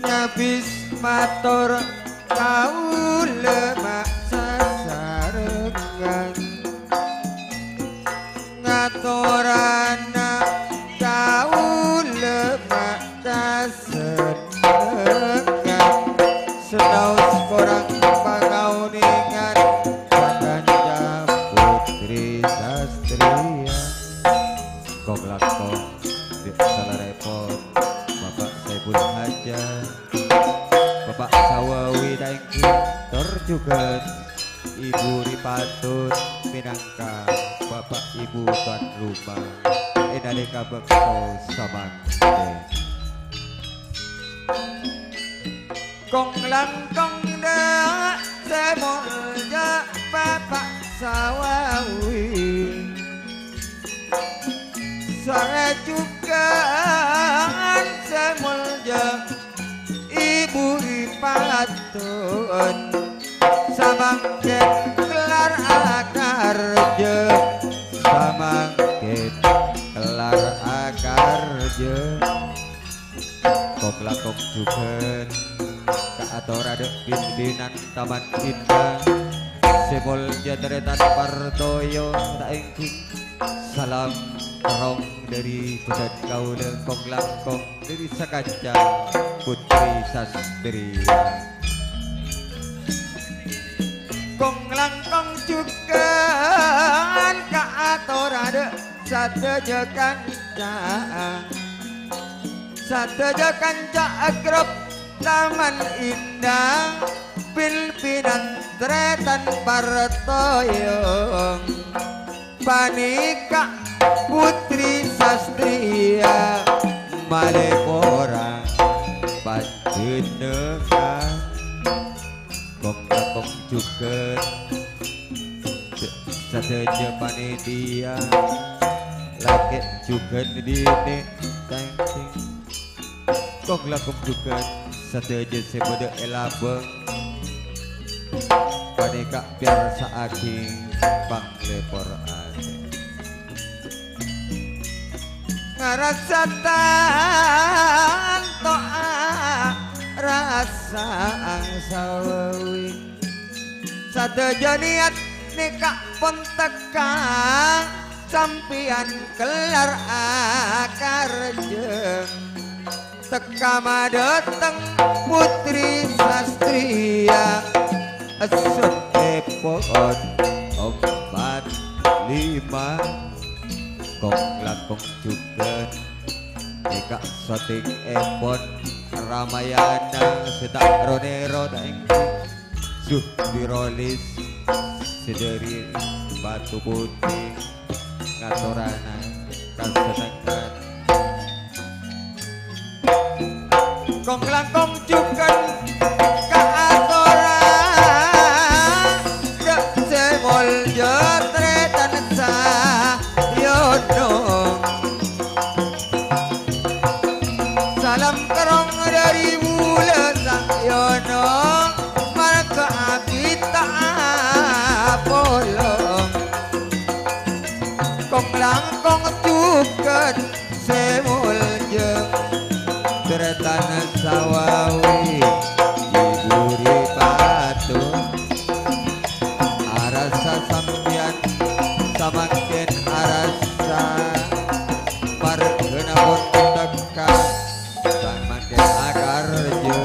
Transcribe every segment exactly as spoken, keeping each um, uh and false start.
Nyabis mator kaulâ ma' sasarengan. Ngatorana kaulâ ma' kasennengan. Sanaos korang pangaonèngan, sakanca Putri Sastriya. Kong-langkong dâ' salarèpon Bapak Saibul Hajat, Bapak Sawawi Daenggi, tor jhughân Ibu Ripatun mènangka Bapak Ibu tuan rumah è nalèka bâkto samangkèn. Kong-langkong dâ' sè molja Bapak Sawawi, sarè jhughân sè molja Ibu Ripatun, samangkèn kellar akarja, samangkèn kellar akarja. Kong-langkong jhughân kaatora dâ' bin-binan Taman Indah, sè molja tarètan partoyo, ta' èngghi. Salam terrong dâri bhâdhân kaulâ, kong-langkong dâri sakanca Putri Sastriya. Kong-langkong jhughân kaatora dâ' sadhâjâ kanca. Sadhâjâ kanca agrep Taman Indah, bin-binan tarètan partoyo. Panèka Putri Sastriya, Malè porang panjenengan, kong-langkong jhughân, sadhâjâ panitia, lakè' jhughân binè', tèngtèng. Kong-langkong jhughân sadhâjâ sè bâdâ è labâng, panèka piyarsa'aghi panglèpor atè. Ngarassa tanto'a rassa angsawawi. Sadhâjâ niyat nèka pon tekka, sampèyan kellar akarjâ. Tekka madâteng Putri Sastriya, èssèttèpon ompat lima, kong-langkong jhughân, nèka syutingèpon Ramayana sè ta' ro-nèro ta' èngghi, Zuhdi Rolis sè dâri Batu Putih. Ngatorana kasennengngan. Kong-langkong jhughân kaatora, dâ' sè molja tarètan sayono. Salam terrong dâri bulâ sayono, marghâ abit ta' apolong. Kong-langkong jhughân sè molja, tarètan sawawi, Ibu Ripatu. Arassa sampèyan samangkèn arassa, marghâna pon tekka. Samangkèn akarjâ,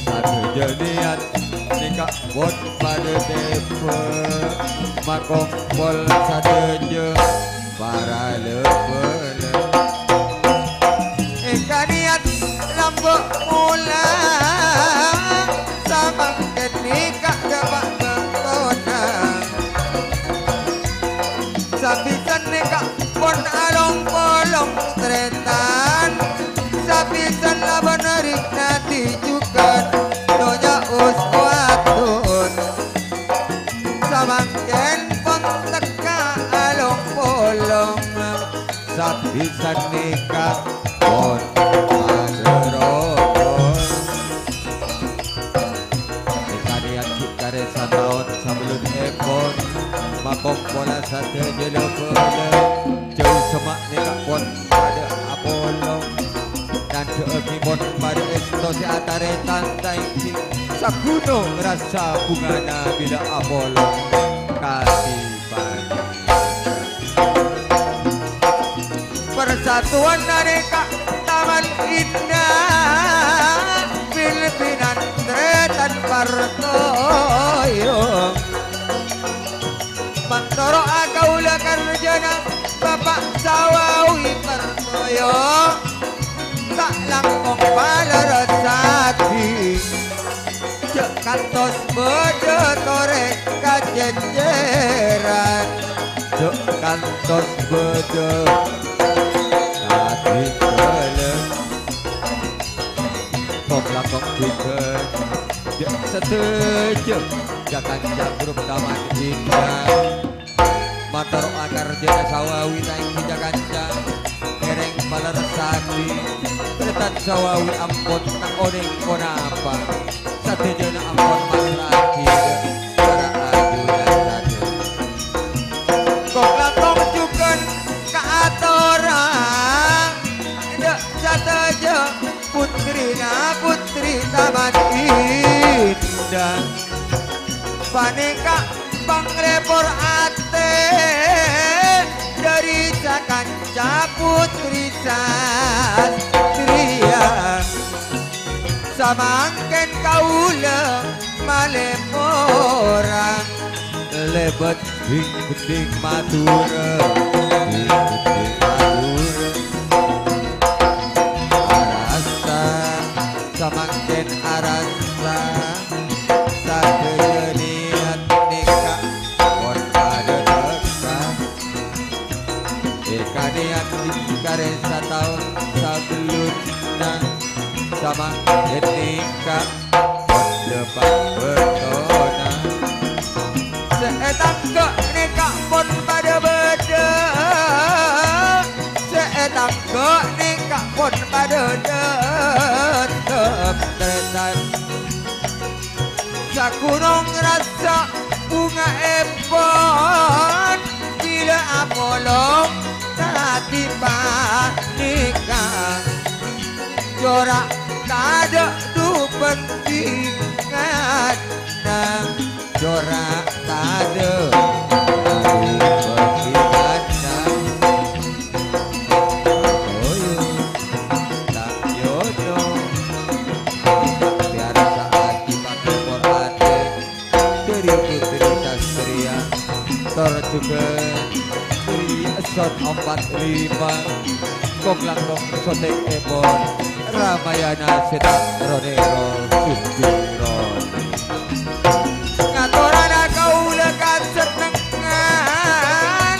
sadhâjâ niyat nèka pon padâ tèbâ, makompol sadhâjâ para lè-bâlè. Èngkana niyat lambâ' mola, samangkèn nèka dâpa' bâktona. Sabisana nèka pon along-polong tarètan, sabisana labân riknati jhughân, dhunnya us-wadun. Samangkèn pon tekka along-polong, sabisana nèka pon padâ rokon. Èkarèyaghi karè sataon sabellunèpon, makompola sadhâjâ lè-bâlè, jhâu semma' nèka pon padâ apolong, nandhâ'aghi pon padâ èsto sè atarètan ta' èngghi, saghunong rassa bhungana bilâ apolong kadhi panèka. Parsatuwan nalèka Taman Indah, pin-pinan tarètan partoyo. Mantoro'a kaulâ karjâna Bapa' Sawawi partoyo, ta' langkong palerressaghi. Jhâ' kantos bâdâ torè kacècèran, jhâ' kantos bâdâ kadhi ghellâ'. Kong-langkong jhughân, jhâ' sadhâjâ, jhâ' kanca grup Taman Indah. Mantoro'a karjâna Sawawi ta' èngghi jhâ' kanca, ngèrèng palerressaghi, tarètan Sawawi ampon ta' onèng ponapa, sadhâjâna ampon massra'aghi dâ' para ajunan sadhâjâ. Kong-langkong jhughân kaatora, dâ' sadhâjâ putrina putri Taman Indah. Panèka panglèpor atè dâri sakanca putri sastriya. Samangkèn kaulâ malèpora lèbât bing-bedding Madhurâ, bing-bedding Madhurâ. Arassa, samangkèn arassa, sadhâjâ niyat nèka pon padâ tekka. Èkanèyaghi karè sata Taon sabellunna samangkèn nèka padâ pabâktona. Sè ètanggâ' nèka pon padâ bâdâ, sè ètanggâ' nèka pon padâ dâteng tarètan. Sakonong rassa bhunga'èpon bilâ apolong dhâddhi panèka. Cora' tadâ' du-, bhândhinganna, cora' tadâ' du-, bhândhinganna. Apoyo, ta' nyono, ta' pèyarsa'aghi pangopor atè dhâri Putri Sastriya, tor jhughân dhâri Eson Empat Lima, kong-langkong sothè'èpon Ramayana sè ta' ro-nèro Sudironi. Ngatorana kaulâ kasennengngan,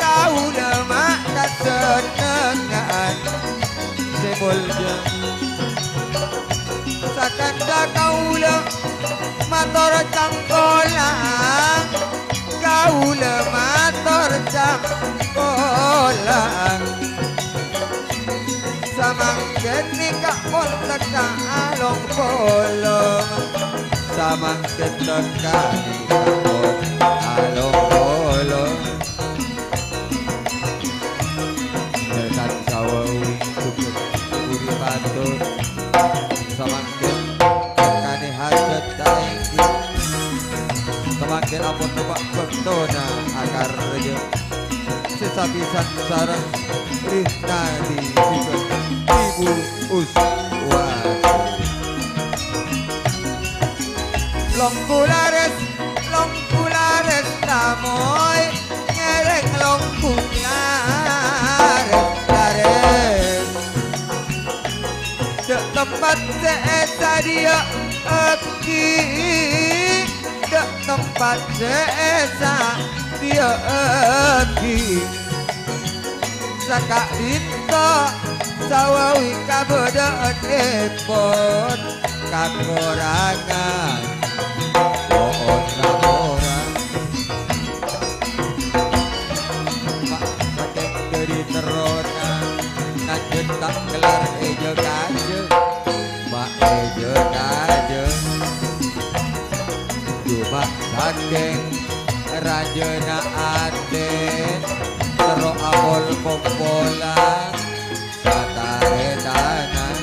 kaulâ ma' kasennengngan sè molja. Sakanta kaulâ mator cangkolang, kaulâ mator cangkolang. Samangkèn nèka pon tekka along polong. Samangkèn tekka nèka pon along polong. Dâteng sawawi jhughân budi mator. Samangkèn tekkanè hajhât ta' èngghi. Samangkèn ampon napa' bâktona akarya. Sè sapisan sareng Rinadi jhughân Ibu Uswati. Longku larès, longku larès tamoy, ngèrèng longku larès-larès. Dâ' tempat sè èsadhiyâ'aghi, dâ' tempat sè èsadhiyâ'aghi. Saka'dinto sawawi kabâdâ'ânèpon kakorangan po'on laporan. Ma' sakèng dhâri terrona, najjhân ta' kellar èjâ-kajâ, ma' èjâ-kajâ. Coma sakèng rajâna atè, terro apol-kompolan sataretanan.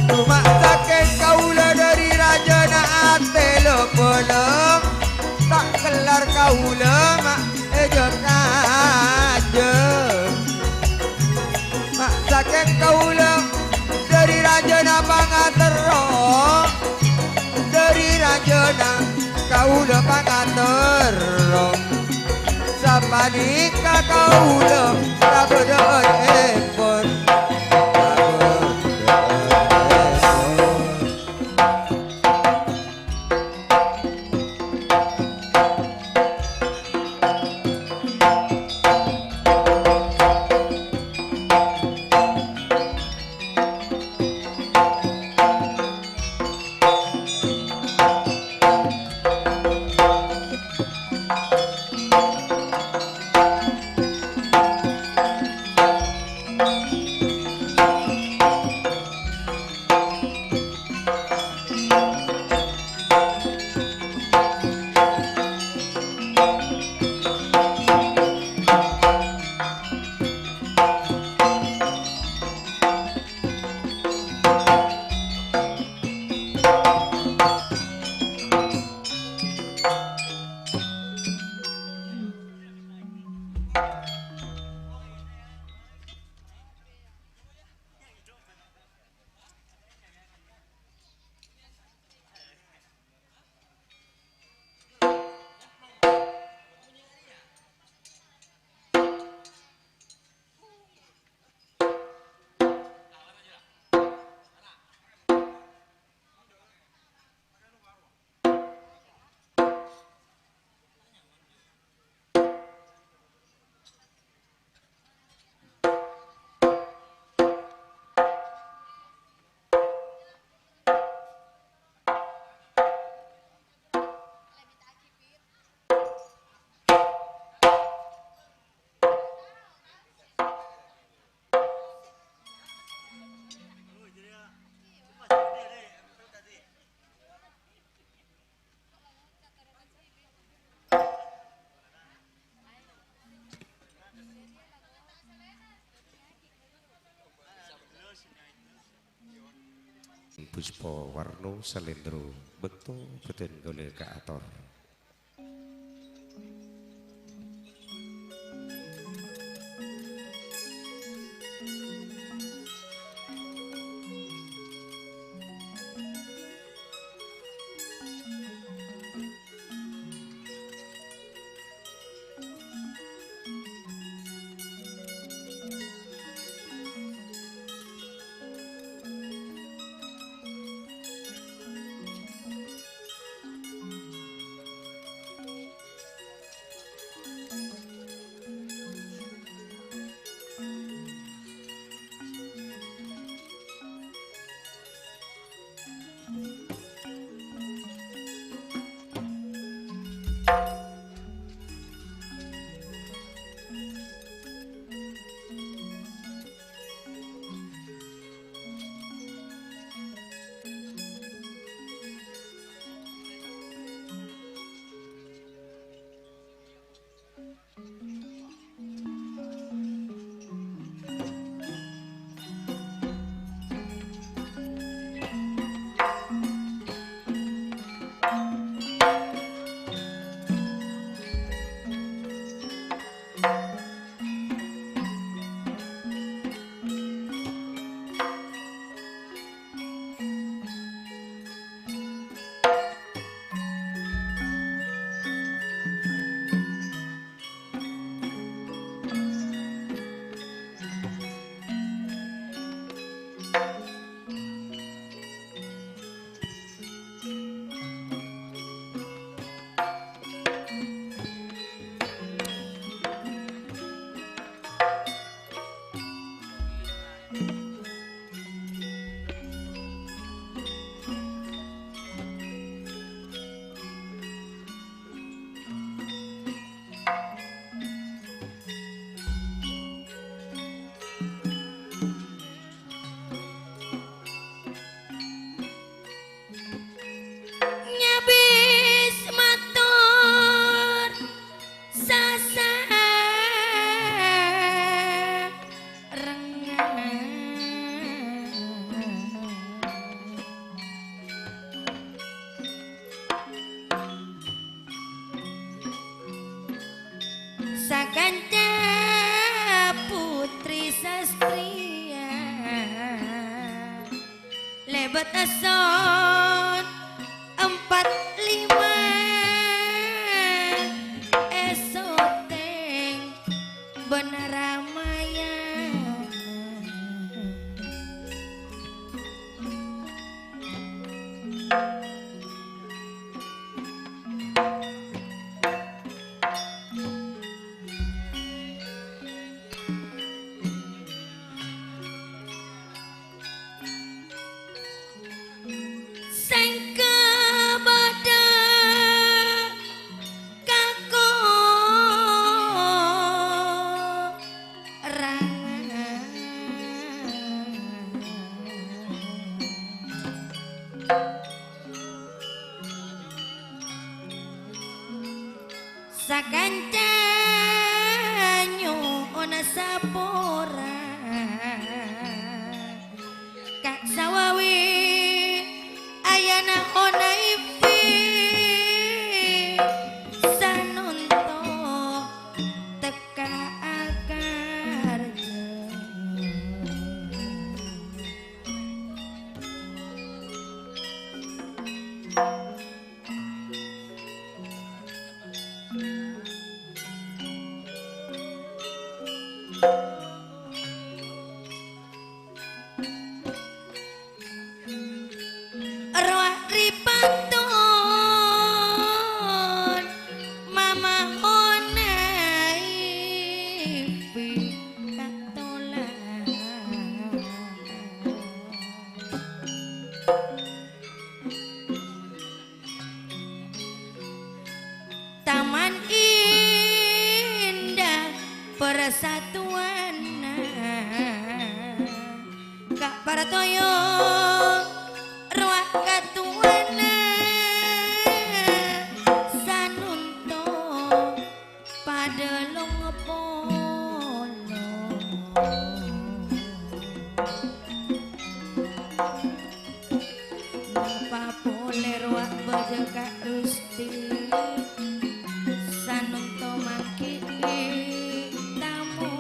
Coma sakèng kaulâ dhâri rajâna atè lo-polong, ta' kellar kaulâ ma' èjâ-kajâ. Ma' sakèng kaulâ dhâri rajâna pangaterro, dhâri rajâna kaulâ pangaterro. Sapanèka kaulâ kabâdâ'ânèpon, kabâdâ'ânèpon. Puspa Warno Salendro, bâkto bâdân kaulâ kaator. Nyabis mator sasarengngan. Sakanca putri sastriya, lebet eson empat lima esoteng bân Ramayana. Sèngko' bâdâ kakorangan. Sakanca nyo'ona sapora, Ka' Sawawi ayana onaifi sanonto tekka akarja. Rowa ripatton mama onaifi katola. Taman Indah Persatuanna, Ka' Partoyo rowa katowana, sanonto padâ long-polong. Lèro abâdâ ka Gusti, sanonto manggi'i tamo.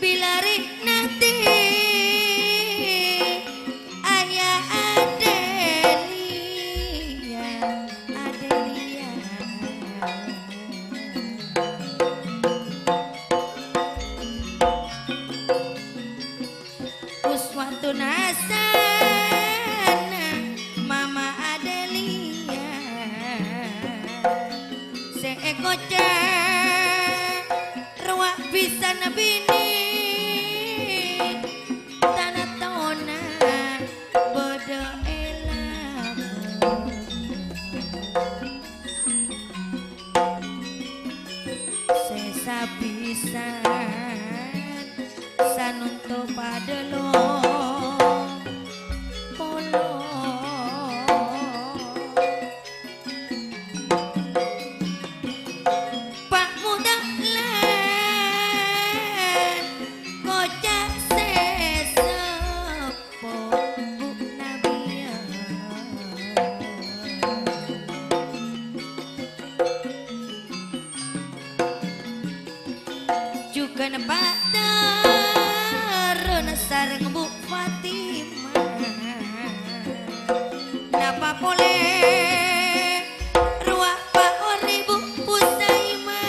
Bilâ rè' nantè, aya' Adelia, Adelia. Uswatun hasanah, Mama Adelia. Sè èkoca' rowa bhisana binè, tana tona bâdâ è lambung. Sè sabisân sanonto padâ lo polo. Pa' modâ lan koca' sè sè po Bu Nabiya. Jhughân paterrona sareng Bu Fatimah. Napa polè rowa pa' orè Bu Pusaimah.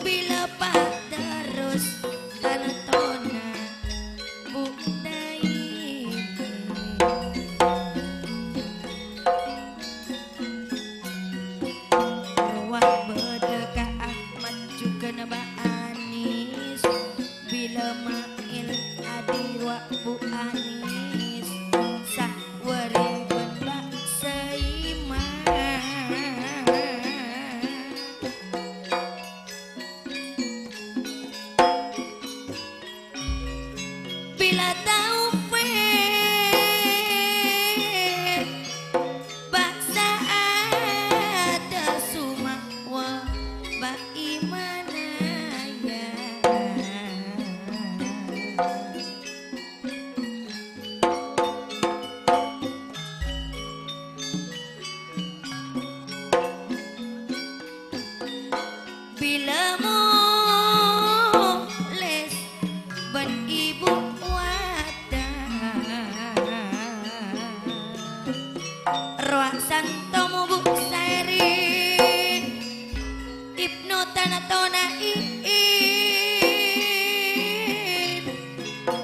Bilâ paterros tana tona Bu Daini. Rowa bâdâ ka Ahmad jhughân Ba' Anis. Bilâ ma'èl adi rowa Bu Anis. Sawèrèng bân Ba' Saima. Bilâ Taufik, Ba' Sa'ada Sumawa, Ba' Imanaya. Bilâ molès bân Ibu Wada. Rowa santo mobuk saèrèng Ibnu Tanatona Iin.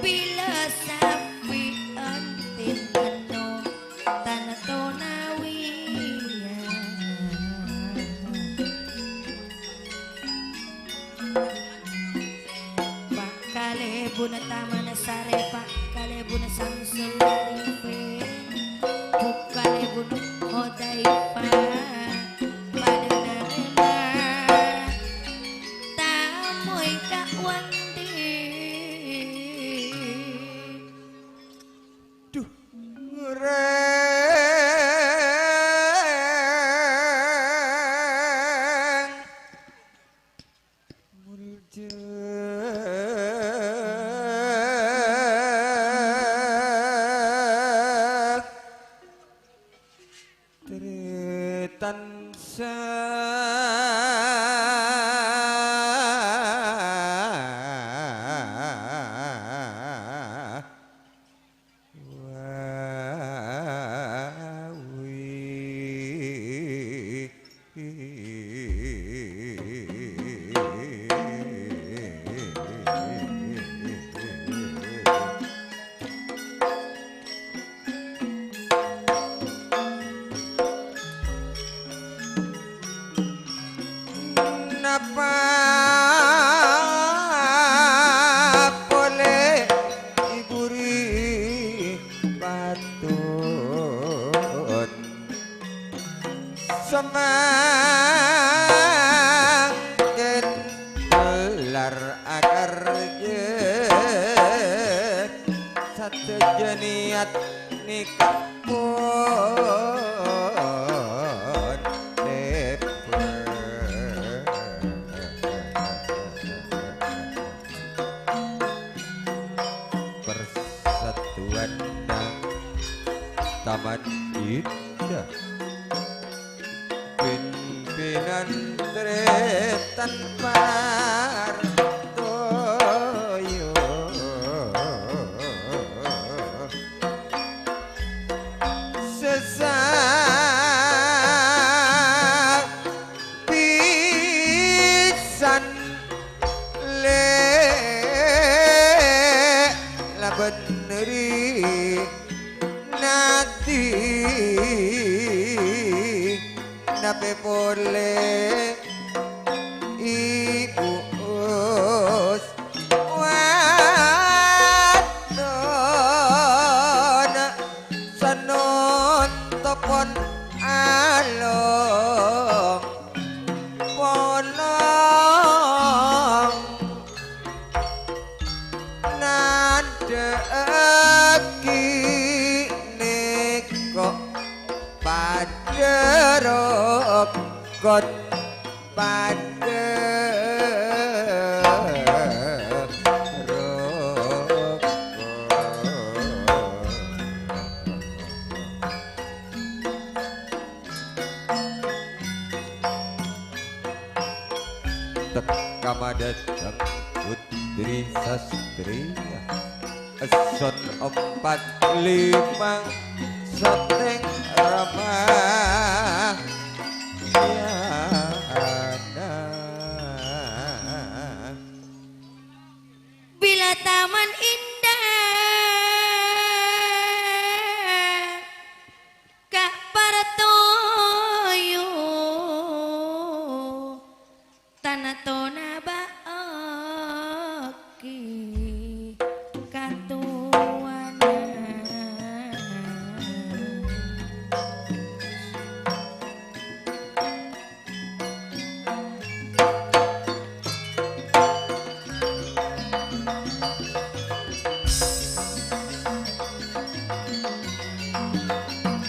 Bilâ sapi antin anno Tanatona Wiya. Pa' kalèbunna Taman Sari, pa' kalèbunna Samsul Arifin, bu' kalèbunna Hudzaifah, padâ narèma tamoy ka Wandi. Duh, ngerèng. Mulja tretan sa wawi. Napa polè Ibu Ri patut samangkèn gelar akarja sadhâjâ niat nikah pon lebbâr. Ahmad Indah, pimpinan Tretan Partoyo. Sesa pisan, Lè', la bennèrri nadhi, napè polè Ibu Us wadon, sanonto pon along polong. Nandhâ'aghi nèko padâ rokon, padâ rokon. Tekka madâteng Putri Sastriya, èsson empat lima Soteng Ramayana. Bilâ taman indah ka' partoyo, tana tona bâ'âghi katowana.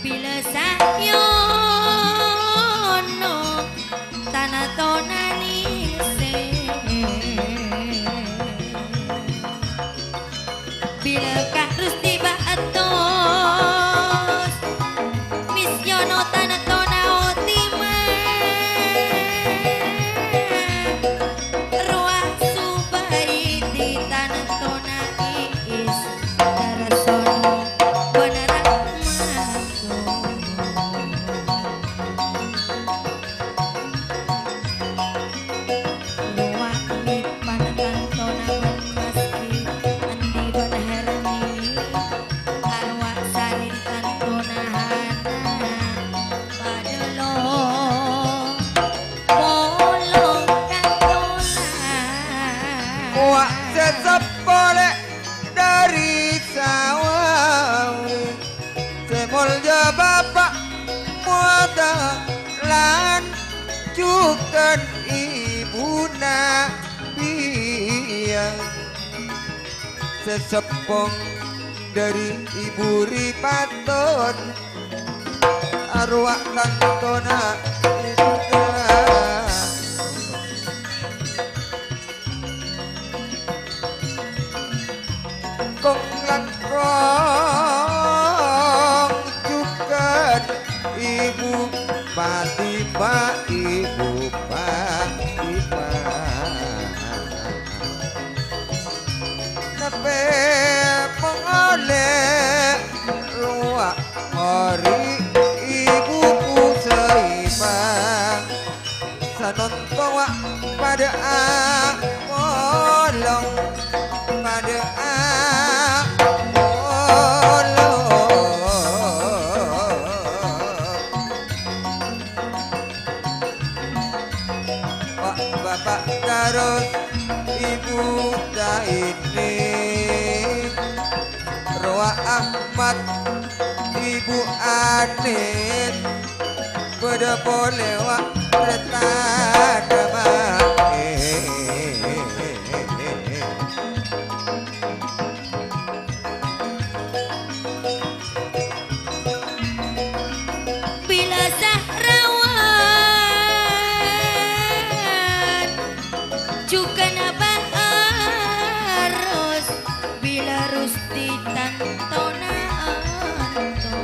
Bilâ saèyono tana tona nèngsè. Bilâ ka' Rusti bâ'attos, mèsyono tana tona otima. Rowa Subaidi tana tona Iis, Darasono bân Rahmato. Rowa Lipan tantona bân Maski, Andi bân Herni, Arwa Sarin tantona Hana, padâ lo-, polong tantona. Wa' sè seppo lè' dâri Sawawi. Sè molja Bapa' Moda lan jhughân Ibuna Biyang. Sè seppong dâri Ibu Ripaton, arowa tantona Ibuna. Kong-langkong jhughân Ibu Fatimah, Ibu Fatimah. Napè pangolè rowa ori Ibu Kusaimah. Sanonto wa' padâ apolong, padâ apolong. Wa' Bapa' Tarus, Ibu Taini. Rowa Ahmad, Ibu Anin, padâ polè wa' rètan ma'è. Bilâ Sahrawan jhughân Ba'arus, bilâ Rusti tantona anto.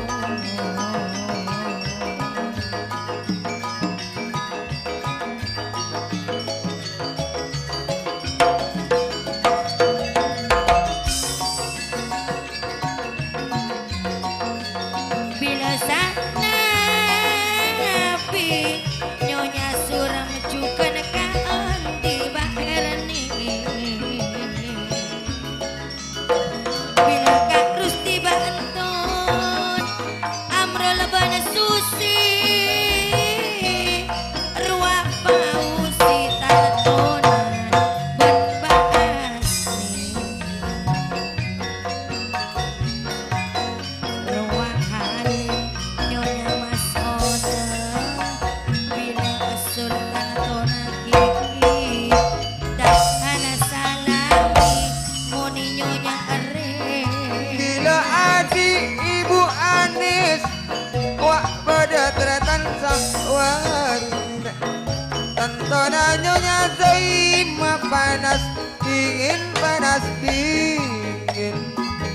Tona Nyonya Zaima panas dingin, panas dingin.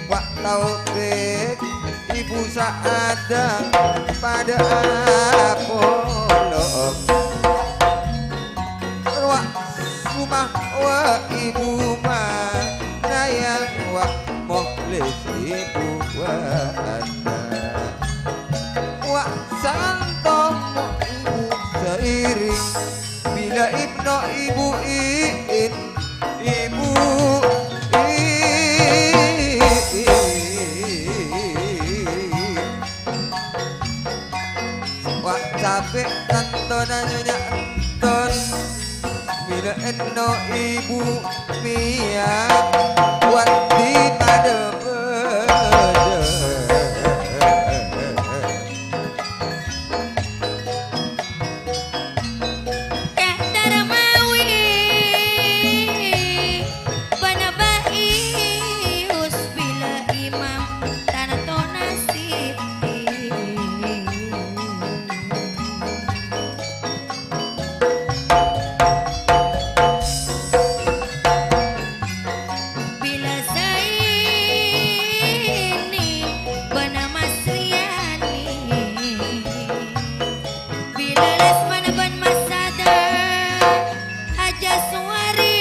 Wa' taotek ibu sa'adda padha apolong. Wa' suma wa' ibu manayang, wa' mohlis ibu wa'adda. Wa' santom ibu sairing. Bilâ ibno ibu iit, ibu iit. Wa' capè' tantona Nyonya Enton. Bilâ enno ibu mèya, wa' di padâ-padâ. Ka Darmawi bân Ba'i Yus bilâ Imam Tanto Nasiti. Bilâ Zaini bân Masriyani. Bilâ Lesman bân Masada, Haja Suwari,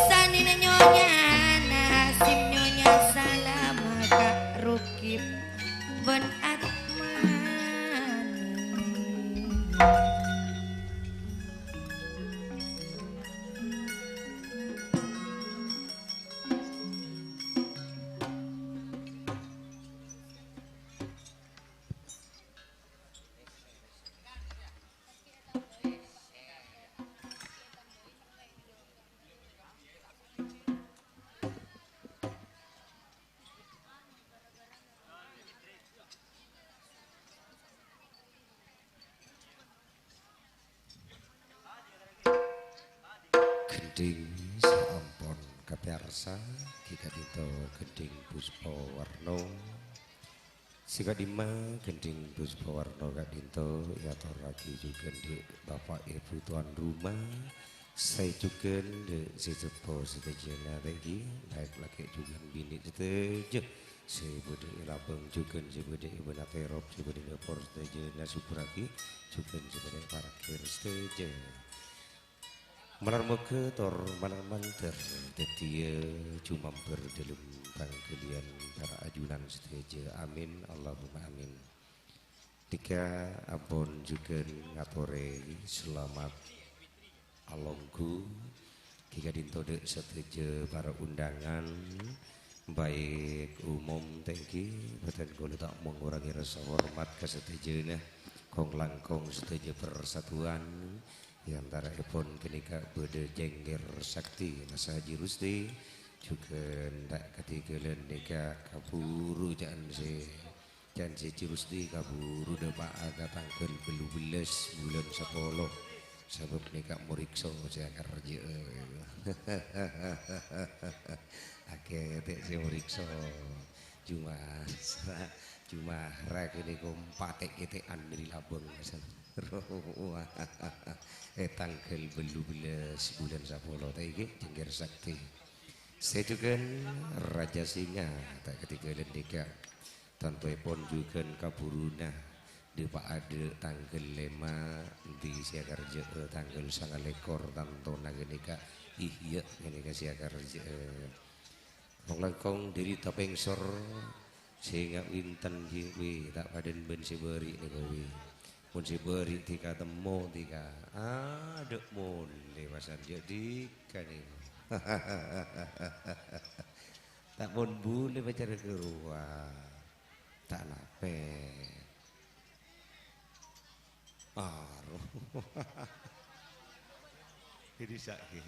sanèna Nyonya Nasim, Nyonya Salama, Ka' Rukib, bân Atmani. Gendhing saampon kapèyarsa, ghi' ka'dinto gendhing puspa warna. Sè ka'dimma gendhing puspa warna ka'dinto èatorraghi jhughân dâ' Bapa' Èbhu towan roma, sè jhughân dâ' sè seppo sadhâjâna rèya, bhâik lakè' jhughân binè' sadhâjâ. Sè bâdâ è labâng jhughân, sè bâdâ è bâna terop, sè bâdâ è dâpor sadhâjâna sukkurraghi, jhughân sè bâdâ è parkir sadhâjâ. Malar moghâ tor malar mandhâr dhâddhiyâ jumambar dâlem pangghâliyân para ajunan sadhâjâ. Amin, Allahumma amin. Dhika ampon jhughân ngatorè salamet alongghu, ghi' ka'dinto dâ' sadhâjâ para undangan, bhâik umum tèngghi, bhâdhân kaulâ ta' mangorangè rassa hormat ka sadhâjâna, kong-langkong sadhâjâ parsatuan, è antara'èpon ghânèka bâdâ Cengger Sakti, Mas Haji Rusdi, jhughân ta' kadhighâlân nèka kabhuru ca'na sè Can Sèji Rusdi kabhuru dâpa'a ka tangghâl bâllu bellâs bulân sapolo, sabâb nèka moriksa sè akarjâ'â. Akètè sè moriksa. Cuma, cuma ra kènè' kompatè' kètè'an dâri labâng. È tangghâl bâllu bellâs bulân sapolo, ta' èngghi, Cengger Sakti. Sè jhughân Raja Singa, ta' kadhighâlân nèka. Tantoèpon jhughân kabhuruna dâpa'a dâ' tangghâl lèma', èngghi sè akarjâ'â tangghâl sangalèkor, tantona ghânèka, iyâ, ghânèka sè akarjâ'â. Kong-langkong dâri Tapengsor, sè nga' winten ghi' wi, ta' padâna bân sè bâri' nèko wi. Mon sè bâri' dhika temmo dhika, adâ' molè pasan jâ' dhika nèko. Ta' pon bulâ pacara ka rowa. Ta' napè. Aro. Ini sakit.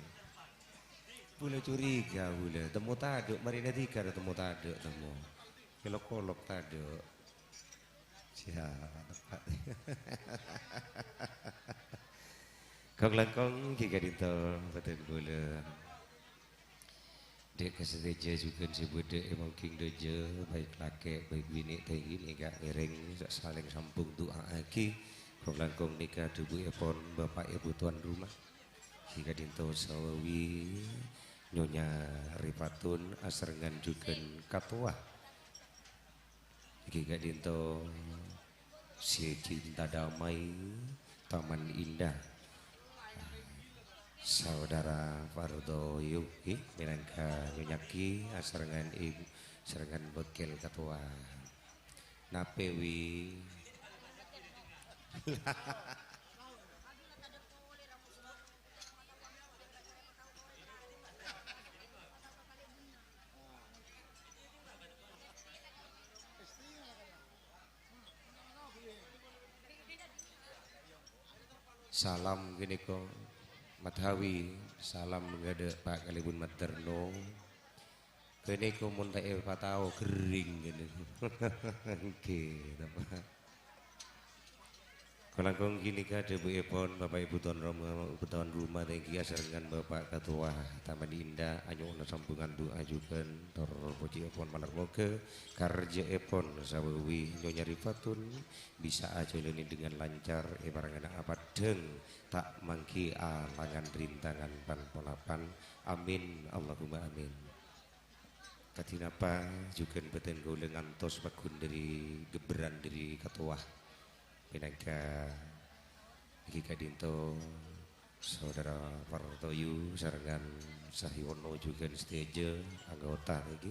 Bulâ curiga bulâ. Temmo tadâ', marèna dhika ra temmo tadâ', temmo. Kelok-kolok tadâ'. Siap. Kong-langkong ghi' ka'dinto bhâdhân kaulâ. Dâ' ka sadhâjâ jhughân sè bâdâ è mangkèng dâjâ, bhâik lakè', bhâik binè', ta' èngghi nèka ngèrèng sa-, salèng sambung du'a'aghi Langkong nèka dhâbuèpon Bapak Ibu tuan rumah. Ghi ka'dinto sabawi Nyonya Rifatun asarengngan jhughân katowa. Ghi ka'dinto Sè Cinta Damai, Taman Indah. Saudara Partoyu, ghi, mènangka Nyonya ghi asarengngan ibu, sarengngan wakil katowa. Napè, Wi? Salam ghânèka, Madhawi, salam ghâdhâ' Pa' kalèbun Materno. Ghânèka mon ta' èpatao ghering ghânèka. Èngghi, napa? Kalangkong ghânèka dhâbuèpon Bapak Ibu tuan roma, tuan rumah, èngghi asarengngan Bapak Katowa Taman Indah, anyo'ona sambhungan du'a jhughân, tor pojhièpon malar moghâ karjâèpon sabawi Nyonya Rifatun bisa ajhâlânè dengan lancar, èparèngana apaddhâng, ta' mangghi alangan rintangan pan polapan. Amin, Allahumma amin. Kadhi napa jhughân bhâdhân kaulâ ngantos pagghun dhâri ghâbârân dhâri katowa. Mènangka èngghi ka'dinto Saudara Partoyu sarengngan Sahiwono jhughân sadhâjâ anggota nèka.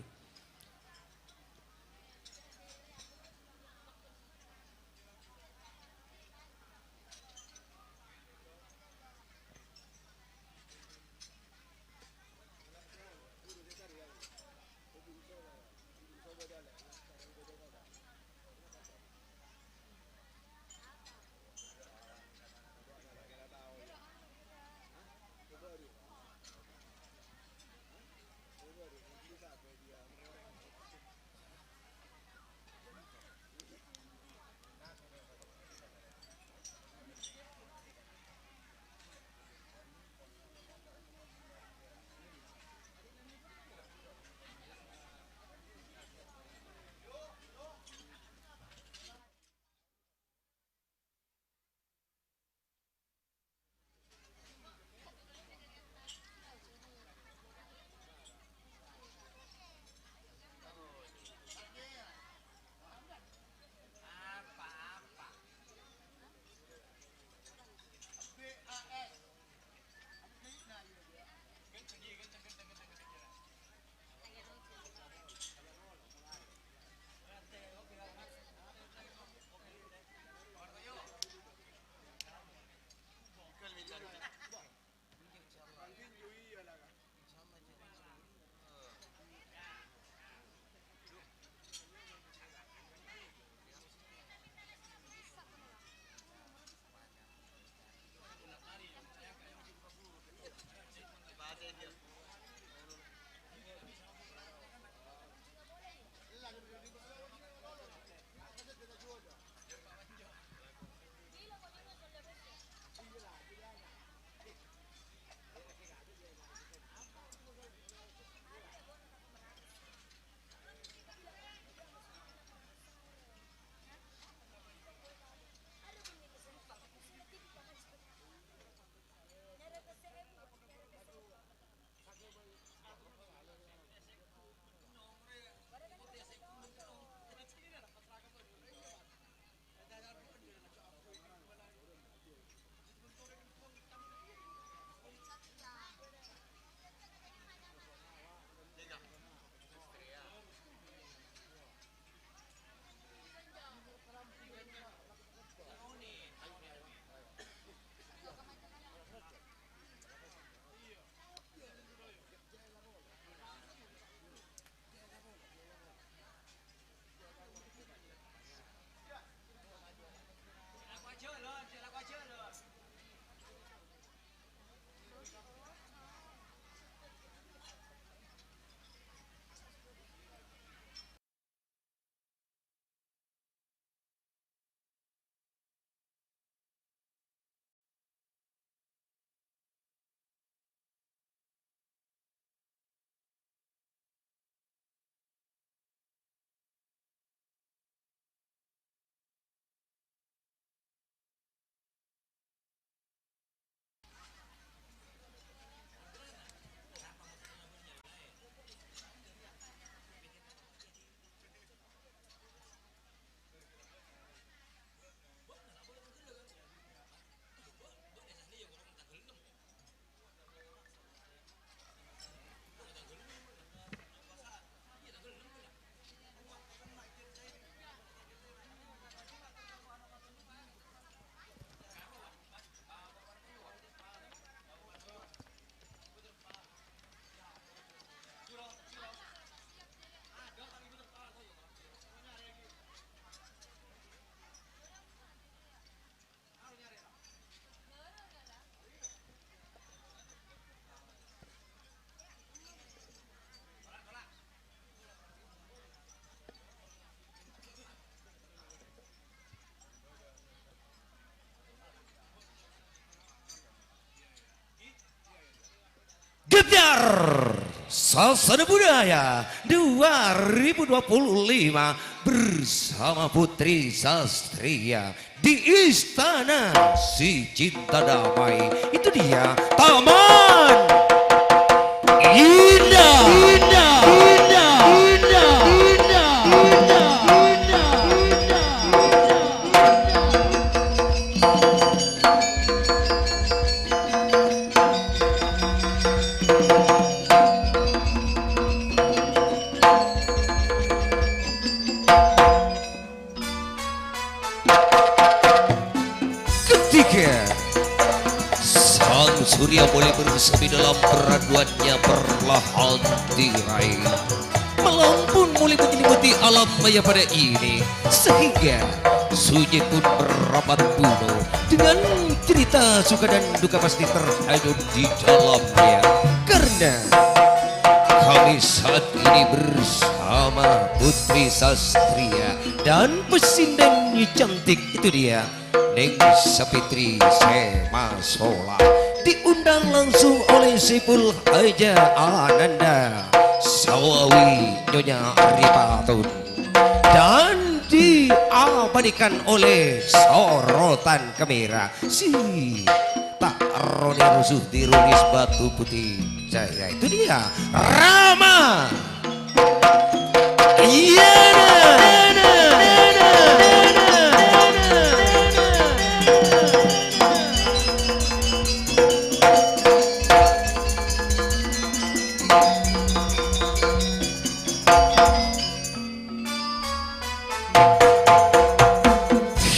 Asana Budaya dua ribu dua puluh lima bersama Putri Sastria di Istana Si Cinta Damai. Itu dia Taman Indah. Indah. Indah. Indah. Indah. Ketika sang surya mulai bersemi dalam peraduannya perlahan tirai, malam pun mulai menyelimuti alam maya pada ini, sehingga sunyi pun merapat penuh dengan cerita suka dan duka pasti terhanyut di dalamnya. Karena kami saat ini bersama Putri Sastria dan pesinden cantik itu dia, Neng Sapitri Semasola, diundang langsung oleh Saiful Haja Ananda Sawawi Nyonya Ripatun, dan diabadikan oleh sorotan kamera si tak roni rusuh dirulis batu putih. Saya itu dia, Rama. Iya, nah.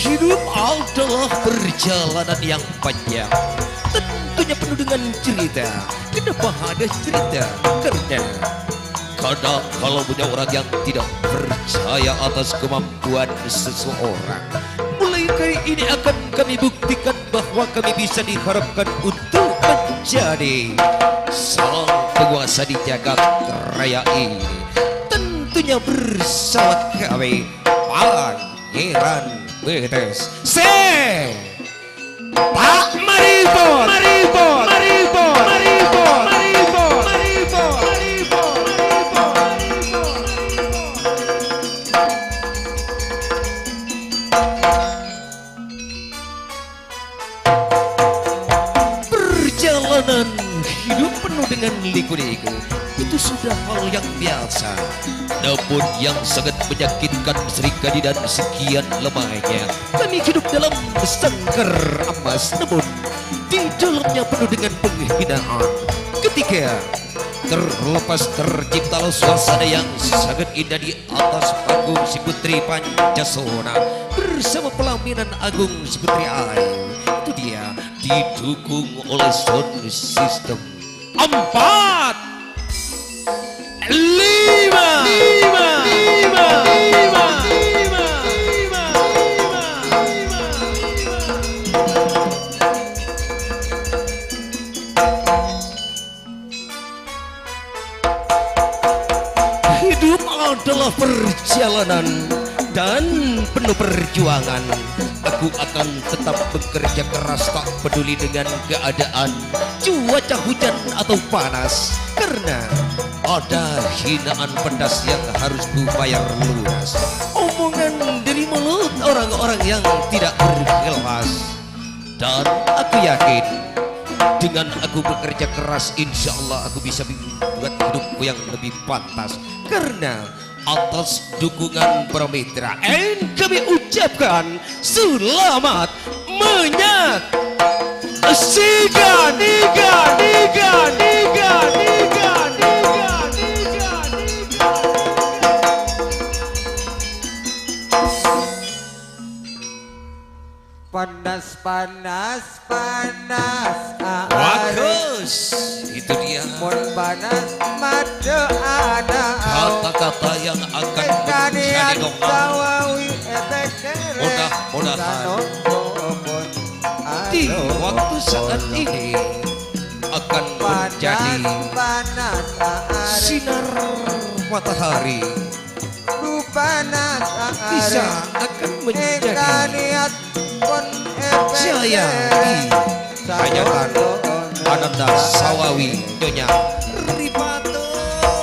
Hidup adalah perjalanan yang panjang, tentunya penuh dengan cerita. Kenapa ada cerita? Karena kadang kalau punya orang yang tidak percaya atas kemampuan seseorang, mulai kali ini akan kami buktikan bahwa kami bisa diharapkan untuk menjadi sang penguasa di jagat raya ini. Tentunya bersama kami, Pangeran Betes. Se, tak maripun, maripun, maripun, maripun, maripun, maripun, maripun, maripun. Perjalanan hidup penuh dengan liku-liku itu sudah hal yang biasa. Namun yang sangat menyakitkan, Sri Kandi, dan sekian lamanya kami hidup dalam sangkar emas, namun di dalamnya penuh dengan penghinaan. Ketika terlepas terciptalah suasana yang sangat indah di atas panggung si Putri Pancasona bersama pelaminan agung si Putri Ayu. Itu dia, didukung oleh sound system. Empat, lima, lima, lima, lima, lima, lima, lima. Hidup adalah perjalanan dan penuh perjuangan. Aku akan tetap bekerja keras, tak peduli dengan keadaan, cuaca hujan atau panas, karena ada hinaan pedas yang harus ku bayar lunas. Omongan dari mulut orang-orang yang tidak berkelas. Dan aku yakin, dengan aku bekerja keras, insya Allah aku bisa membuat hidupku yang lebih pantas. Karena atas dukungan para mitra, en kami ucapkan selamat menyaksikan. Panas, panas, panas, aare. Bagus. Itu dia. Mon panas, madda ana. Kata-kata yang akan menjadi doa. Mudah-mudahan di waktu saat ini akan menjadi sinar matahari. Bisa akan menjadi cahaya di hajatan Ananda Sawawi Nyonya Ripatun.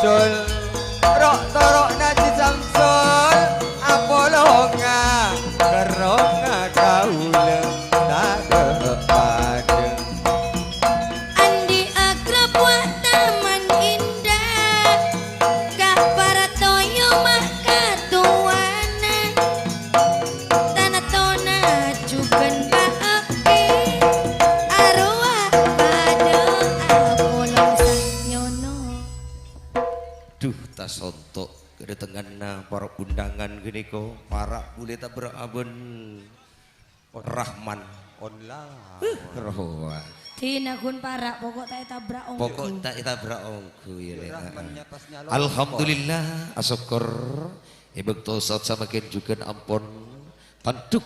Dul, ro'-toro'na Ji Samsul, apolonga, kerrongnga kaula, ta' padha. Andi' agrabwa Taman Indah, ka' para toyo ma' katowana. Tana-tona jugan paekke, arowa padha apolong sanyono. Duh, tasonto' kadhatengnganna para undangan ghânèka, para' bulâ taberrâ'â bân Rahman. Onla. Rowa. Dina ghun para', poko' ta' ètabrak ongghu. Poko' ta' ètabrak ongghu, ya, Lè'. Rahmannya pas nyalontor. Alhamdulillah, asokkor. È bâkto saat samangkèn jhughân ampon tandhuk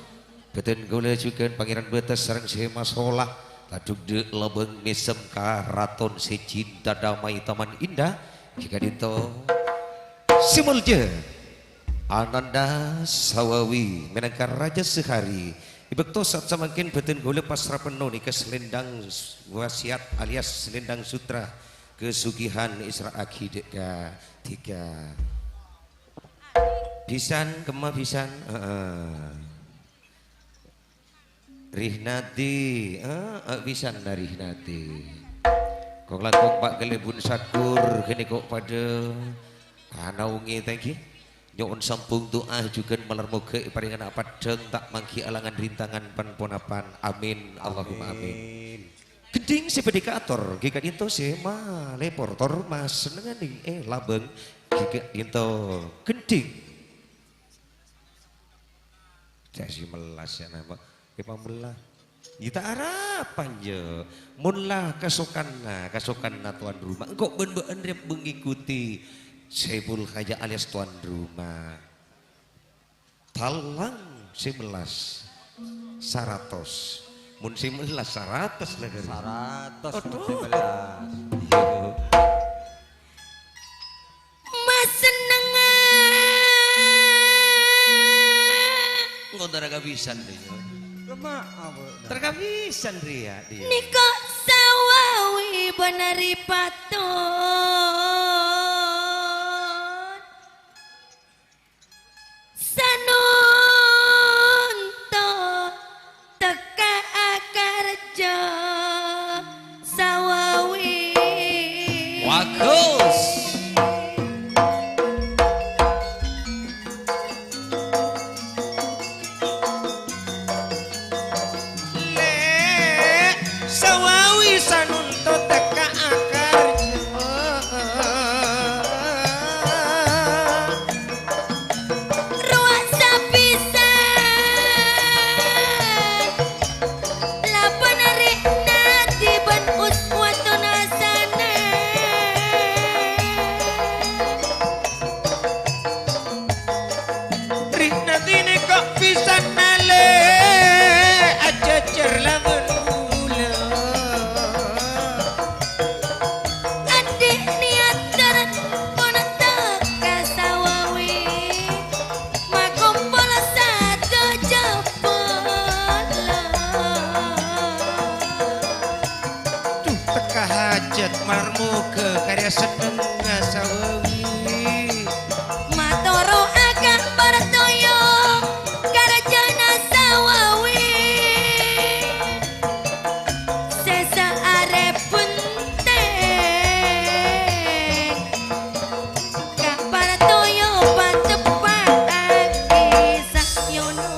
bhâdhân kaulâ jhughân Pangèran Bâtes sareng Sè Masola. Tandhuk dâ' labâng mèsem ka raton sè cinta damai Taman Indah. Jhâ' ka'dinto sè molja Ananda Sawawi mènangka Raja Sehari. È bâkto saat samangkèn bhâdhân kaulâ pasra penno nèka selendang wasiat alias selendang sutra kasugihan èserra'aghi dâ' ka dhika. Bhisan, kemma bhisan? Heeh. Rihnati, eh, eh, bhisan na Rihnati. Kong-langkong Pa' Kalèbun Sakur, ghânèka padâ anaongè tèngghi. Nyo'on sambhung du'a jhughân malar moghâ èparèngana paddhâng ta' mangghi alangan rintangan pan-ponapan. Amin. Allahumma amin. Amin. Gendhing sè bhâdhi kaator, ghi' ka'dinto sè malèpor tor masennengngaghi è labâng, ghi' ka'dinto gendhing. Cè' sè mellas ya, napa? È pamellas. Yâ ta' arapan, jâ. Mon la kasokanna, kasokanna tuan rumah. Engko' bân bâ'ân rèya mengikuti Saiful Haja alias tuan rumah. Tallang sè mellas saratos. Mon sè mellas saratos la, Gar. Saratos mon sè mellas. Iyâ. Masennengnga. Engko' tara kabhisan, Dè. Lemak apa? Tara kabhisan, Ria, dia. Nèka sawawi bân ari patton. Sanonto tekka akarja sawawi. Bagus. Lè', sawawi sanonto tekka akarja. Rowa sapisan, la panarè'na dhibân uswatun hasanah. Rihnati nèko' bhisan nalè ajhâjhâr labân kaulâ. Andi' niat dârât ponapa ka sawawi, makompol sadhâjâ pola. Duh, tekka hajhât marmoghâ karya sennengnga sawawi. Matoro'a ka partoyo karjana sawawi. Sè saarè bhunten. Ka' partoyo pateppa'aghi sanyono.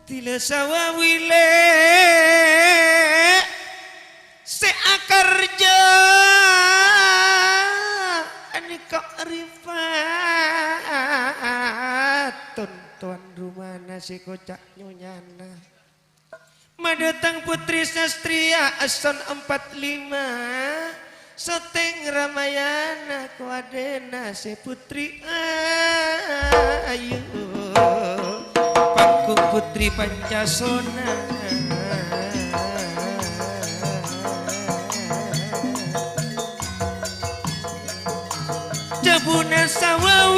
Dila sawawi lè' sè akarja nèko' rifatun tuan rumana sè koca' nyonyana. Madhâteng Putri Sastria Aston empat lima. Soteng Ramayana kowadena sè putri ayu, panggung putri Pancasona.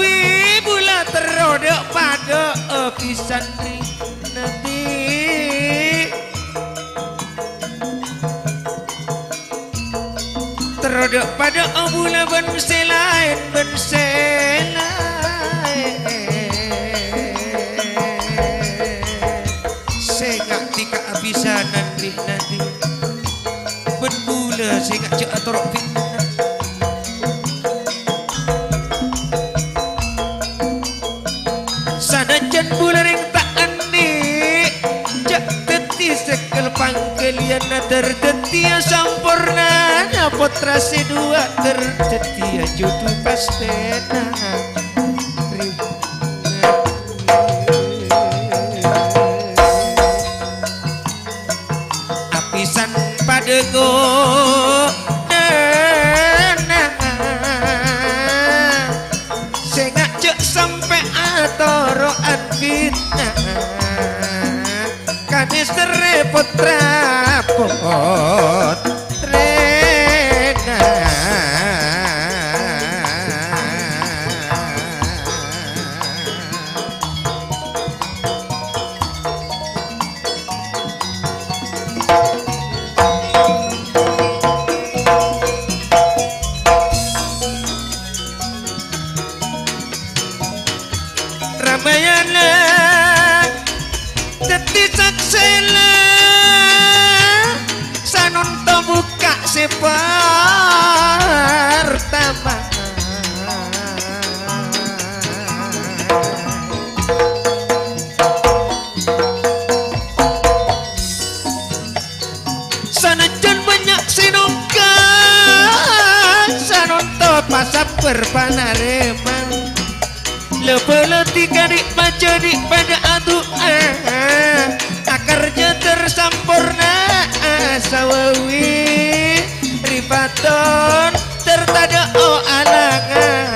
Wi, bulâ terro dâ'-padâ'â bhisan ri nadi. Terro dâ'-padâ'â bulâ bân sè laèn, bân sè laèn. Sènga' dhika abhisanan bi' nadi. Bân bulâ sènga' jhâ' atoro' bi' nadi. Sanajjân bulâ rèng ta' anè', jhâ' dhâddhi sèkel pangghâliyân, tor dhâddhiyâ samporna, pottra sè duwâ' tor dhâddhiyâ jhudhu pastèna. Abhisan padâ ngodâna, sènga' jhâ' sampè' atoro'an fitna. Kanèsterrè pottra potrèna. Ramayana dhâddhi saksèna, sanonto bukka' sè partama. Sanajjân bânnya' sè nongghâng, sanonto pasabbhâr panarèma. La-bâlâ dhika dhi' pajhâdhi' padâ adu'a, akarjâ tor samporna asawawi, ripaton tor tadâ' o alangan.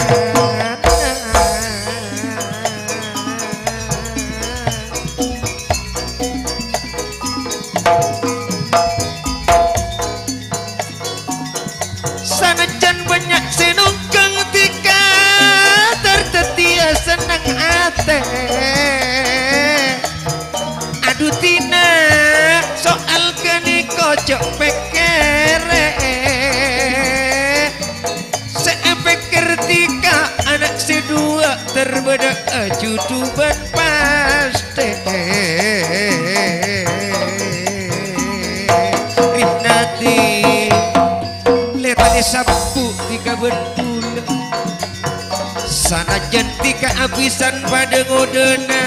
Sanajjân bânnya' sè nongghâng dhika, tor dhâddhiyâ senneng atè. Adhu, Dina, soal ghânèka jhâ' pèkkèrè. Sè èpèkkèr dhika ana' sè duwâ' tor bâdâ'â jhudhu bân pastè. Ri nadi lètanè sabbhu dhika bân bulâ. Sanajjân dhika abhisan padâ ngodâna,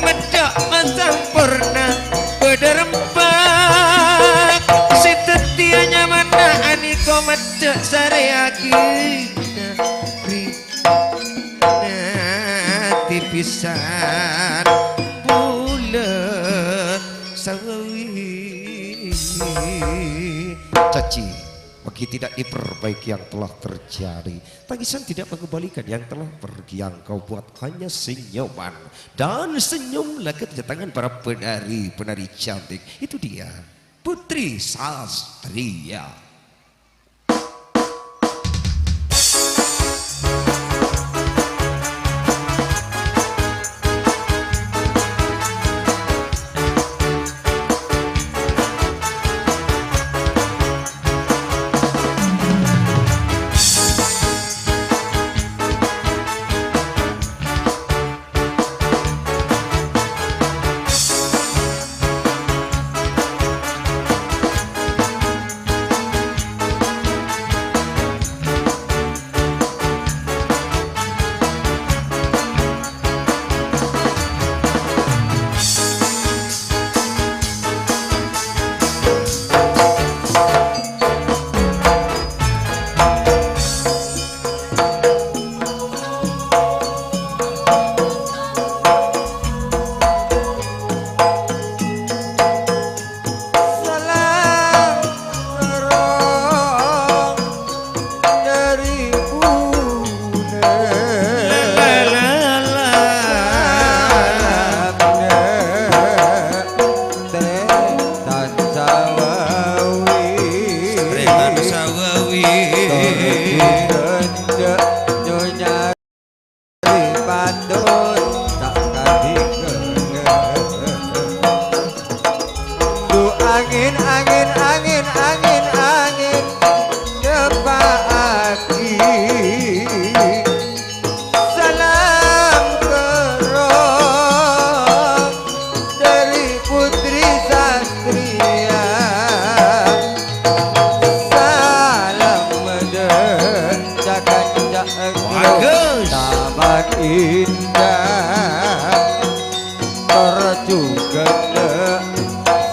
meddhâ' masamporna, bâdâ rembhâ sè dhâddhiyâ nyamana anèka meddhâ' sarèyaghi. Ri nadi bhisan bulâ sawawi. Caci maki tidak diperbaiki yang telah terjadi. Tangisan tidak mengembalikan yang telah pergi. Yang kau buat hanya senyuman. Dan senyumlah kedatangan para penari-penari cantik. Itu dia, Putri Sastria. Gus. Taman Indah, tor jhughân dâ'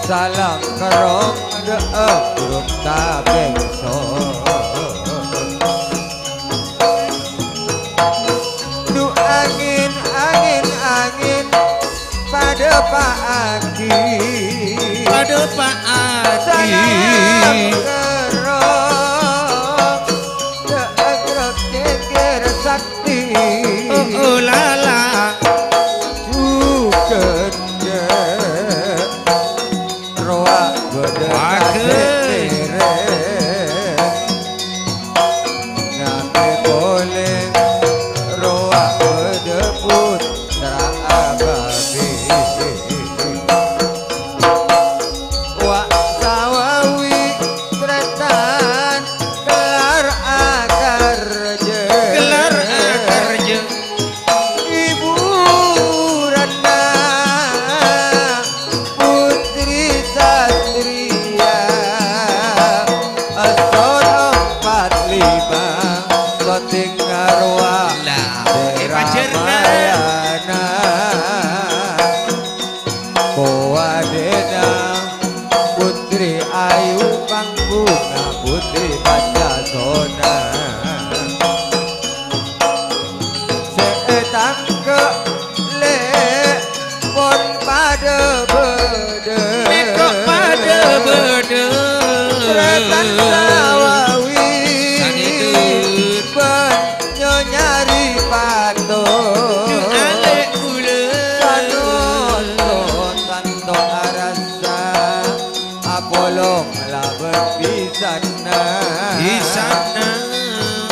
salam kerrong dâ' burung tabengso. Du angèn, angèn, angèn, padâ pa'aghi. Padâ pa'aghi. Salam kerrong, dâ' kerrong cengker sakti. Oh, oh, la, la. Jhughân dâ'. Rowa bâdâ Bagus. Nangèng polè rowa bâdâ putra abâbi. Wa' sawawi trètan gelar akarjâ. Gelar akarjâ. Hiburanna putri sastriya, asor empat lima, penting ngarowa. Lah, eh, pajarna. Ramayana. Kowadena putri ayu, pangguna putri pancasona. Sè ètangghâ lè' pon padâ bâdâ. Mèko padâ bâdâ. Trètan sawawi. Sanèdhun. Bân Nyonya Ripato. Duh, alè' bulâ. Sanonto tanto arassa. Apolong labân bisanna. Bisanna.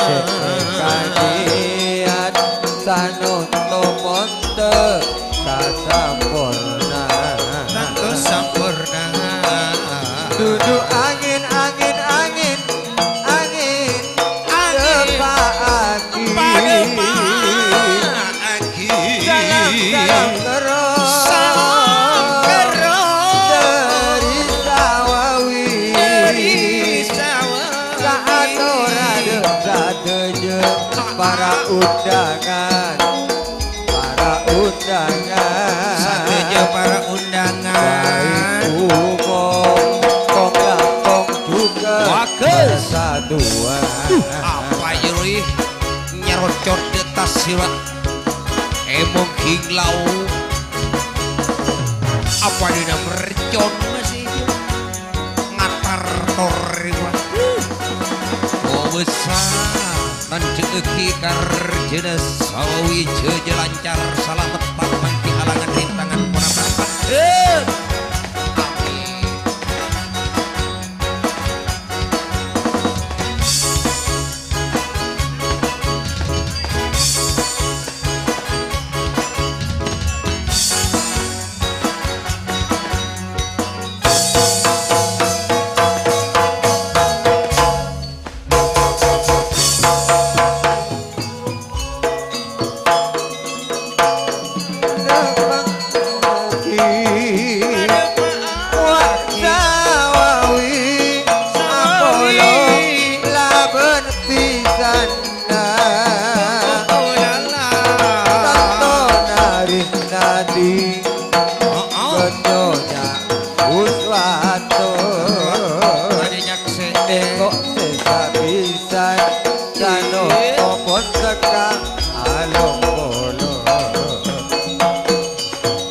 Sè kaniat sanonto ponte sasamporna. Tanto samporna. Dudu angèn, angèn, angèn, angèn. Angèn. Dâpa'aghi. Padâpa'aghi. Salam, salam, terros. Salam, terros. Dâri Sawawi. Dâri Sawawi. Ka atorra dâ' sadhâjâ para undangan. Para undangan. Sadhâjâ para undangan. Baik umum, kong langkong jhughân. Bagus. Persatuan. Duh, apa, Yroy? Nyarocor di atas sirah. Emong king lau. Apa dina mercon masih ngatar tor, Pak. Oh, bessa. Nanjhâ'âghi karjhâna Sawawi jhâjhâ lancar, salamet, ta' mangghi halangan, rintangan, ponapa. Eh! Amin. Heeh. Ghun nyonya Uswatun. Tadi nyaksè. Engko' sè sabisan, sano opon seka along polo.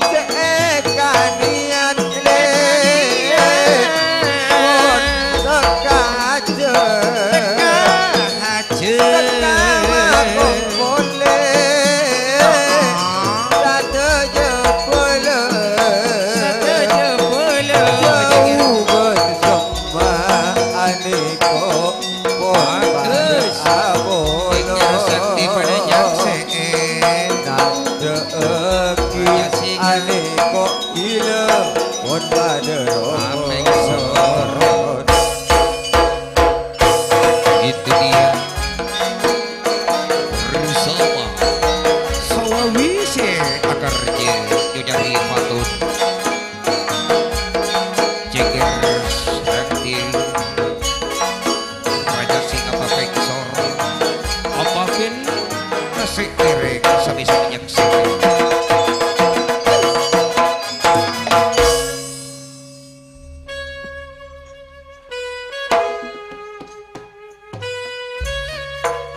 Sè èkaniat lè, pon seka ajâ. Seka ajâ. Seka mabok polè. Sadhâjâ bhâlâ. Sadhâjâ bhâlâ. Jhâu bân semma anèko pon padâ abhâlâ. Bagus. Tinggal sakti padâ nyaksè'è. Nandhâ'âghi anèko ilâ pon padâ ropon. Itu dia. Bersama Sawawi sè akarjhâ nyocari patut. Jèngkèr sakti Raja Singa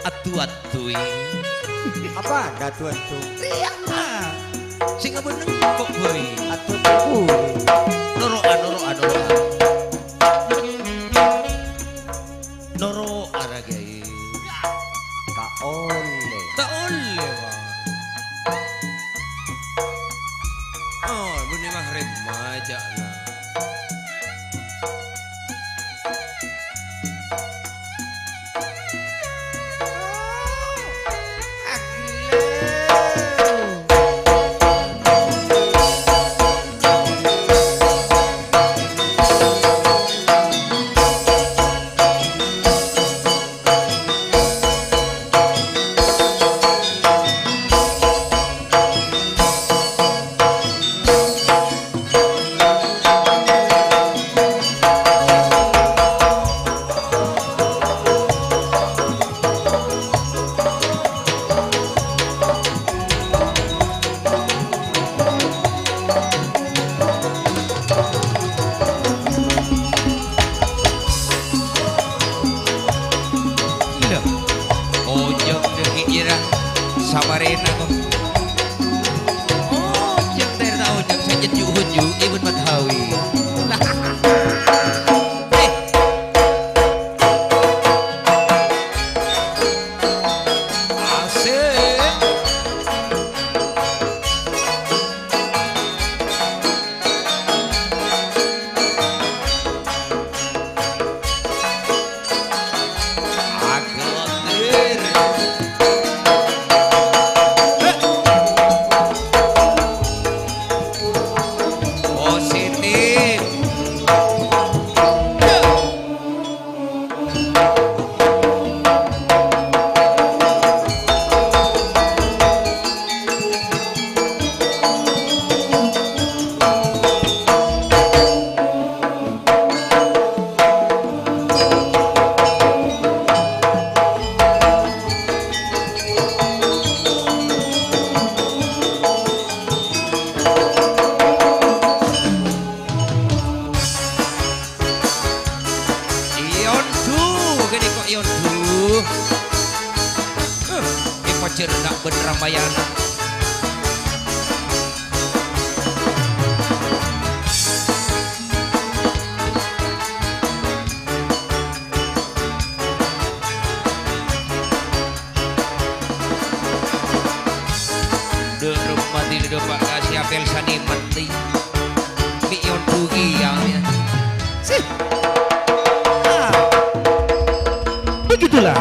Adu-adu, wi. Apa adu-adu? Rèya, sè ngabâneng kok, boy. Adu-adu. Noro'a, noro'a, noro'a. Noro'a, ra, Kiai. Ta' ollè. Ta' ollè, Pak. Oh, bânnè mah rèma jâ', nah. Lho, ojhâk dhâggi' jârâ samarèna kok. Ojhâk ter ta' ojhâk, sajjhâ ju-huju, ibun Mathawi. Lah. Eh. Asik. Positif. Iyondu, ghânèka Iyondu. Eh, èpajhâr na' bân Ramayana. Dâ' remma dina dâpa' ka si Apel saniman, ti. Mi' yon dugi, ya, ya. Sih. Ah. Begitulah,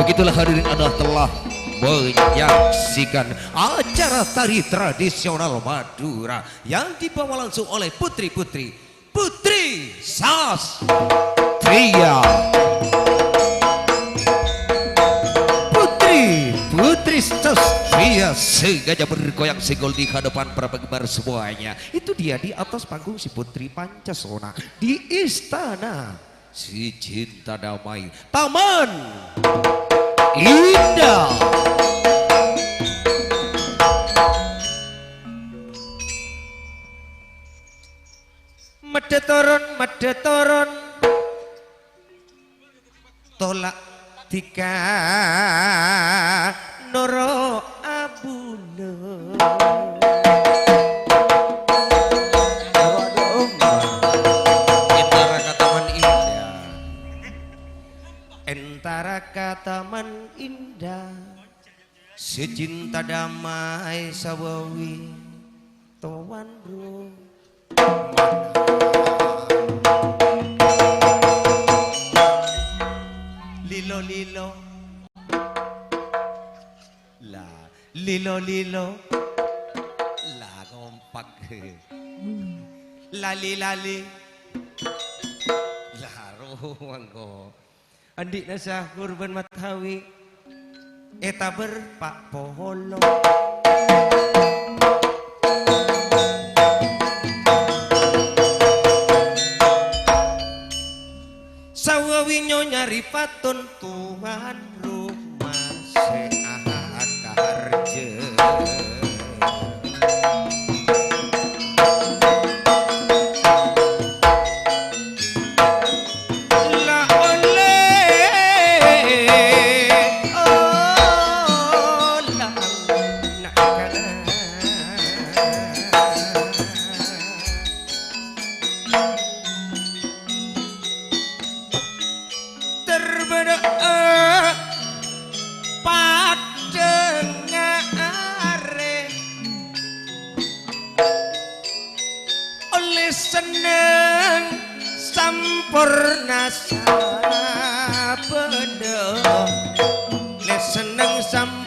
begitulah hadirin anda telah menyaksikan acara tari tradisional Madura yang dibawa langsung oleh putri-putri Putri Sastria. Putri, Putri Sastria sengaja bergoyang senggol di hadapan para penggemar semuanya. Itu dia di atas panggung si Putri Pancasona di istana si Cinta Damai, Taman Indah. Meddhâ toron, meddhâ toron. Tola' dhika noro' abuna. Entara ka Taman Indah. Entara ka Taman Indah. Sè cinta damai sabawi towan ro. Lilo-lilo. La, lilo-lilo. La, kompak. Lali-lali. La, rowa engko'. Andi'na Sahur bân Mathawi ètabâr pa' polo. Sabawi nyonya Rifaton tuan roma sè akaharja. La olle, oh,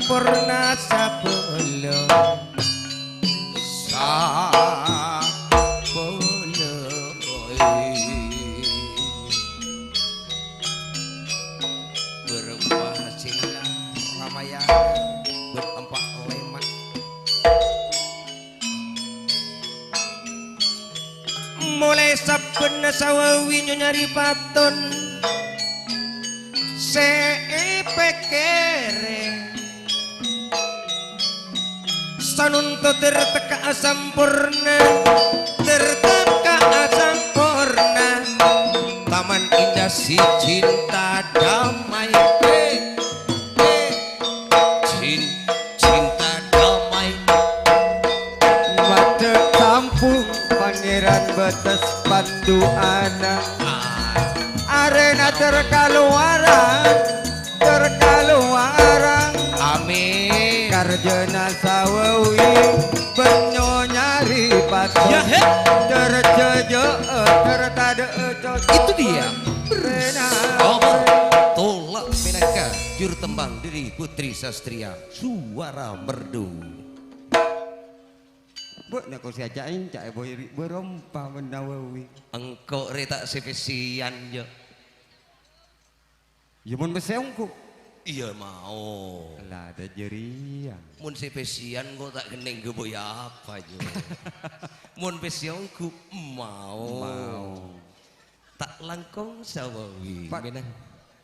Samporna sabâlâ, sabâlâ, bârâmpa sèla ramayana bân empa' lèma'. Molaè sabbhânna sawawi Nyonya Ripaton sè èpèkkèrè. Sanonto terteka asamporna, terteka asamporna. Taman Indah si cinta damai. Eh, eh. Cin-, cinta damai. Madhep kampung Pangeran Bates Pandu'ana. Ah. Arèna terkaluwaran, terkaluwaran. Amin. Karjana sawawi bânnya nyarè patos. Ya, he. Terjejek, tertadek, cocok. Itu dia. Rena. Omor Tola Pinaka, juru tembang dari Putri Sastria, Suara Merdu. Bâ'na ko sè aca' ènca' è boy ri' bârâmpa bân Nawawi. Engko' rè ta' sè pèssèyan, Jo. Iyâ, mon pèssè ongghu. Iyâ, mao. Lah, ada jârèya. Mon sè pèssèyan engko' ta' kennèng ghâbây apa, Jo? Mon pèssè ongghu, mao. Mao. Ta' langkong sawawi, Pa-, mènang.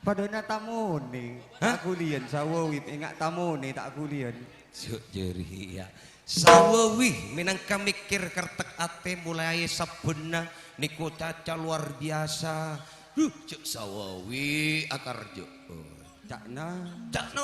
Padâna tamonè, Hah? ta' ghuliyân sawawi, enga' tamonè ta' ghuliyân. Jhâ' jârèya. Sawawi mènangka mèkkèr kertèk atè molaè sabbhânna nèko caca lowar biyasa. Huh, jhâ' sawawi akarjâ'â. Ca'na. Ca'na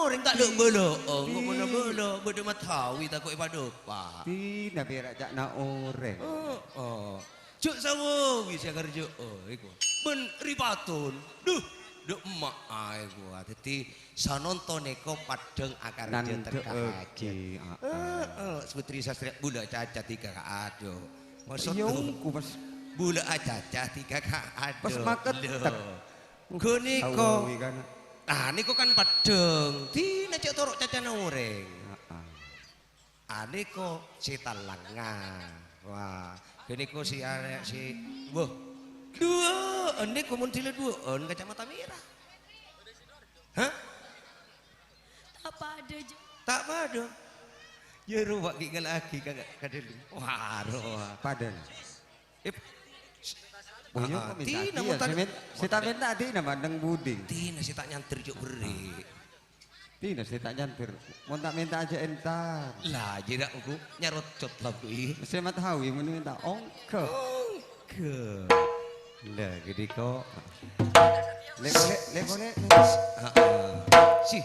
orèng ta' dâ' bâlâ'â, engko' bâdâ bâlâ, bâdâ matawi tako' èpadâpa'. Dina pèra' ca'na orèng. Heeh. Jhâ' sawawi sè akarjâ'â, iko. Bân Ripaton. Duh, dâ' emma'a, iko. Dhâddhi, sanonto nèko paddhâng akarjâ Nandhâ'âghi, terkahajât. Heeh. Heeh, Putri Sastria bulâ caca dhika ka adâ'. Maksud Iyâ, tu, ongghu, Mas. Bulâ acaca dhika ka adâ'. Pas maket, Lho. tek. Ghânèka. Sawawi kana. Nah, nèko kan paddhâng. Dina jhâ' toro' cacana orèng. Heeh. Anèko sè talanga. Wah, ghânèko sè arè-, sè, wah. Duwâ'ân nèko mon dhilâ duwâ'ân Kacamata Mèra. Hah? Ta' padâ, Jo. Ta' padâ. Yâ, rowa ghi' ngalaaghi ka, ka dhâlem. Wah, rowa. Padâ. Eh, Boyo ah, kok minta dina dia, mon ta-, sè min-, sè ta' minta dina mandeng budi. Dina sè ta' nyander jhâ' berri'. Dina sè ta' nyander. Mon ta' minta aja entar. Lah, jhâ' ra engko' nyarocot la kuwi. Sè matawi mon minta ongghâ. Ongghâ. Lah, gede kok. Lek, lek, lek, lek. Heeh. Si.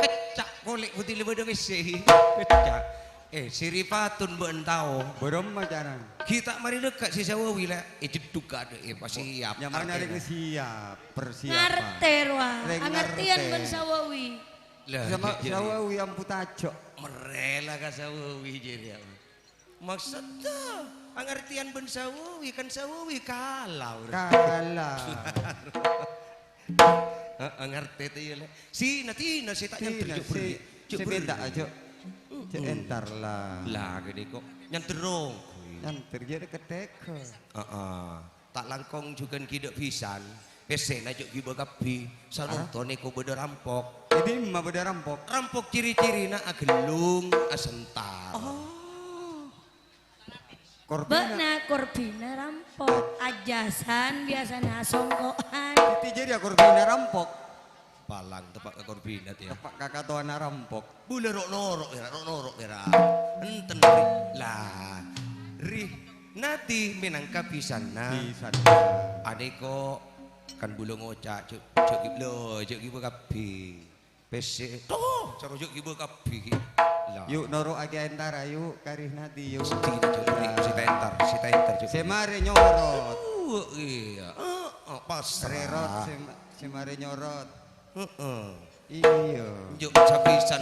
Kecak kolek putih le bâdâ pèssè. Kecak. Eh, si Ripaton bâ'en tao. Bârâmma carana? Ghi' ta' marè lekka' si Sawawi la èjeddhuk ka adâ'na, pas siap. Nyamana artèna. Rèng siap, persiapan. Ngartè, rowa. Rèng angartèyan ngartè. Bân Sawawi. Lah, Sama jâ-, jâ-, Sawawi amputajâ. Merrè la ka Sawawi jârèya. Maksodda, angartèyan bân Sawawi, kan Sawawi kala, bro. Kala. Heeh, ngartè tè, iyâ, Lè'. Sina, tina, sè ta' nyander, Tina, jhâ' sè, berri'. Jhâ' sè berri'. Minta, jhâ', jhâ' Mm-mm. entar, la. Lah, gini kok. Nyander rong. Nyander, jhâ' kethèk. Heeh. Ta' langkong jhughân ghi' dâ' bhisan. Pèssèna jhâ' ghibâ kabbhi. Sanonto nèko bâdâ rampok. È dimma bâdâ rampok? Rampok ciri-cirina aghellung, asentar. Oh. Korbina. Bâ'na korbina rampok. Ajasan biyasana songko'an. Dhâddhi jârèya korbina rampok. Palang teppa' ka korbina, tè, yâ. Teppa' ka katowana rampok. Bulâ ro'-noro', yâ, ro'-noro', yâ. Enten, Ri. Lah, Ri, Nadi mènangka bhisanna. Bhisanna. Anèko kan bulâ ngoca', jhâ', jhâ' ghi-, lho, jhâ' ghibâ kabbhi. Pèssè, toh, soro jhâ' ghibâ kabbhi. Lah. Yu', noro'aghi entara, yu', ka Ri Nadi, yu'. Sedina, jhâ', Ri, sè ta' entar, sè ta' entar, jhâ'. Sè marè nyorot. Oh, iyâ. Heeh, pasrah. Rerot sè ma-, sè marè nyorot. Heeh. Iyâ. Njuk sabhisan,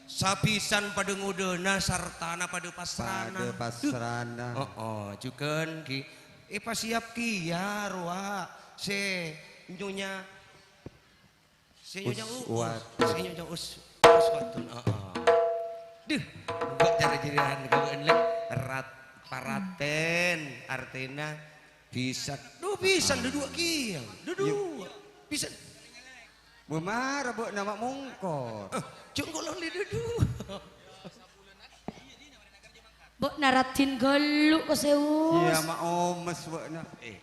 sabhisan padâ ngodâna, sartana padâ pasrana. Padâ pasrana. Heeh, jhughân ghi-, èpasiap kèya rowa sè Nyonya Sè nyonya Us, Uus. Sè nyonya Us, Us wadon, heeh. Duh, kok cara jarihan kawan lek rat-, paraten, artèna bisa. Duh, bisa duduk kiyang, duduk. Bisa. Bumara, Bu, nama mongkor. Eh, jung kok loli duduk. Bok na raddhin ghâllu' ko sè Us. Iyâ, ma' omes bok na. Eh,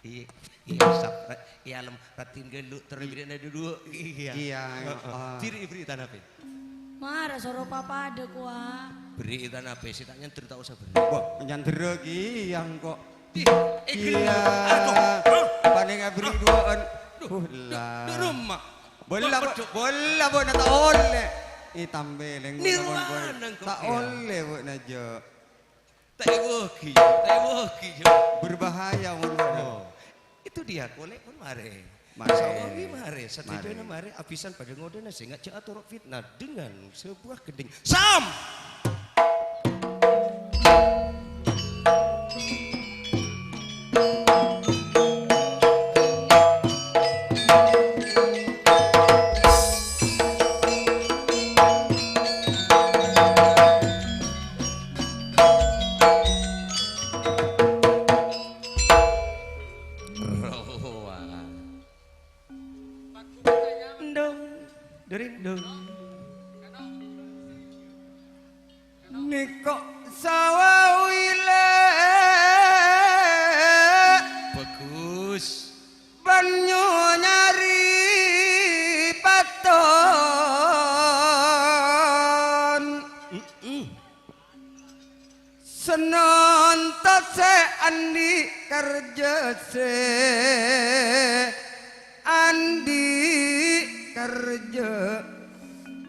iyâ, iyâ, sap-, iyâ, alem raddhin ghâllu' terro bherri'na duduk. Iyâ. Iyâ, heeh. Bherri', bherri' tanapè. Mara soro papadâ kowa. Bherri' tanapè, sè ta' nyander ta' osa bherri'. Wah, nyander kiyang kok. Ih, eh, ghellâ'. Iyâ. Aduh. Panènga bherri' duwâ'ân. Duh, Huh, duh, la. Duh, rumah. Bolla, Pak, bo-, bolla, bo, na ta' ollè. Eh, tambeleng, Nirwana, Pak, engko', ta' iyâ. Ollè, bo, na, Jo. Ta' èwâgi, ta' èwâgi, Jo. Berbahaya, mon, Pak. Oh. Itu dia, kolè pon marè. Marè. Sawawi marè, sadhâjâna Marè. Marè, abhisan padâ ngodâna sè ngajhâk atoro' fitnah dengan sebuah gendhing. Sam! Rowa. Dong, dering dong. Nèko' sawawi lè'. Bagus. Bânnya nyarè paton. Mm-mm. Sanonto sè andi' karjâ sè andi' karjâ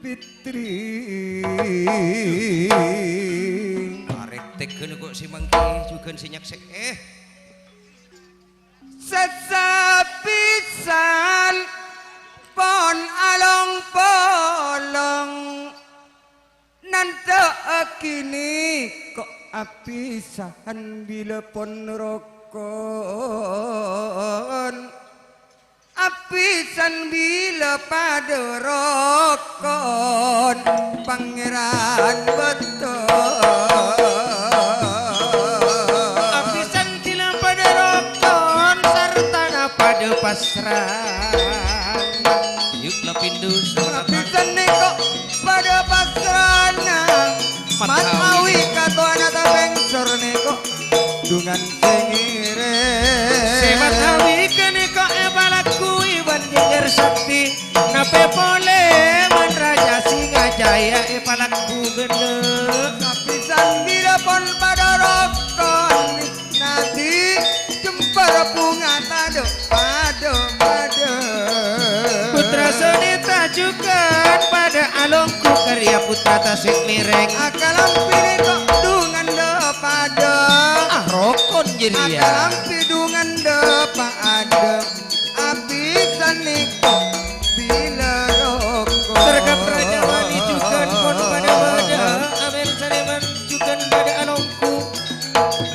Fitri. Arèk tegghâna ko' sè mangghi jhughân sè nyaksè'è. Sè sapisan pon along-polong. Nandhâ'âghi nèko' apisan bilâ pon rokon. Apisan bilâ padâ rokon, Pangèran bâto. Apisan bilâ padâ rokon, sartana padâ pasrana. Yuk, la pindu, selamat datang. Apisan nèko' padâ pasrana. Mat Mat Hawi. Hawi katowana tapèng sor nèko'. Dungan sè ngèrèm. Sè Mat Hawi kènèko' èpalakui bân jèjèr sakti. Napè polè bân Raja Singajaya èpalaku ghellâ'. Sapisan bilâ pon padâ rokon. Nadi jembhâr bhunga tadâ' padâ-padâ. Putra Sonita jhughân padâ alongghu karya putra tasik mèrèng. Akalampi nèko' dungan dâ' padâ. Ah, rokon jârèya. Akalampi dungan dâ' padâ. Apisan nèko' bilâ rokon. Sergap Raja Wali jhughân pon padâ-padâ. Amèn Saleman jhughân padâ alongghu.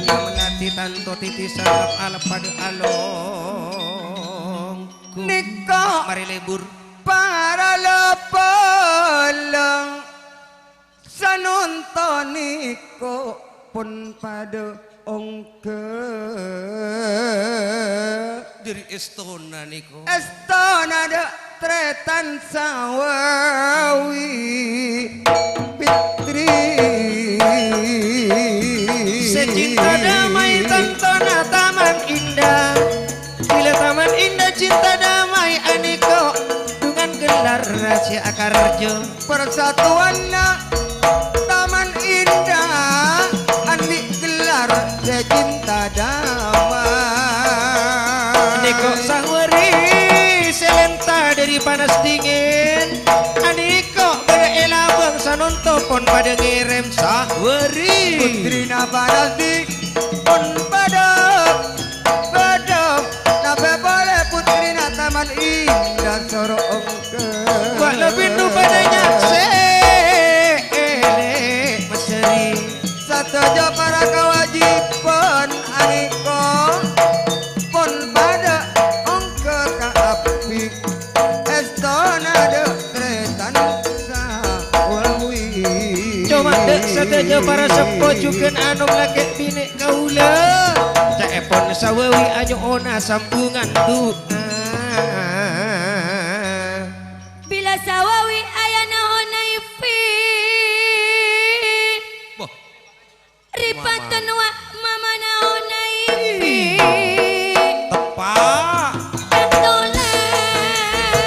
Mennati tanto titisan alap-alap padâ alongghu. Nèko' Mari lebur. Para la polong. Sanonto nèko' pon padâ ongghâ. Dâri èstona nèko'. Èstona dâ' Trètan Sawawi Fitri. Sè cinta damai tantona Taman Indah. Bilâ Taman Indah cinta damai anèko' dungan gellar raja akarjo. Parsatuanna Taman Indah andi' gellar sè cinta damai. Nèko' sahwari sè lènta dâri panas dingin. Anèko' bâdâ è labâng sanonto pon padâ ngèrèm sahwari. Putrina panas dingin pon padâ Padâ, napè polè putrina Taman Indah soro ongghâ. Wa' lebbi nu padâ nyaksè'è lè' masèri. Sadhâjâ para kawâjibhân anèko', pon padâ ongghâ kabbhi. Èstona Raja para seppo jhughân anom lakè' binè' kaulâ. Ca'èpon Sawawi anyo'ona sambhungan du'a. Bilâ Sawawi ayana Honaifi. Wah. Ripatèn wa' mamana Honaifi. Teppa'. Tatola.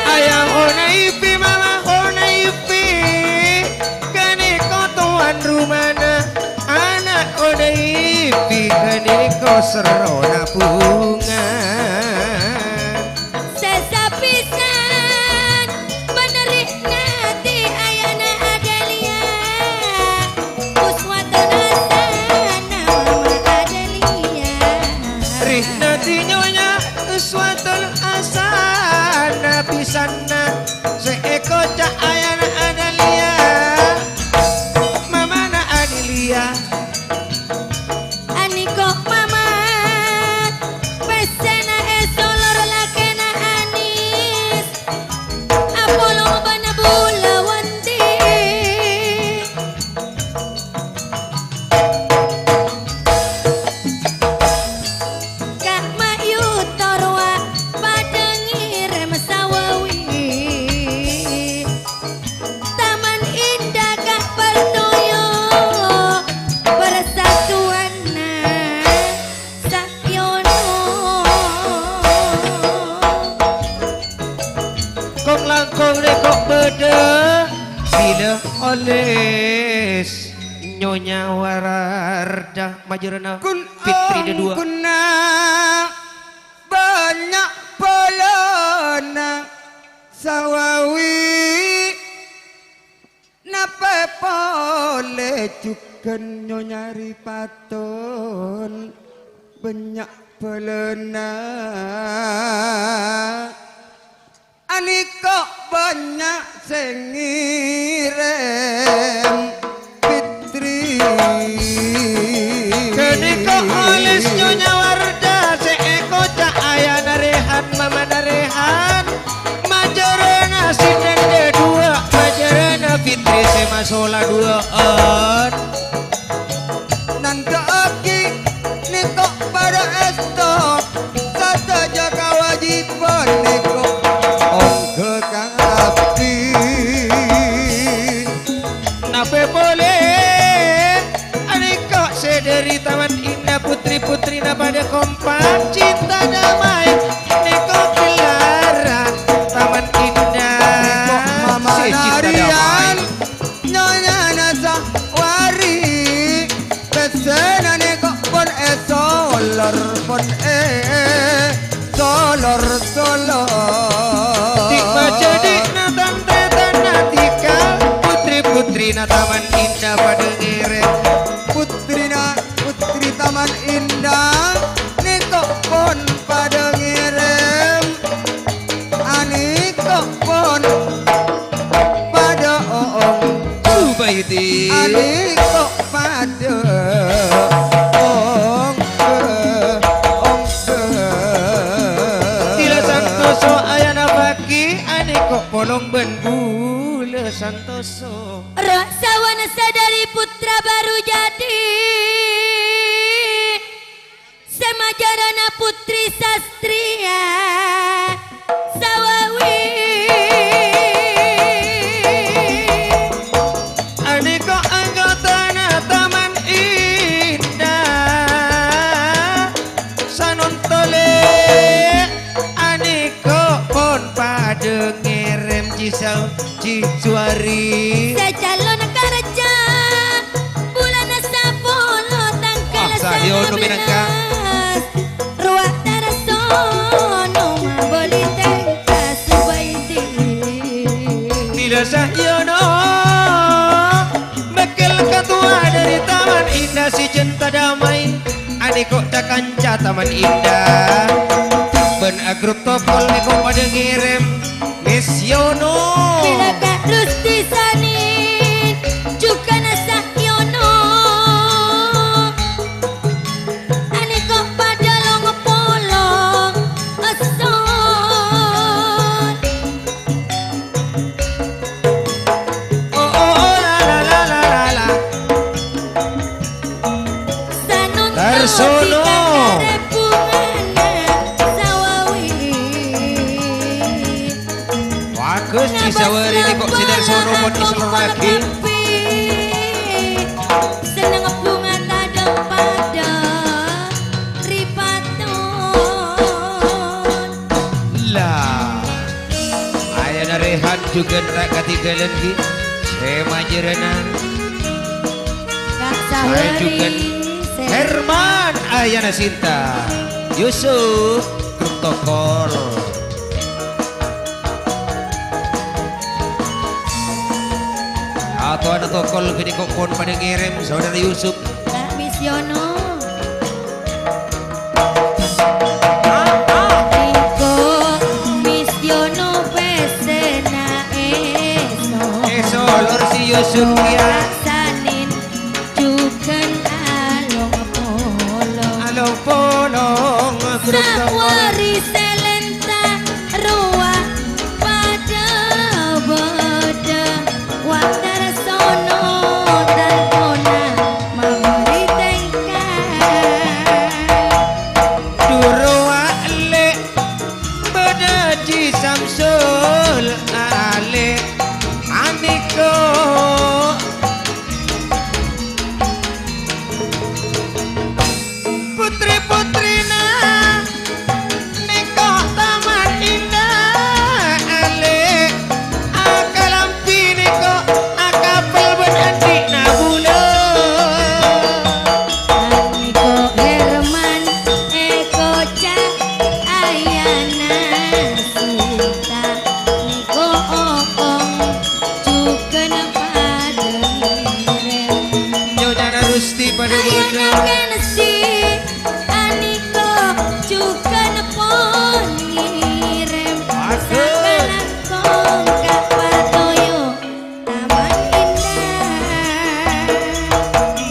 Ayah Honaifi, mama Honaifi. Ghânèka towan rumana. Ana' Honaifi ghânèka serrona bhunga. Sè sapisan bân Rihnati ayana Adelia, uswatun hasanah mama Adelia. Rihnati nyonya uswatun hasanah pisanna sè èkoca' ayana Adelia, mamana Adelia. Aniko' mama, pèssèna èsolor lakèna Anis. Apolong bân bulâ wandi. Ka' Mayu Torwa padâ ngèrèm Sawawi. Taman Indah ka' partoyo persatuanna Sayono. Kong-langkong rèko' bâdâ bilâ oles Nyonya Warda majârâna Kun Fitri dâdua. Ongghuna bânnya' polana Sawawi. Napè polè jhughân Nyonya Ripatun bânnya' bâlâna. Aniko' bânnya' sè ngèrèm Fitri. Ghâniko' oles Nyonya Warda sè èkoca' ayana Rehan, mamana Rehan. Majârâna Sinan dâdua, majârâna Fitri sè masola duwâ'ân. Nandhâ'aghi niko' padâ èsto, sadhâjâ kawâjibhân niko' ongghâ ka abdhi. Napè polè aniko' sè dâri Taman Indah, putri-putrina padâ kompak cinta damai. Niko' gelaran Taman Indah sè cinta damai. Nyonyana Sawari, pèssèna niko' pon èsolor, pon èsolor-solor. Di' majâdhi'na tan-tarètan Atika, putri-putrina Taman Indah padâ ngèrèm. Putrina, putri Taman Indah, niko' pon padâ ngèrèm. Aniko' pon padâ ong-ong. Zubaidi. Aniko' padâ ong-, ong-. Tila santoso ayana bâgi, aniko' polong bân bulâ santoso. Roh sawana sadari putra baru jadi. Sè majârâna Putri Sastria Sawawi. Aniko' anggotana Taman Indah. Sanon tolè, aniko' pon padâ ngèrèm cisau. Ciswari. Sè calon karja bulâna sapolo tangghâl Ah, Sayono mènangka. sabellâs. Rowa Tarsono mabâli tèngka Subaidi. Bilâ Sayono, mèkkèl katowa dâri Taman Indah sè cinta damai. Aniko' ca-kanca Taman Indah. Bân agrotopol niko' padâ ngèrèm. Mesyono. Bilâ Kak Rusti Sanin, jhughâna Sahyono. Aniko' padâ long-polong esson. Oh, oh, oh, la, la, la, la, la, la. Gus Cisawari nèko sè dâri Soro pon islorraghi. Senneng bhunga tadhâ' padâ ripaton. La, ayana Rehan jhughân ta' kadhingghâlân, ghi. Sè majârâna. Kak Sahari, jhughân sè Herman, ayana Sinta. Yusuf, grup Tokol. Atowana Tokol ghânèka pon padâ ngèrèm, Saudara Yusuf. Kak Misyono. Engko' Misyono pèssèna èso. Èso, lor si Yusuf, ya. Rasanin jhughân along-polong. Along-polong, grup Tokol. Sawari sè lènta rowa padâ bâdâ. Watar sono tantona mabâli tèngka. Dhu rowa lè' bâdâ Ji Samsul alè' anèko. Putri-putrina nèko taman indah alè', akalambi nèko akapel bân andi'na bulâ. Anèko Herman èkoca' ayana Sinta, nèko Oong jhughân padâ ngèrèm. Nyonyana Rusti padâ bâdâ. Ayana Kensi, anèko jhughân pon ngèrèm. Aduh. Sakalangkong ka patoyo Taman Indah.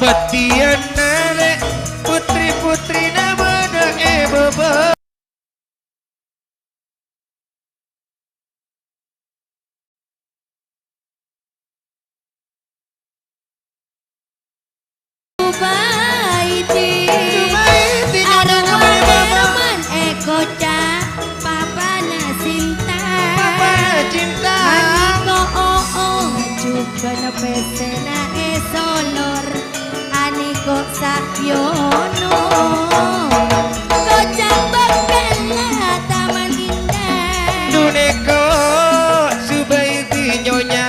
Bâdiyân narè putri-putrina bâdâ è bâbâ. Zubaidi. Zubaidi, arwah Herman èkoca' papana Sinta. Papana Cinta. Anèko Oong jhughân pèssèna èso lor. Anèko Sahyono, koca' bâkalla Taman Indah. Dhu nèko Zubaidi Nyonya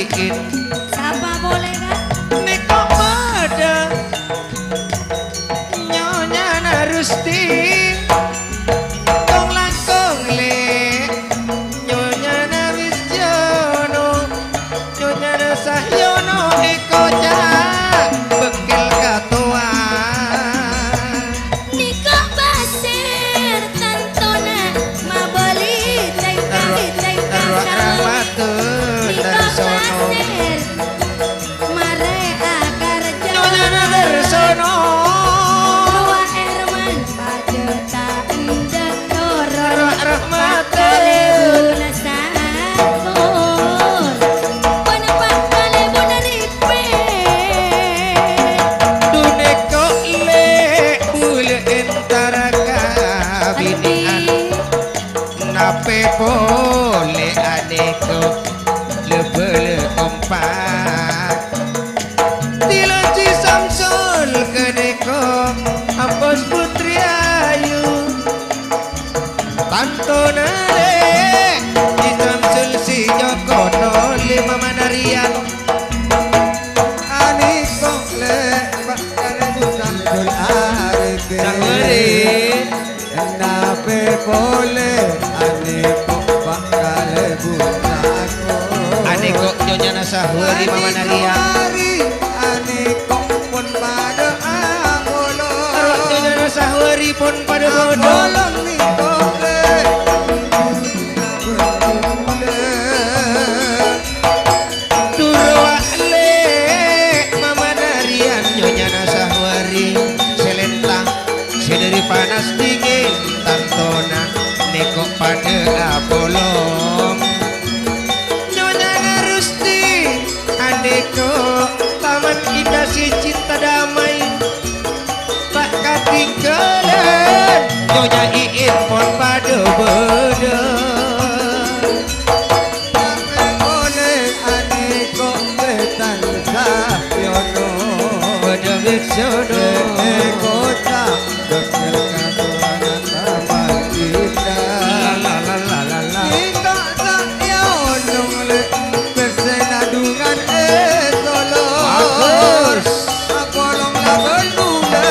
Iin. Sapa polè, Kak? Nèko padâ Nyonyana Rusti. Kong-langkong lè', Nyonyana Wisjono, Nyonyana Sahyono èkoca' bâkkèl katowa. Nèko pasèr tantona mabâli tèngka, tèngka. Rowa, rowa sawah. Rahmatun. Nèko Darsono. Pasèr. Marè akarja. Nyonyana Darsono. Rowa Herman padâ ta' endâ' toro'. Ra-, rahmatan. Pakalèbuna sakur. Ponapa kalèbuna ripè. Dhu nèko lè' bulâ entara kabinè'an. Napè polè anèko lè-bâlè kompak. Diloji Samsul ghânèka ampos putri ayu. Tantona lè' Ji Samsul si nyokono lè' Mama Narian. Anèko lè' Pak Kalèbu Samsul Arifin. Sangare. Napè polè anèko Pak Kalèbu Samsul. Anèko Nyonyana Sahwari Mama Narian. Anèko pon padâ apolong. Nyonyana Sahwari pon padâ apolong. Apolong nèko lè'. Dhu rowa lè' Mama Narian Nyonyana Sahwari sè lènta, sè dâri panas dingin tantona nèko padâ apolong. Nyonyana Rusti anèko Taman Indah si Cinta Damai. Ta' katinggalan, Nyonya Iin pon padâ bâdâ. Jodoh. Koca' geger kaduwana taman indah. La, la, la, la, la, la. Minta saya onong le' bersena dungan e Solo. Bagus. Apolong laban mula,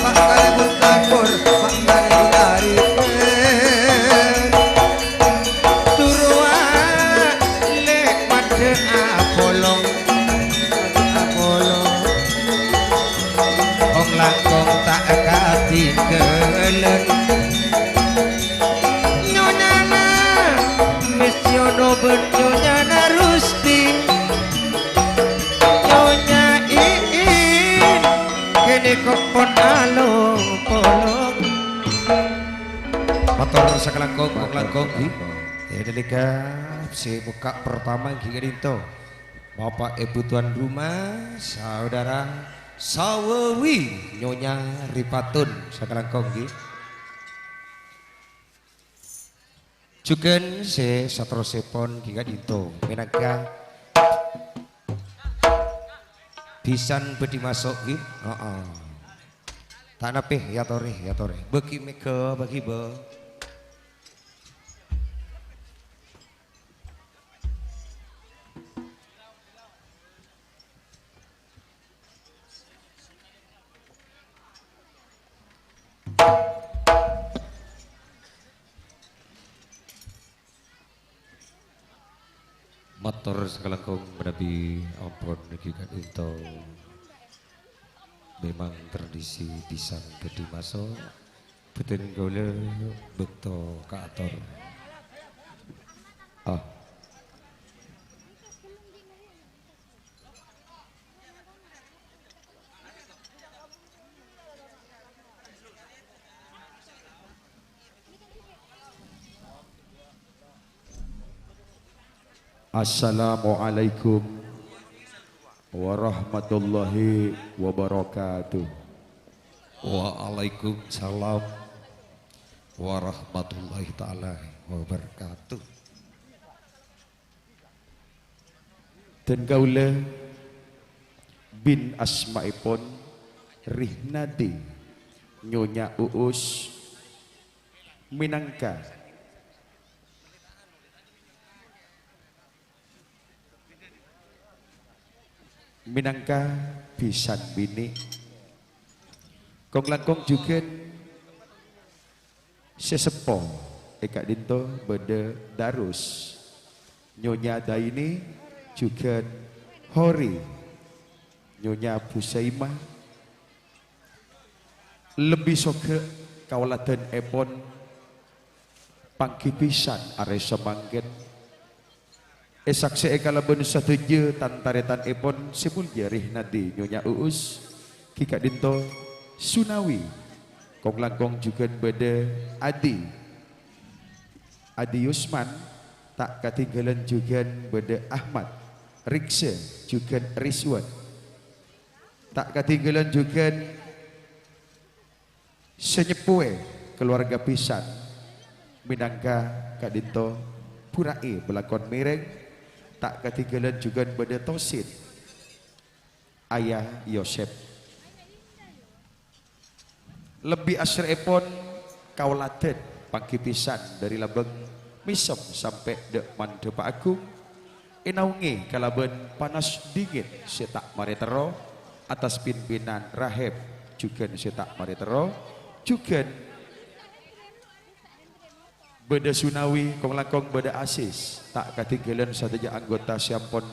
Pak Kale pun campur, Pak Kale pun aripen. Surowa le' padha apolong, apolong. Ong langkong ta' katinggalan. Nyonyana Miss Yono ban Nyonyana Rusti. Nyonya Iin, kene kok pon along-polong. Mator sakalangkong, langkong, gi. Ya, delega, se buka pertama, gi, ka'dinto. Bapak Ibu tuan rumah, saudara Sawewi, Nyonya Ripatun, sakalangkong, gi. Jugan se saterrossèpon ghi' ka'dinto mènangka bhisan bhâdhi maso' ghi'. Heeh. Ta' napè, èyatorè, èyatorè. Bâgi mèghâ, bâgi, Bâ. Mator sakalangkong manabi ampon nèka ka'dinto. Memang tradisi bhisan bhâdhi maso', bhâdhân kaulâ bâkto kaator. Ah. Assalamualaikum warahmatullahi wabarakatuh. Waalaikumsalam warahmatullahi taala wabarakatuh. Dân kaulâ bin asmaèpon Rihnadi, Nyonya Uus, mènangka, mènangka bhisan binè'. Kong-langkong jhughân sè seppo è ka'dinto bâdâ Darus, Nyonya Daini, jhughân Hori, Nyonya Busaimah. Lebbi soghâ' kaoladhânèpon pangghi bhisan arè samangkèn. Èsaksè'è kalabân sadhâjâ tan-tarètanèpon sè molja Rihnadi Nyonya Uus, ghi' ka'dinto Sunawi, kong-langkong jhughân bâdâ Adi, Adi Yusman, ta' katinggalan jhughân bâdâ Ahmad, Riksa, jhughân Rizwan. Ta' katinggalan jhughân sè nyeppowè kalowarga bhisan, mènangka ka'dinto Bura'i bâlakon mèrèng, ta' katinggalan jhughân bâdâ Tosin, Ayah Yosep. Lebbi asrè'èpon kaoladhân pangghi bhisan dâri labâng mèsem sampè' dâ' mandhâpa agung, ènaongè kalabân panas dingin sè ta' marè terro, attas pimpinan rahèp jhughân sè ta' marè terro, jhughân bâdâ Sunawi, kong-langkong bâdâ Asis, ta' katinggalan sadhâjâ anggota sè ampon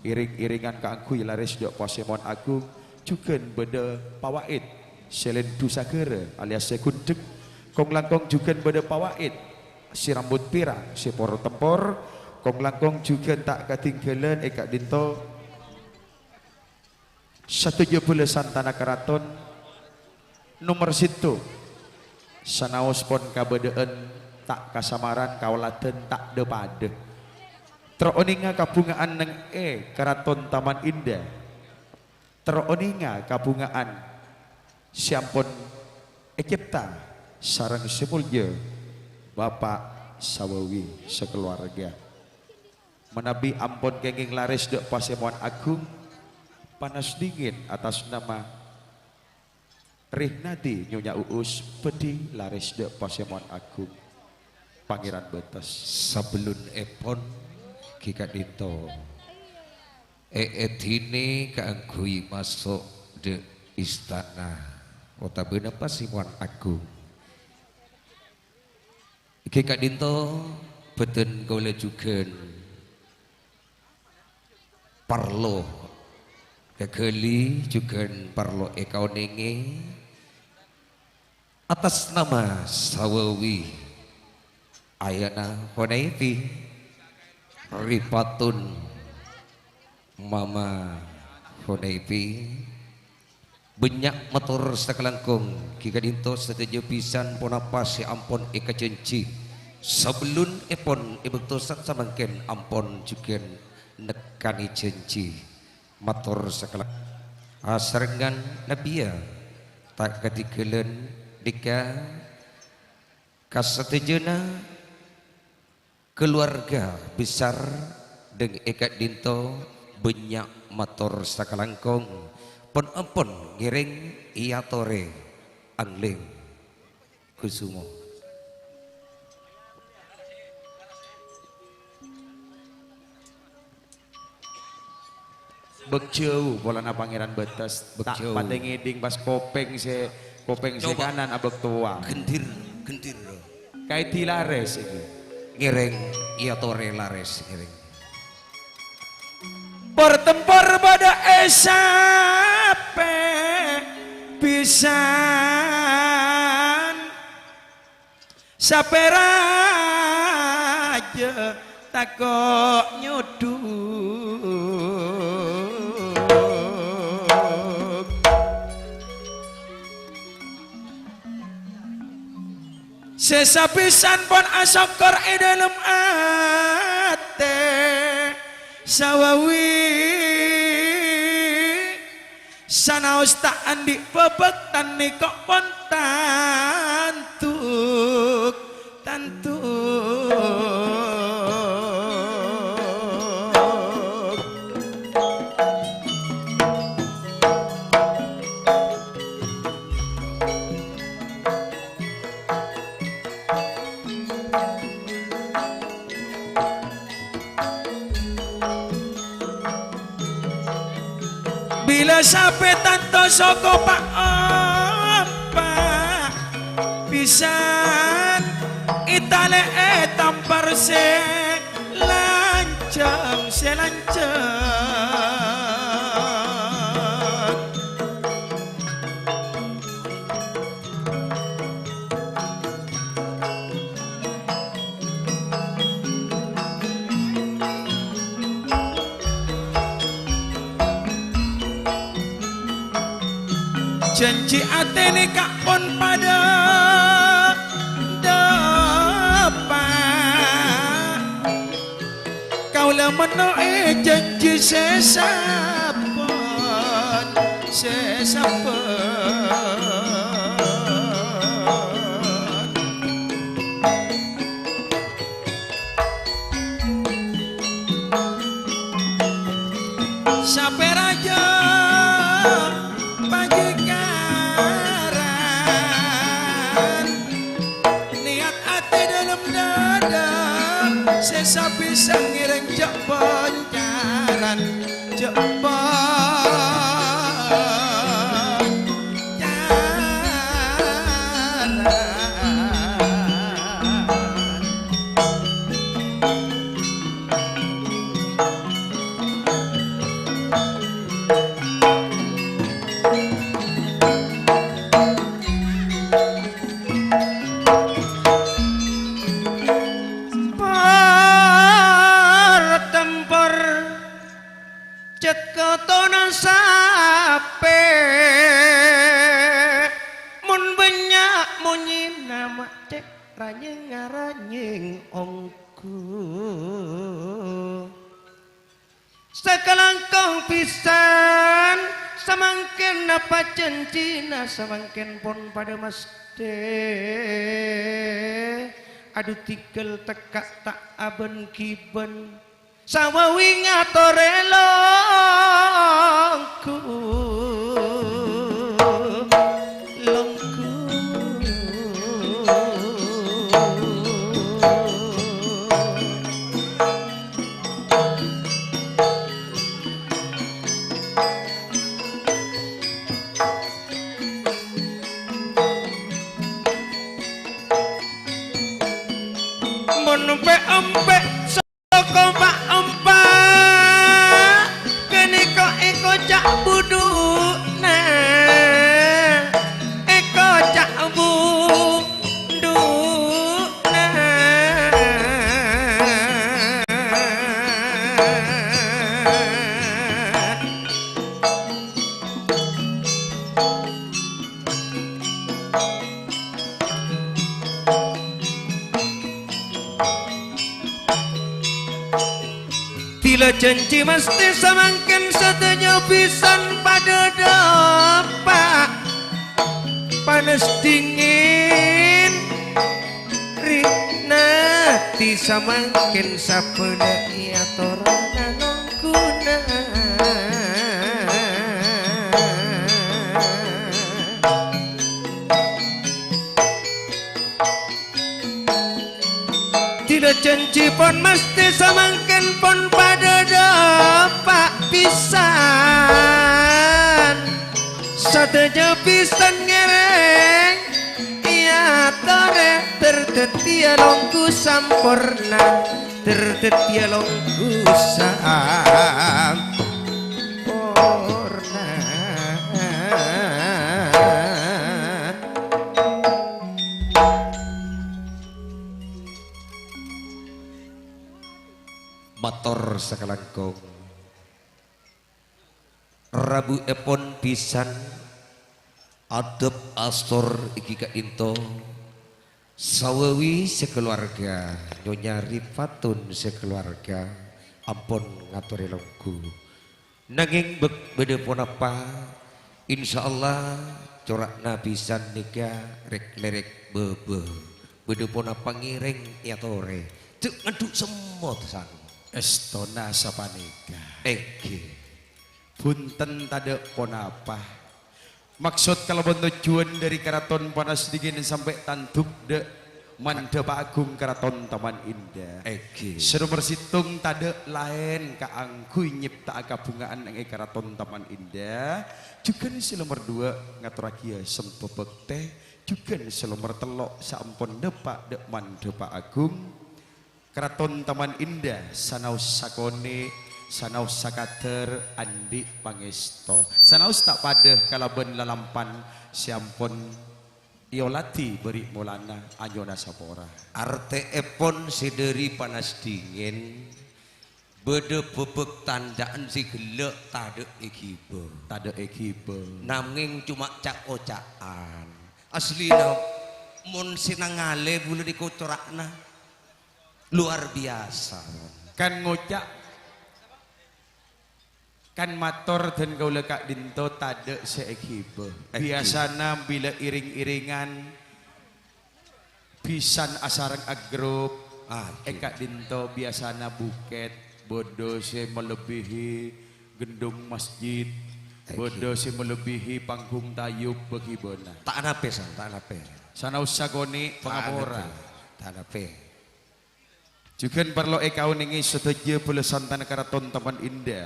ring-iringan kaangghuy larès dâ' pasèmon agung, jhughân bâdâ Pawaid, sè lèndhu sagârâ alias sè ghundhek, kong-langkong jhughân bâdâ Pawaid, sè rambut pirang, sè poro tempor, kong-langkong jhughân ta' katinggalan è ka'dinto sadhâjâ bhâlâ santana karaton. Nomer sèttong, sanaospon kabâdâ'ân ta' kasamaran, kaoladhân ta' dhâ-padhâ. Terro onènga kabhunga'an neng è Karaton Taman Indah. Terro onènga kabhunga'an sè ampon ècèpta sareng sè molja Bapa' Sawawi sakalowarga. Manabi ampon kèngèng larès dâ' pasèmowan agung, panas dingin atas nama Rihnadi Nyonya Uus bhâdhi larès dâ' pasemowan agung Pangèran Bates. Sabellunèpon ghi' ka'dinto èèdinè kaangghuy maso' dâ' istana otabâna pasemowan agung. Ghi' ka'dinto bhâdhân kaulâ jhughân parlo èghâli, jhughân parlo èkaonèngè. Atas nama Sawawi, Ayana Honaifi, Ripatun Mama Honaifi, bânnya' mator sakalangkong, ghi' ka'dinto sadhâjâ bhisan ponapa sè ampon èkajhânjhi. Sabellunèpon è bâkto sa-, samangkèn ampon jhughân nekkanè jhânjhi. Mator sakalangkong. Asarengngan nabbiyâ ta' kadhighâlân dhika ka sadhâjâna kaluwarga besar dâng è ka'dinto bânnya' mator sakalangkong, pon-ampon ngèrèng èyatorè angling Kusumo. Bâk jhâu polana Pangèran Bates. Bâk jhâu. Ta' patè ngèdhing pas kopèng sè, kopèng sè kanan abâk towa. Ghendir, ghendir. Kaèdhi larès iki. Ngèrèng, èyatorè larès, ngèrèng. Partempor padâ èsapè bhisan. Sapè rajâ tako' nyodhuk. Sè sabhisan pon asokkor è dhâlem atè Sawawi. Sanaos ta' andi' bhâbhâk tanèko pon tandhuk, tandhuk. Bilâ sapè tanto soko pa'-ompa' bhisan, ètalè'è tampar sè lanjhâng, sè lanjhâng. Janji atèna ka' pon padâ dâpa'. Kaulâ mennowè janji sè sabbhân, sè sabbhân. Sapè rajâ panjhikaran. Niyat atè dâlem dâdâ, sè sabisa ngèrèng jhâ' poncaran, jhâ' poncaran. Partempor cèt kotona sapè, mon bânnya' monyèna ma' cè' ranyèng-aranyèng ongghu. Sakalangkong bhisan, samangkèn napa janjina, samangkèn pon padâ masthè. Adu tèghâl tekka' ta' abân-ghibân, sabawi ngatorè longghu. La janji mastè samangkèn sadhâjâ bhisan padâ dâpa'. Panas dingin rinati samangkèn sabâna èatorana nongguna. Dina janji pon mastè samangkèn pon padâ dâpa' bhisan. Sadhâjâ bhisan ngèrèng èatorè, ter dhâddhiyâ longghu samporna, ter dhâddhiyâ longghu samporna. Mator sakalangkong. Rabuèpon bhisan, adhâp astor èngghi ka'dinto, Sawawi sakaluarga, Nyonya Rifatun sakaluarga, ampon ngatorè longghu. Nangèng bâk-, bâdâ ponapa, insyaallah cora'na bhisan nèka rèk-lèrèk bâbâ. Bâdâ ponapa ngèrèng èatorè. Jhâ' nganḍhu' semmot, San. Èstona sapanèka. Èngghi. Bhunten tadâ' ponapa. Maksod kalabân tojjhuwân dhâri Karaton Panas Dingin sampè' tanḍhuk dâ' Mandhâpa Agung Karaton Taman Indah. Èngghi. Sè nomer sèttong tadâ' laèn kaangghuy nyèpta'a kabhungaan è Karaton Taman Indah. Jhughân sè nomer duwâ' ngatorraghiyâ sembhâ bhâktè. Jhughân sè nomer tello' saampon dâpa' dâ' Mandhâpa Agung. Karaton Taman Indah, sanaos sakonè', sanaos sakadâr anḍi' pangèsto. Sanaos ta' paḍâ kalabân lalampan sè ampon èoladhi bâri' molana anyona sapora. Artèèpon sè dhâri panas dingin, bâḍâ bhâbhâk tanḍhâ'ân sè ghellâ' tadâ' èghibâ. Tadâ' èghibâ. Nangèng coma ca'-oca'an. Aslina, mon sè nangalè bulâ nèko cora'na. Luar biasa. Kan ngoca', kan mator dân kaulâ ka'ḍinto tadâ' sè èghibâ. Èghi. Biyasana bilâ iring-iringan bhisan asareng agrup. Ah, è ghi. Ka'ḍinto biyasana bukèt, bâḍâ sè malebbihi gendhung masjid, èghi, bâḍâ sè malebbihi panggung tayub bâghibâna. Ta' anapè, San, ta' anapè. Sanaos sakonè' pangapora. Ta' anapè. Ta' anapè. Jhughân parlo èkaonèngè sadhâjâ bhâlâ santana Karaton Taman Indah.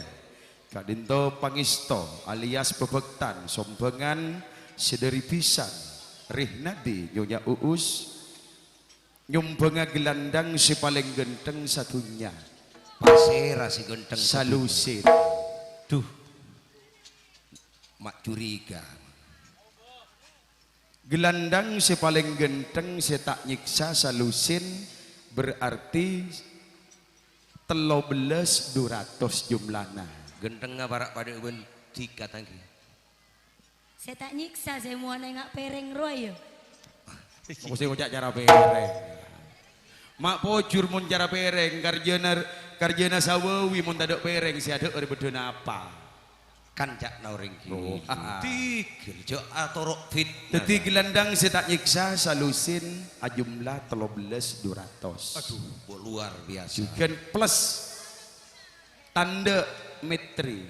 Ka'ḍinto pangèsto alias bhâbhâktan sombhângan sè dhâri bhisan Rihnadi Nyonya Uus, nyombhângnga ghâlândhâng sè palèng ghântheng sadhunnya. Pasèra sè ghântheng sadhunnya? Salusin. Duh. Ma' curiga. Ghâlândhâng sè palèng ghântheng sè ta' nyèksa salusin berarti tello bellâs du ratos jumlana. Ghânthengnga para' paḍâ bân dhika tanggi. Sè ta' nyèksa sè mowana enga' pèrèng rowa, yâ? Mosè ngoca' cara pèrèng. Ma' pojhur mon cara pèrèng, karjâna, karjâna Sawawi mon tadâ' pèrèng sè adâ' rè bâḍâna apa? Kan ca'na orèng ghili. Oh. Tigel, jhâ' atoro' fitnah. Dhâddhi ghâlândhâng sè ta' nyèksa salusin ajumla tello bellâs du ratos. Aduh, bo-, luar biasa. Jhughân plus tanḍhâ' Mètri.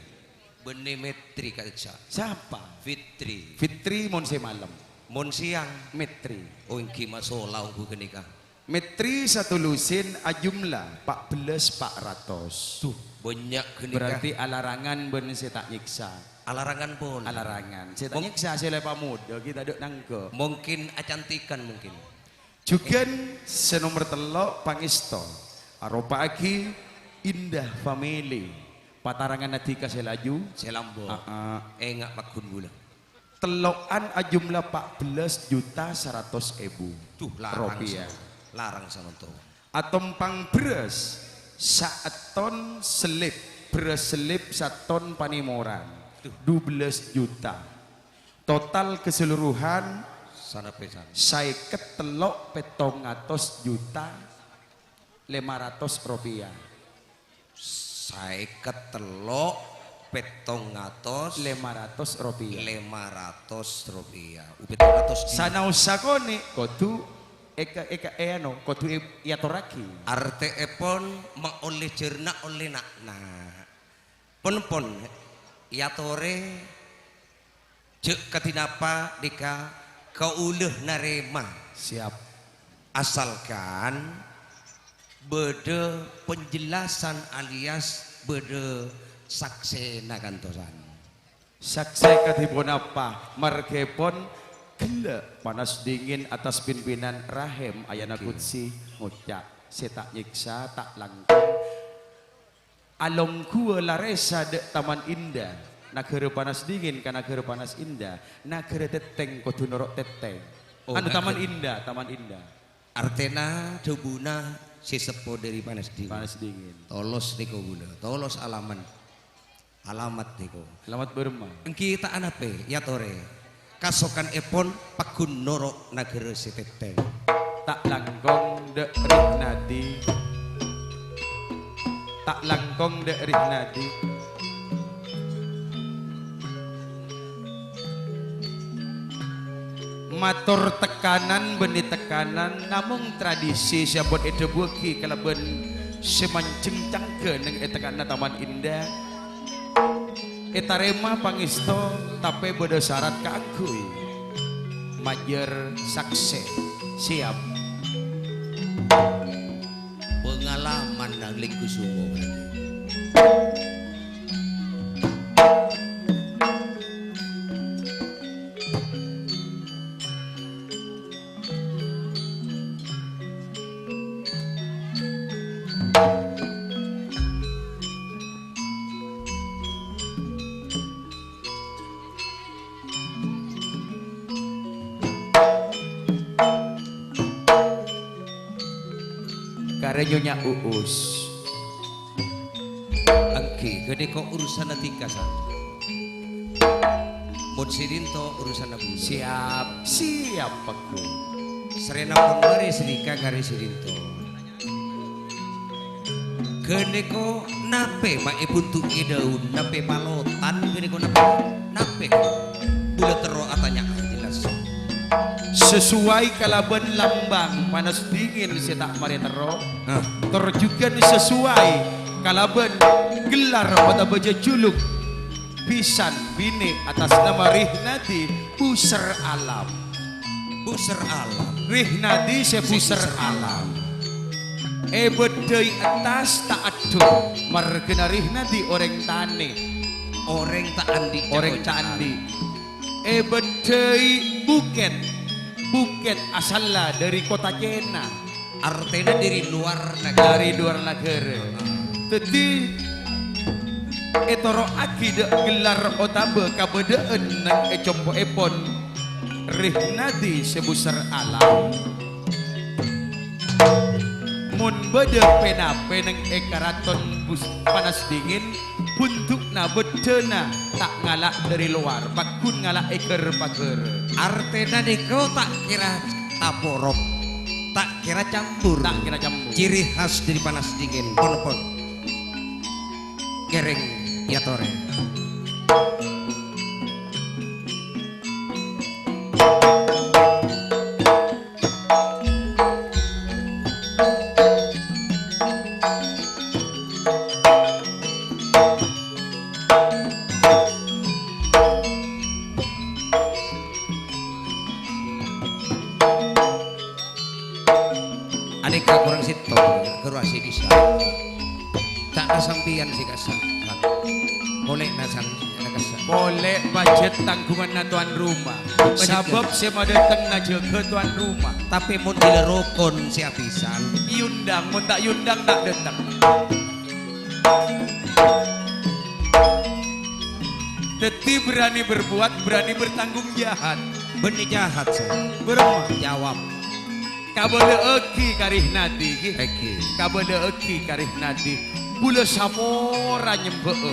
Bânnè Mètri, Kak Iksa. Sapa? Fitri. Fitri mon sè malem. Mon sèyang. Mètri. Oh, èngghi masola ongghu ghânèka. Mètri satulusin ajumla pa' bellâs pa' ratos. Duh, bânnya' ghânèka. Berarti alarangan bân sè ta' nyèksa. Alarangan pon. Alarangan. Sè ta' Mong- nyèksa sè la èpamodâ, ghi' tadâ' nangghep. Mungkin acantikan, mungkin. Jhughân sè nomer tello' pangèsto. Aropa'aghi Indah Family. Patarangan adhika sè laju. Sè lambâ'. Aa. Enga' pagghun bulâ. Tello'an ajumla pa' bellâs juta saratos èbu. Duh, larang, ropiah. San. Larang, samantong. Atompang bherrâs saetton sellip, bherrâs sellip saetton panèmoran, duh, du bellâs juta. Total keseluruhan sanapè, San? Saèket tello' pèttong atos juta lèma ratos ropiah. Saèket tello', pèttong atos, lèma ratos ropèya. Lèma ratos ropèya. U, pèttong atos di- Sanaossa konè' kodhu èka-, èka-, è, anu, kodhu è-, èatorraghi. Artèèpon ma' ollè jârna ollè na'-, na'. Pon-pon, èyatorè jâ' kadhi napa dhika kaulâ narèma. Siap. Asalkan bâdâ penjelasan alias bâdâ saksèna kantosan. Saksè kadhi ponapa? Marghâèpon ghellâ' panas dingin atas pimpinan Rahèm Ayana Oke. Qudsi ngoca', sè ta' nyèksa, ta' langkong. Alongghuwâ larèssa dâ' Taman Indah, naghârâ panas dingin ka naghârâ panas indah, naghârâ tèttèng kodhu noro' tèttèng. Oh, Anu, Taman naghârâ. Indah, Taman Indah. Artèna dhâbuna sè seppo dâri panas dingin. Panas dingin. Tolos nèko bulâ, tolos alaman. Alamat nèko. Alamat bârâmma. Èngghi ta' anapè, èyatorè. Kasokanèpon pagghun noro' naghârâ sè tèttèng. Ta' langkong dâ' Rihnadi. Ta' langkong dâ' Rihnadi. Mator tekanan bânnè tekanan, namong tradisi sè ampon èdhâbuwâghi kalabân sè manjheng cangghâ neng è teka'na Taman Indah. Ètarèma pangèsto, tapè bâdâ sarat kaangghuy majâr saksè. Siap. Pengalaman nang lèngghu sungo berarti. Karè Nyonya Uus. Èngghi, ghânèka urusanna dhika, San. Mon sè dinto urusanna bulâ. Siap, siap, Pagghu. Sarèna pon marè sè dhika karè sè dinto. Ghânèka napè ma' èbhuntu'è dâun, napè palotan ghânèka napè? Napè? Bulâ terro atanya'a jelas. Sesuai kalabân lambang panas dingin sè ta' marè terro, Hah? tor jhughân sesuai kalabân gelar otabâ jhâjhuluk bhisan binè' atas nama Rihnadi Buser Alam. Buser Alam. Rihnadi sè Sè Buser Buser Alam. Èbâddhâi attas ta' addhu, marghâna Rihnadi orèng tanè. Orèng ta' andi' Orèng ta' ca'na. andi'. Èbâddhâi bukèt, bukèt asalla dâri kottha Cèna. Artèna dâri lowar naghârâ. Dâri lowar naghârâ. Dhâddhi, ètoro'aghi dâ' gelar otabâ kabâdâ'ân neng è compo'èpon Rihnadi sè Buser Alam. Mon bâdâ pè-napè neng è karaton bus-, panas dingin, bhundu'na bâddhâna ta' ngala' dâri lowar, pagghun ngala' è ghâr-paghâr. Artèna nèko ta' kèra taporok, ta' kèra campur. Ta' kèra campur. Ciri khas dâri panas dingin. Pon-pon. Ngèrèng èyatorè. Anèka korang sèttong, ghâruwa sè bisa. Ca'na sampèyan sè kassa', San. Polè'na, San, sè kassa'. Polè' pajhât tangghunganna towan roma. Pajhât. Sabâb sè madâteng najâgâ towan roma. Tapè mon bilâ rokon sè abhisan. Èyondâng, mon ta' èyondâng, ta' dâteng. Dhâddhi, berani berbuat, berani bertanggung jawab. Bânnè jahat, San. Bârâmma? Jawab. Kabâlâ'aghi ka Rihnadi, ghi. Èngghi. Kabâlâ'aghi ka Rihnadi. Bulâ samora nyembhâ'â.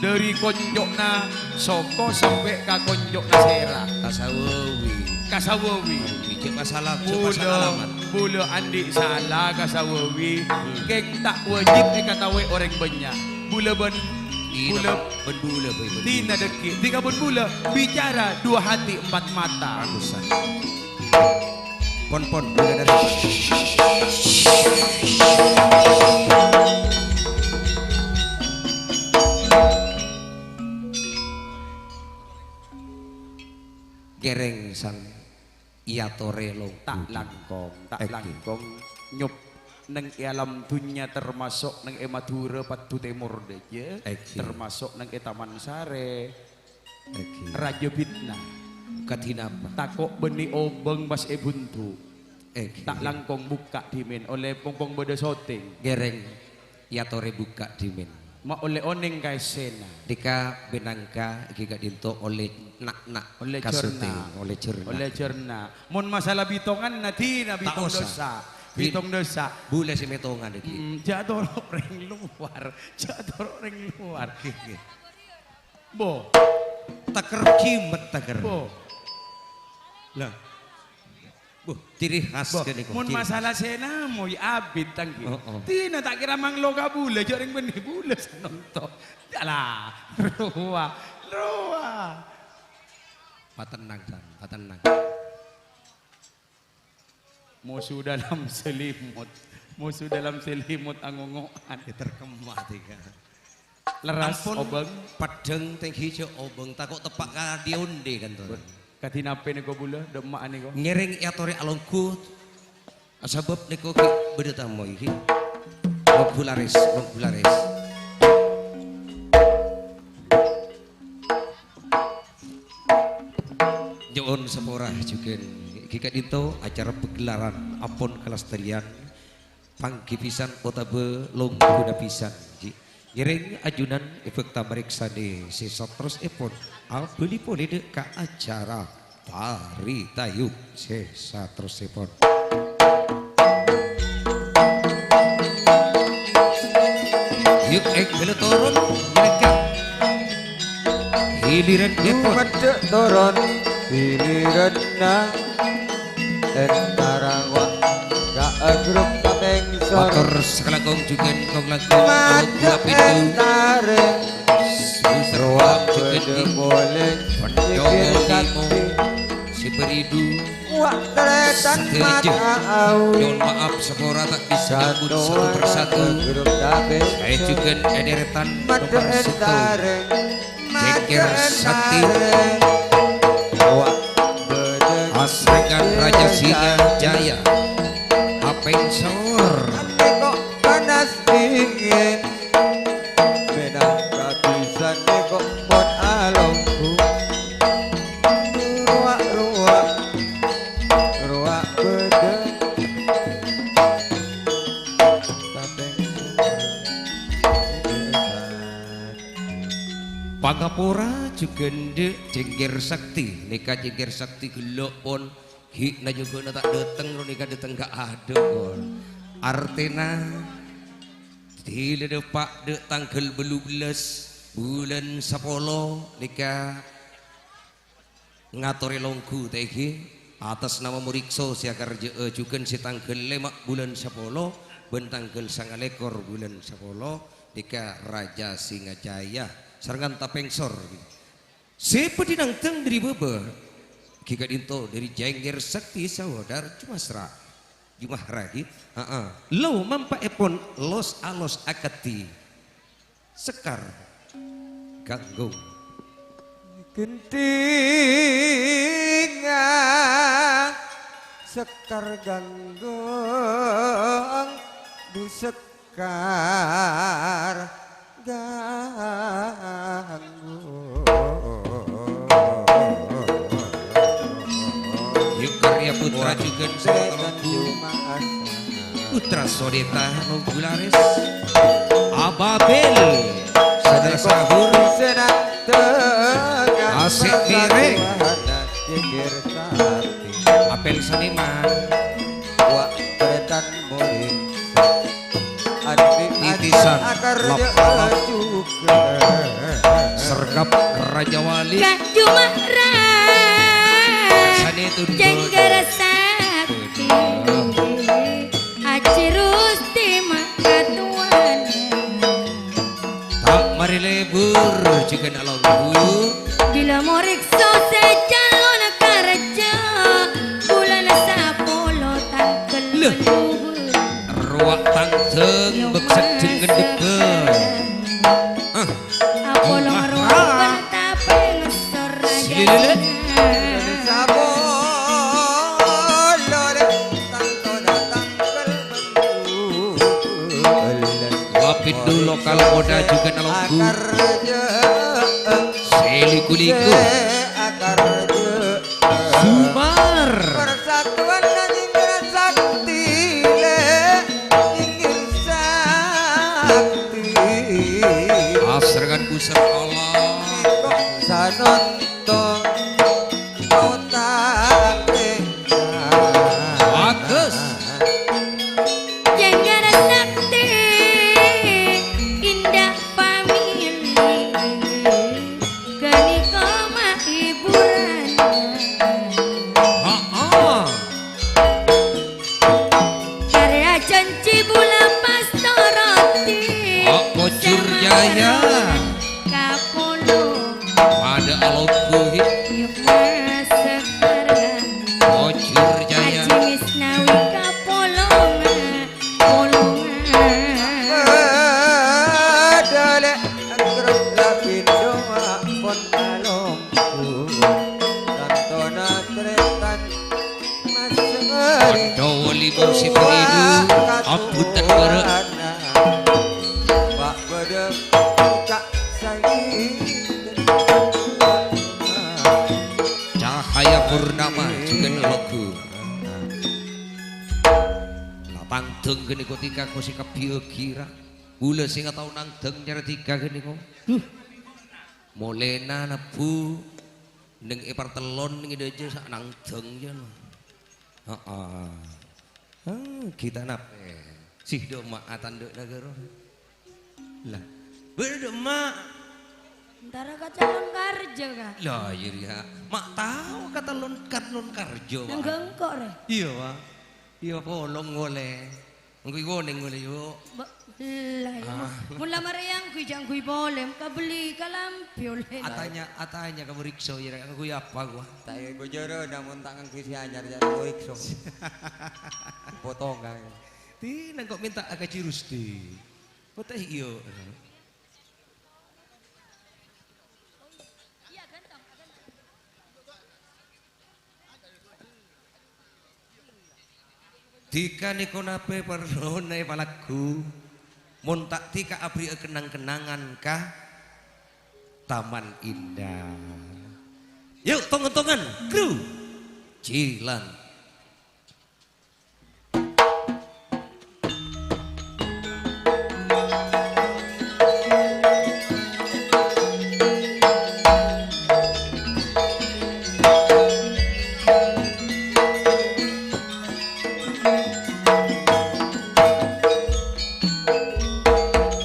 Dâri konco'na soko sampè' ka konco'na sèra. Tasawuwi. Ka Sawawi. Ijek masalah, cek masalah alamat. Bulâ andi' sala ka Sawawi. Hmm. Kèng ta' wajib èkataowè orèng bânnya'. Bulâ bân, Ina, bulâ bân bulâ, bân bulâ. Tina dâgghi', tika bân bulâ, bicara dua hati empat mata. Bagusan. Pon, pon, bulâ dâri. Ngèrèng san èyatorè longghu. Ta' langkong, ta' Èngghi. langkong nyop neng è alam dhunnya, termasuk neng è Madhurâ Paddhu Tèmor dâjâ, Èngghi. termasuk neng è Taman Sarè. Èngghi. Rajâ bitna. Kadhi napa? Tako' bânnè obâng pas èbhundu'. Èngghi. Ta' langkong bukka' dhimèn, ollè pong-pong bâdâ syuting. Ngèrèng. Èyatorè bukka' dhimèn. Ma' ollè onèng ka essèna. Dhika bhânangka ghi' ka'dinto ollè na'-na' Ollè ka jhârna'. syuting, ollè jhârna'. Ollè jhârna'. Mon masalah bitongan, na dhina Ta' bitong osa. dâsa. Bi-, Bitong dâsa. bulâ sè mètongan iki. Mm, jhâ' toro' rèng luar. Jhâ' toro' rèng luar. Ghi, ghi. Bo. Taker jimet, taker. Bo. Lah. Buh, ciri khas Bo, kènè kok, mon ciri khas. masalah sè namoy abit, tanggi. Oh, oh. Dhina ta' kèra manglo ka bulâ, jhâ' rèng bânnè bulâ sè nonton. Alah, rowa, rowa. Patennang, San, patennang. Musuh dalam selimut. Musuh dalam selimut angongo'an. Ya, terkemah, tiga. Lerres, Ampon, obâng. Peddhâng tèngghi jhâ' obâng, tako' teppa' ka dhi-ondhi kan, to. Kadhi napè nèko bulâ, dâ' emma'a nèko? Ngèrèng èyatorè alongghu, sabâb nèko ghi' bâdâ tamoy ghi. Longghu larès, longghu larès. Nyo'on sapora jhughân. Ghi ka'dinto acara pagelaran ampon kalastarian. Pangghi pisan otabâ longghuna pisan, ghi. Ngèrèng ajunan èbhâkta marèksanè sè saterrossèpon. Abâli polè dâ' ka acara Tari Tayub sè saterrossèpon. Yuk, èngghi toron, ghâlâkka. Ghiliran èpon. Maddhâ' toron, ghiliranna. Entara wa' ka grup kapèng soro. Mator sakalangkong jhughân kong langkong. Maddhâ' alok gula pintu. Entara. Rowa jhughân bâdâ di polè. Pendongo limo. Sè beridu. Wa' tarètan. Sadhâjâ. Nyo'on maaf sapora ta' bisa nyambut satu persatu. Grup kapèng soro. Saè jhughân èdèrètan nomer sèttong. Maddhâ' entara. Jengger Sakti. Asrekan Raja Singa Jaya. Apèng sor. Andi' kok panas dingin. Mènangka bisan kok mon alongghu. Rowa-rowa. Rowa bâdâ. Tapèng sor. Pangapora jhughân dâ' Jengger Sakti. Nèka Jengger Sakti ghellâ' pon, ghi' najhugâna ta' dâteng, ro nèka dâteng ka adâ' pon. Artèna, dhilâ dâpa' dâ' tangghâl bâllu bellâs bulân sapolo nèka ngatorè longghu tèngghi atas nama Murikso sè akarjâ'â jhughân sè tangghâl lèma' bulân sapolo bân tangghâl sangalèkor bulân sapolo nèka Raja Singajaya sarengngan tapèng sor. Sè bhâdhi nangdhâng dâri bâbâ ghi ka'dinto dâri Jengger Sakti Saodar Jumasra. Jumahra ghi. Heeh. Lo mampa'èpon los-alos akadhi. Sekar Ganggung. Gendhinga Sekar Ganggung, Du Sekar Ganggung. Yuk karya putra jhughân sè kalonggu. Putra Sodeta Longgularis. Ababil. Saudara Sahur. Asik Miring. Apel Saniman. Wa' Tretan Murid. Andi' Titisan. Akar Lap-, lap. Juga. Sergap Raja Wali. Ka Jumahra. Cengker sakti, Aji Rusti makatuan. Ta' marè lebur jhughân alongghu. Bilâ morèksa sè calon karjâ, bulân sapolo tangghâl Lho. Pellu. Rowa tangdhâng bâk seddheng ngendhebbhâ. Ah. Apolong Mahal. Rowa tapè ngessor Sililili. Rajâna. Sapolo lè tangto datang. Wapindu lokal moda jhughân alongghu. Sè liku-liku. Sumar. Persatuan dan Indra Sakti, le, Indra Sakti. Asrengan busur Allah. Kok sanonto kota Bagus. Jengger sakti, indah family. Ghânèka ma' hiburan. Heeh. Karya janji bula pastoroti. Heeh, Bojur Jaya. Kapolo. Padâ alongghu, hi. Yuk masuk bareng. Bojur Jaya. Haji Misnawi kapolongan. Polongan. Padâ lè' anggrek la pindho pon alongghu. Tantona tretan Mas Sengari. Padâ wali musim rindu, abutan bareng. Pak Badem, Cak Said. Cahaya Purnama jhughân alongghu. La tangdhâng ghânèka tika ko sè kabbhi aghira. Bulâ sè ngatao nangdhâng cara tika ghânèka. Duh. Molèna nebbhu neng è partellon neng è dâjâ sa nangdhâng jâ. Heeh. Ah, kita napa? Sih, dâ' emma' atandhâ' naghârâ. Lah, bâdâ dâ' emma'. Entara ka calon karjâ, Ka'. Lah, iyâ, rèya. Ma' tao ka talon, ka talon karjâ, Pak. Nang gâ' engko', rè. Iyâ, Pak. Iyâ, polong polè. Ngangghuy onèng polè, yuk. Ba-, lah, iyâ. Ah. Mon la marè ngangghuy, jhâ' ngangghuy polè. Kabelli kalambhi ollè. Atanya, atanya ka Murikso, iyâ, ngangghuy apa, gua? Ta' èbhâjârâ, namong ta' ngangghuy sè anyar, jhâ' ngangghuy Rikso. Potong, Ka'. Ti, nangko' mènta ka Ji Rusdi. Kota iyo. Dhika nèko napè parlona èpalagghu, mon ta' dhika aberri'a kennang-kennangan ka Taman Indah. Yuk, tong-ontongan, kru. Jilan.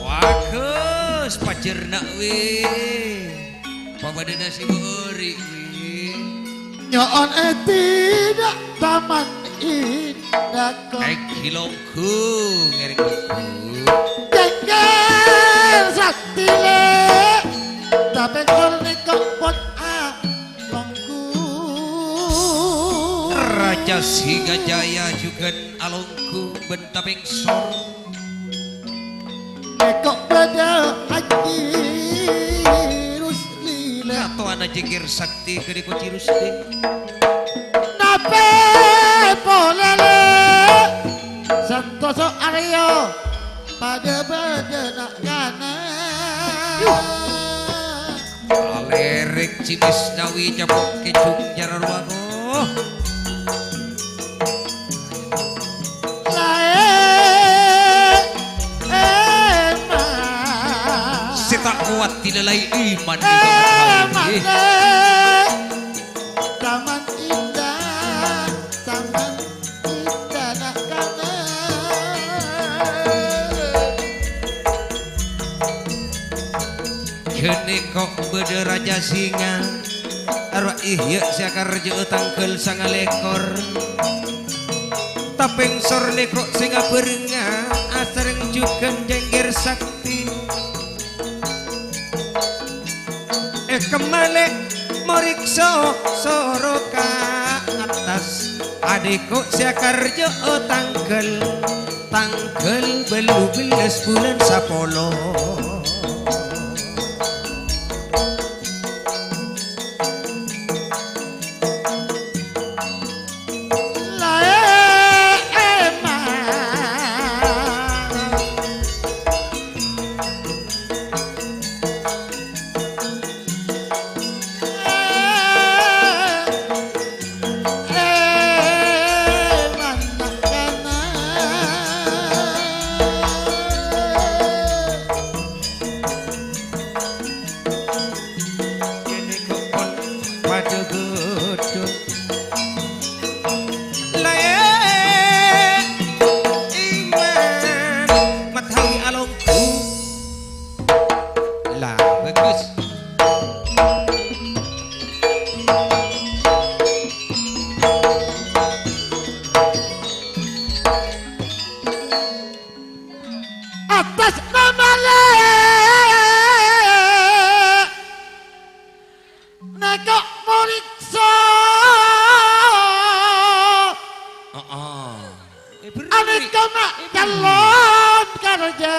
Bagus, pajhârna' wi. Papadâna sè bâri' wi. Nyo'on èdinna Taman Indah ko. Èngghi longghu ngèrèng longghu. Jengkel sakti lè', tapè kol nèko pon alongghu. Raja Singajaya jhughân alongghu bân tapèngsor. Nèko bâdâ Haji Rusli, lè'. Katowana jengker sakti ghânèko Ji Rusli. Napè polè, lè'? Santoso Aryo padâ bâdâ na'-kana'. Alèrèk Ji Misnawi cabok kèjung jârâ rowa ko. Laè, emang. Sè ta' kowat dilalai iman. Emang, lè'. Taman Indah, Taman Indah na'-kana'. Ghânèko bâdâ Raja Singa. Arwah Ihya sè akarjâ'â tangghâl sangalèkor. Tapèng sor nèko' sè ngabhârângnga asareng jhughân Jengger Sakti. È kemmalè moriksa soro ka attas. Adhiko sè akarjâ'â tangghâl, tangghâl bâllu bellâs bulân sapolo. Kènè kempol padâ bâdâ. Laè iman matawi alonggu. Lah, bagus. Attas namale nèko' moriksa. Heeh. Eh, beri. Anèko' ma' calon karjâ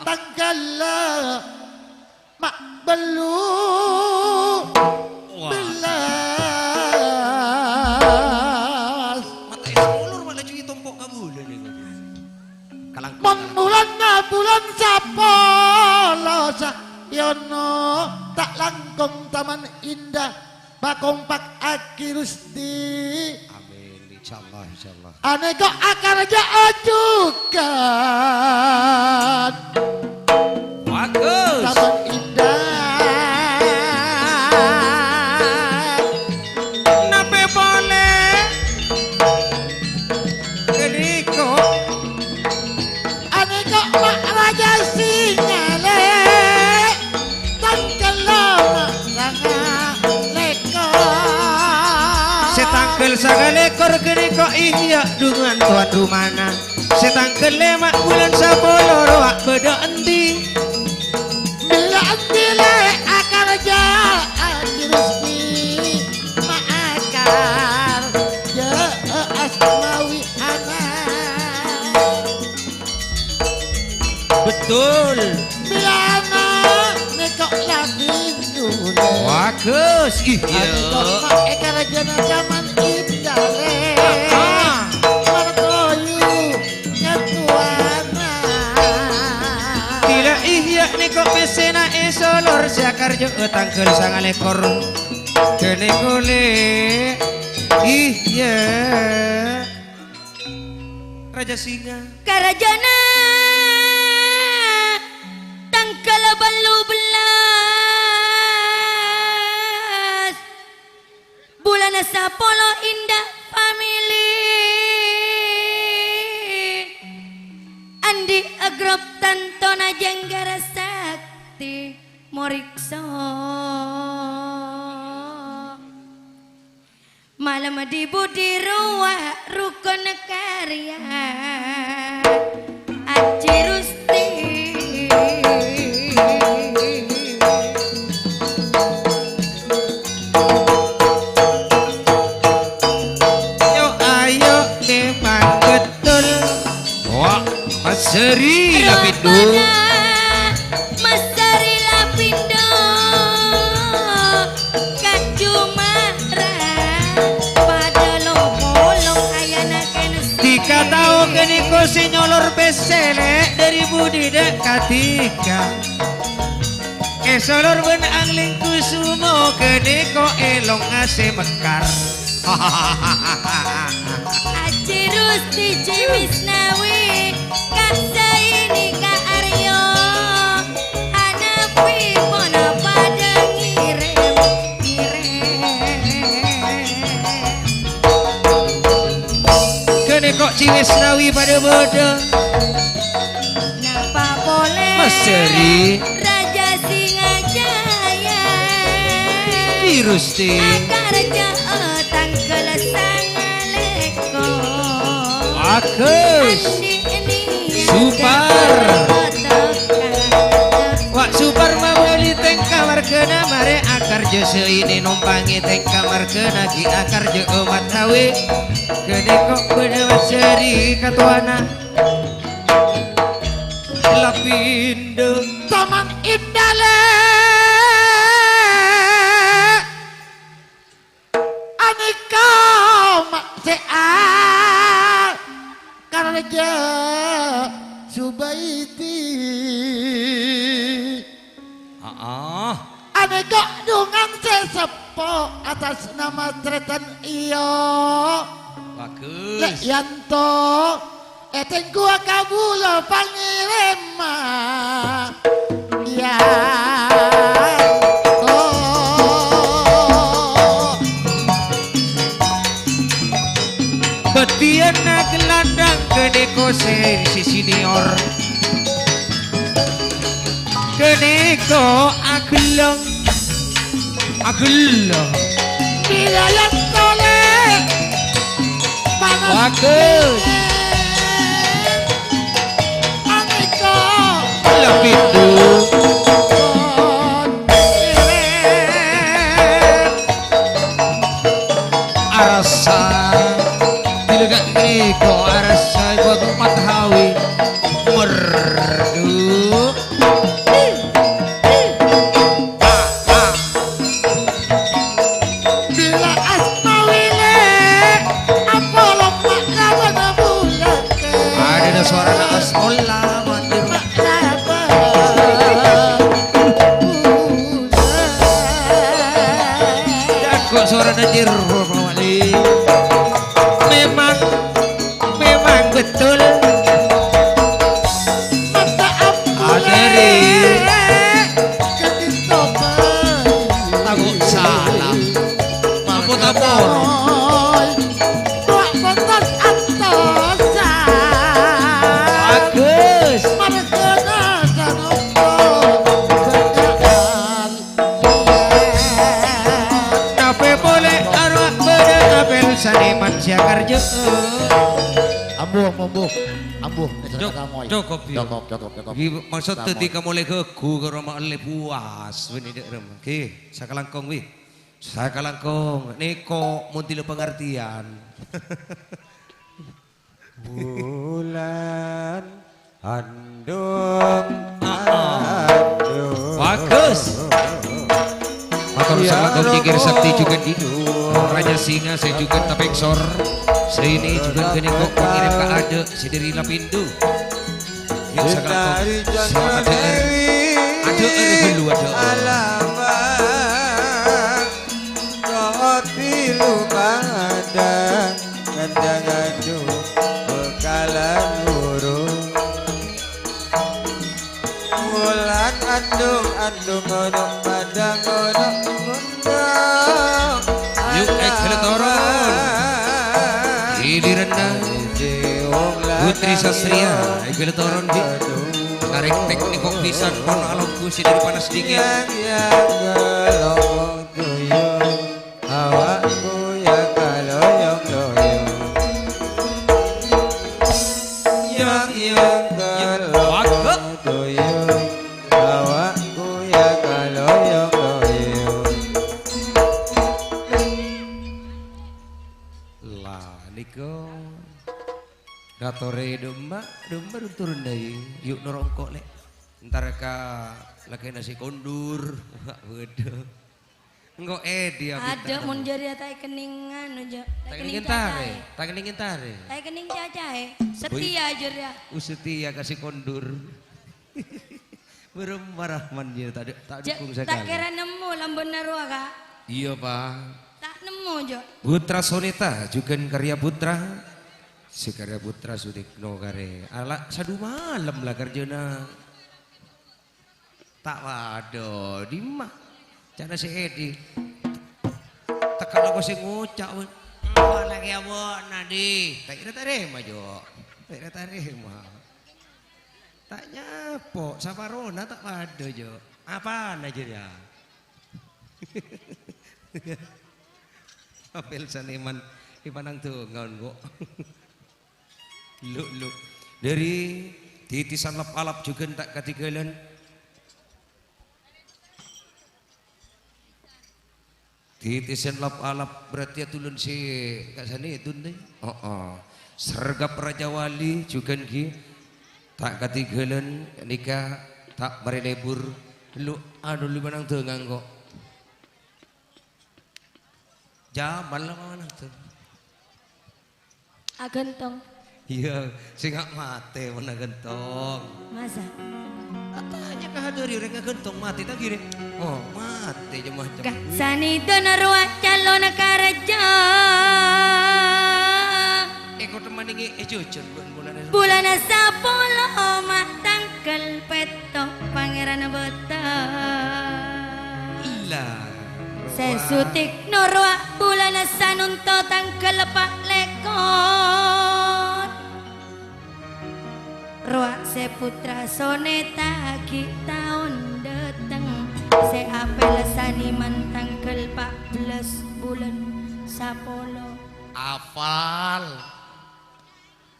tangghâl ma' bâllu Wah. Bellâs. Mata es ulur malah cuy tompok kabulâ nèko'. Kalangkung, mon kalangkung. Bulânna bulân sapolo saèyono ta' langkong Taman Indah pakompakkaghi Gusti. Amin, insyaallah, insyaallah. Anèko' akarjâ'â jhughân. Bagus. Taman Indah. Napè polè ghânèko'? Anèko' ma' rajâ sè ngalè. Tangghâl ma' sangalèkor. Sè tangghâl sangalèkor ghânèko' iyâ dhungan towan rumana. Sè tangghâl lèma' bulân sapolo rowa bâdâ endi? Bâdâ endi lè akarjâ Aji Rusdi? Ma' akarjâ asmawi ana'. Betul. Bilana nèko' la binduna. Bagus, iyâ. Adi kok ma' èkarajâna Taman Indah lè. Ah, ah. Martoyu katuwana. Bilâ iyâ nèko' pèssèna èsolor sè akarjâ'â tangghâl sangalèkor. Ghânèko' lè. Iyâ. Rajâ Singa. Karajâna tangghâl bâllu bellâs bulânna sapolo Indah Family. Andi' agrop tantona Jengger Sakti moriksa. Malem di-budi rowa rukun karya Aji Rusdi. Yo, ayo, memang betul. Wah, Mas Seri Lapindo. Ropana Mas Seri Lapindo. Kacumara padâ long-polong ayana kènè. Dika tao ghânèko sè nyolor pèssè lè' dâri budi dâ' kadika. Èsolor bân Angling Kusumo ghânèko è longnga sè mekkar. Aji Rusdi, Ji Misnawi, Ka' Zaini, Ka' Aryo, Hanafi pon padâ ngèrèm, ngèrèm. Ghânèko Ji Misnawi padâ bâdâ. Napa polè Mas Seri. Rajâ Singajaya? Pir Gusti. Akarja tanggal sangaleko. Bagus. Andi' niat Supar. Teka. Wa' Supar mabâli tèngka marghâna, marè akarja sè ini nompangi tèngka marghâna, ghi' akarja omat Hawi. Ghânèka bâdâ majâri katowana. Lapindhu. Tomang indale. Anèka ma' sè a-, karja Subaiti. Aa. Anèka dhungan sè seppo atas nama Tretan iyo. Bagus. Lek Yanto. Ètèngguwa kabulâ pangèrèmma. Iyâ. Oh. Bâdhiyânna gelandang ghânèka sè, sè senior. Ghânèka agellang. Agellang. Wilayah Tole. Panas. Bagus. Anèka. Lapindhu. Arassa. Bilâ ghânèka arassa ibu aku Mat Hawi. Merdu. Bilâ asma wile, apolong mak lawan bulâ. Adâna sowarana asmola, mandir. Mak lawan bulâ. Dan kok sowarana jero, Pak Wali. Memang Memang betul. Adere. Takut salah. Takut apa? Bagus. Tapè polè arowa bâdâ apel saniman sè akarja. Ambu, ambu, ambu. Ambu, Cok-, cukup, yu. Cukup, cukup, cukup. Iki maksud dâddhi kamolè ghâghu karo ma'ellè buas, wènè dâ' rem. Ngghi, sakalangkong, wi. Sakalangkong, nèko mon dhila pangartèyan. Bulan andung, andung. Bagus. Mator sakalangkong jingkir sakti jhughân di Raja Singa sè jhughân tapèngsor. Sè ini jhughân ghânèka pangèrèm ka adâ' sè dâri Lapindhu. Yuk sakalangkong. Selamat adâ'âr. Adâ'âr ghâllu adâ'âr. Alamak. Kopi lumadan, ngandang-ngandung, bekalan burung. Wulan andung-andung, ngono padang, ngono mundung. Yuk, eh, gheletoron. Giliranna Putri Sastria, eh, gheletoron, Dik. Karek teknik kok pisan, pon alongku sih dari panas dingin. Yang, yang, Tuyul, awakku ya kaloyong-loyong. Yang, yang kelopok tuyul, awakku ya kaloyong-loyong. Lah, niko. Ratore domba, domba run turun dai. Yuk noro' engko', Lek. Entar ka lakena si kondur. Waduh. Engko' e dia Adâ' mon jârèya ta' èkennèng anu, Jo. Ta' èkennèng tare, ta' èkennèng tare. Ta' èkennèng cacaè. Setia jârèya. Uh, setia ka si kondur. Bârâmma Rahman ya, ta' dukung sakale. Ta' kèra nemmo lambâna rowa, Ka'. Iyâ, Pa'. Ta' nemmo, Jo. Putra Soneta, jhughân Karya Putra. Si Karya Putra Sutikno karè. Ala' sadu malem la kerjana. Ta' padâ, dimma? Ca'na si Edi. Tekka' lako sè ngoca', wè. Apa lagi abona, Di? Ta' kèra tarèma, Jo. Ta' kèra tarèma. Ta' nyapo, saparona ta' padâ, Jo. Apana jârèya? Apel Saniman, èpanang dongan, kok. Lu, lu. Dhâri titisan lap-alap jhughân ta' kadhingghâlân. Titisan lap-alap berarti adulun sè ka'sanèdhun, tè? Heeh. Sergap Rajawali jhughân ghi. Ta' kadhingghâlân nèka ta' marè lebur. Lu, anu, lu èpanang dongan, kok. Jamal apa mana tuh? Aghântong. Iyâ, sènga' matè mon aghântong. Masa? Atanya ka hadâri orèng aghântong matè ta' ghirè. Oh, matè jemah-jemah. Ka' sanèdhâna rowa calona karajâ. Èko temmaningi èjhujhun, Bu. Bulâna sapolo ma' tangghâl pètto' Pangèran bâta. Ella. Sè sutikno rowa bulâna sanonto tangghâl pa' lèkor. Rowa sè pottra sonèta ghi' taon dâteng. Sè apel Saniman tangghâl pa' bellâs bulân sapolo. Apal.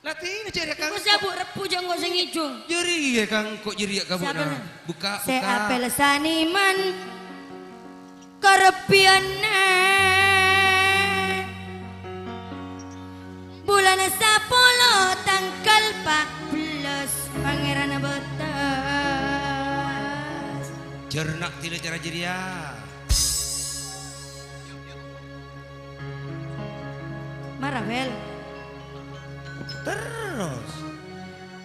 Latèna jârèya, Kang. Engko' sè abu' Rebbhu jâ' engko' sè ngèjhung. Jârèya, Kang, engko' jârèya kabuna. Sapa, Kang? Buka, sè buka. Apel Saniman karebbhiyânna bulâna sapolo tangghâl pa' bellâs Pangèran bâtes. Jârna tila cara jârèya. Mara, Bel. Terros.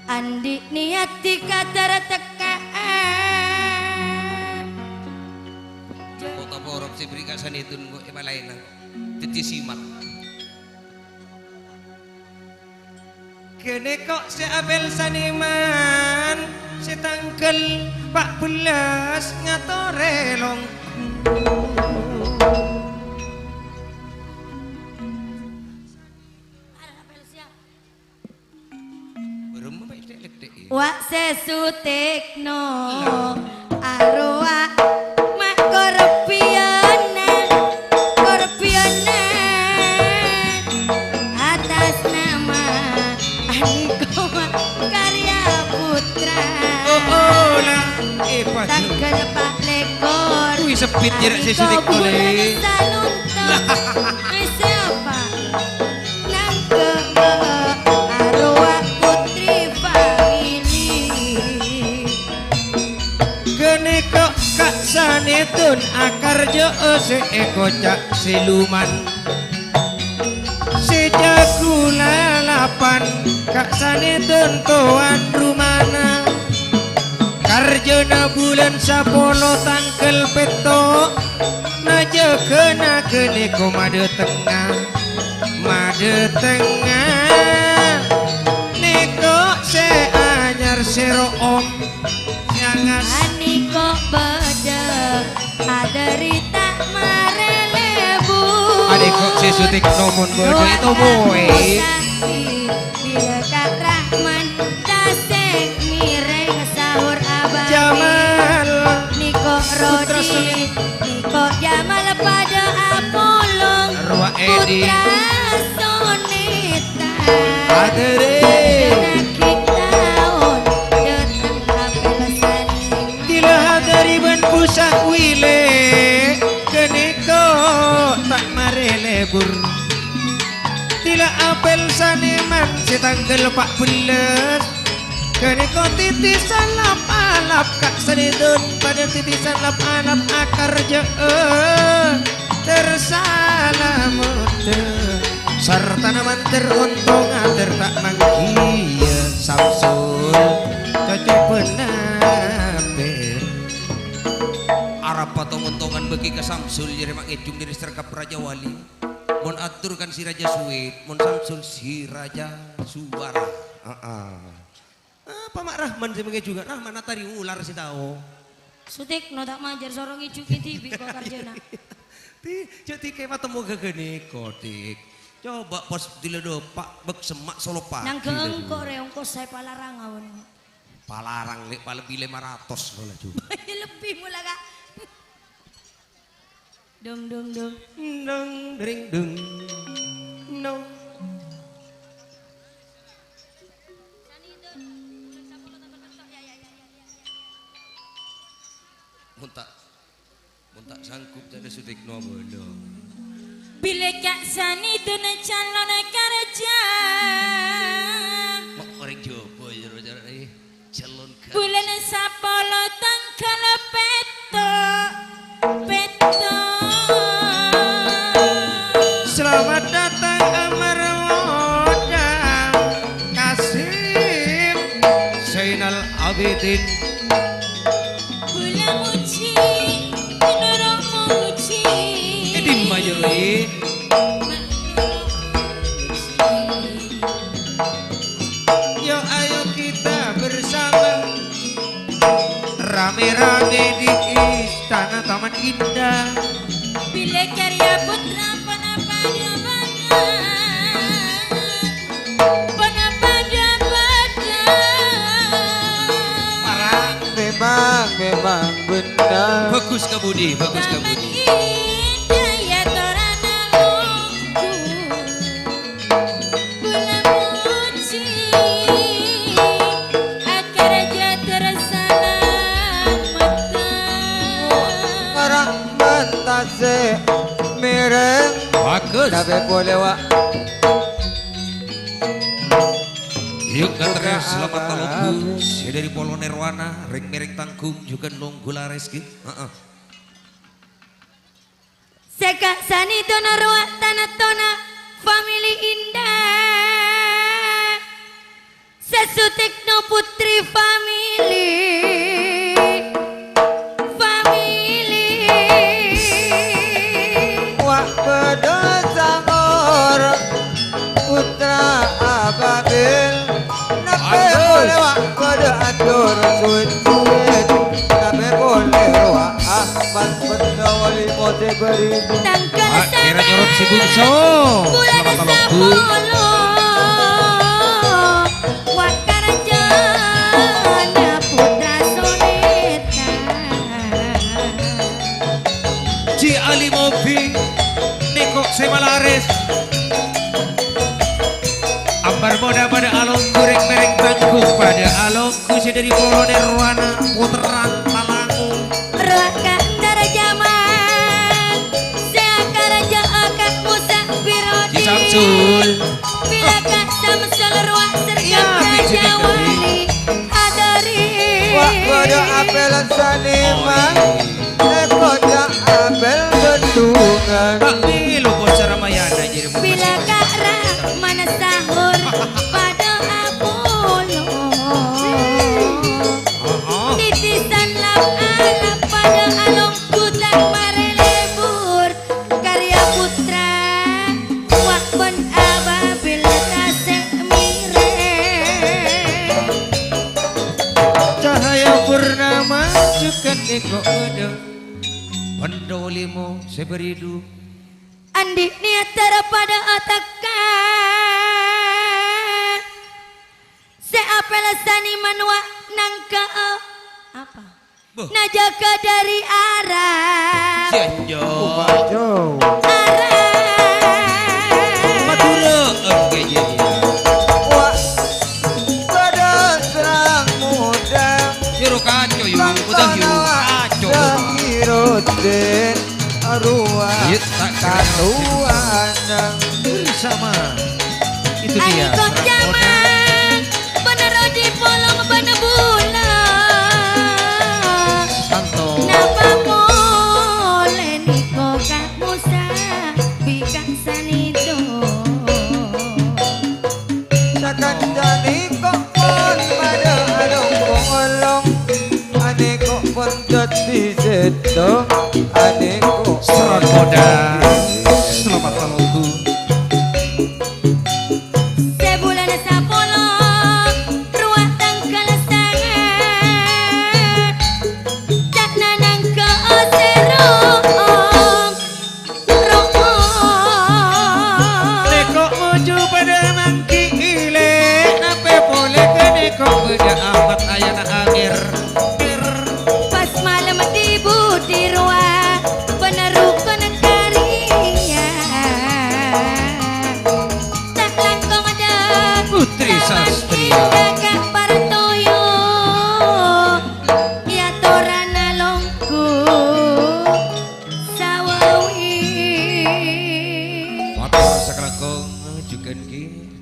Andi' niyat dikadar tekka'a. Kota porop sè bherri' ka sanèdhun kok èpalaèna. Dhâddhi simat. Ghânèko' sè apel Saniman, sè tangghâl pa' bellâs ngatorè longghu. Bârâmma, Pak, ledhek-ledhek, ya? Wa' sè sutikno. Arowa ma' korebbhiyânna, korebbhiyânna atas nama Andiko Karya Putra. Oh, oh, lah, eh, Pak. Tangghâl pa' lèkor. Wih, sepit, ya, Rek, sè Andiko sutik, Boleh. Bulan Sanunto. Eh, siapa? Nangghâ' arowa putri famili. Ghânèko' ka' sanèdhun akarjâ'â sè èkoca' siluman. Sè jhâghu lalapan ka' sanèdhun towan rumana. Karjâna bulân sapolo tangghâl pètto'. Najâgâna ghânèko madâtengnga, madâtengnga. Nèko' sè anyar sè ro'om, sè angas. Anèko' bâdâ adâri ta' marè lebur. Anèko' sè sutik nomon bâdâ. Doa itu, boy. Sakti. Bilâ Ka' Rahman tasè' ngèrèng sahur abâli. Jamal. Nèko' Putra Rodi, Soneta. Nèko' Jamal padâ apolong. Rowa Edi. Putra Soneta. Adâri. Dâggi' taon dâteng apel Saniman. Tila adâri bân busa' wilè, ghânèko' ta' marè lebur. Tila apel Saniman sè tangghâl pa' bellâs. Ghânèko' titisan lap-alap ka' sanèdhun, padâ titisan lap-alap akarjâ'â. Ter salameddhâ, sartana mandhâr ontong atèr ta' manggiyâ. Samsul, cocobâna pèr. Arapa tong-ontongan bâgi ka Samsul, jârèya ma' ngèjhung dâri Sergap Rajawali. Mon atur kan si Raja Suwit, mon Samsul si Raja Suwara. Heeh. Apa ma' Rahman sè mangèjhunga? Rahman atari ular sè tao. Sutikno ta' majâr soro ngèjhungi dhibi' kok karjâna. Ti, jhâ' ti kèma temmo ghâghâ nèko, Dik. Coba pas dilâ dâpa' bâk semma' solo pagi. Nangghâ engko' rè ongkos saè palarang awan. Palarang lè' palebbi lèma ratos lo laju. Lebbi mola, Kak. Dung, dung, dung. Dung, dring, dung. No. Mon ta', mon ta' sanggup, jhâ' Sutikno bâlâ. Bilâ ka' sanèdhâna calon karjâ. Ma' orèng Jhâbâ, jâ-, jâ-, jâ-, Bulân sapolo tangghâl pètto', pètto'. Selamat datang, Amar Wodang Kasim Zainal Abidin. Bulâ mojhi, noro' mojhi. È dimma, Jero? Yo, ayo kita bersama rame-rame di istana Taman Indah. Bilâ karya putra ponapa dâ-bâdâ, ponapa dâ-bâdâ. Para. Memang, memang benar. Bagus, Ka Budi, bagus, Ka Budi. Taman Indah ya torana longgu. Bulâ mojhi, akaraja tersalamatan. Ora mantase mereng. Bagus. Kabeh boleh, Wak. Yuk, Katra, selamat talonggu. Sè dâri Polo Nirwana, rèng-mèrèng tanggung, jhughân longgu larès, ghi. Heeh. Sè ka' sanèdhâna rowa tana-tona famili Indah. Sè Sutikno Putri famili. Famili. Wa' bâdâ sangor putra Ababil. Napè polè wa' bâdâ ator suwit-suwit. Napè polè rowa Ahmad bendhâ wali mode beribu. Tangghâl Ah, kira nyorot si Bungsu. Bulân Selamat talonggu. Sapolo. Wa' karajâna putra Soneta. Ji Ali Mobi, nèko sè malarès. Ambar moda padâ alonggu rèng-mèrèng tanggung padâ alonggu sè dâri Polo Nirwana, pottrana Talango. Rowa ka' Ndara Jamal, sè akaraja akad Musa Birodi. Ji Samsul. Bilâ ka' Samsul rowa sergap Iya, Raja Bidin Wali. Adari. Wa' bâdâ apel saniman, èkoca' apel bendungan. Pak Milo bocah Ramayana jadi Bilâ ka' Rahman sahur padâ apolo. Heeh. Titisan lap-alap padâ alonggu ta' marè lebur. Karya putra, wa' bân Ababil tasè' mireng. Cahaya purnama jhughân nèko bâdâ. Bendhâ limo sè beridu. Andi' nèyaddhâ padâ ataka. Sè apel saniman wa' nangka'a. Apa? Bâh. Najaga dari Arab. Sianjo. Arab. Madura, oke, iya, iya. Wa' padâ serang muda. Yuro kaco, yuro. Mudah, yuro. Kaco. Zahiruddin Arwa. Iya, tak kira. Katuanan. Bersama. Itu dia. Ayo, kok serang muda. Jaman. Bener odi polong bân bulâ. Santo. Napa polè nèko ka' Musa bi' ka' sanèdhâ. Sakanca nèko pon padâ along-polong. Anèko pon dhâddhi sèttong. Anèko pon Seron Moda. Selamat talonggu. Sè bulân sapolo, rowa tangghâl sanget. Ca'na nangka'a sè ro'om, ro'om. Nèko moju padâ manggi ilè, napè polè ka nèko bâdâ Ahmad Ayana Amir. Pas malem di-budi rowa, bân rokon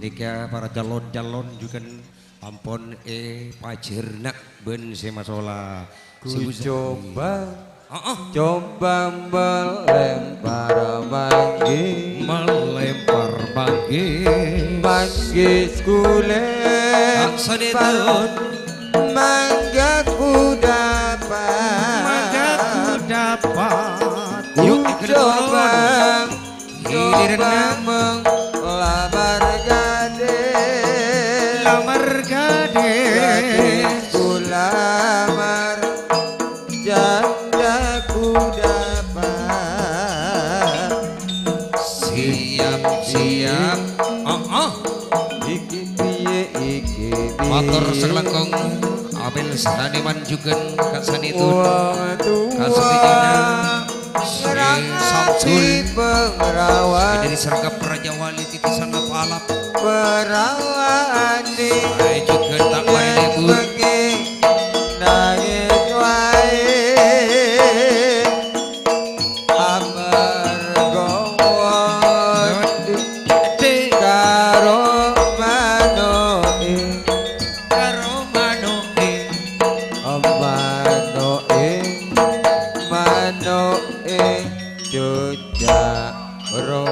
Nèka para calon-calon jhughân ampon èpajhârna bân sè masola. Ku coba, heeh, coba melempar manggis. Melempar manggis. Manggis kulempar. Kak Sanitun. Mangga ku dapat. Mangga ku dapat. Yuk, ku coba. Giliran. Coba menglamar gadis. Lamar gadis. Gadis ku lamar, janda ku dapat. Siap, siap. Oh, oh. Iki piye, iki piye? Matur sakalangkong, Abel Saniman jhughân, Kak Sanitun. Wong tua. Kak Sanitun. Sri Samsul. Pengrawat. Sri dari Sergap Raja Wali Titisan Lapalap. Perawan di. Saya juga tak main ibu. Bengi nangis wae. Amarga wedi karo mano'e. Karo mano'e. Mano'e, mano'e. Cocak ro.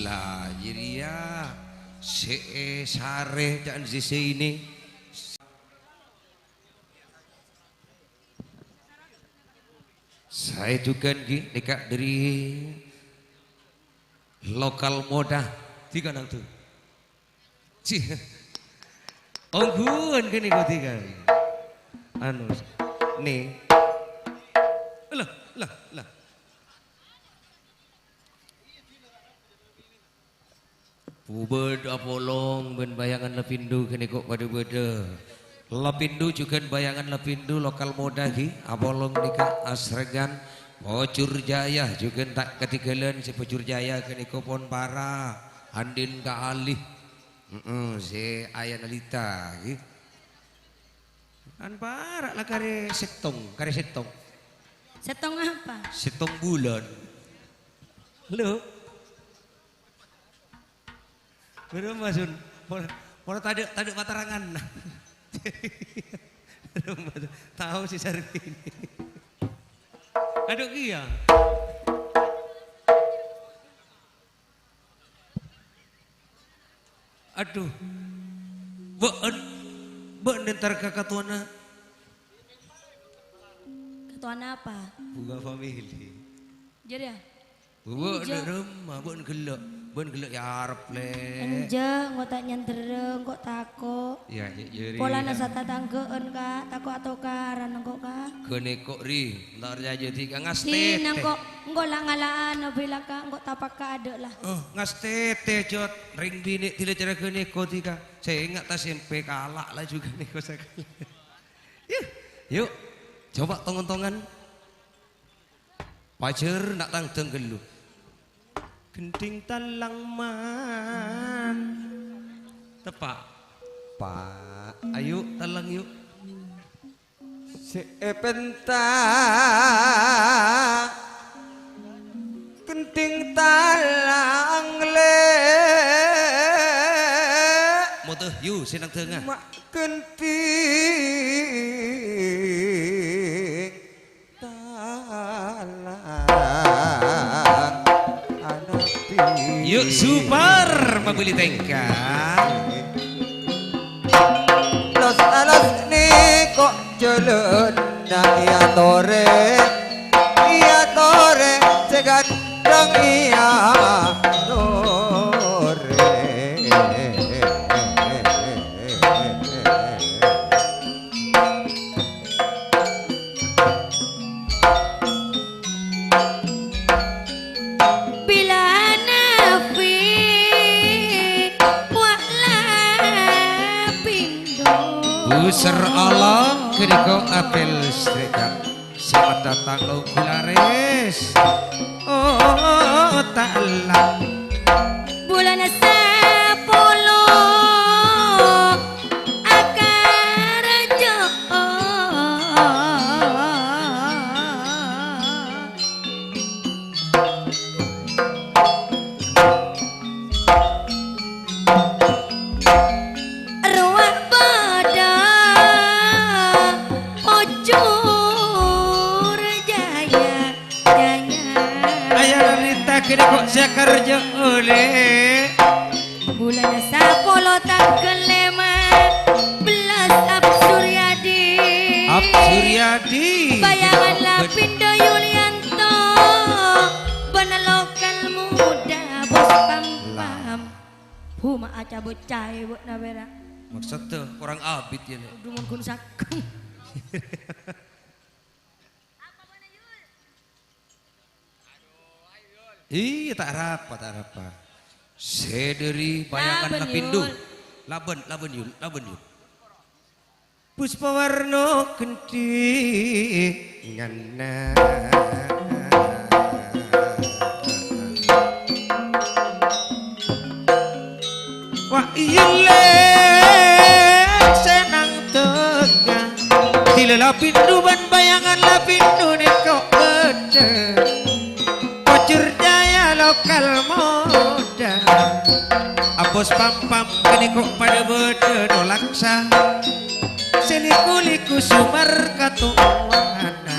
Lah, jârèya sè èsarè ca'na sisi ini. Saè jhughân ghi, nèka dhâri lokal Moda. Tiga nang tu. Cih. Ongghuwân kènè kodi kan. Anu, ni. Lah, lah, lah. Bubâdâ apolong bân Bayangan Lapindhu kènè ko' padâ bâdâ. Lapindhu jhughân Bayangan Lapindhu lokal Moda ghi. Apolong nèka asrèngan Pojur Jaya jhughân ta' katèngghâlân sè Pojur Jaya kènè ko' pon para. Andin Ka Ali. Heeh, sè Ayana Lita, ghi. Kan para' la karè sèttong, karè sèttong. Sèttong apa? Sèttong bulân. Lho. Bârâmma, Sun? Pon, pon tadâ', tadâ' paterangan. Bârâmma, Sun? Tao sè sarè ini. Adhu kèya. Adhu. Bâ'en, bâ'en entar ka katowana. Katowana apa? Bunga family. Jârèya. Bâ'en, enjâ'. Bâ'en ghellâ', bâ'en ghellâ' èarep, Lè'. Enjâ', engko' ta' nyandherrâ, engko' tako'. Iyâ, iyâ, iyâ, Rè. Polana satatangghâ'ân, Ka', tako' atokaran engko', Ka'. Ghânèko', Rè. Entar nyajâ dhika ngastètè. Dina engko', engko' la ngala'ana bilâ ka engko' tapakka adâ' la. Oh, ngastètè, Jot. Rèng binè' dhila cara ghânèko dhika. Sènga' ta' sèmpè kala' la jhughân nèko sakalè. Yu, yu. Coba tong-ontongan. Pajhâr na' tang dângghâllu. Gendhing tallang man. Teppa'. Pa'. Ayu, tallang, yu. Sè èpènta gendhing tallang, Lè'. Moto, yu, sè nang dânga. Ma' gendhing tallang anabi. Yuk, Supar mabâli tèngka. Los-alos nèko' jhâlânna èyatorè, èyatorè sè ghândhâng èyatorè. Bilâna bi' wa' la pindho. Busèr Allah ghânèko apèl srèka. Sè maddhâtang longghu larès. Oh, ta' ella. Bulâna sapolo akaraja. Olè. Bulâna sapolo tangghâl lèma bellâs Ap Suryadi. Ap Suryadi. Bayangan Lapindo Yulianto. Bân lokal muda Bos Pam Pam. Huma acabut caè bâ'na pèra'. Maksudnya kurang abit ya, Lè'? Dumun gun sakung. Iyâ, ta' arapa, ta' arapa. Sè dhâri bayangan Lapindo. Labân, labân, Yul, labân, Yul. Puspa warna gendhinganna. Wa' iyâ, Lè', sè nang tengnga. Dhilâ Lapindo bân bayangan Lapindo nèko bâdâ. Pojur Jaya lokal modâ. Abos Pam Pam ghânèko padâ bâdâ nolaksa. Sè liku-liku sumar katowana.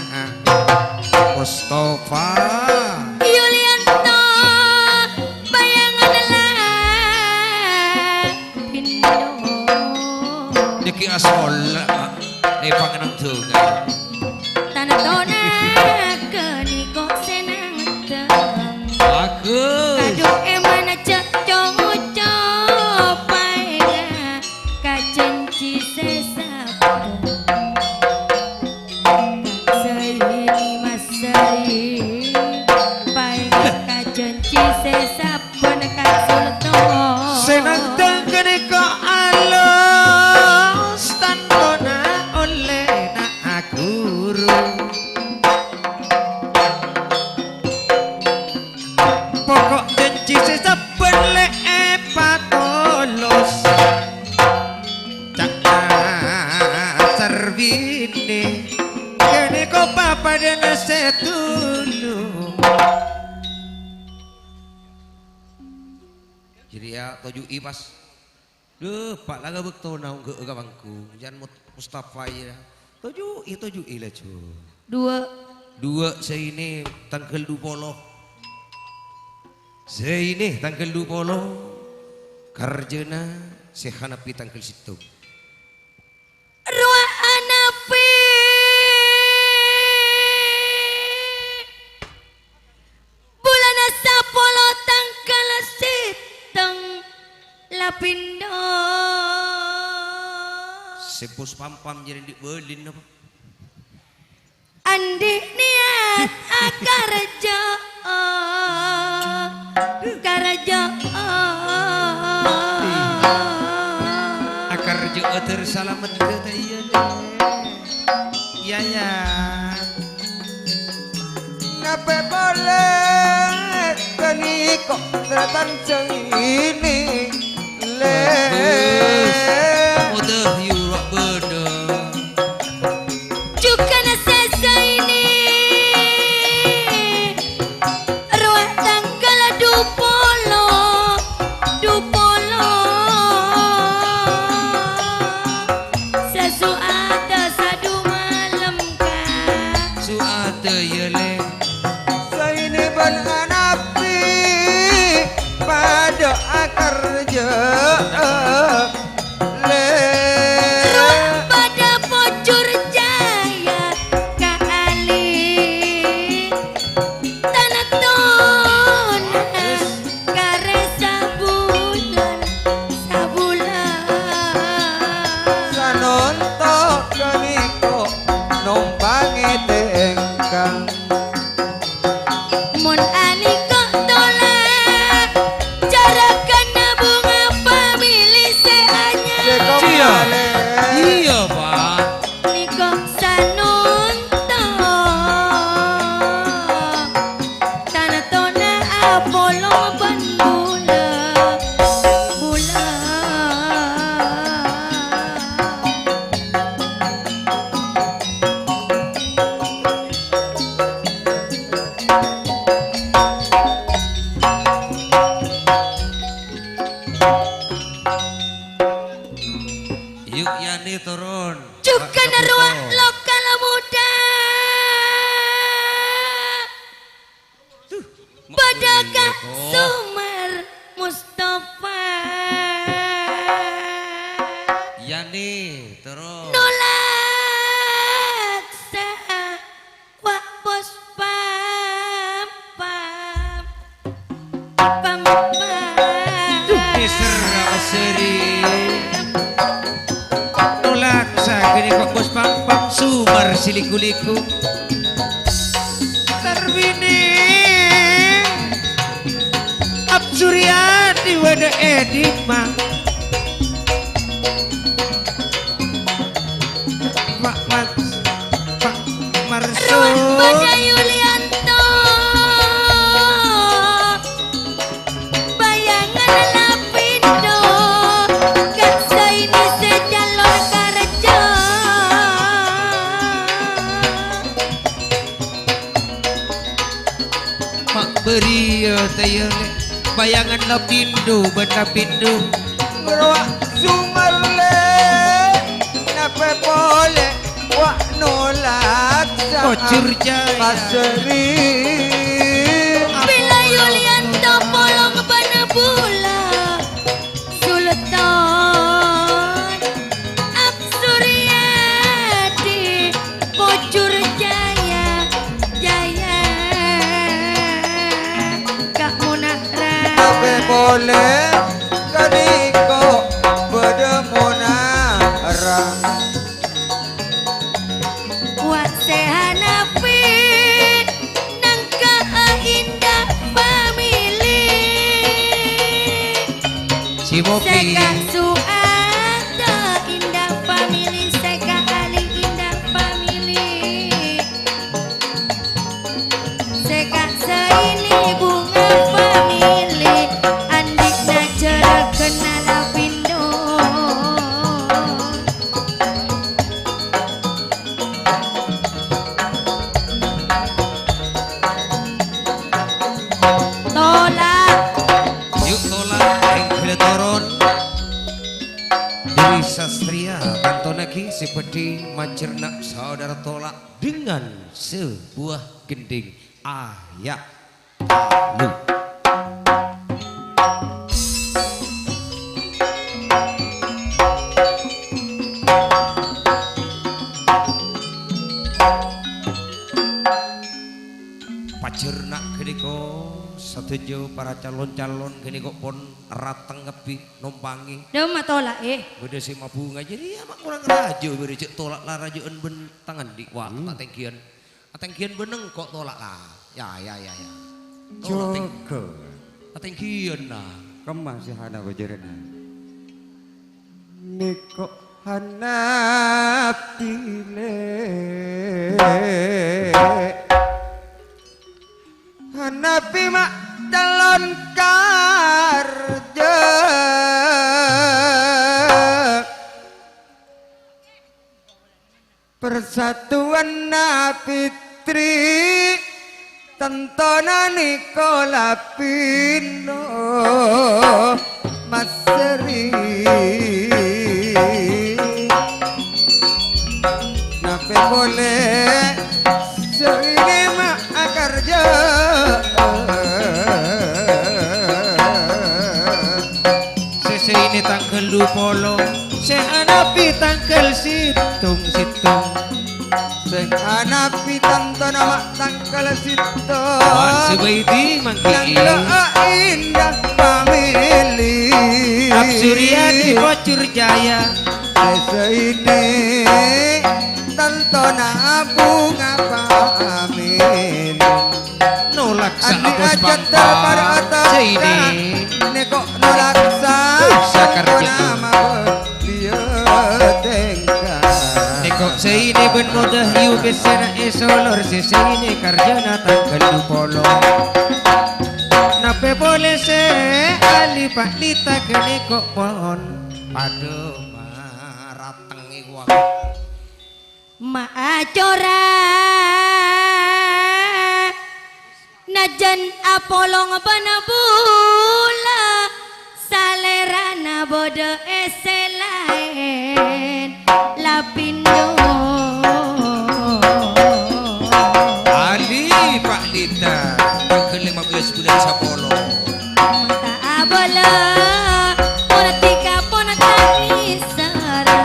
Mustafa. Yulianto, bayangan Lapindo. Nèkè asolla, Pak. È, panganan donga. Tanatona ghânèko sè nangtèng. Bagus. Kadhu è mana cè' co-ngoco paènga ka janji sè sabbhân. Saini mas saini paènga ka janji sè sabbhân. Bân Kang Sultan. Sè nangtèng ghânèka alos, tantona ollèna aghuru. Pokok janji sè sabbhân lè' èpatolos. Ca'na sarbine, ghânèka papadâna sè dulu. Jârèya toju'i pas. Dhu, Pa', la ka bâktona ongghâ'â ka panggung. Jân Mut-, Mustafa, iyâ. Toju'i, toju'i laju. Dua. Dua, sè ini tangghâl dupolo. Sè ini tangghâl dupolo. Karjâna sè hanapi tangghâl sèttong. Rowa anapi bulana sapolo tangghâl sèttong Lapindo. Sè pos pampam jârèya andi' bâlin apa? Andi' niyat akarjâ, karjâ. Akarjâ ter salamet ta' iyâ, Dek? Iyâ, iyâ. Napè polè ghânèka tarètan sè ini, Lè'? Bagus. Odâ, yura' bâdâ. Jhughân sè saini, rowa tangghâl dupolo, dupolo. Sasu'ada sadu malem, Ka'. Su'ada, iyâ, Lè'. Saini bân anapi padâ akarjâ, Lè'. Rowa padâ pojur jâyâ ka ali. Tana tona karè sabulân, sabulân. Sanonto ghânèka nompangè tèngka. Mon anèka tola, jârâghânna bhunga pamili sè anyar. Iyâ. Iyâ, Pa'. Nèka sanonto. Tana tona apolo bân bulâ, bulâ. Yuk, Yani, turun. Jhughân rowa lokal muda. Tuh, padâ ka Soma. Sè liku-liku. Tarbini. Ap Suryadi bâdâ è dimma? Pak Mas, Pak Marso. Roh bâdâ Yulianto. Bayangan Lapindo, Kak Zaini sè calon karja. Ma' bâriyâ tèyangè, bayangan Lapindo bân Lapindo. Rowa Sumarlè, napè polè wa' nolak sa'at Pojur Jaya. Pasèri. Bilâ Yulianto polong bân bulâ. Sultan Ap Suryadi, Pojur Jaya, Jaya, Kak Munara. Tapè polè ghânèka bâdâ Munara. Wa' sè Hanafi nangka Indah Family. Si Bobi. Sè Kak Su'ada Indah Family, sè Kak Ali Indah Family. Sè Kak Zaini Bunga Family, andi'na jârâghânna Lapindo. Tolak. Yu' tolak, èngghâl toron. Dewi Sastria, kantona ghi sè bhâdhi majârna saudara tolak dengan sebuah gending. Aya'. Lu. Pajhâr na' ghânèka, sadhâjâ para calon-calon ghânèka pon rateng kabbhi nompangè. Dâ' ma' tola'è. Bâdâ sè mabhunga, jârèya ma' korang rajâ, bârâ jâ' tola' la rajâ'ân bân tang andi'. Wah, hmm, ta' tèngghiyân. Atèngghiyân bân engko' tola', la. Ya, ya, ya, ya. Tola' tèng-, jâgâ. Atèngghiyân, la. Kemma sè hana bâjârânna. Nèko' hana pilè. Hana pi ma' calon karjâ. Persatuanna Fitri, tantona Nikola Pino Masri. Napè polè sè ini ma' akarjâ. Sè, sè ini tangghâl du polo, sè anabi tangghâl sèttong-sèttong. Sè anabi tantona ma' tangghâl sèttong. Wan Subaidi manggi'i. Nangghâ Indah Family. Ap Suryadi Pojur Jaya. Sè, sè ini tantona Bunga Family. Nolak sa' andi' bos ajât pampa. Dâr para sè ini. Nèko' nolak sa' Sakar tantona Bima. Mabâdiyâ tèngka. Nèko' sè ini bân modâ yu pèssèna èsolor sè, sè ini karjâna tangghâl du polo. Napè polè sè ali Pak Lita ghânèko pon padâ maratengngè kowa. Ma' acora najân apolong bân bulâ, salèrana bâdâ è sè laèn, Lapindo. Ali Pak Lita, tangghâl lèma bellâs bulân sapolo. Mata abâlâ, pon tika pon tangisara.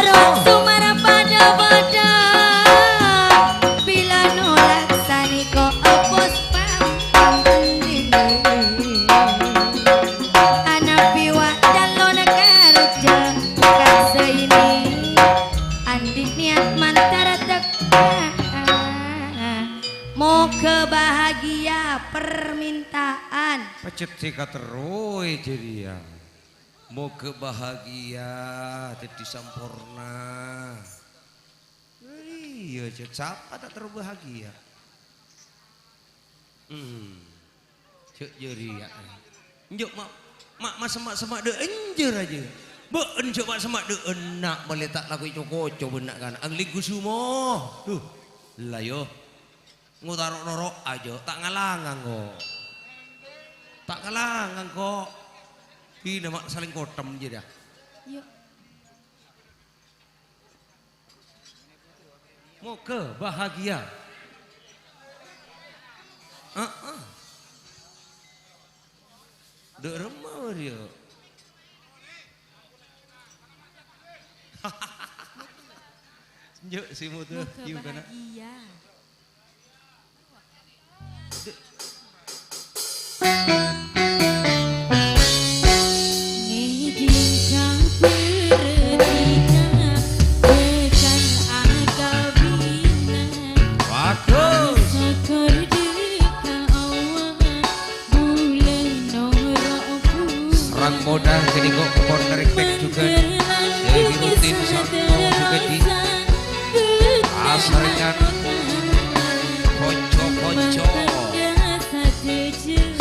Roh sumara padâ-padâ, bilâ nolak sanèko apos pamandi. Anabi wa' calon karjâ, ka sè ini andi' niat mantara Moga bahagia permintaan. Pajhât sè katerroè jârèya. Moga bahagia, dhâddhi samporna. Iyâ, jhâ' sapa ta' terro bahagia? Hmm. Jhâ' jârèya. Enjâ' ma', ma', ma' semma'-semma' dâ' enjâ' rajâ. Bâ'en jhâ' ma' semma' dâ' enna' malè ta' lako co-koco bân na'-kana'. Anglinggu sumo. Duh. La, yo. Ngotaro noro' ajâ. Ta' ngalangang, ko'. Ta' ngalangang, ko'. Dinah ma' salèng kothèm jârèya. Yo. Moga bahagia. Heeh. Dâ' remma, Mario. Enjâ' sè modâ, Moga yuk, kana'. Bahagia. Ngèdhing ka bârâdhina bhâkal akabinna. Bagus. Sokkor dâ' ka Allah, bulâ noro' bulâ. Sareng modâ ghânèka pon respect jhughân. Jadi rutin sarta jhughân di asarengan konco-konco.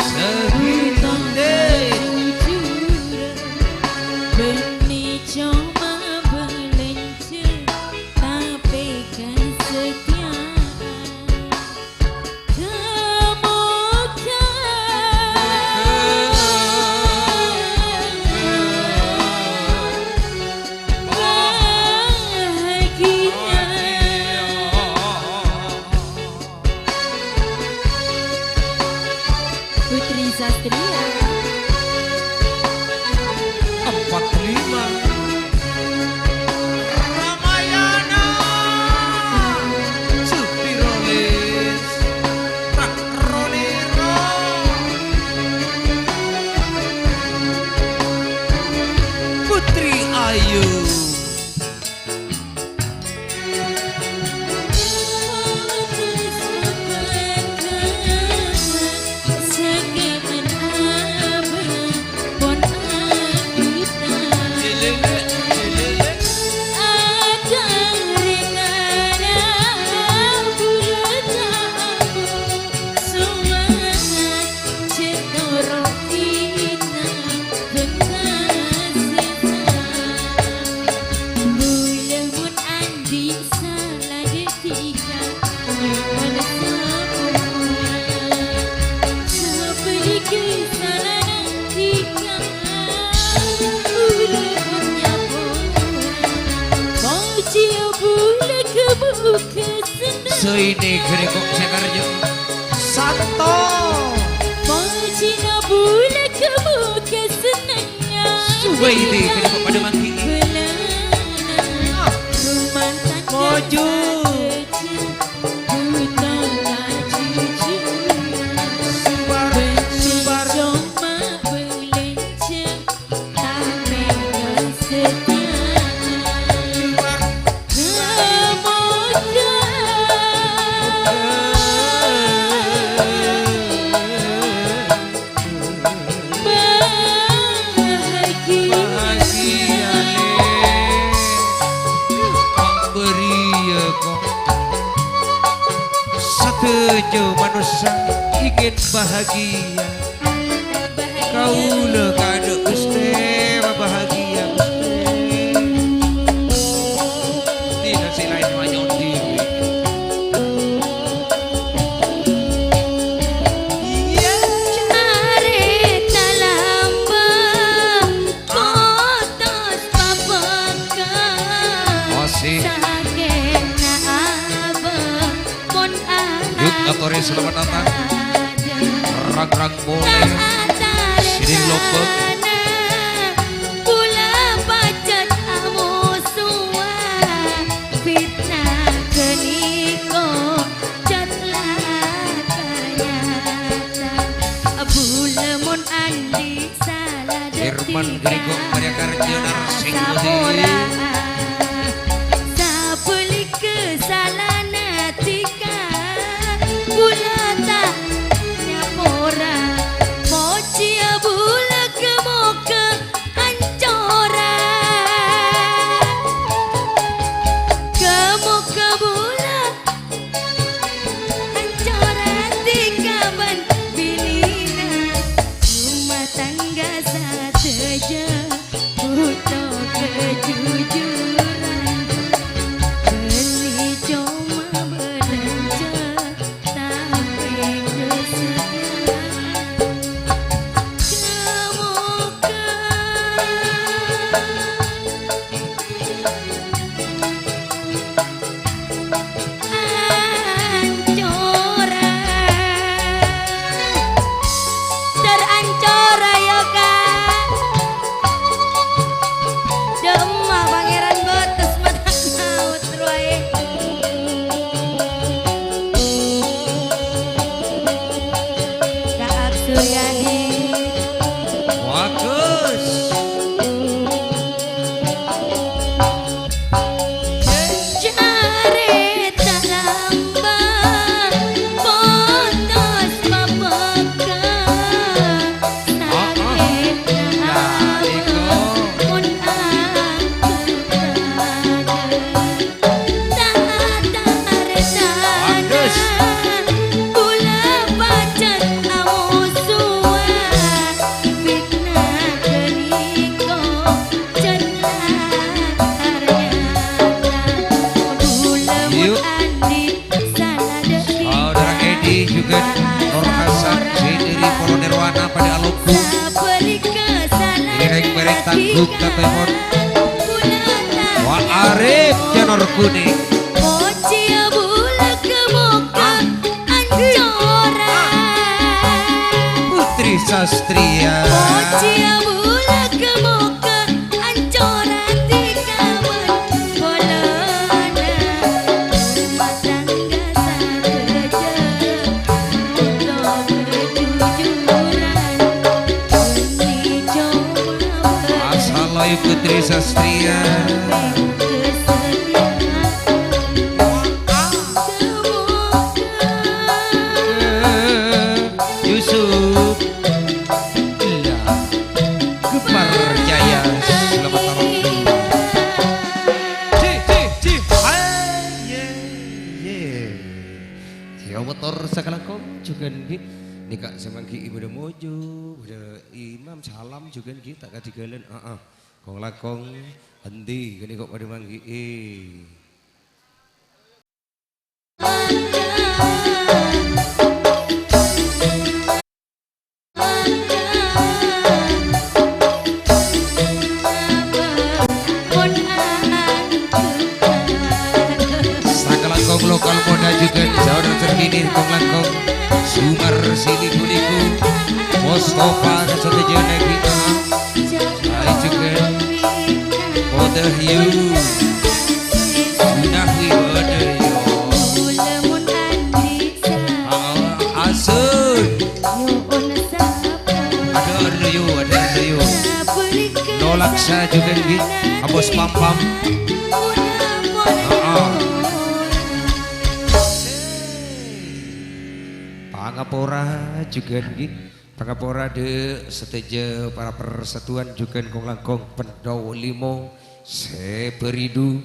Sehingga bânnè coma bâlânjhâ, tapè kan satèya. Moga bahagia. Putri Sastria. Empat lima. Ramayana. Suti Rolis. Tak Roniro. Putri Ayu. Saènè ghârèkok sè karjâ. Santo. Pojina bulâ kabuka sennengnga. Subaidi ghârèkok padâ mangghi'i. Belana rumah tangga. Moju. Buta kajujuran. Subar, subar. Coma belanja. Bahagia, Lè. Kok bâriyâ, kok. Sadhâjâ manossa ingin bahagia. Kaulâ kaadâ' Ghustè, bahagia Ghustè. Dina sè laèn manyot dhibi'. Iyâ. Arè talambâ', putus papangka. Masih. Sakèna abâ'. Yuk, atorè salamet datang. Rang-rang polè. Sini lobek. Pula pajhât amosoa. Fitnah ghâniko jhât la kanyata. Bulâ mon andi' Herman Gregor Maria Karjana Sing Budi. Sabâlikka salana dhika, Bagus. Careta lambâ' potos mabâkka, sakè'na abâ' mon anggur. Bagus. Kaulâ pajhât amosowan, fitnah ghânèka jhât la tarnyata. Kaulâ mon andi' sala dhâddhi. Saudara Edi juga Nur Hasan, Jendri Polo Nirwana padâ alonggu. Ngereng-ngereng tanggung katèmon. Wa Arif Janur Kuning. Pojiyâ bulâ ka moka ancora. Putri Sastria. Pojiyâ bulâ ka moka ancora tikawan polana. Rumah tangga sadhâjâ butuh kejujuran. Asal Putri Sastria. Yusuf. Iya. Gemar Jaya. Selamat malam. Ci, ci, ci. Hai, ye, ye. Sè omotor sakalangkong jhughân ghi. Nèka sè mangghi'i bâdâ mojo, bâdâ imam salam jhughân ghi, ta' kadhighâlân. Heeh. Kong-langkong endi ghânèka padâ mangghi'i? Sakalangkong lokal Polda jhughân, saudara terpilih kong-langkong Sumar sini kuliku Mustafa kasadhâjâna kita. Hai jhughân Polda Yu Gunawi Polda Yu. Asun. Ada, ada yu, ada, ada yu. Nolak sa jhughân ghi, abos pam-pam. Heeh. Pangapora jhughân ghi. Pangapora dâ' sadhâjâ para persatuan jhughân kong-langkong Pendo Limo sè bâridu.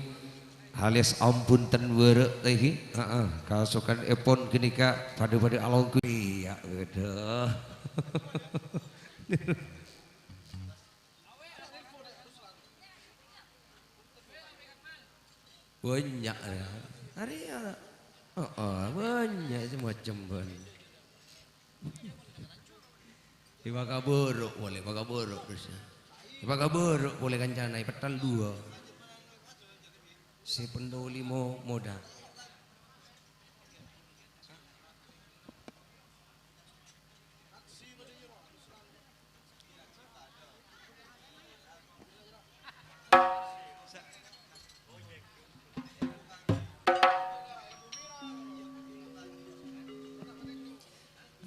Alias ampon ten wara' tèhi. Heeh, kasokanèpon ghânèka padâ-padâ alongghu. Iyâ, aduh. Bânnya', ya. Arèya. Heeh, bânnya' macem bân. Èpakaburu' polè, èpakaburu' terros. Èpakaburu' polè kancana, èpèttal duwâ'. Sè Pendo Limo modâ.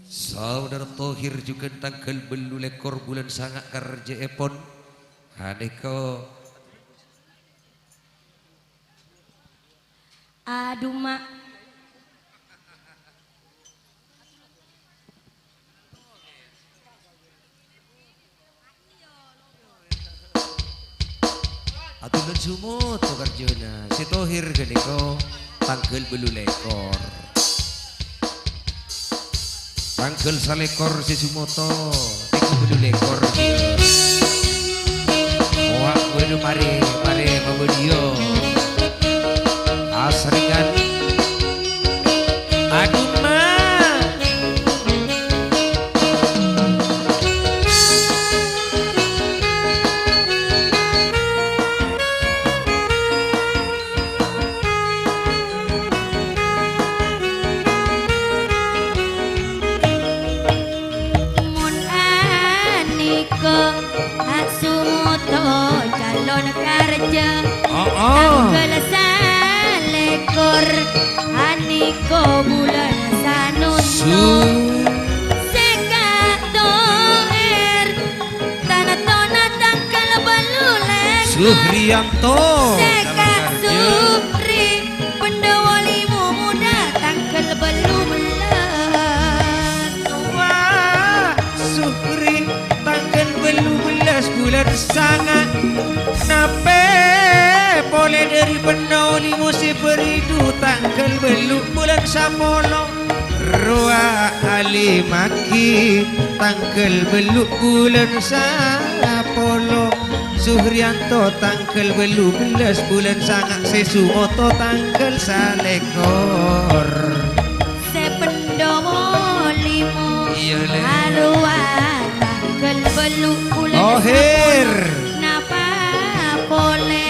Saudara Thohir jhughân tangghâl bâllu lèkor bulân sanga' karjâèpon. Ghânèka. Adhu, Ma'. Atulân sumoto karjâna. Sè Thohir ghânèka tangghâl bâllu lèkor. Tangghâl salèkor sè sumoto, tèko bâllu lèkor, iyâ. Owa', bâdâ marè, marè mabâdhiyâ. Asrèngan. Adhu, Ma'. Mon anèka, Sumoto calon karjâ. Oh, oh. Tangghâl salèkor, anèka bulân Sanonto. Su- Sè ka Suhriyanto. Sèka Sukri, Pandhawa Limo Moda, tangghâl bâllu bellâs. Wah, Sukri, tangghâl bâllu bellâs bulân sanga'. Napè polè dhâri Pandhawa Limo sè bâridu, tangghâl bâllu bulân sapolo. Rowa Alimaki, tangghâl bâllu bulân sapolo. Suhriyanto, tangghâl bâllu bellâs bulân sanga'. Sè Sumoto, tangghâl salèkor. Sè Pandhawa Limo, iyâ, Lè'. Arowa, tangghâl bâllu bulân Tohir. Sapolo. Napa polè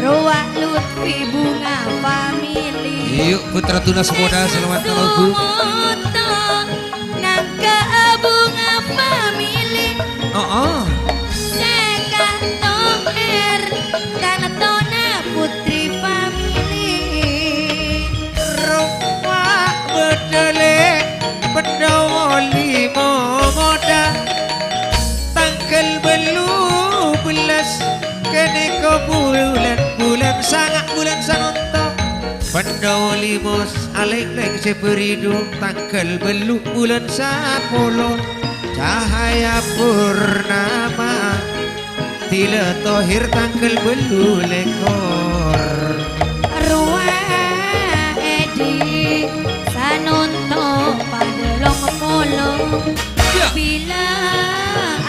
rowa Lutfi Bunga Family. Iyâ, putra tunas moda, selamat tahun, Bu. Sumoto, nangka Bunga Family. Oh, oh. Sèka Tohir, Tanetona Putri Family. Rowa bâdâ Lè', Pandhawa Limo Moda. Tangghâl bâllu bellâs, ghânèka bulân, bulân sanga', bulân Sanonto. Pandhawa Limo alèng-lèng sè bâridu, tangghâl bâllu bulân sapolo. Cahaya Purnama, Dila Tohir, tangghâl bâllu lèkor. Rowa Edi Sanonto padâ long polo. Iyâ. Bila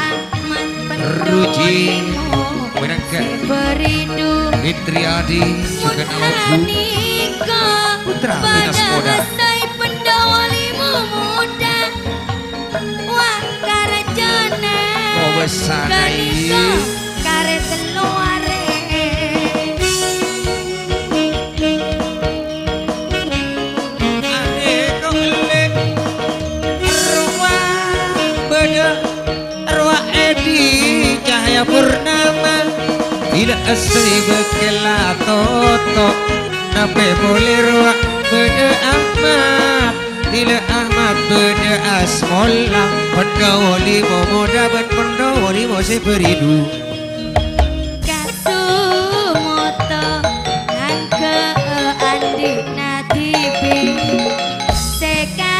Ahmad Ruji, Pendolimo, Menangka. Sè bâridu. Fitri Adi, Sugan Awabu. Nika putra, Tunas Poda. Padâ sai Pandhawa Limo Moda. Wah, karajana. Wah, wes sanai. Ganeka kare tello are. Ane kok le rowa bada rowa Edi Cahaya Purnama. Bila esri bekela toto. Nape pole rowa bada Ahmad. Dila Ahmad bada Asmola, Pandhawa Limo Moda ban Pandhawa Limo se beridu. Kasumoto ngangka andi' nadibi, seka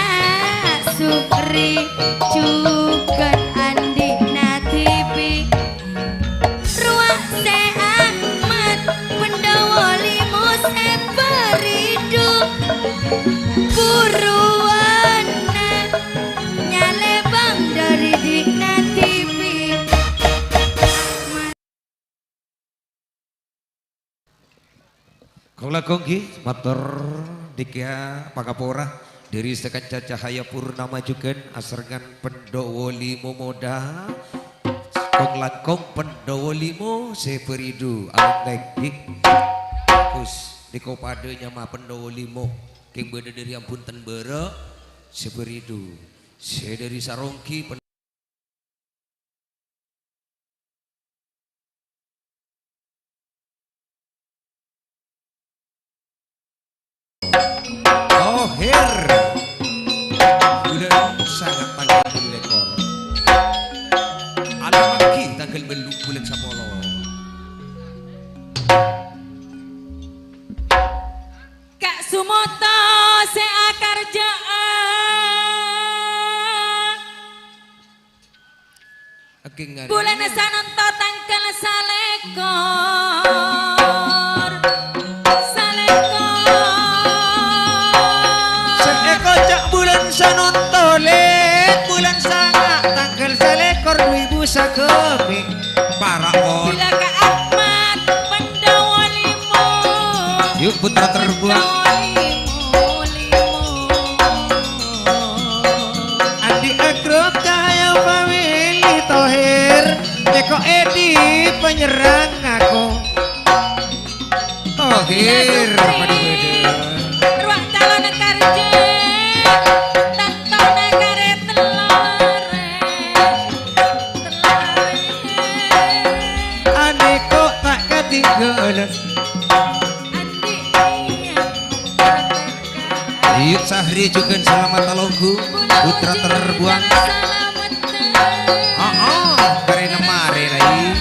Sukri jugan andi' nadibi. Rowa se Ahmad, Pandhawa Limo se beridu. Buruan nyalebang dari dina tibi. Kong-langkong nggih, mator dika pangapora dhari sakanca Cahaya Purnama jugan asarengan Pandhawa Limo Moda. Kong-langkong Pandhawa Limo se beridu alek nggih. Gus, dika padha nyama Pandhawa Limo. Keng bada dhari ampun ten bara se beridu. Se dhari Saronggi pen- Tohir. Bulan sangat tanggal tujuh lekor. Alamagi tanggal belu bulan sapolo. Kak Sumoto se akarja'an. Ageng ngare. Bulana sanonto tanggal salekor. Salekor. Sa'e kocak bulan sanonto, le, bulan sanga' tanggal salekor dhu ebu sagami. Para on. Bila ka Ahmad Pandhawa Limo. Yuk, putra terbuang. Pandhawa Limo, Limo. Andi' Agrok Cahaya Family Tohir, teko Edi penyerang aku. Tohir, padu-padu. Ruang calon kerja, tentona kare telore. Telore. Ane kok tak ketinggalan. Yuk Sahri juga selamat talonggu. Putra terbuang. Heeh, karena mare lagi.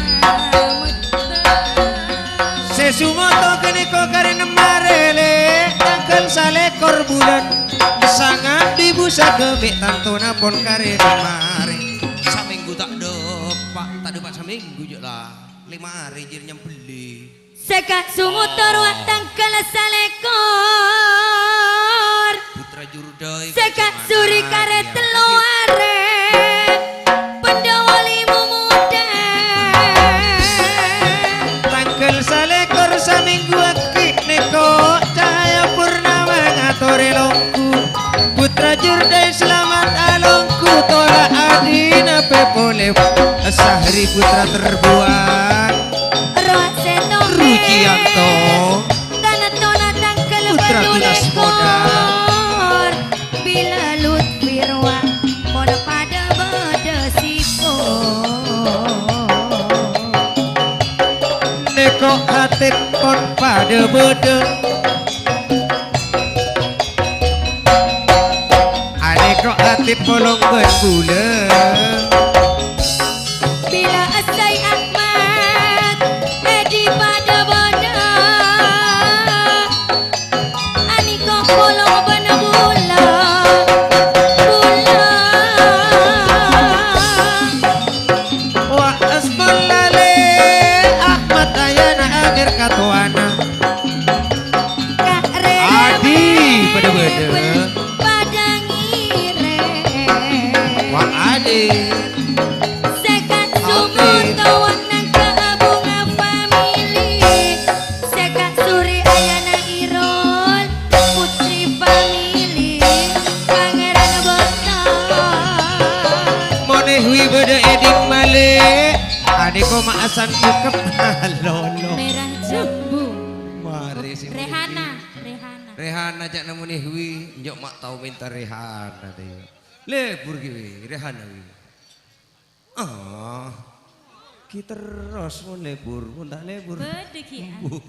Jumoto ghânèka karè nemmarè, Lè', tangghâl salèkor bulân sanga' dhibu sagâ' bi' tantona pon karè nemmarè. Samènggu ta' dâpa', ta' dâpa' samènggu jâ' la. Lèma arè jârèya nyambelli. Sèka' Jumoto rowa tangghâl salèkor. Putra Jurdai. Sèka' Suri karè tello arè. Pandhawa limo modhâ. Tangghâl salèkor samènggu aghi' nèko, Cahaya Purnama ngatorè longghu. Putra Jurdai salamet alongghu, tola' adina pè polè. Sahri Putra Terbuang. Rowa Sèto Rujianto. Tana-tona tangghâl Putra Tunas Moda. Bilâ Lutfi rowa pon padâ bâdâ siko. Nèko Hatip pon padâ bâdâ. Anèko Hatip polong bân bulâ. Bilâ Essay Ahmad, Edi padâ bâdâ. Anèko polong bân bulâ, bulâ. Wa asmallale Ahmad ayana akhir katowana. Adi, padâ bâdâ. Padâ ngèrèng. Wa Adi. Sèka' Jumoto nangka Bunga Family. Sèka' Suri ayana Irul, Putri Family, Pangèran Bata. Monè Hwi bâdâ è dimma, Lè'? Anèko ma'asan cakep. Lolo. Merah jambu. Marè sè Rehana, Rehana. Rehana ca'na Monè Hwi, enjâ' ma' tao mènta Rehana, dâ. Lebur ghi, Wi, Rehana, Wi. Ah, ghi terros mon lebur, mon ta' lebur. Bâdâ ghi, ah. Bu.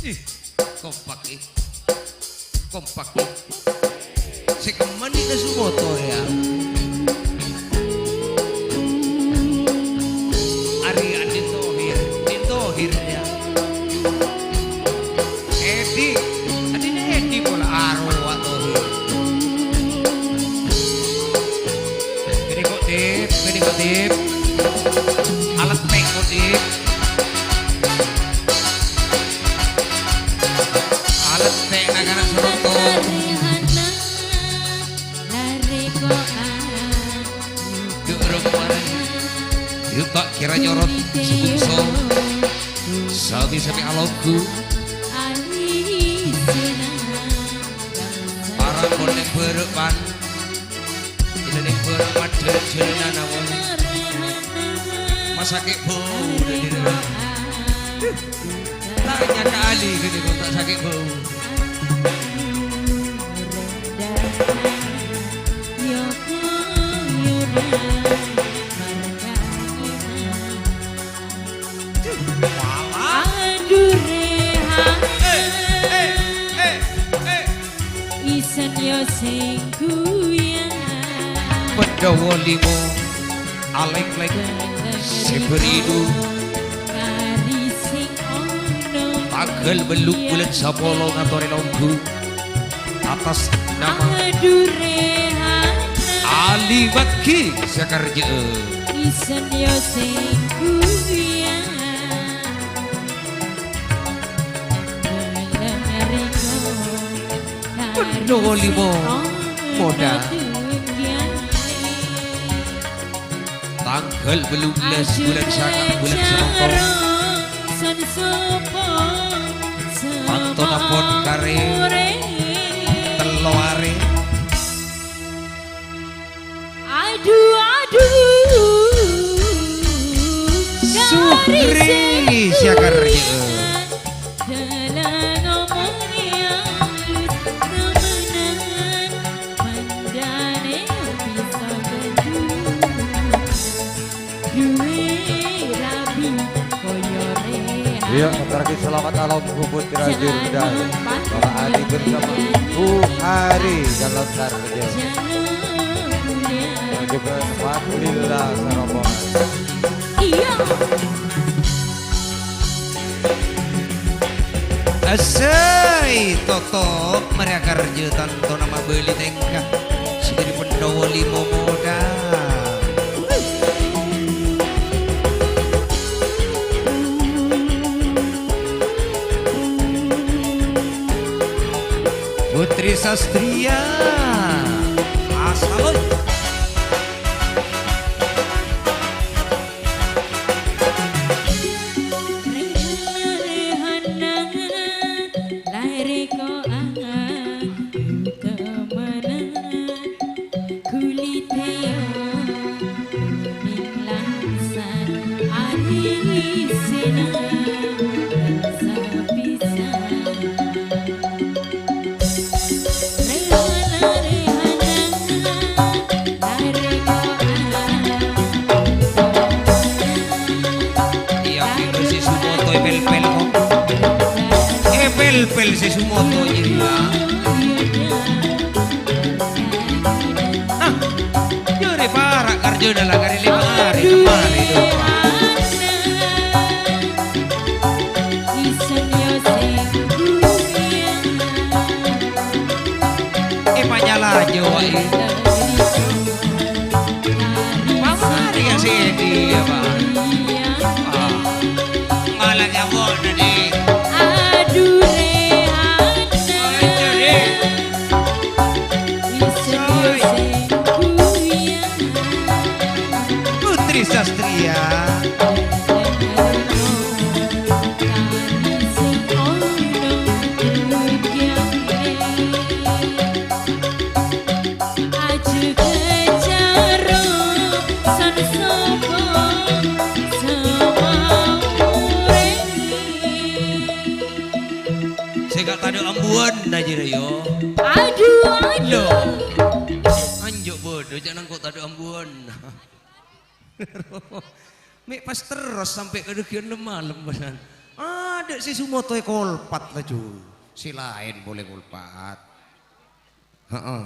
Ih, kompak, ih. Kompak, ih. Sè kemma nèka Jumoto, yâ. Arè Andin Thohir, Andin Thohir, yâ. Edi, Andin Edi pola arowa Thohir. Kènè' kok, Dip, kènè' kok, Dip. Alet pèng kok, Dip. Alet pèng na' kana' saroto. Duk rupane, yuk ta' kèra nyorot sabungso. Sami-sami alonggu. Para konek berpan. Ina ning barang madhep jalanan awal. Masake bau dadi rerang. Tanya ke ahli gini kok tak sakit bau. Walah. Aduh, Rehan. Eh, eh, eh, eh. Isen yo sing guyang. Pandhawa limo, alek-lek, se beridu. Kari sing ono. Tanggal bellu' bulan sapolo ngatore lombu. Atas nama Aduh, Rehan. Ali Wagi Sakarja. Isen yo sing guyang. Pondok limo Moda. Tanggal bellu belas bulan Saka, bulan Semangko. Pantona pon kare tello are. Aduh, aduh. Suhri Sakarya. Dalang omong e alus temenan, mandane bisa gendut. Duwe rabi koyo Rehan. Iya, ngaturake selamat along Bu Putra Jurdal. Para Adi bersama Bu Hari Jalon Sarjo. Dan juga Fadlillah Sarombongan. Asai, Toto, marè akarjâ tantona mabâli tèngka. Sè dhâri Pendowo Limo Moda. Putri Sastria. Asal, oi. Rèhana, rèhana, larè ko'a, kemana? Kulitèyo kuning langsa, arisèna langsa pisan. Rèhana, rèhana, larè ko'a. Iyâ, bhâi, sè sumoto èpèl-pèl, kok. Èpèl-pèl sè sumoto, iyâ. Ah, jârèya para' karjâna la karè lèma arè, kemma arè, do. Èpanyala jâ, wae. Pamarè ka sèdhâ, Pak. Ah. Malah nyamot tadi. Adu rèhana. Aduh, rè. Putri Sastria. Sè ka' tadâ' ambuwân, Najira, yo. Aduh, aduh. Loh. Anjo' bâdâ, jhâ' nangko' tadâ' ambuwân. Mè' pas terros sampè' ka dhâggi' ennem malem, pasan. Adâ' sè sumotoè kolpat laju. Sè laèn polè kolpat. Heeh.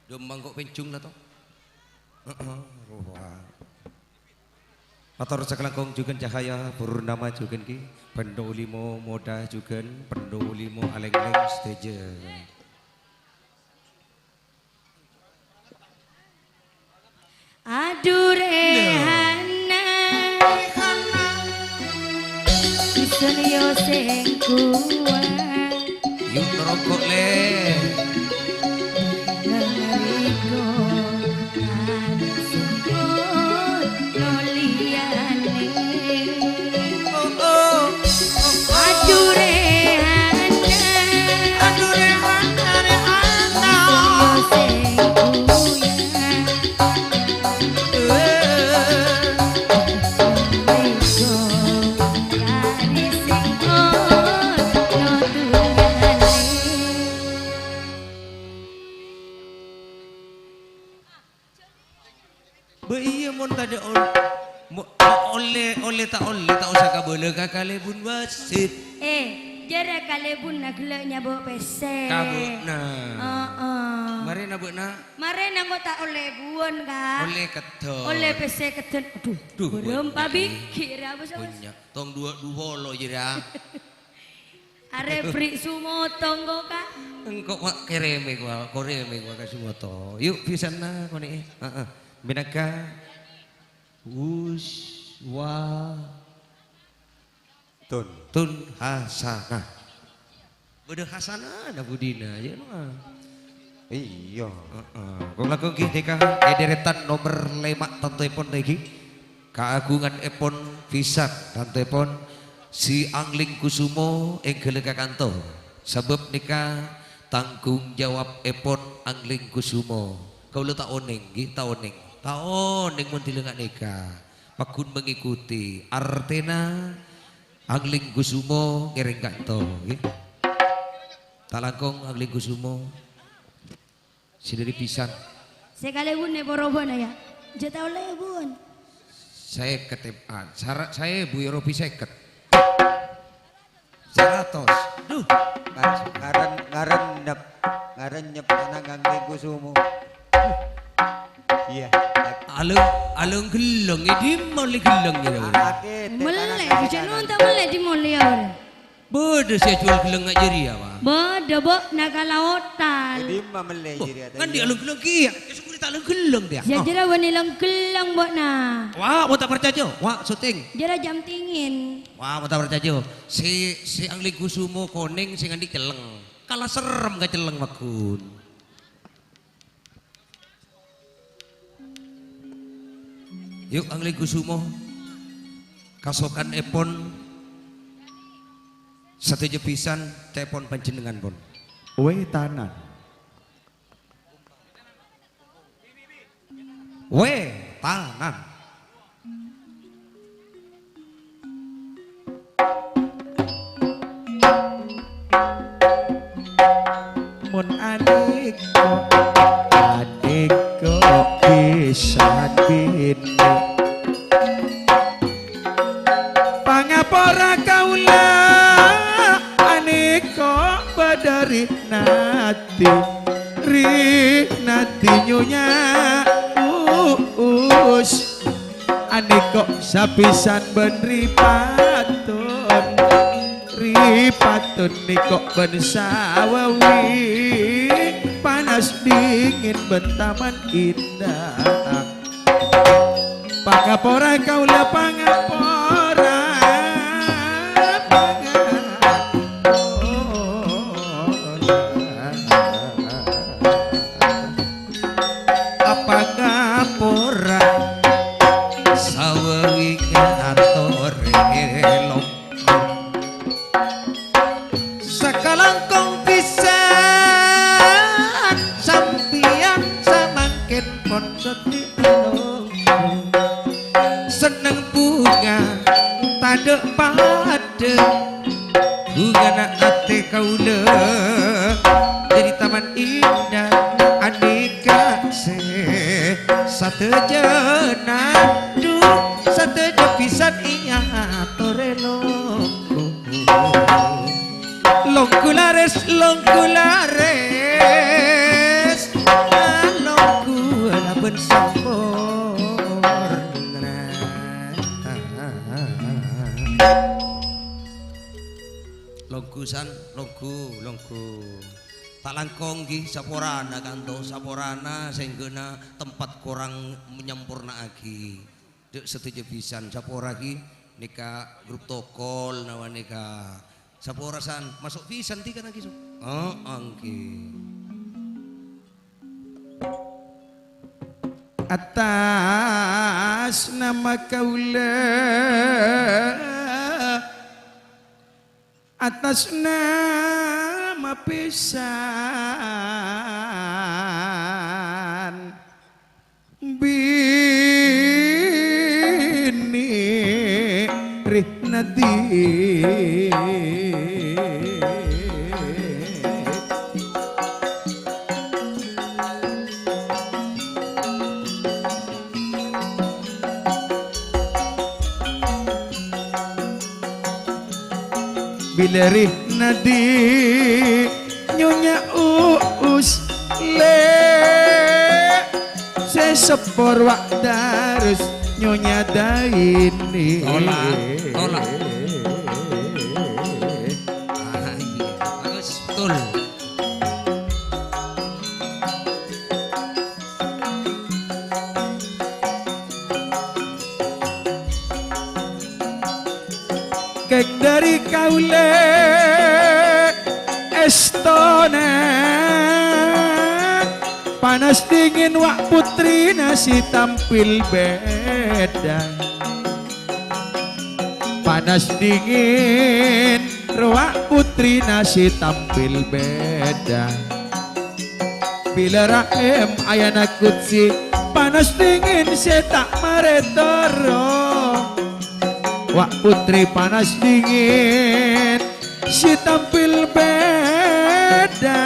Dum mangko' penjung la, to? Heeh, rowa. Mator sakalangkong jhughân Cahaya Purnama jhughân ghi, Pendowo Limo Moda jhughân, Pendowo Limo alènglèng sadhâjâ. Adu rèhana, isun yo sèng kuwat. Yu' roko', Lè. Ngariko kan sempurna liyane. Oh, oh. Adu rèhana. Adu rèhana, rèhana. Sing yo sing kuya. Sing riko kari sing ono dunyane. Bâ iyâ, mon tadâ' ol-, mo-, ollè, ollè ta' ollè, ta' osa kabâlâ ka kalèbun wasit. Eh, jârèya kalèbunna ghellâ' nyabâ' pèssè. Ka bâ'na. Heeh. Marèna bâ'na? Marèna engko' ta' ollè buwân, Ka'. Ollè keddhâ. Ollè pèssè keddhâ. Aduh, duh, bârâmpa bighi ra, bos. Bânnya'. Tong duwâ' duwâ' lo, jârèya. Arè bri' sumoto engko', Ka'. Engko' wa-, kèrèmè kowa, kèrèmè kowa ka sumoto. Yu', bisanna konè'è. Heeh. Mènangka uswatun hasanah. Bâdâ hasanana budina, yâ, no, ah. Iyâ. Heeh. Kong langkong ghi nèka è dèrètan nomer lèma' tantoèpon nèka ghi. Kaagungan èpon pisan, tantoèpon, si Angling Kusumo èngghâlâ ka kanto. Sabâb nèka tanggung jawab èpon Angling Kusumo. Kaulâ ta' onèng, ghi, ta' onèng. Ta' onèng mon dâlângnga nèka. Pagghun mengikuti. Artèna Angling Kusumo ngèrèng kanto, ghi. Ta' langkong Angling Kusumo. Sè dhâri pisan. Sè kalèbun è porobhâna, yâ. Jhâ' ta' ollè buwân. Sèket, ah, sara' saèbu yâ, robi sèket. Satos. Duh. Ngar-, ngaren-, ngarenyep. Ngarenyep ana' Angling Kusumo. Iyâ. Alèng, alèng ghellâng, è dimma mellè ghellâng jârèya? Mellè, bisa nonton mellè di mall ya, Bro. Bâdâ sè juwâl ghellâng jârèya, Pak? Bâdâ, Bo', nèka laotan. È dimma mellè jârèya, Ta' andi' iyâ? Alèng ghellâng kèya. Sè sokona ta' alèng ghellâng, dâ. Yâ, jârèya bânnè alèng ghellâng, Bo', na. Wah, mon ta' parcajâ. Wah, syuting. Jârèya jam dingin. Wah, mon ta' parcajâ. Sè, sè Angling Kusumo konèng sè andi' cellèng. Kala serrem ka cellèng, magun. Yu, Angling Kusumo, kasokanèpon sadhâjâ bhisan, ca'èpon panjhennengngan, pon. Wetanan. Wetanan. Mon anèko, anèko bhisan binè'. Pangapora kaulâ anèko bâdâ ri' nadhi, ri' nadhi Nyonya Uus. Anèko sabhisan bân Ri Patton, Ri Patton nèko bân Sawawi, Panas Dingin bân Taman Indah. Pangapora kaulâ, pangapora, pangapora. Pangapora Sawawi ngatorè longko. Sakalangkong bhisan sampèyan samangkèn pon sodi longko. Senneng bhunga tadâ' padâ. Bhungana atè kaulâ dâri Taman Indah, anèka sè sadhâjâna, dhu, sadhâjâ bhisan èyatorè longko. Longko larès, longko larès, longko labân samporna. Longgu san, longgu, longgu. Ta' langkong ghi saporana kanto saporana sehingga tempat korang menyempurna'aghi. Dek sadhâjâ bhisan sapora ghi nèka grup tokol nawa nèka. Sapora san masok bhisan tikan ghi, so. Oh, angghi. Atas nama kaula, atas nama pisan, bini Rihnadi. Bilâ Rihnadi Nyonya Uus lè', sè seppor wa' terros Nyonya Daini. Tolak, tolak. Ah, iyâ. Bagus, betul. Kèng dâri kaulâ èstona Panas Dingin wa' putrina sè tampil bhidhâ. Panas Dingin rowa putrina sè tampil bhidhâ. Bilâ Rahim Ayana Qudsi, Panas Dingin sè ta' marè toro. Wa' putri Panas Dingin sè tampil bhidhâ.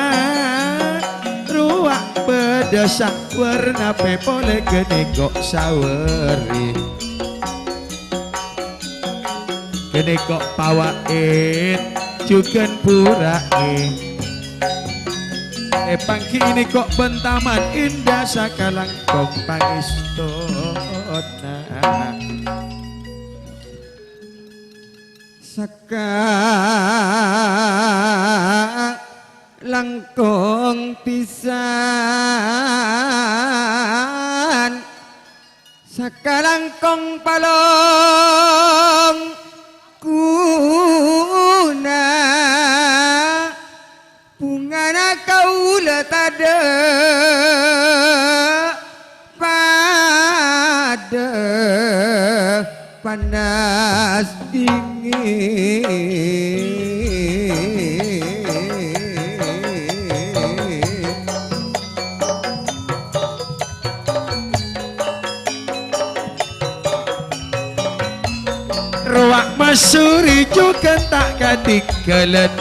Rowa bâdâ sawarna pè polè ghânèko sawèrri. Ghânèko pawa'it. jhughân pura'è. Èpangghi nèko bân Taman Indah sakalangkong pangèstona. Sakalangkong pisan. Sakalangkong palongghuna, bhungana kaulâ tadâ' padâ panas dhingin. Rowa masuri jhughân ta' katinggalân.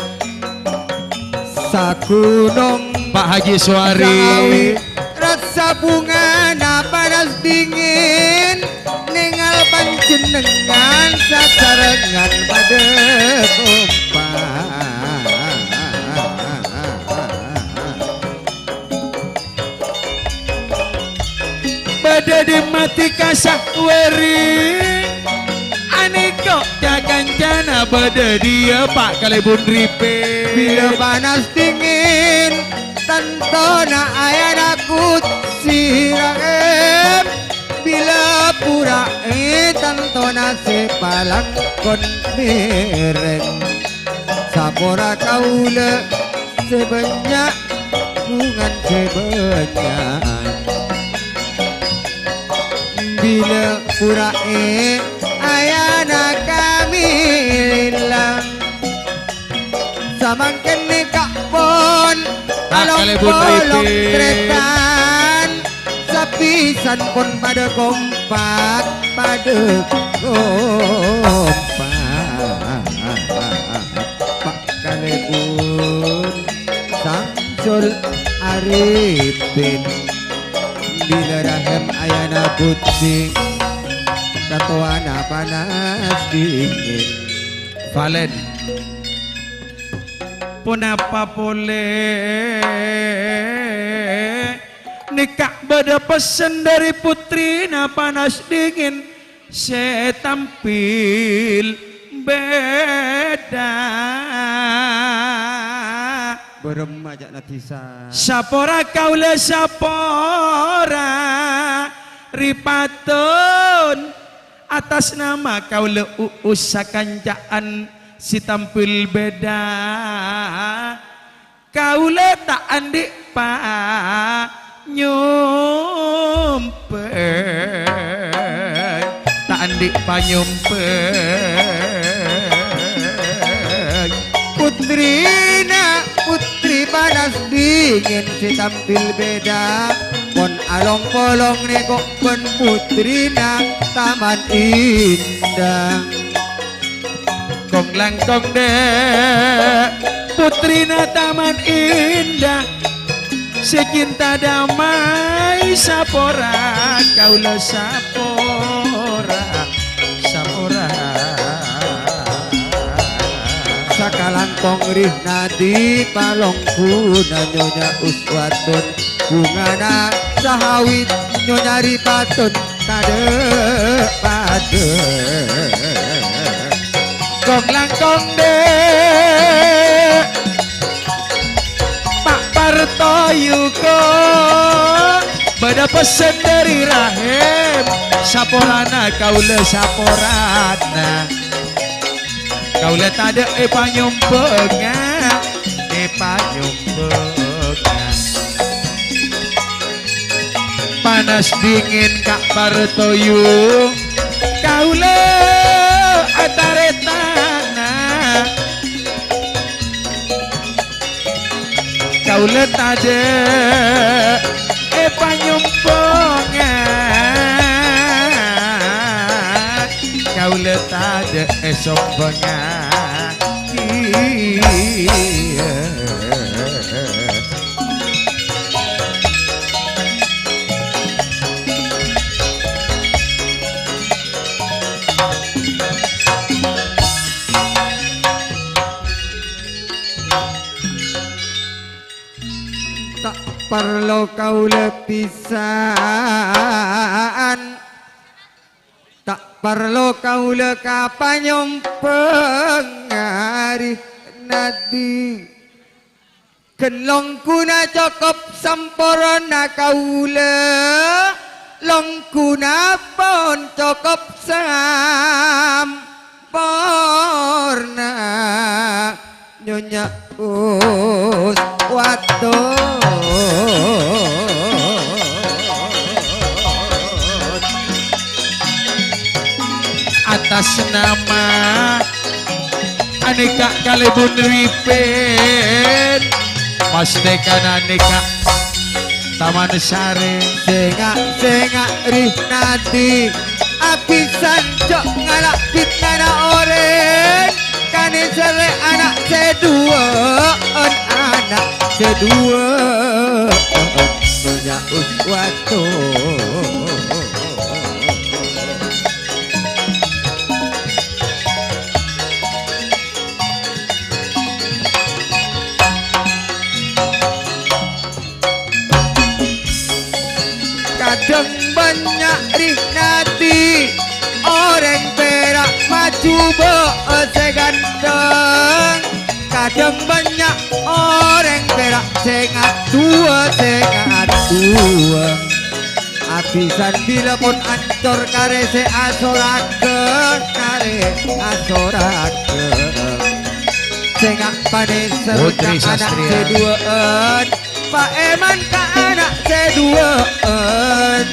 Sagunong Pak Haji Suwari. Sangawi rassa bhungana panas dhingin, nèngal panjhennengngan sasarengan padâ kompak. Bâdâ è dimma dhika Suwari? Anèko ca-kancana bâdâ è dhiyâ, Pa' Kalèbun Ripin. Bilâ panas dhingin, tantona ayana Gusti Rahim. Bilâ pura'è, tantona sè palangkong mèrèng. Sapora kaulâ sè bânnya', bhungan sè bânnya'. Bilâ pura'è ayana kamèlèlang. Samangkèn nèka pon Pak Kalèbun polong Ripin. Tarètan. Sapisan pon padâ kompak, padâ kompak. Pa' Kalèbun Samsul Arifin. Bilâ Rahim ayana Gusti, katowana panas dhingin. Valen. Ponapa polè? Nèka bâdâ pessen dâri puttrina panas dhingin sè tampil bhidhâ. Bârâmma ca'na dhisa. Sapora kaulâ sapora ripatun atas nama kaulâ u'us sakanca'an sè tampil bhidhâ. Kaulâ ta' andi' panyompèng, ta' andi' panyompèng. Puttrina, putri panas dhingin sè tampil bhidhâ. Pon along-polong nèko bân puttrina Taman Indah. Kong-langkong dâ' puttrina Taman Indah, sè cinta damai sapora kaulâ sapora, sapora. Sakalangkong Rihnadi palongghuna Nyonya Uswatun. Bhungana sahawit Nyonya Ripatun tadâ' padâ. Kong-langkong dâ' Pa' Parto Yuko, bâdâ pessen dâri Rahim, saporana kaulâ saporana. Kaulâ tadâ' èpanyombhângnga, èpanyombhângnga. Panas dhingin Ka' Parto Yu, kaulâ atarètana. Kaulâ tadâ' èpanyombhângnga, kaulâ tadâ' èsombhângnga. Lo kaulâ pisan, ta' parlo kaulâ ka panyombhângnga arè nadi. Ghân longghuna cokop samporna kaulâ, longghuna pon cokop samporna. Nyonya Uswatun. Atas nama anèka kalèbun ripin, pastèkan anèka Taman Sari. Sènga', sènga' rè nadi, abhisan jhâ' ngala' pitnana orèng. Kanèserrè ana' sè duwâ'ân, ana' sè duwâ'ân, Nyonya Uswatun. Kadhâng bânnya' rè nadi orèng pèra' majhubâ'â sè ghântheng. Kadhâng bânnya' orèng pèra' sè ngaduwâ, sè ngaduwâ. Abhisan bilâ pon ancor karè sè asoraghâ, karè asoraghâ. Sènga' panèserrè Putri ana' Sastria. Sè duwâ'ân, paèman ka ana' sè duwâ'ân.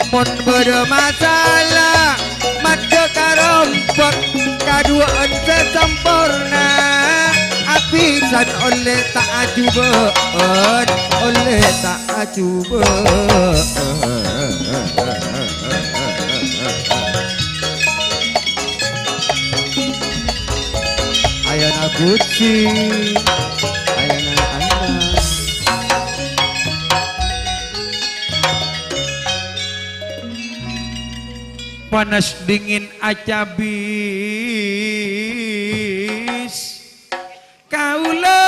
Mon bâdâ masalah, maddhâ ka rombhâk, kaduwâ'ân sè samporna. Abhisan ollè ta' ajhubâ'ân, ollè ta' ajhubâ'ân. Ayana Gucci, ayana Anda. Panas dingin acabis. Kaulâ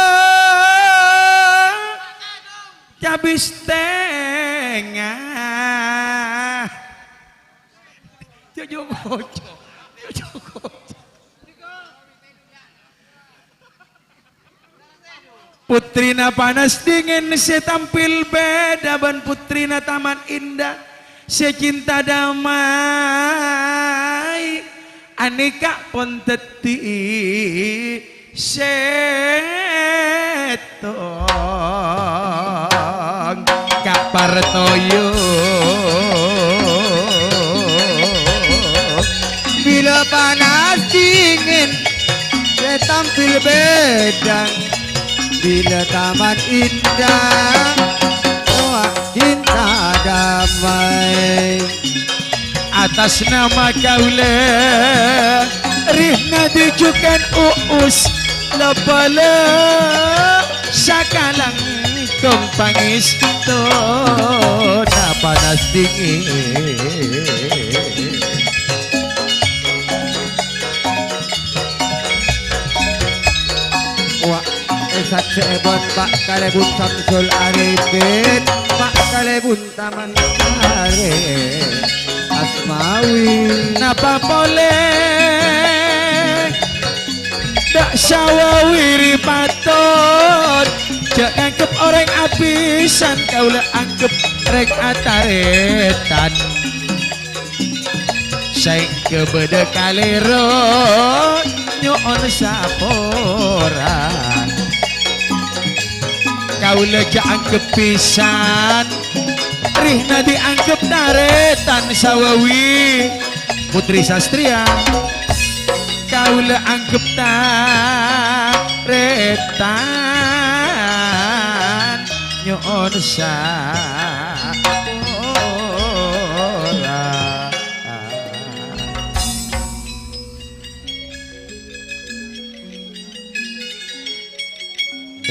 cabis tengah. Jojo koco. Jojo koco. Putrina panas dingin sè tampil beda bân putrina Taman Indah sè cinta damai. Anèka pon dhâddhi sèttong ka' partoyo. Bilâ panas dingin sè tampil beda, bilâ Taman Indah rowa cinta damai. Atas nama kaulâ, rè nadi jhughân Uus, la-bâlâ sakalangkong pangèstona panas dingin. Wa, èsajjhâ'èpon Pa' Kalèbun Samsul Arifin, Pa' Kalèbun Taman Sari Asmawi. Napa polè dâ' Sawawi rè patot, jhâ' nganggep orèng abhisan, kaulâ anggep rèng atarètan. Saèngghâ bâdâ kalèro nyo'on sapora. Kaulâ jhâ' anggep bhisan, rè nadi anggep tarètan Sawawi, Putri Sastria. Kaulâ anggep tarètan nyo'on sapora.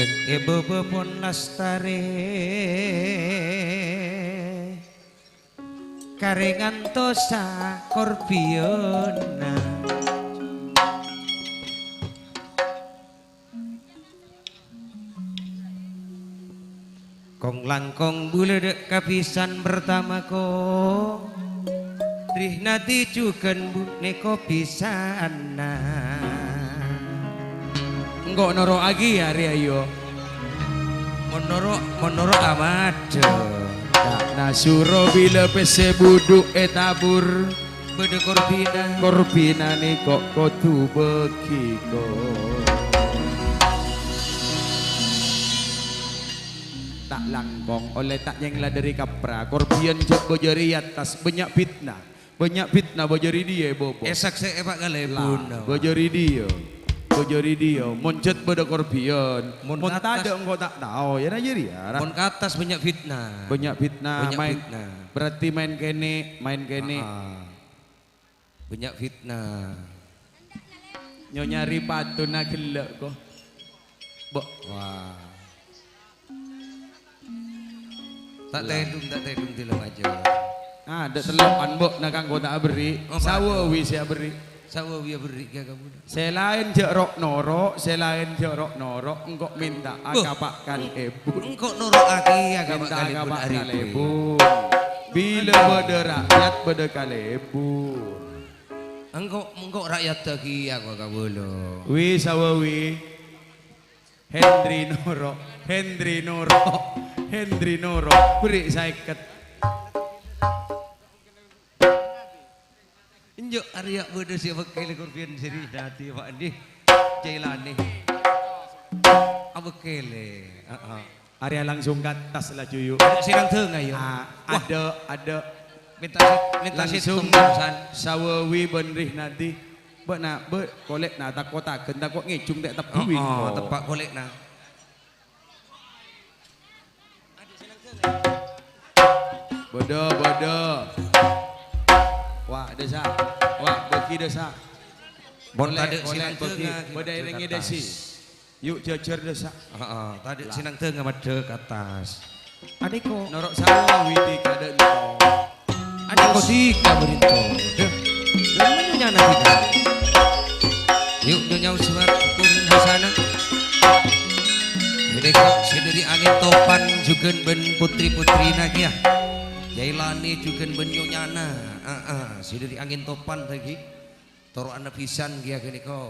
Dek e baba pon lastarè, karè ngantosa korbiyânna. Kong Langkong bulâ dâ' kabisân pertama ko, Rihnati jhughân bu-, nèko bisâna. Engko' noro'aghi arèya, yo. Mon noro', mon noro' amadhâ. Ca'na soro bilâ pèssè budhu ètabur. Bâdâ korbina. Korbina nèko kodhu bâghi, ko. Ta' langkong, ollè ta' nyèngla dâri kapra. Korbina jhâ' bâjâri è attas, bânnya' fitna. Bânnya' fitna bâjâri dhiyâ, Bobo. Èsaksè'è, Pak, kalèbun. Lah, bâjâri dhiyâ. Bâjâri dhiyâ. Mon jhât bâdâ korbina. Mon ka attas. Mon tadâ' engko' ta' tao, ya, na, jârèya, ra. Mon ka attas bânnya' fitna. Bânnya' fitna, bânnya' maèn fitna. Berarti maèn kènè', maèn kènè'. Aa. Bânnya' fitna. Nyonya Ripatuna ghellâ', ko. Bo-, wah. Ta' tèdung, ta' tèdung, tèdung ajâ. Ah, dâ' tello'an, Bo', na kanggo ta' aberri'. Oh, Sawawi sè aberri'. Sawawi aberri' ka kabbhi. Sè laèn jhâ' ro'-noro', sè laèn jhâ' ro'-noro', engko' mènta'a ka Pa' Kalèbun. Engko' noro'aghi ya ka Pa' Kalèbun. Mènta'a ka Pa' Kalèbun. Bilâ bâdâ ra'yat, bâdâ kalèbun. Engko', engko' ra'yadda kèya, ko, kabâlâ. Wi, Sawawi. Hendri noro', Hendri noro', Hendri noro'. Berri' saèket. Enjâ' arèya bâdâ sè abâkkèlè korbina sè Rihnati, Pak, endi? Jailani. Abâkkèlè. Heeh. Arèya langsung ka attas laju, yu. Adâ' sè nangdhâng, ayo. Ah, wah. Adâ', adâ'. Mènta sè-, mènta sèttong, San. Langsung Sawawi bân Rihnati. Bâ'na, bâ-, kolè'na tako'-taghân, tako' ngèjhung ta' tebbuwi, heeh, ko. Teppa' kolè'na. Bâdâ, bâdâ. Wah, dâ' sa'. Wah, bâghi dâ' sa'. Mon tadâ' sè nangdhâng, bâghi. Bâdâ èrèngè dâ' sa'. Yu, jhâjhâr dâ' sa'. Heeh, tadâ' sè nangdhâng maddhâ ka attas. Anèko. Noro' Sawawi dika dâ' ènto. Anèko dika bârinto. Dâ'. Dâ' manyonyana dika. Yu, Nyonya Uswatun Hasanah. Ghânèka sè dâri Angèn Topan jhughân bân potri-potrina kèya. Jailani jhughân bân nyonyana. Aa, sè dâri Angèn Topan taghi. Toro'anna bhisan kèya ghânèka.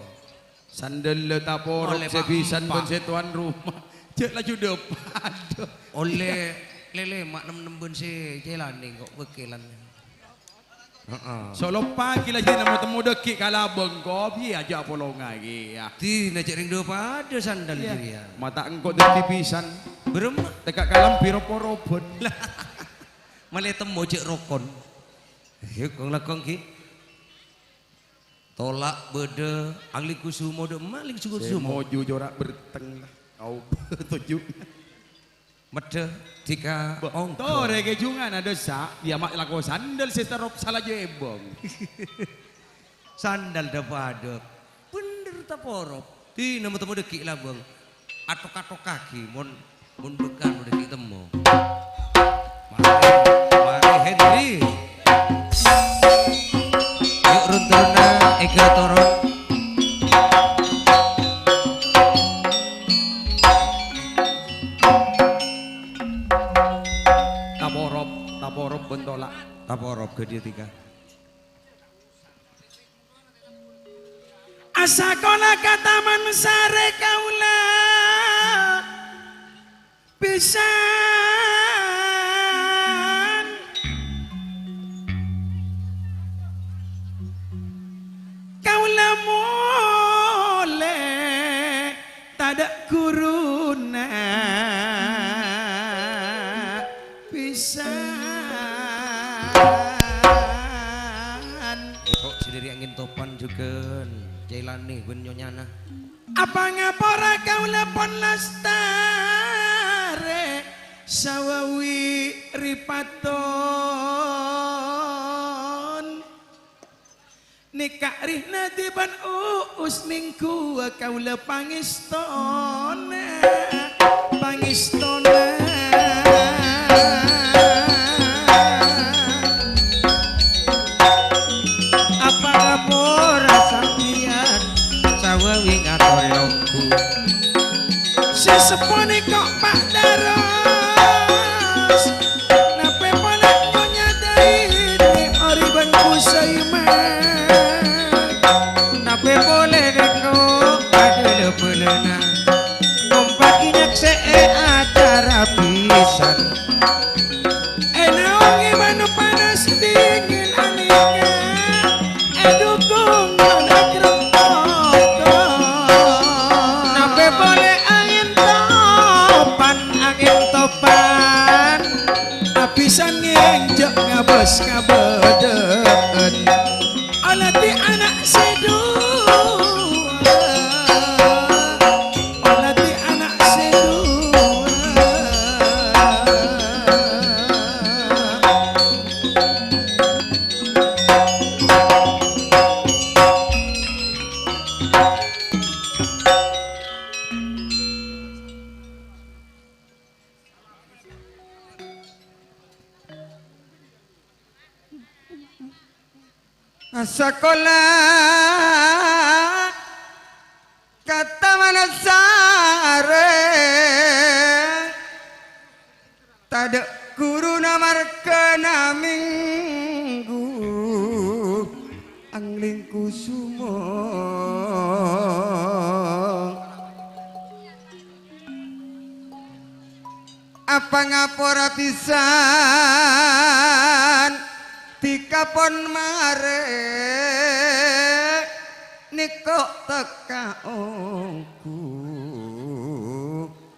Sandhâlla taporok sè bhisan bân sè towan roma. Jhâ' laju dâpa'. Adhu. Ollè lèlè ma' nem-nem bân sè Jailani kok bâkkèlan. Heeh. Soloppaghi la jhâ' nemmo-temmo dâggi' ka labâng, kopi ajâ' apolongaghi, ya. Dina jhâ' rèng dâ' padâ sandal jârèya. Mata engko' dâddhi bhisan. Bârâmma? Tèka' kalambhi ropo-robon. Malè temmo jhâ' rokon. Yuk, kong-lakong, Ki. Tola' bâdâ, angling kusumo dâ' emma, angling sukur sumo. Sè moju jora' berteng, la. Kau toju'. Meddhâ, dika, ongko. Torè kè jhungana dâ' sa', ya ma' lako sandal sè terop salaju èbâng. Sandal dâ' padâ. Bhendher taporop. Dina mo-temmo dâggi' labâng. Atok-atokaghi mon, mon bhâkal mon dâggi' temmo. Marè, marè Henry. Yu' run-turunna èghâ toron. Taporop, taporop bân tola'. Taporop ghâdhiyâ dika. Asakola ka Taman Sari kaulâ bhisan. Kaulâ molè tadâ' ghuruna bhisan. Èko' sè dâri Angèn Topan jhughân, Jailani bân nyonyana. Apangapora kaulâ pon lastarè Sawawi Ripaton. Nèka Rihnati bân Uus nèngghuwâ kaulâ pangèstona, pangèstona. Apa kapora sampèyan Sawawi ngatorè longghu? Sè seppo nèko Pak Daro. Iman. Tapè polè nèko adhâlâ-bhâlâna, kompak nyakse'è acara pisan. Ènaongè mano panas dingin anèka, èdhukung mano krempok. Tapè polè angèn topan, angèn topan. Abhisan ngènjhâ' ngabâs kabâdâ'ân. Olatè ana' sè duwâ', olatè ana' sè duwâ'. Asakola ka Taman Sari, tadâ' ghuruna marghâna Minggu, Angling Kusuma. Apangapora pisan, dhika pon marè nèko tekka ongghu,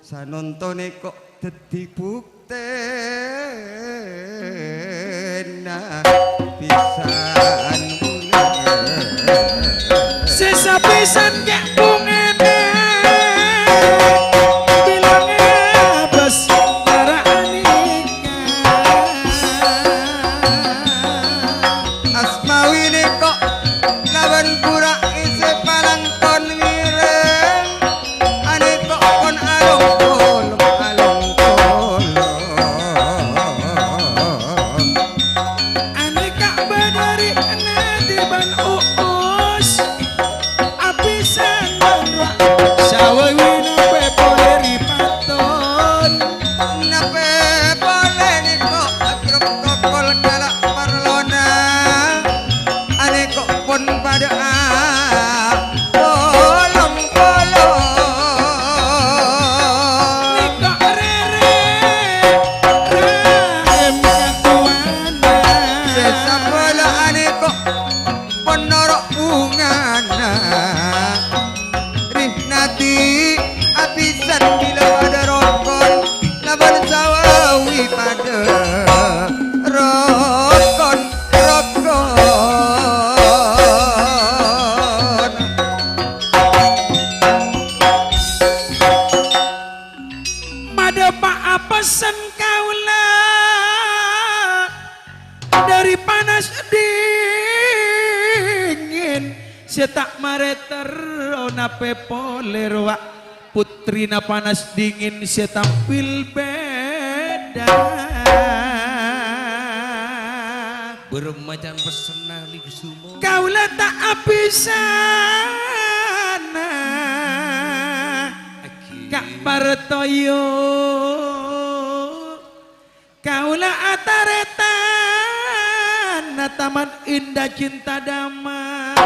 sanonto nèko dhâddhi buk- tèna pisan. Sè sapisan kè' bhungana, bilângè bâs para anika. Asmawi nèko laban pura' èsè palangkon ngèrèng. Anèko pon along-polong, along-polong. Anèka bâdâ ri' Nadi bân Uus, apisan bân ra-, sawawina pè polè ri paton. Napè polè nèko agrep tokol kala' parlona. Anèko pon padâ'â polong-polong. Nèko rèrè rahim katowana. Sè sapolo anèko pon noro' bhungana. Rih Nadi apisan bilâ padâ rokon, laban sawawi padâ rokon-rokon. Madâpa'a pessen kaulâ dhâri panas dingin sè ta' marè terro napè polè rowa. Putrina panas dingin sè tampil bhidhâ. Bârâmma can pessenna, Li Kusumo? Kaulâ ta' abhisana, Aghi. Ka' Partoyo. Kaulâ atarètan Taman Indah Cinta Damai.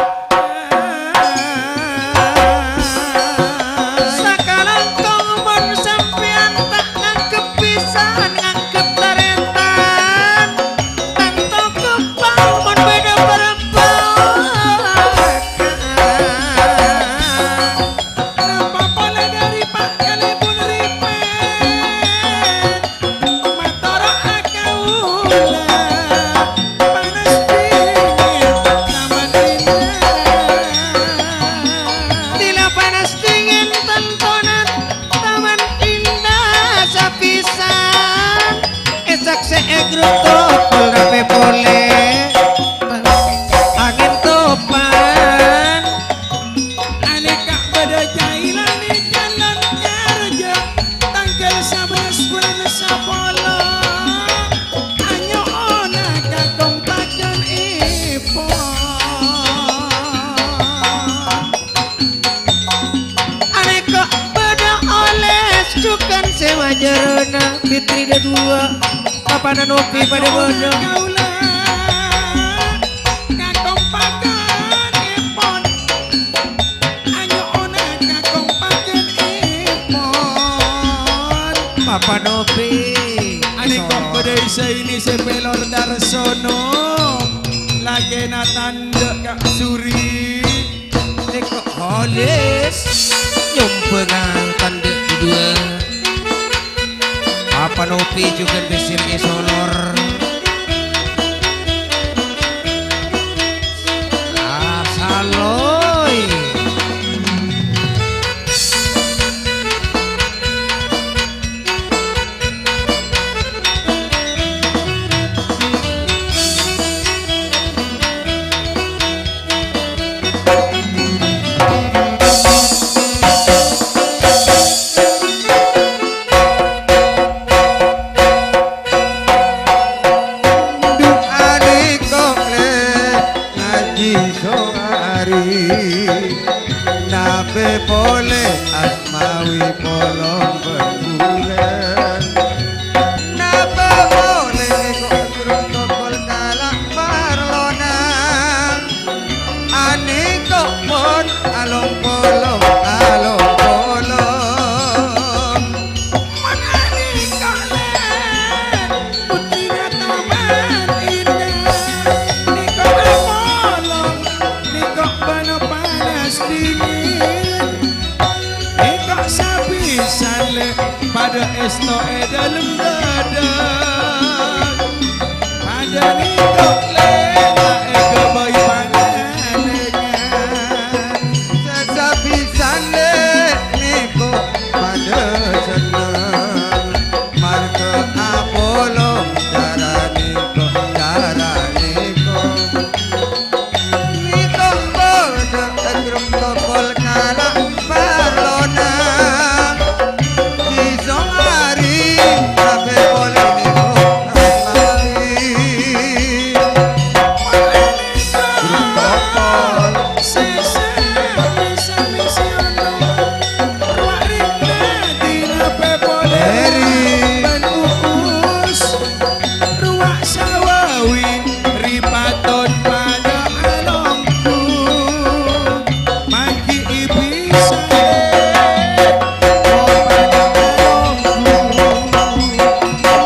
Sakalangkong mon sampèyan ta' nganggep pisan, nganggep tarètan, tanto kempal mon bâdâ parembhâghân. Napa polè dhâri Pa' Kalèbun Ripèt? Matoro'a kaulâ, panas dingin Taman Indah. Lila panas dingin tantona Taman Indah sapisan. Èsaksè'è grotto polè polè. Angèn topan. Anèka bâdâ cailanè calon karjâ tangghâl sabellâs bulân sapolo. Anyo'ona kakompakannèpon. Anèka bâdâ olès jhughân sè majârâna Fitri Dadua. Papanan opi padâ bâdâ. Kaulâ, ka Sè pèlor Darsono, lakèna tandhâ Ka' Suri. Tèko' Holis, nyombhângan tandhâ dhuwâ'. Apa Nopi jhughân bessèr è solor. Asaloy. Du'ane kok le ngaji sohari, nape pole asmawi polong berbulan. Nape pole kok durung tokol kala parlona. Aniko pon along-polong, along-polong. Mon aniko le, putrina Taman Indah. Niko along-polong, niko bâna panas dingin. Niko sapisan le, padâ èsto è dâlem dâdâ. Padâ niko le, ta' èghâbây pangalengan. Sasabisan le niko padâ senneng. Marghâ apolong cara niko, cara niko. Niko padâ ègrem tokol kala parlona. Sisong ari kabeh pole niko kamari. Grup tokol. Eri. Ruwa' sawawi ripaton padâ alonggu. Manggi'i bisa, oh, padâ alonggu.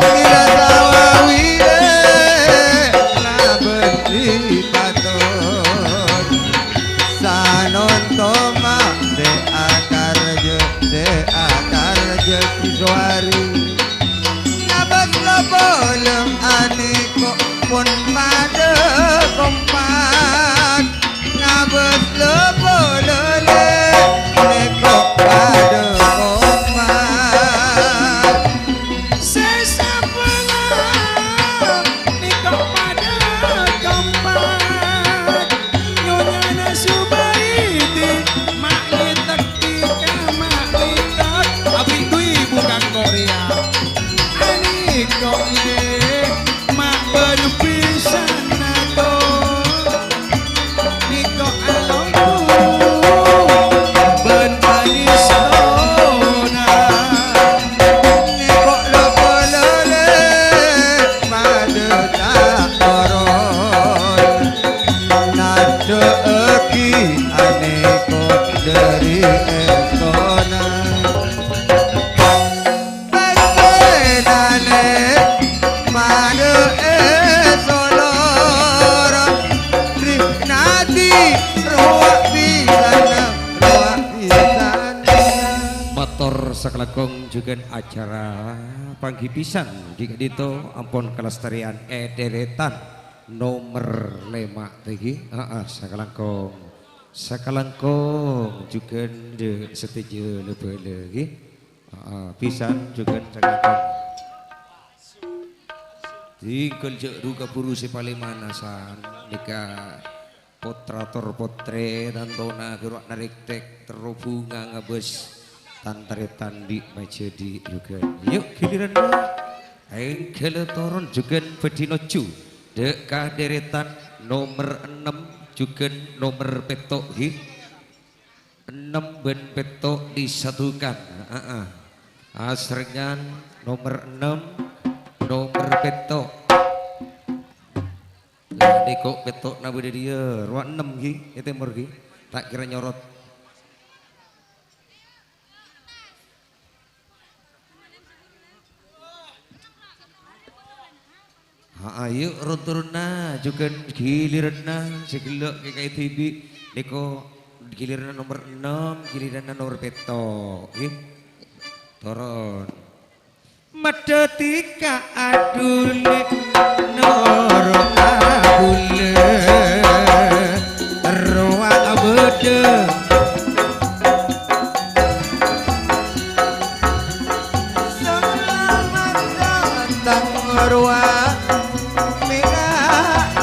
Mila sawawi, eh, labân ripaton. Sanonto ma' sè akarjâ, sè akarjâ sowari. Ngabâs la polong aniko pon padâ kompak. Ngabâs la polong le niko padâ kompak. Sè sabâla niko padâ kompak. Nyonyana Subaidi, ma' ngètèk Tika ma' ngètèk, abi' dwi bukan Korea. Aniko le, ma' bân pisan nato. Niko alonggu, bân panistona. Niko lo-, lo-, le, padâ ta' toron. Nadhâ'âghi aneko dhâri èstona. Pèssèna le padâ èsolor. Rinadi rowa pisana, rowa pisana. Mator sakalangkong jhughân acara pangghi pisan dhi ka'dinto ampon kalestarian è dheretan. Nomer lèma' tèghi, aa, sakalangkong. Sakalangkong jhughân dâ' sadhâjâ la-bhâlâ, ghi. Aa, pisan jhughân sakalangkong. Tinggal jhâ' ru kabhuru sè palèmana san, nèka potra tor potrè, tantona ghâruwa narèktèk terro bhunga ngabâs. Tan-tarètan dhi' majhâdhi' jhughân. Yu', giliran, Pak. Èngghi la toron jhughân bhâdhi nojjhu dâ' ka dheretan nomer ennem jhughân nomer pètto', ghi. Ennem bân pètto' disatukan. Aa. Asrèngan nomer ennem, nomer pètto'. Lah, nèko pètto'na bâdâ dhiyâ, rowa ennem, ghi, è tèmor, ghi. Ta' kèra nyorot. Ayo, ron-, turunna, jhughân ghiliranna sè ghellâ' kè kaè dhibi'. Nèko ghiliranna nomer ennem, ghiliranna nomer pètto', ngghi. Toron. Madhâti ka adhuli noro' abulâ, rowa abâdâ. Salamat datang rowa mèra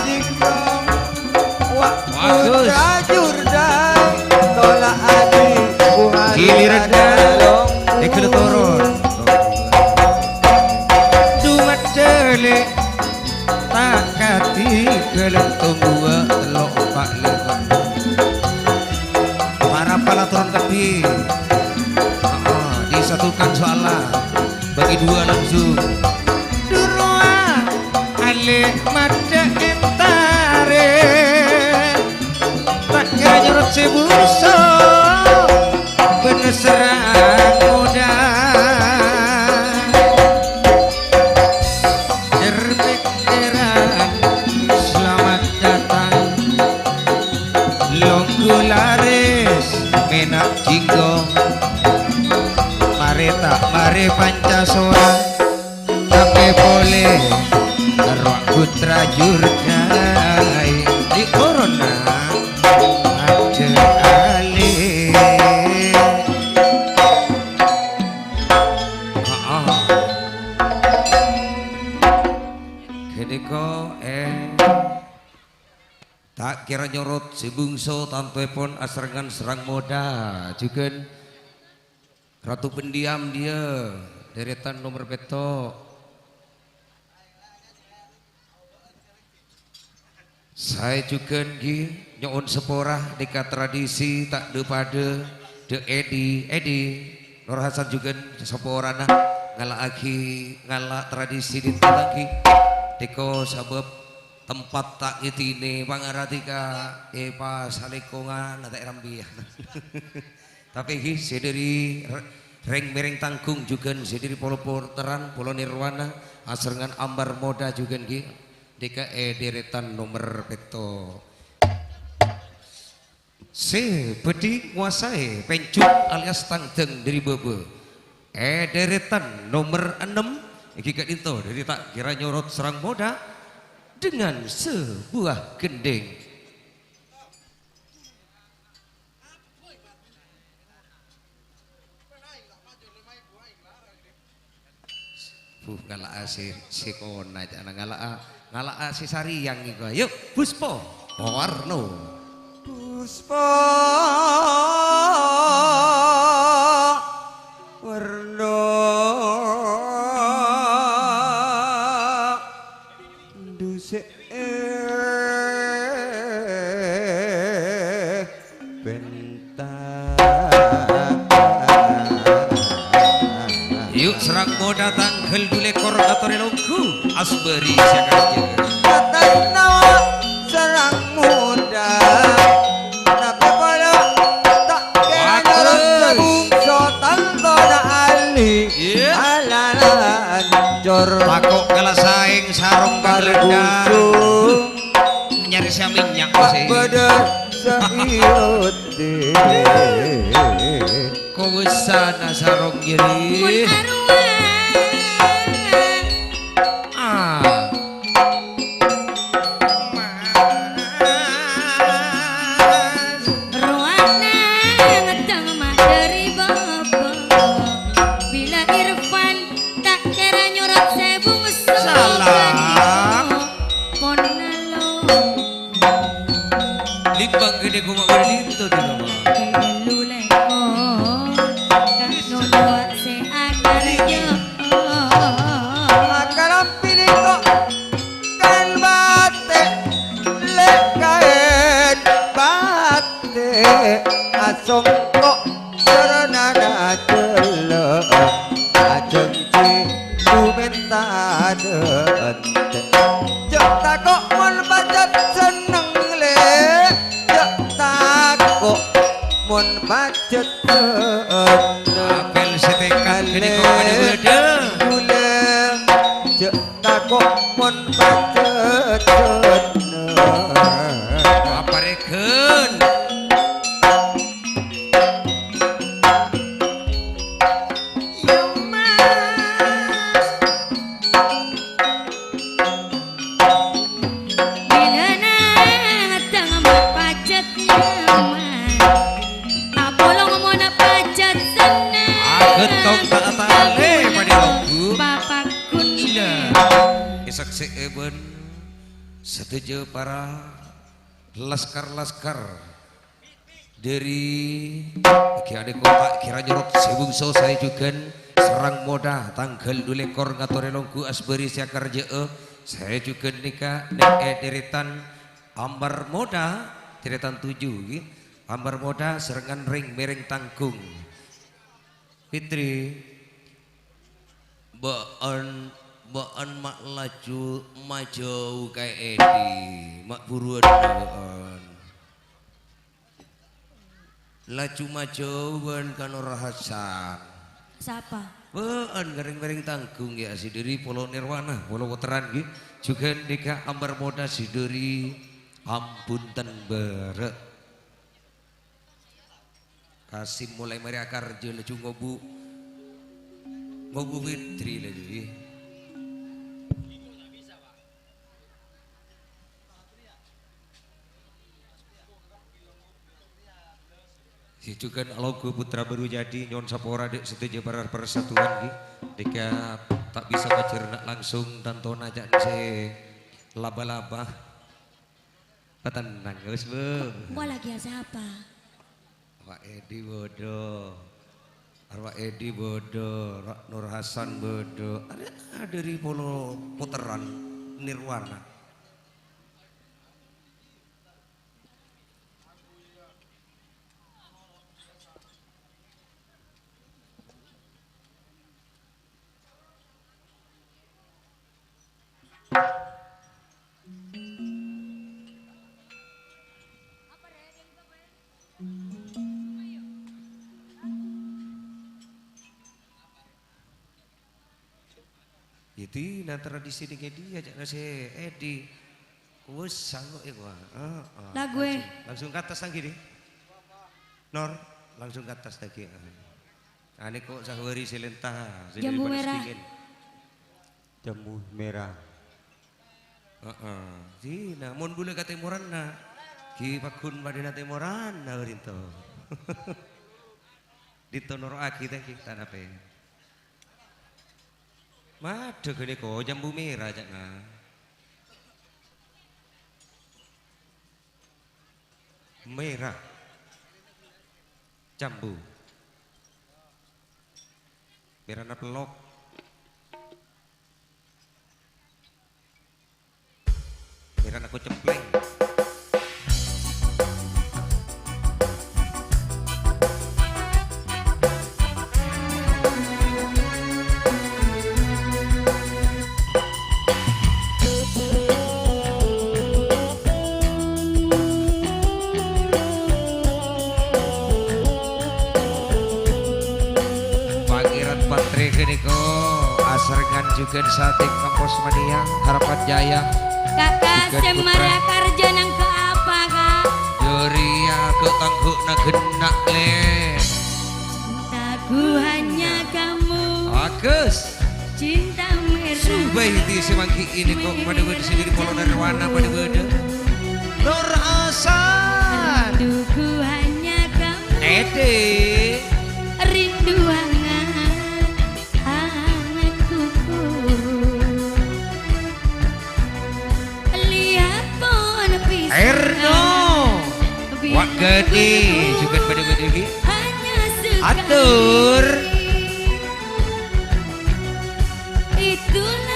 jingkong. Wa-, Bagus. Putra jurdai, tola' adi, bunga Giliran ribada dah. Long. Èghâlâ toron. Dumaddhâli, ta' kadhi ghâlâ tongguwâ tello' empa' lèma'. Para palaturun kabbhi. Heeh, disatukan soalnya. Bagi dua langsung. Durowa alè maddhâ èntarè. Ta' kèra nyorot sè bungso, bân serrang modâ. Cer-pècceran, selamat datang. Longghu larès, mèna jingkong. Marè ta' marè panca sora. Tapè polè terro' putra jurdai di korona. Aja alè. Aa. Ghânèka, eh, ta' kèra nyorot sè bungso tantoèpon asarèngan sareng modâ jhughân. Ratu pendiam dia, deretan nomer pètto'. Saè jhughân ghi nyo'on sapora nèka tradisi ta' dhâ-padhâ, dhâ' Edi, Edi, Nur Hasan jhughân saporana ngala'aghi, ngala' tradisi dinto ghi. Tèko sabâb tempat ta' ngèdinè pangartè ka, eh, pasalèkongan ta' èrambiyan. Tapè ghi, sè dhâri r-, rèng-mèrèng Tanggung jhughân, sè dhâri Polo Porteran, Polo Nirwana, asarèngan Ambar Modâ jhughân ghi, nèka è deretan nomer pètto'. Sè bhâdhi nguasaè pènjhut alias tangdhâng dhâri bâbâ. È deretan nomer ennem, èngghi ka'dinto dhâri ta' kèra nyorot sareng modâ dengan sebuah gendhing. Buh, ngala'a sè, sè kona, jhâ' ngala'a, ngala'a sè sarèyang èko. Ayo, Buspa Warna. Buspa Warna. Dhuse'e penta. Yu', sareng modâ tangghâl dhu lèkor atorè longghu, asbâri sè kajâ. Atas nawa sareng modâ. Tapè polè ta' kèra nyarang sabungso tantona ali. Iya. Alana ancor. Tako' kala saèng sarong kagrenda. Nyarè sè minyak sih. Bâdâ saiyot. Kowasana sarong jârèya. Mun arowa. Ah. Rowana ngedang ma' dhâri bâbâ. Bila Irfan ta' kèra nyorot sè bungso. Salah. Pon nalo. Limbang gede goma berlinto di rumah. Luleko, kak nono sè akarjo. Makarampi niko kan bate, lek kaen bate, asongko. Karnana cellep ajhângji dumènta dântè'. Jhâ' tako' mon pajhât senneng, Lè'. Jhâ' tako' mon pajhât senneng. Apel sè tekad kene kok pada beda. Bulâ. Jhâ' tako' mon pajhât Parèghân. Yâ, Mas. Bilâna tang ma' pajhât nyaman, apolong mon pajhât senneng. Aghântong ta' atalè padhi lagu. Bapakku. Iyâ. Èsaksè'è bân sadhâjâ para laskar-laskar. Dhâri Giane Kota Gianyar sè bungso saè jhughân Serang Moda tangghâl du lèkor ngatorè longghu asbâri sè akarjâ'â saè jhughân nèka neng è dèrètan Ambar Moda, dèrètan tuju, ghi. Ambar Moda sarengngan rèng-mèrèng tanggung. Fitri, bâ'ân, bâ'ân ma' laju majâu ka Edi, ma' buruwân bâ'ân. Laju majâu bân ka Nur Hasan. Sapa? Bâ'ân ngerèng-mèrèng tanggung, yâ, sè dhâri Polo Nirwana, Polo Potteran, ghi. Jhughân nèka Ambar Moda sè dhâri Ambunten Bârâ'. Kasim molaè marè akardjâ laju ngobu', ngobu' Fitri laju, ghi. Sè jhughân alongghu putra bhâru jadi, nyo'on sapora dâ' sadhâjâ para persatuan, ghi. Nèka ta' bisa majârna langsung tantona ca'na sè laba-laba. Patennang, wis, Bu. Engko' lagi ya sapa? Arwah Edi bâdâ. Arwah Edi bâdâ, Ra-, Nur Hasan bâdâ. Arèya dhâri Polo Potteran Nirwana. Yâ, dina tradisi nèng è dhiyâ, ca'na sè Edi. Wis, sanggup, ya, wah. Heeh, langsung, langsung ke atas lagi, deh. Nor, langsung ke atas lagi. Ane kok sahwari sè lènta, sè Jambu daripada merah. Sedingin. Jambu merah. Heeh. Dina, mon bulâ ka tèmoranna, ghi paggun padâna tèmoranna, bârinto. Dinto noro'aghi, tèngghi, ta' napè. Madâ ghânèka, jambu merah, ca'na. Merah. Jambu. Merana pellok. Merana kocempleng. Pangèran Patri ghânèka asarengngan jhughân satèng kampos mania Harapan Jaya. Kakak, jhughân sè putra. Mara karja nang ke apa, Kak? Jârèya kok tangghu'na ghenna', Lè'. Cintaku hanya kamu. Bagus. Cinta merah. Subaiti sè mangghi'i nèko padâ bâdâ sè dhâri Polo Nirwana padâ bâdâ. Nur Hasan. Rinduku hanya kamu. Edi. Rindu hangat, hangat kuku. Lihat pohon pisang. Erno. Wak Gede juga padâ bâdâ ghi. Hanya sekali. Atur.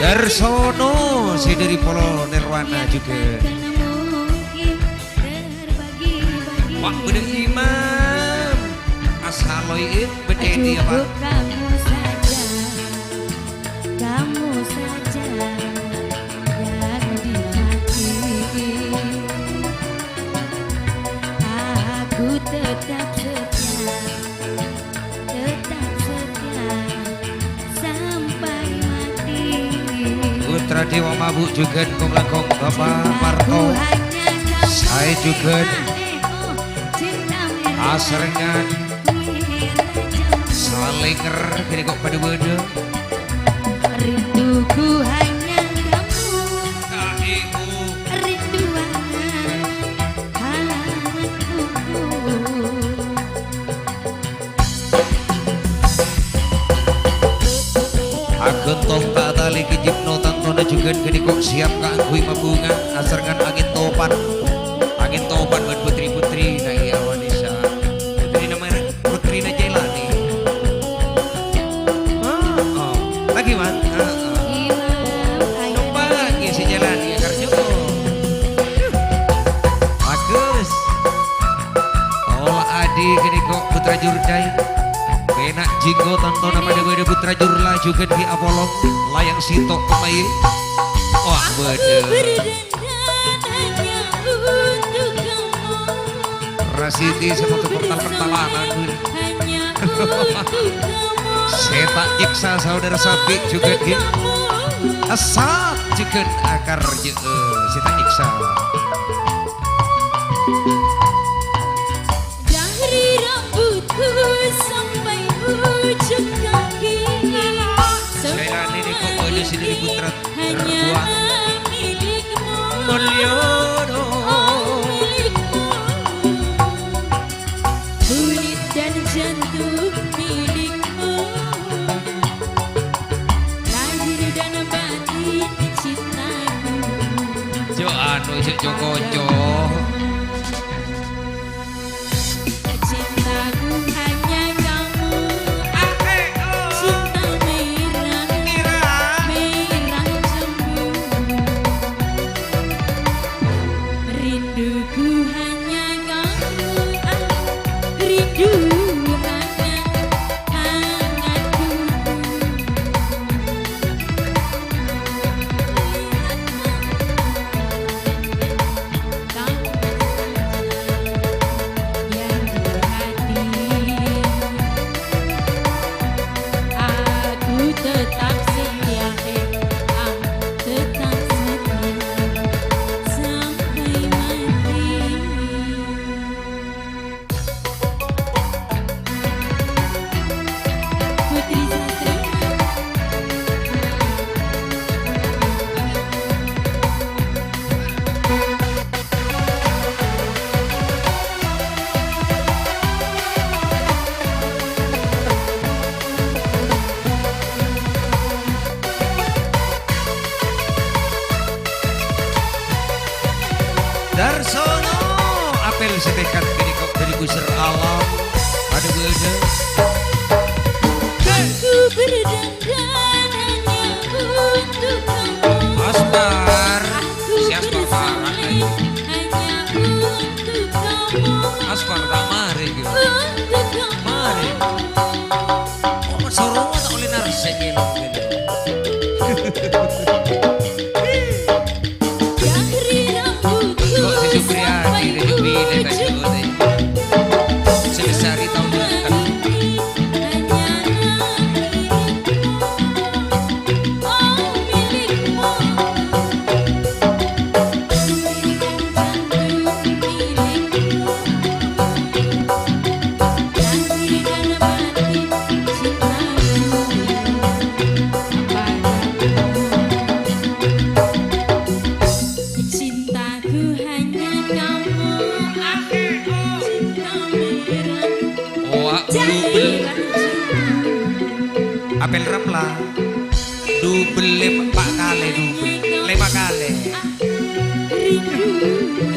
Darsono sè dhâri Polo Nirwana juga. Wah, bâdâ Imam. Asaloy, eh, bâdâ Edi apa? Cukup kamu saja, kamu saja yang di hati. Aku tetap setia. Tetap setia sampai mati. Putra Dewa Mabuk juga kong langkong Bapak Parto. Cintaku hanya kamu. Aè jhughân asarengngan salènger ghânèka padâ bâdâ. Rinduku hanya kamu. Rinduan halamanku. Aghântong ta' talè kèjhâpna tantona jhughân ghânèka siap kaangghuy mabhunga asarengngan angèn topan. Angèn topan bân putri-putrina, iyâ, Wanisa. Putrina mara, putrina Jailani. Oh, oh. Lagi, Wan? Heeh. Iyâ, Bang. Ayo. Coba, iyâ, si Jailani, ya, kerja. Bagus. Ola adi ghânèka Putra Jurdai. Pèna' jhinggo tantona padâ bâdâ Putra Jurla jhughân ghi' apolong. Layang sèttong pemain. Wah, bâdâ. Rasidi sè mato portal pentalanan, Wil. Sè ta' nyèksa saudara sapi jhughân ghi'. Asat jhughân akar jhe'e sè ta' nyèksa. Dari rambutku sampai ujung kaki. Sailani nèko bâdâ sè dhâri putra terbuang. Hanya milikmu. Mulya, oh, milikmu. Kulit dan jantung milikmu. Lahir dan batin cintaku. Jo anu, jo, jo koco. Cintaku hanya kamu. Cinta merah, merah jambu. Rinduku hanya kamu, ah, rindu hangat, hangat tubuh. Lihatlah kamu saja yang di hati. Aku tetap setia, eh, aku tetap setia sampai mati. Putri Sastri. Darsono, apel sè tekad ghânèka dhâri Gusèr Alam. Padâ bâdâ. Aku berdandan hanya untuk kamu. Aspar. Aku si Aspar bersamai parah, eh. Hanya untuk kamu. Aspar, ta' marè, ghi. Untuk kamu. Marè. Oh, Mas Sorowa ta' ollè narsè, ghi. Kok si Supriyadi, Supriyadi, Supriyadi, Supriyadi. Sè besar tao nonton. Cintaku hanya kamu, ah, cinta merah. Owa, jadi bulu bel-, raja. Apel Ramla. Dubel lem-, empa' kalè dubel. Lèma' kalè. Rindu.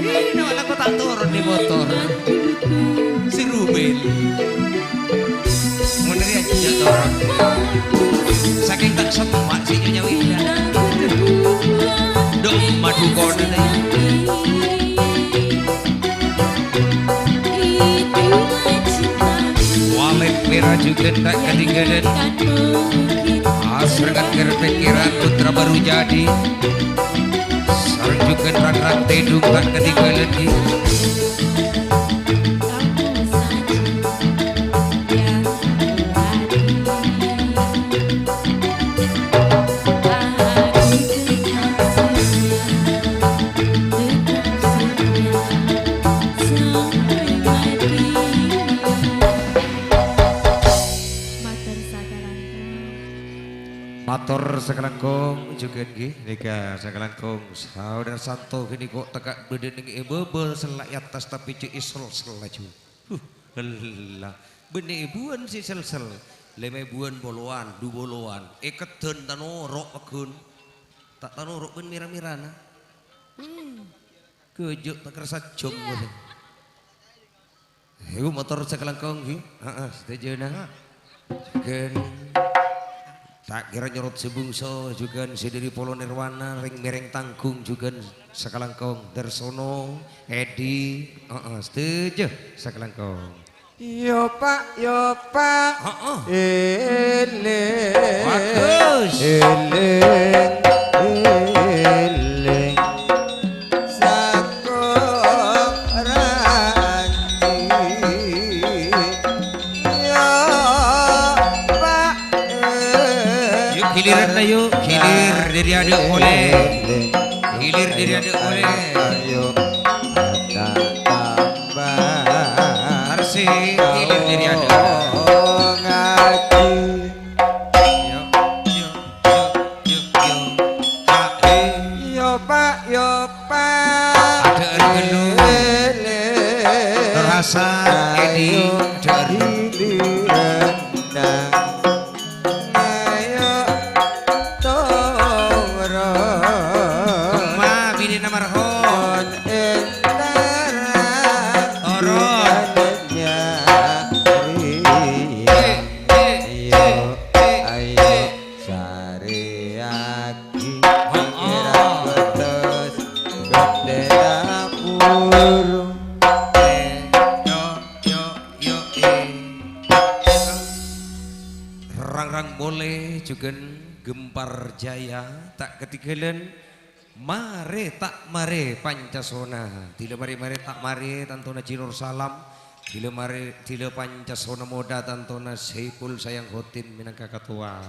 Rindu, la kok ta' toron è motor. Si Rubel. Mon rèya jhâ' toron. Sakèng ta' semma' sè nyonya Wida. Dok madu kono deh. Walè pèra jhughân ta' katinggalan. Asarengngan kèr-pèkkèran putra baru jadi. Sareng jhughân rang-rang tèdung ta' katinggalan, ghi. Mator sakalangkong, jhughân ghi, nèka sakalangkong. Saudara Santo ghâniko tekka' bâdâ neng è bâbâ sella è attas, tapè cè' èsel-sel laju. Huh, ella. Bânnè èbuwân sè sel-sel. Lèma èbuwân polowan, du polowan. Èkeddhân ta' noro' pagghun. Ta' ta' noro' bân mèra-mèrana. Hmm. Ghâjâ' ta' kersa jhâm. Yâ. Èbu mator sakalangkong, ghi. Heeh, sadhâjâna. Jhughân. Ta' kèra nyorot sè bungso, jhughân sè dâri Polo Nirwana, rèng-mèrèng tangghung, jhughân sakalangkong. Darsono, Edi, heeh, sadhâjâ sakalangkong. Yo, Pak, yo, Pak. Heeh. Eleng. Bagus. Eleng, eleng. Sakorangi. Yo, Pak, eh. Yuk, giliran, ayo. Gilir dâri adâ' polè. Eleng. Gilir dâri adâ' polè. Ayo, ada tambah. Arsi, gilir dâri adâ'. Ngaji. Yo, yo, yo, yo, yo. Pak, eh. Yo, Pak, yo, Pak. Adâ'ân ghâllu. Eleng. Nur Hasan, Edi, adâ'ân. Ayo, giliran. Ayo, toro'. Kemma binèna Marhon. Entara. Toro'. Nyari. Eh, eh, ayo, eh, ayo, eh. Sarèyaghi. Oh, oh. Pangeran Kudus, Ghântèna Buru. Eh, yo, yo, yo, eh. Rang-rang polè jhughân Gempar Jaya, ta' katèngghâlân Marè Ta' Marè Pancasona. Dila marè, marè ta' marè, tantona Ji Nur Salam. Dila marè, dila Pancasona Moda, tantona Saipul Sayang Khotim mènangka katowa.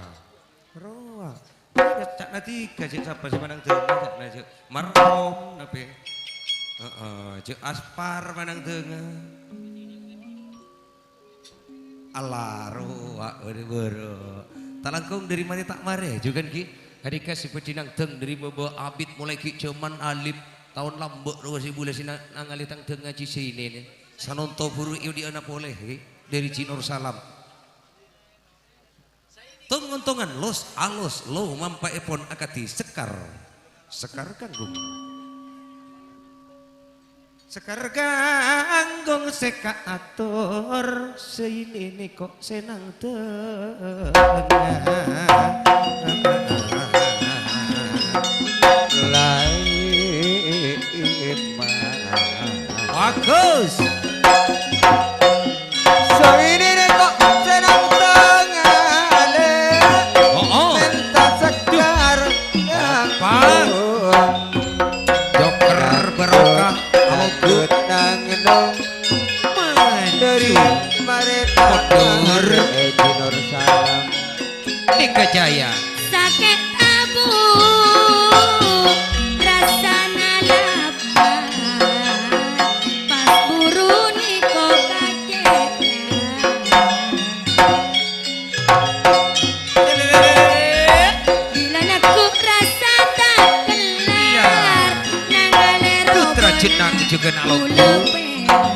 Rowa. Ca'na tiga, cè' sapa sè manang dângâ, ca'na, cè'. Marhom, napè? Heeh, cè' Aspar manang dângâ. Allah, rowa, bârâ-bârâ. Ta' langkong dâri marè ta' marè, jhughân ghi. Ghânèka sè bhâdhi nangdâng dâri bâbâ abit molaè ghi' jhâman alif. Taon lambâ' rowa sè bulâ sè na-, nangalè tang dâng ngajhi sè inèna. Sanonto buru è odi'ânna polè, ghi, dâri Ji Nur Salam. Tong-ontongan los-alos lo mampa'èpon akadhi sekar. Sekar ganggung. Sekar ganggung sè kaator, sè inèna kok sè nangdâng. Laèn. Bagus. Sawinèna kok sè nangdâng alè. Oh, oh. Mènta sekar. Gampang. Joker barokah. Abut nang nong. Maju. Dâri marè ta' marè. Mundur. Edi Nur Salam. Eka Jaya. Sakè' tabu' rassana lapar, pas buru nèko kacètan. Bilâ neggu' rassa ta' kellar, nangalè Putra robbhâna Jenang jhughân Alonggo. Bulâ pèra'.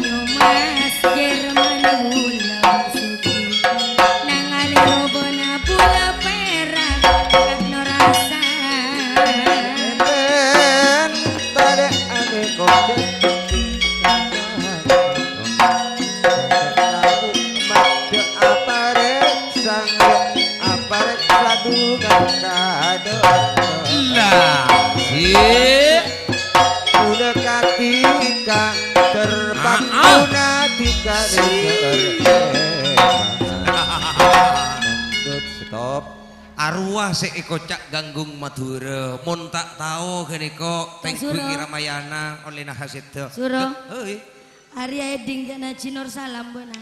Nyomas Jerman bulâ sugi, nangalè robbhâna bulâ pèra', kakno rassa. Enten tadâ' anè kocè'. Maddhâ aparèksa, aparèksa dhungan kadhâ'. Lah, si. Mula katika terbang, ah, ah, muna tika si. Stop. Arowa sè èkoca' ganggung Madhurâ. Mon ta' tao ghânèka, Pak Tenggu Suro. Ramayana, ollèna hasèdhâ. Suro. Hei. Arèya èdhing jâ' Naji Nur Salam, bâ'na.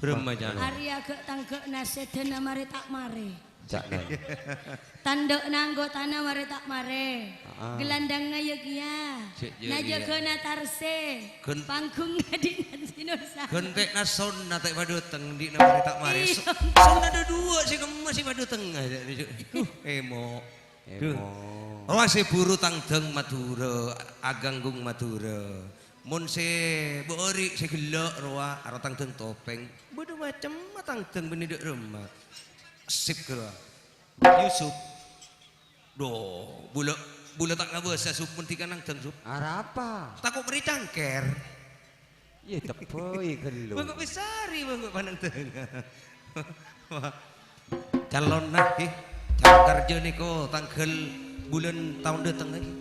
Brahma Jana. Arèya ghâ'-tangghâ'na sèdhâna marè ta' marè. Ca'na. Tandhâ'na anggotana marè ta' marè. Heeh. Gelandhângnga yâ kèya. Cè', yâ, iyâ. Najâgâna tarse. Gun- Panggung ngadi'na. Dinosa. Ghântè'na sonna ta' padâteng, andi' na marè ta' marè. Iyâ. So-, sonna dâduwâ' sè kemma sè padâteng aja. Duh, emo. Duh. Emo. Rowa sè buru tangdhâng Madhurâ, aganggung Madhurâ. Mon sè bâri' sè ghellâ' rowa aro tangdhâng topèng. Bâdâ macemma tangdhâng bânnè dâ' remma. Sip ghârowa. Yusuf. Dhu, bulâ, bulâ ta' ngabâsa, Sup, mon dhika nangdhâng, Sup. Arapa? Tako' marè cangkèr. Iyâ, tebbhâi ghâllu. Bângko' bessari, bângko' panangdhângan. Calonna, ghi. Calon karjâ nèko tangghâl bulân taon dâteng lagi.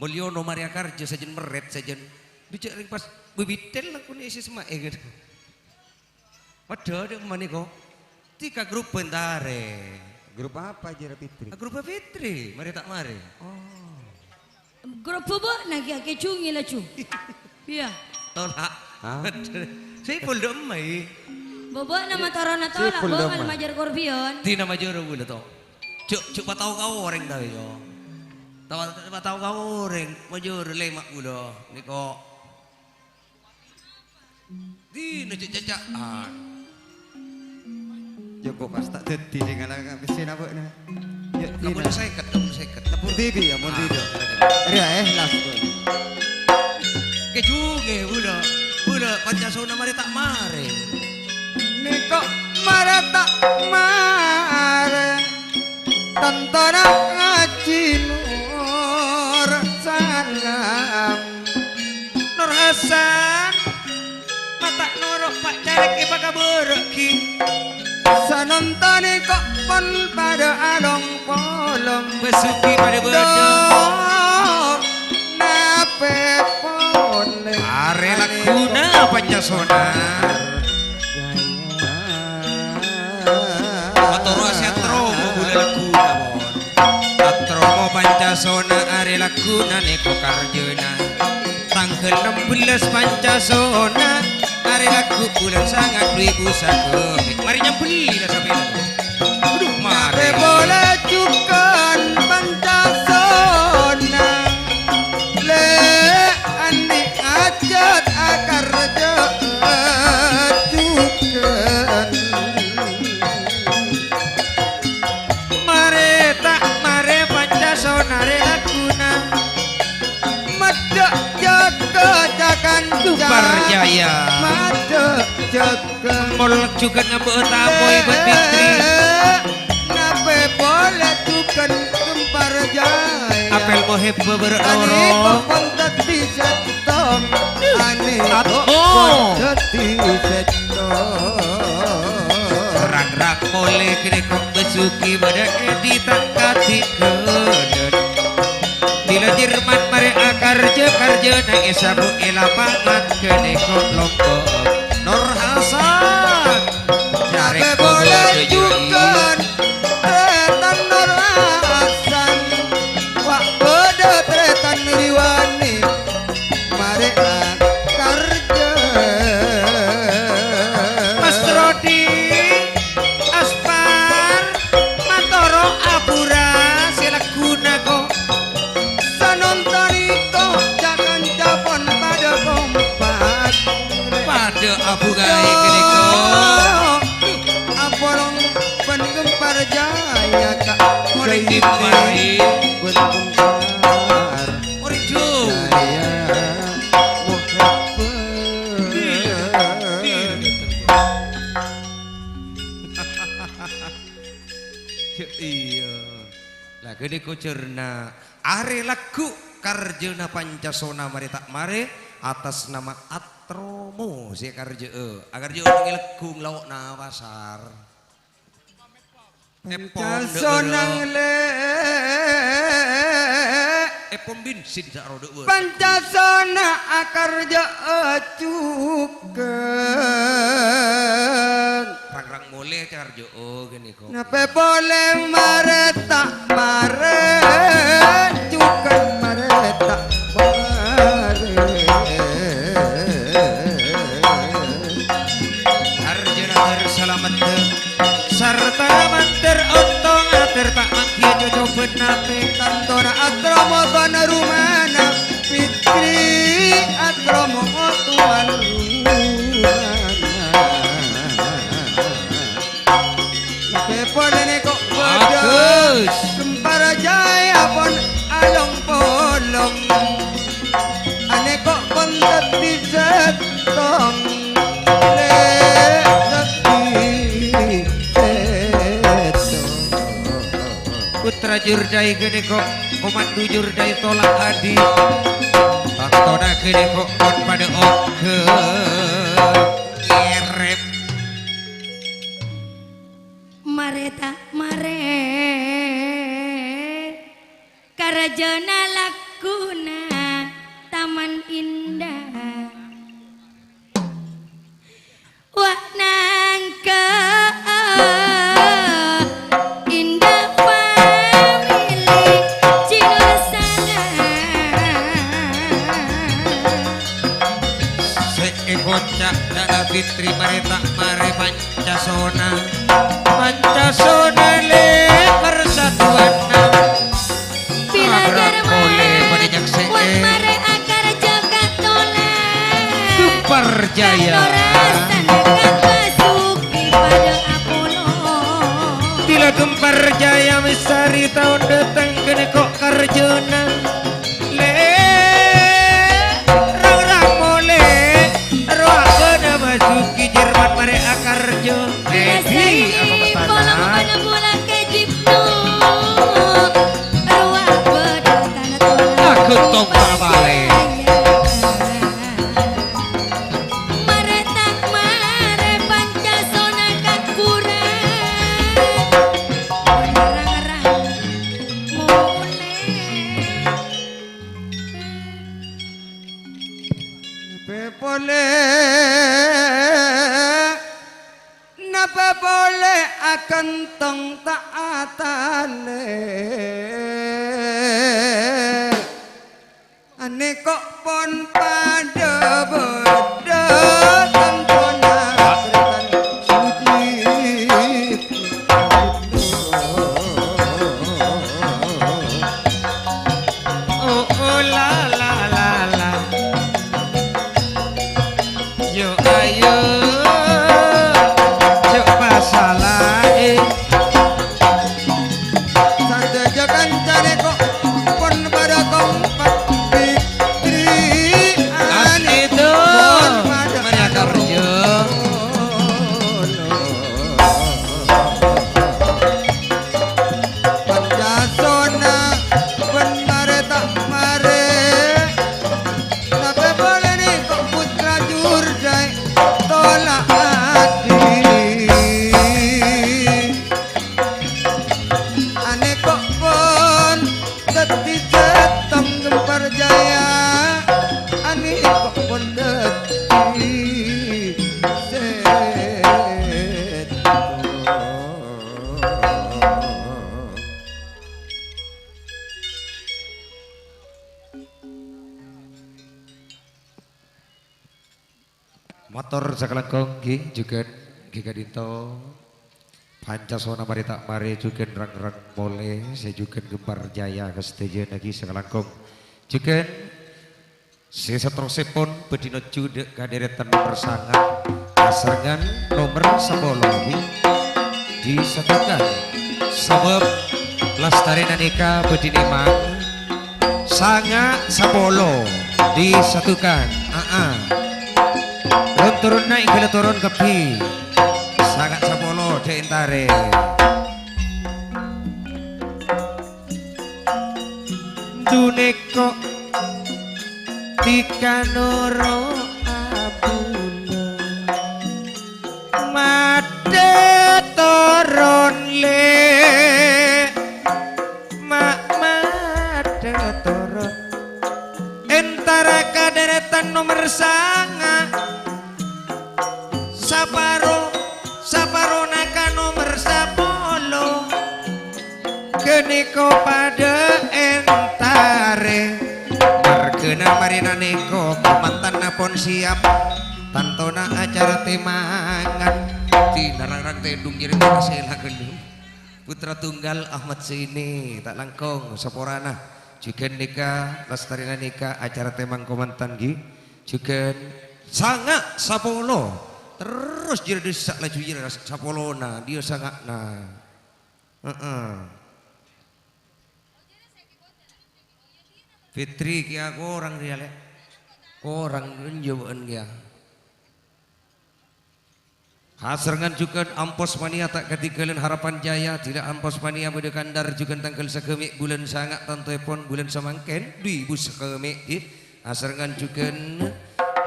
Mulyono marè akarjâ sajân merrèt sajân. Dhu jhâ' rèng pas bibitèl langkong èsè semma'è, gitu. Waduh, dâ' emma nèko. Dhika grup bhântara. Grup apa, Jera Fitri? Ah, grup Fitri, marè ta' marè. Oh. Grup bobokna kèya, kejungi laju. Iyâ. Tolak. Hah? Sè pol dâ' emma, i. Bobokna matorona tolak, Sipul bobok dâ' emma. Majâr korbion. Dina majâr bulâ to. Jhâ', jhâ' patao ka orèng ta', yo. Ta' patao ka orèng, majâr lèma' bulâ. Nèko. Dina cè'-cèca'an. Jhâ' engko' pas ta' dhâddhi sè ngala' ka pèssèna bâ'na. Yâ, Ka dina. Pon sèket, pon sèket. Pon dhibi' ya, pon Ah, dhibi'. Rèya, eh, las, Bu. Kejunge, bulâ, bulâ, Pancasona marè ta' marè. Nèko marè ta' marè. Tantara ngajhi Nur Salam. Nur Hasan, ma' ta' noro' pa' carèk èpakabârâ'aghi. Sanonton kok pon padâ along-polong. Basuki padâ bâdâ. Dong, napè polè. Arè lagguna Pancasona. Matoro' asè atromo bulâ lagguna, mon. Atromo Pancasona arè lagguna nèko karjâna. Tangghâl nem bellâs Pancasona, arè lagghu bulân sanga' du èbu sagâmè'. Marè nyambelli la sapèna. Adhu, marè. Tapè polè jhughân Pancasona. Lè' andi' ajhât akarjâ jhughân. Marè ta' marè Pancasona rè lagguna. Maddhâ jâgâ cakan Parjâyâ. Maddhâ jâgâ. Mol jhughân ngambu'â tamoy bân Fitri. Napè polè jhughân Kemparjâyâ. Apel Mohebbâ bârâ' Ane noro'. Kokon dhâddhi sèttong. Ane Atmo. Kokon dhâddhi sèttong. Rang-rang polè kènè kok Basuki bâdâ è dhi ta' kadhi ghâlât. Bilâ Jirman marè akarjâ, karjâna èsabu è lapangan kènè kok lompo. Nur Hasan. Tapè polè jhughân Trètan Nur Hasan. Wa' bâdâ Trètan Riwani. Marè akarjâ. Mas Rodi, Aspar, matoro' abhurâ sè lagguna ko. Sanonton iko, ca-kanca pon padâ kompak. Padâ abhurâ kènè ko. Apolong bân Kemparjâyâ, Kak. Morè Gaibé Kemparjâyâ. Bân Kempar. Morè Jung. Jaya Muhammad. Iyâ, iyâ. Lah, ghânèka jhârna arè lagghu' karjâna Pancasona marè ta' marè atas nama Atromo sè karjâ'â. Akarjâ'â neng è lagghu' lao'na pasar. Èpon Pancasona dâ'wârâ. Lè'. Èpon bensin sa' ro dâ'wârâ. Pancasona akarjâ'â jhughân. Rang-rang molè karjâ'â ghânèka. Napè polè marè ta' marè, jhughân marè ta' marè. Arjuna ter salamet, sarta manter ontong ater ta' mangghi cocobân napè. Tantona atromo bân rumana, Fitri atromo Anèko' pon dhâddhi sèttong, lè', dhâddhi sèttong. Putra Jurdai ghânèko', komandhu Jurdai tola' adi'. Tantona ghânèko' pon padâ ongghâ. Ngerrep. Marè ta' marè, karajâna lagghuna Taman Indah. Wa' nangka Indah Family Jinosana. Sè èkoca' Dara Fitri marè ta' marè Pancasona. Pancasona lè' parsaduwânna. Pila Agra garma, polè padâ nyaksè'è. Wa' marè akarjâ ka tola'. Gempar Jaya. Kalorasan Kang Basuki padâ apolong. Pila Gempar Jaya mèsarè taon dâteng ghânèko' karjâna. Lè', rang-rang molè, rowa bâdâ Basuki Jerman marè akarjâ. Edi, apa petana? Polong pada pulang ke Jipno. Rowa bâdâ tana tola'. Agung tompa palè. Marè ta' marè Pancasona ka pura. Rang-rang molè. Pè polè, napa polè akantong ta' atalè. Anèko' pon padâ bâdâ tantona srètan suci. Oh, oh, la, la, la, la. Yo, ayo, jhâ' pasalaè. Sadhâjâ kancana ko-, pon padâ kompak dhâddhi As itu. Pon padâ marè akarjâ. Pancasona bân marè ta' marè. Tapè polè nèko' Putra Jurdai tola' adi'. Anèko' pon dhâddhi sèttong Gempar Jaya. Anèko' pon dhâddhi sèttong. Mator sakalangkong, ghi, jhughân, ghi ka'dinto. Pancasona marè ta' marè jhughân rang-rang molè, sè jhughân Gempar Jaya ka sadhâjâna ghi sakalangkong. Jhughân sè saterrossèpon bhâdhi nojjhu dâ' ka dèrètan nomer sanga', asarengngan nomer sapolo, ghi. Disatukan. Sabâb lastarèna nèka bhâdhi nèmang. Sanga' sapolo disatukan. Aa. Ron-toron naè' ghâllu toron kabbhi. Sanga' sapolo dâ' entarè. Dunèko tikanoro abuna. Madâ toron lè'. Ma-, madâ toron. Entara ka dèrètan nomer sanga'. Saparo, saparona ka nomer sapolo. Ghânèko padâ entarè. Marghâna marèna nèko, kamantanna pon siap. Tantona acara tèmangan. Dinarang-rang tèdung jârèya sè la ghâllu. Putra tunggal Ahmad Zaini, ta' langkong saporana. Jhughân nèka, lastarèna nèka acara tèmang kamantan, ghi. Jhughân sanga' sapolo. Terros jârèya dissa' laju jârèya sapolona, diyâ sanga'na. Heeh. Fitri kèya korang rèya, Lè'. Korang enjâ' bâ'ân kèya. Asarengngan jhughân Ampos Mania ta' kadhinggâlân Harapan Jaya, dila Ampos Mania bâdâ kandhâr jhughân tangghâl saghâmè' bulân sanga' tantoèpon bulân samangkèn, du èbu saghâmè', ghi. Asarengngan jhughân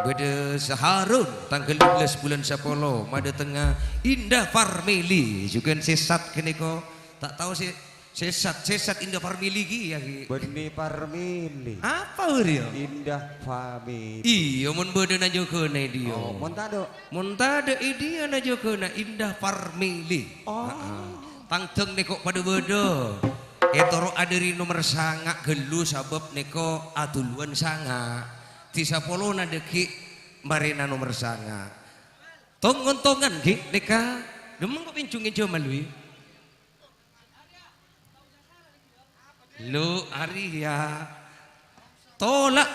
bâdâ Saharun tangghâl dubellâs bulân sapolo, madâtengnga Indah Farmili, jhughân sèsat ghânèka. Ta' tao sè sèsat, sèsat Indah Farmili kèya, ghi. Bânnè Farmili. Apa, Wur, ya? Indah Famili. Iyâ, mon bâdâ najâgâna è diyâ. Oh, mon tadâ'? Mon tadâ' è diyâ najâgâna Indah Farmili. Oh. Heeh. Tangdhâng nèko padâ bâdâ. Ètoro'a dâri nomer sanga' ghâllu sabâb nèko aduluwân sanga'. Di sapolona dâggi' marèna nomer sanga'. Tong-ngontongan, ghi, nèka. Demmeng kok pinjung ngenjo malu, ya? Lu, arèya. Tola'.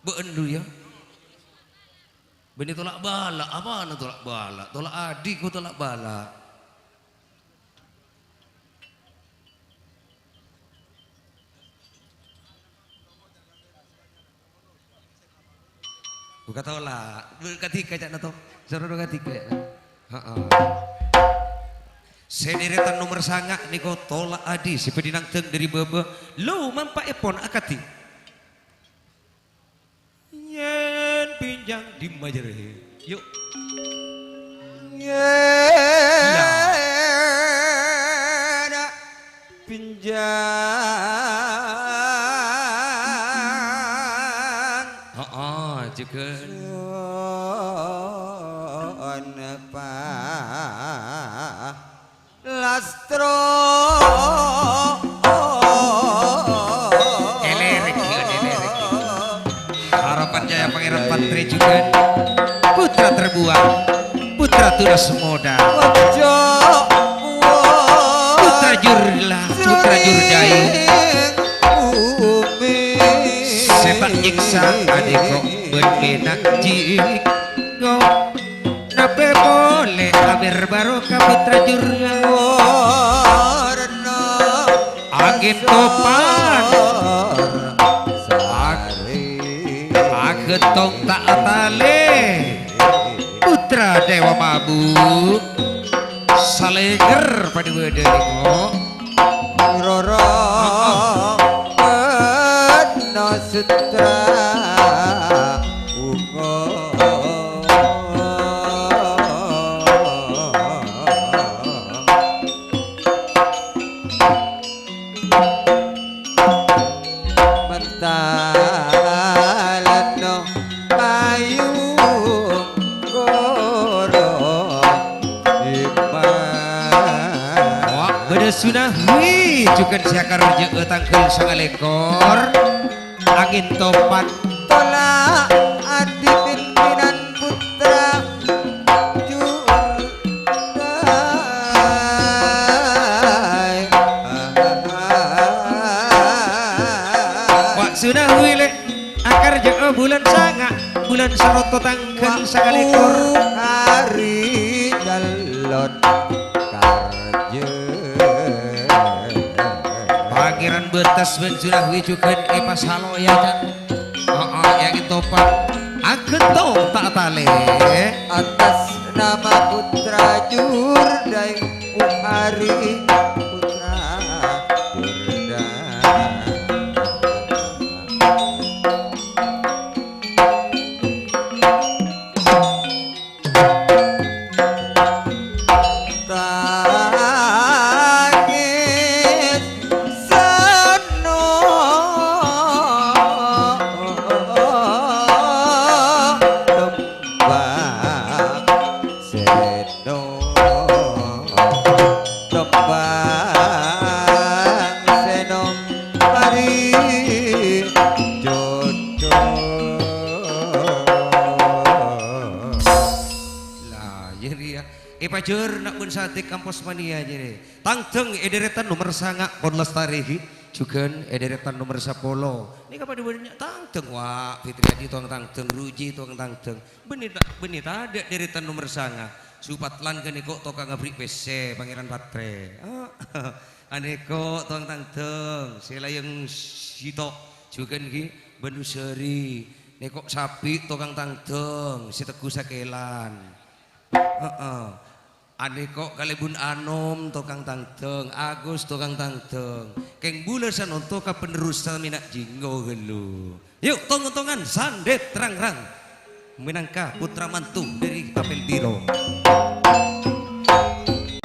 Bâ'ân lu, ya. Bânnè tola' bâlâ'. Apana tola' bâlâ'? Tola' adi' ko tola' bâlâ'? Buka tola'. Buka tiga ca'na to. Soro buka tiga ca'na. Heeh. Sè dèrètan nomer sanga' nèko tola' adi' sè bâdhi nangdhâng dâri bâbâ. Lo, mampa'èpon akadhi. Yèn pinjang dimma jârèya. Yu'. Yèn pinjang. Heeh, jhughân. Sun pa lastro. Èlèrèk, yu', èlèrèk. Harapan Jaya Pangèran Patre jhughân. Putra terbuang, putra tunas modal. Putra jurla, putra jurdai. Sè ta' nyèksa adhiko bân mèna jiko. Napè polè abèr bârokah putra jurla. Angèn topan. Aghântong ta' atalè. Putra Dewa Mabuk. Salèngèr padâ bâdâ nèko. Roro Keno Sutra Bungo. Mentalano payung goro iman. Wah, bâdâ Sunawi jhughân sè akarjâ'â tangghâl sangalèkor. Angèn topan. Tola' adi' pimpinan putra jurdai. Wa' Sunawi lè', akarjâ'â bulân sanga', bulân Saroto tangghâl sangalèkor. Hari calon karjâ. Pangèran Bâtas bân Sunawi jhughân èpasaloya, Cak. Heeh, yang topan. Aghântong ta' talè. Atas nama putra jurdai, Uhari putra jurdai. Tangis seno tembang seno, tembang seno mari jodo. Lah, iyâ rèya. Èpajâr na' bân satèk Ampos Mania jârèya. Tangdhâng è dèrètan nomer sanga' pon lastarè ghi, jhughân è dèrètan nomer sapolo. Nèka padâ bânnya' tangdhâng, wa', Fitri Adi tong tangdhâng, Ruji tong tangdhâng. Bânnè ta', bânnè tadâ' dèrètan nomer sanga'. Supatlan ghânèko tokang aberri' pèssè, Pangèran Patre. Anèko tong tangdhâng, sè layang sèto'. Jhughân ghi, bân Usari. Nèko' Sabi' tokang tangdhâng, sè tegghu sakèlan. Heeh. Anèko' kalèbun Anom tokang tangdhâng, Agus tokang tangdhâng. Kèng bulâ sanonto ka penerus samèna jinggo ghâllu. Yu, tong-ontongan, sandhit rang-rang. Mènangka putra mantu dhâri Apel Biro.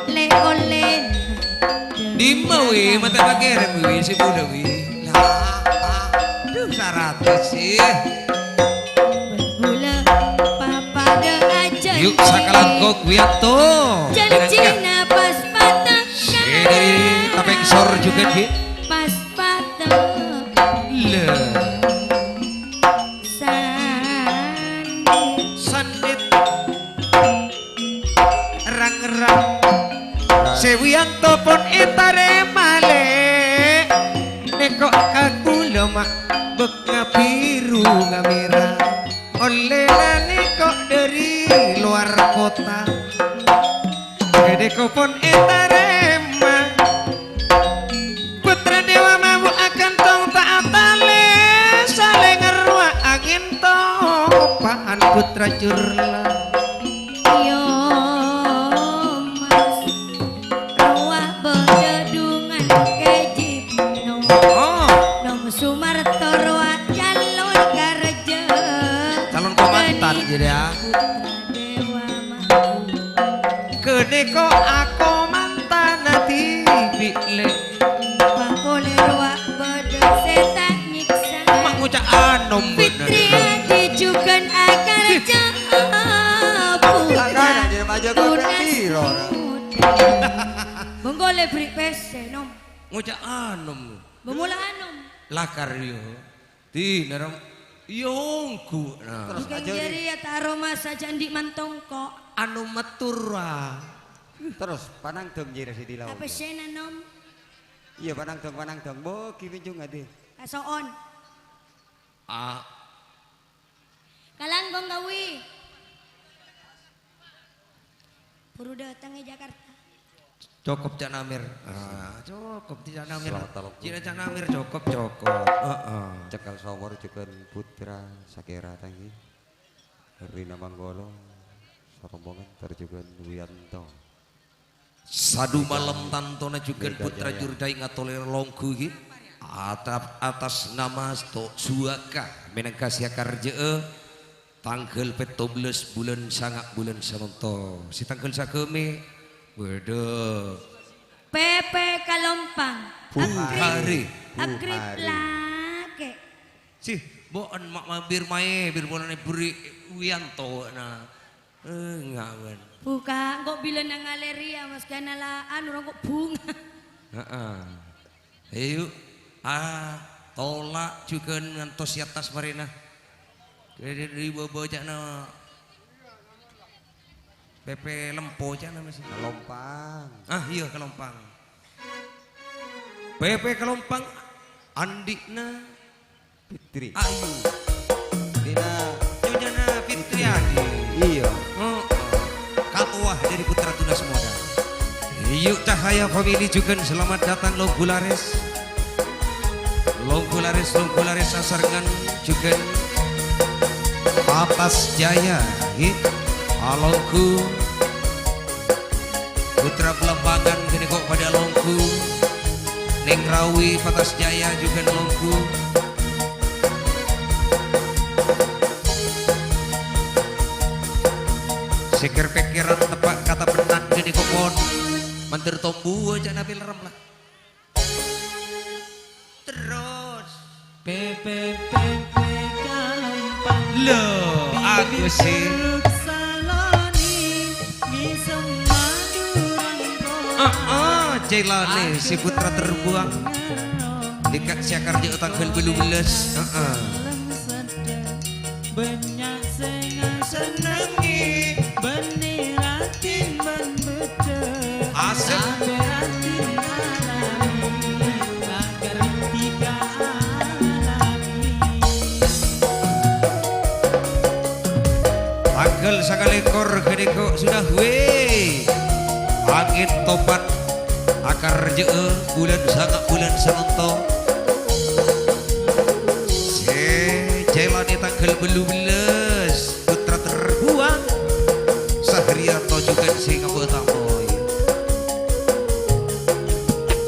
Lè-ollè. Dimma, wi, mata pakèrèm, wi, sè bulâ, wi. Lah, aduh, sarata sih. Bulâ papadâ ajhânjhi. Yu, sakalangkong, wi, ato. Janjina pas pateka. Sini, tapèngsor jhughân, Ki. Pas pateka. Lè. Sandhit. Sandhit. Rang-rang. Sè Wiyanto pon ètarèma, Lè'. Nèko' ka kaulâ, ma', bâk ngabhiru ngamèra. Ollèna nèko' dhâri lowar kottha. Sè nèko' pon ètarèma. Putra Dewa mabuk akantong ta' atalè, salènga rowa angèn topa'an Putra Curla. Iyo, Mas. Rowa bâdâ dhungan kajib nom. Oh. Nom Sumarto rowa calon karja. Calon komandan, jadi, ya. Putra Dewa mabuk. Ghânèka akomantana dhibi', Lè'. Pakolè rowa bâdâ sè ta' nyèksa. Ma' ngoca' anom bhender. Fitri Adi jhughân akarja. Kakana jârèya maja tunas kodhâ piro, ora? Muda. Monggo, Lè', bri' pèssè, Nom. Ngoca' anom. Bâmola anom. Lakar, yo. Dinarem, iyâ ongghu, nah. Terus Bukan aja jârèya ta' aromasa jhâ' andi' mantongko'. Anu metur, wa. Terus panangdhâng jârèya sè dilao. Apa sèna, Nom? Iyâ, panangdhâng, panangdhâng. Bo, ghi minjung adi. Kaso'on. A. Kalangkong kawi. Buru dâteng è Jakarta. Cokop, Cak Namir. Ah, cokop, Cak Namir. Selamat talong. Cina Cak Namir, cokop, cokop. Heeh. Cekal somor jhughân putra sakèra tanggi. Rina Manggolo, sarombongan tor jhughân Wiyanto. Sadu malem tantona jhughân Putra Jaya. Jurdai ngatolè longghu ghi. Atap-, atas nama Sto Suwaka mènangka sè akarjâ'â. Tangghâl pètto bellâs bulân sanga' bulân Sanonto. Sè tangghâl saghâmè, bâdâ. P P Kalompang. Bu Agrip. Hari. Bu Agrip Hari. Lakè'. Sih, bo'en ma', ma', bir maè, bir polana buri Wiyanto, na. Eh, ngawen. Buka, engko' bilâ nang ngalèriya, Mas, kana la, anu, rongko' bunga. Heeh. Ayo, ah, tola' jhughân ngantos è attas marèna. Dhâri, dhâri bâbâ ca'na P P Lempo ca'na masih. Kalompang. Ah, iyâ, Kalompang. P P Kalompang, andi'na Fitri. Ayu. Dina. Nyonyana Fitriani. Iya. Heeh. Katowa dhâri Putra Tunas Muda. Yu Cahaya Family jhughân selamat datang longghu larès. Longghu larès, longghu larès sasarengan jhughân Patas Jaya, hi. Alongghu. Putra Blambangan ghânèka padâ alongghu. Neng Rawi Patas Jaya jhughân alongghu. Sèkèr-pèkkèran teppa' ka Tapennan ghânèka pon. Mandhâr tombu ca'na Pilerem la. Terros. P P P P Kalompang. Lho, aku sih. Bibir Saloni, ngisem Madura. Heeh, Jailani, si putra terbuang. Dika' sè akarjâ'â tangghâl bâllu bellâs. Heeh. Bânnya' sè ngasennengngè, bânnè raddhin bân beddhâ. Asik. Tapè raddhin alami, la ngartè ka alami. Tangghâl sakalèkor ghânèka sudah, wè. Angèn topan akarjâ'â bulân sanga' bulân Sanonto. Tangghâl bâllu bellâs, putra terbuang, Sahriyanto jhughân sè ngabâ' tamoy.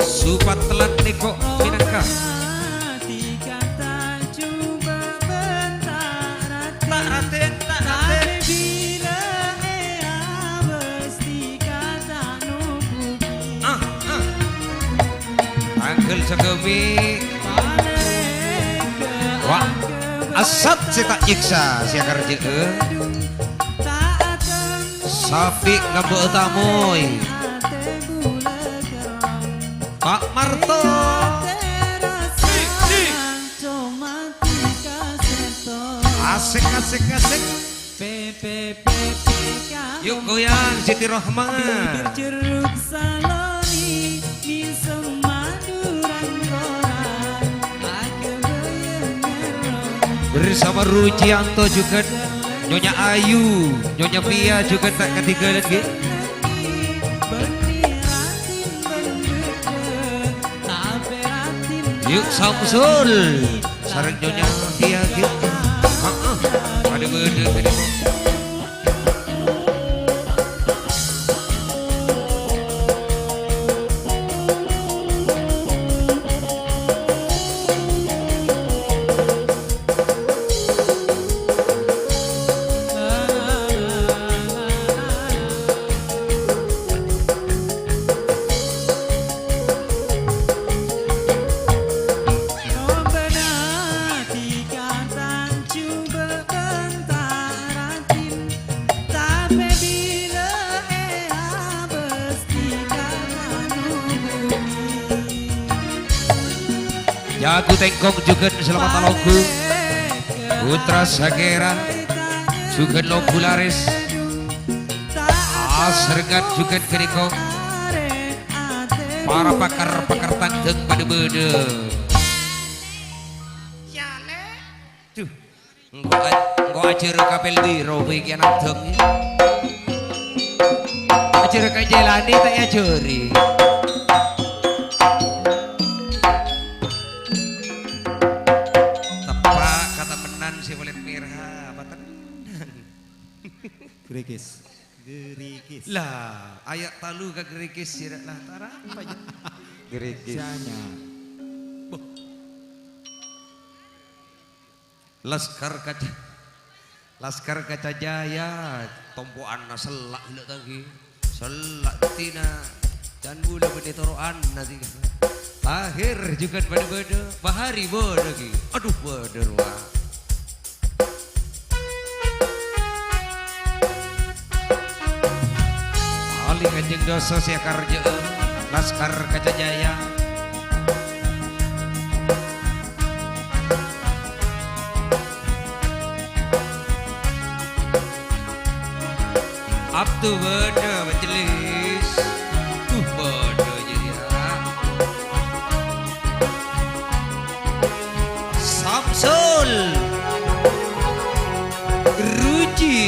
Supat tellat nèko mènangka. Ta' raten, ta' raten. Ah, ah. Tangghâl sagâmè'. Wa', asat sè ta' nyèksa sè akarjâ'â. Sapi' ngabâ' tamoy. Pa' Marto. Asik, asik, asik. Yu' goyang Siti Rohma. Bersama Rujianto jhughân Nyonya Ayu, Nyonya Pia jhughân ta' katinggalan, ghi. Yu' Samsul sareng Nyonya Tia, ghi. Heeh, padâ bâdâ, padâ bâdâ. Jago Tengkong jhughân sè la matalonggu. Putra Sakèra jhughân longgu larès. Asarengngan jhughân ghânèka. Para pakar-pakar tandhâng padâ bâdâ. Duh, engko' a-, engko' ajhârâ kapèl biro bhâi kèya nandhâng. Ajhârâ ka Jailani ta' èajhâri. Teppa' katemmenan sè polè mèra, apa tennang? Gerikis. Gerikis. Lah, aya' talu ka Gerikis, sira lah, tarapa, ya? Gerikis. Jaya. Boh. Laskar Kaca-, Laskar Kaca Jaya, tompo'anna sella' ghellâ' tanggi. Sella' tina, can bulâ bânnè toro'anna tika. Tahir jhughân padâ bâdâ, Bahari bâdâ ghi. Adhu, bâdâ rowa. Ali Kanjeng Doso sè akarjâ'â, Laskar Kaca Jaya. Abdu bâdâ majelis. Duh, bâdâ jârèya. Samsul. Ruji.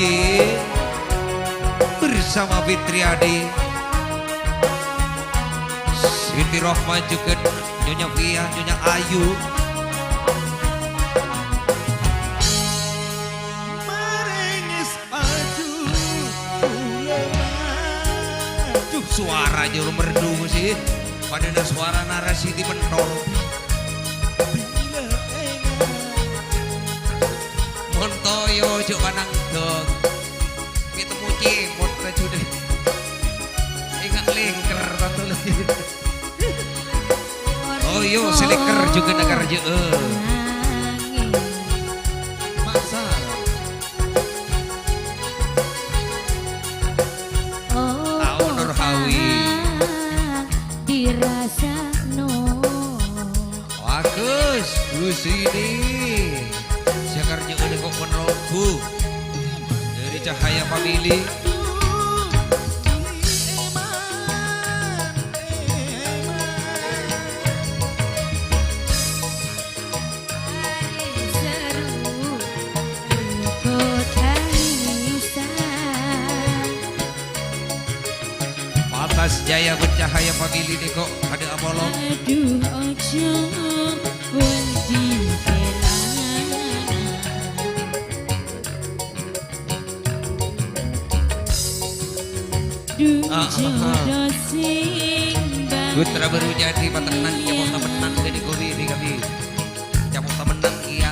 Bersama Fitriadi. Siti Rohma jhughân Nyonya Fia, Nyonya Ayu. Marèngès paju ulama. Duh, sowara jârèya merdu sih. Padâna sowara Narasiti Pentol. Bilâ enga'. Mon toyo jhâ' panangdhâng. Mè' temmo cèmot rajuna. Enga' lèngker tanto lagi. Oh, iyo, sè lèngker jhughân akarjâ'â. Masa. Tao Nur Hawi. Dirasano. Bagus, Gus ini. Sè akarjâ'â nèko' pon longgu. Dari Cahaya Family. Patas Jaya bân Cahaya Family nèko' padâ apolong. Adhu, ojo wedi kelangan. Ah, ah, ah. Putra Baru Jadi, patennang, nyamot tamennan, jadi kopi di kami. Nyamot tamennan, iya.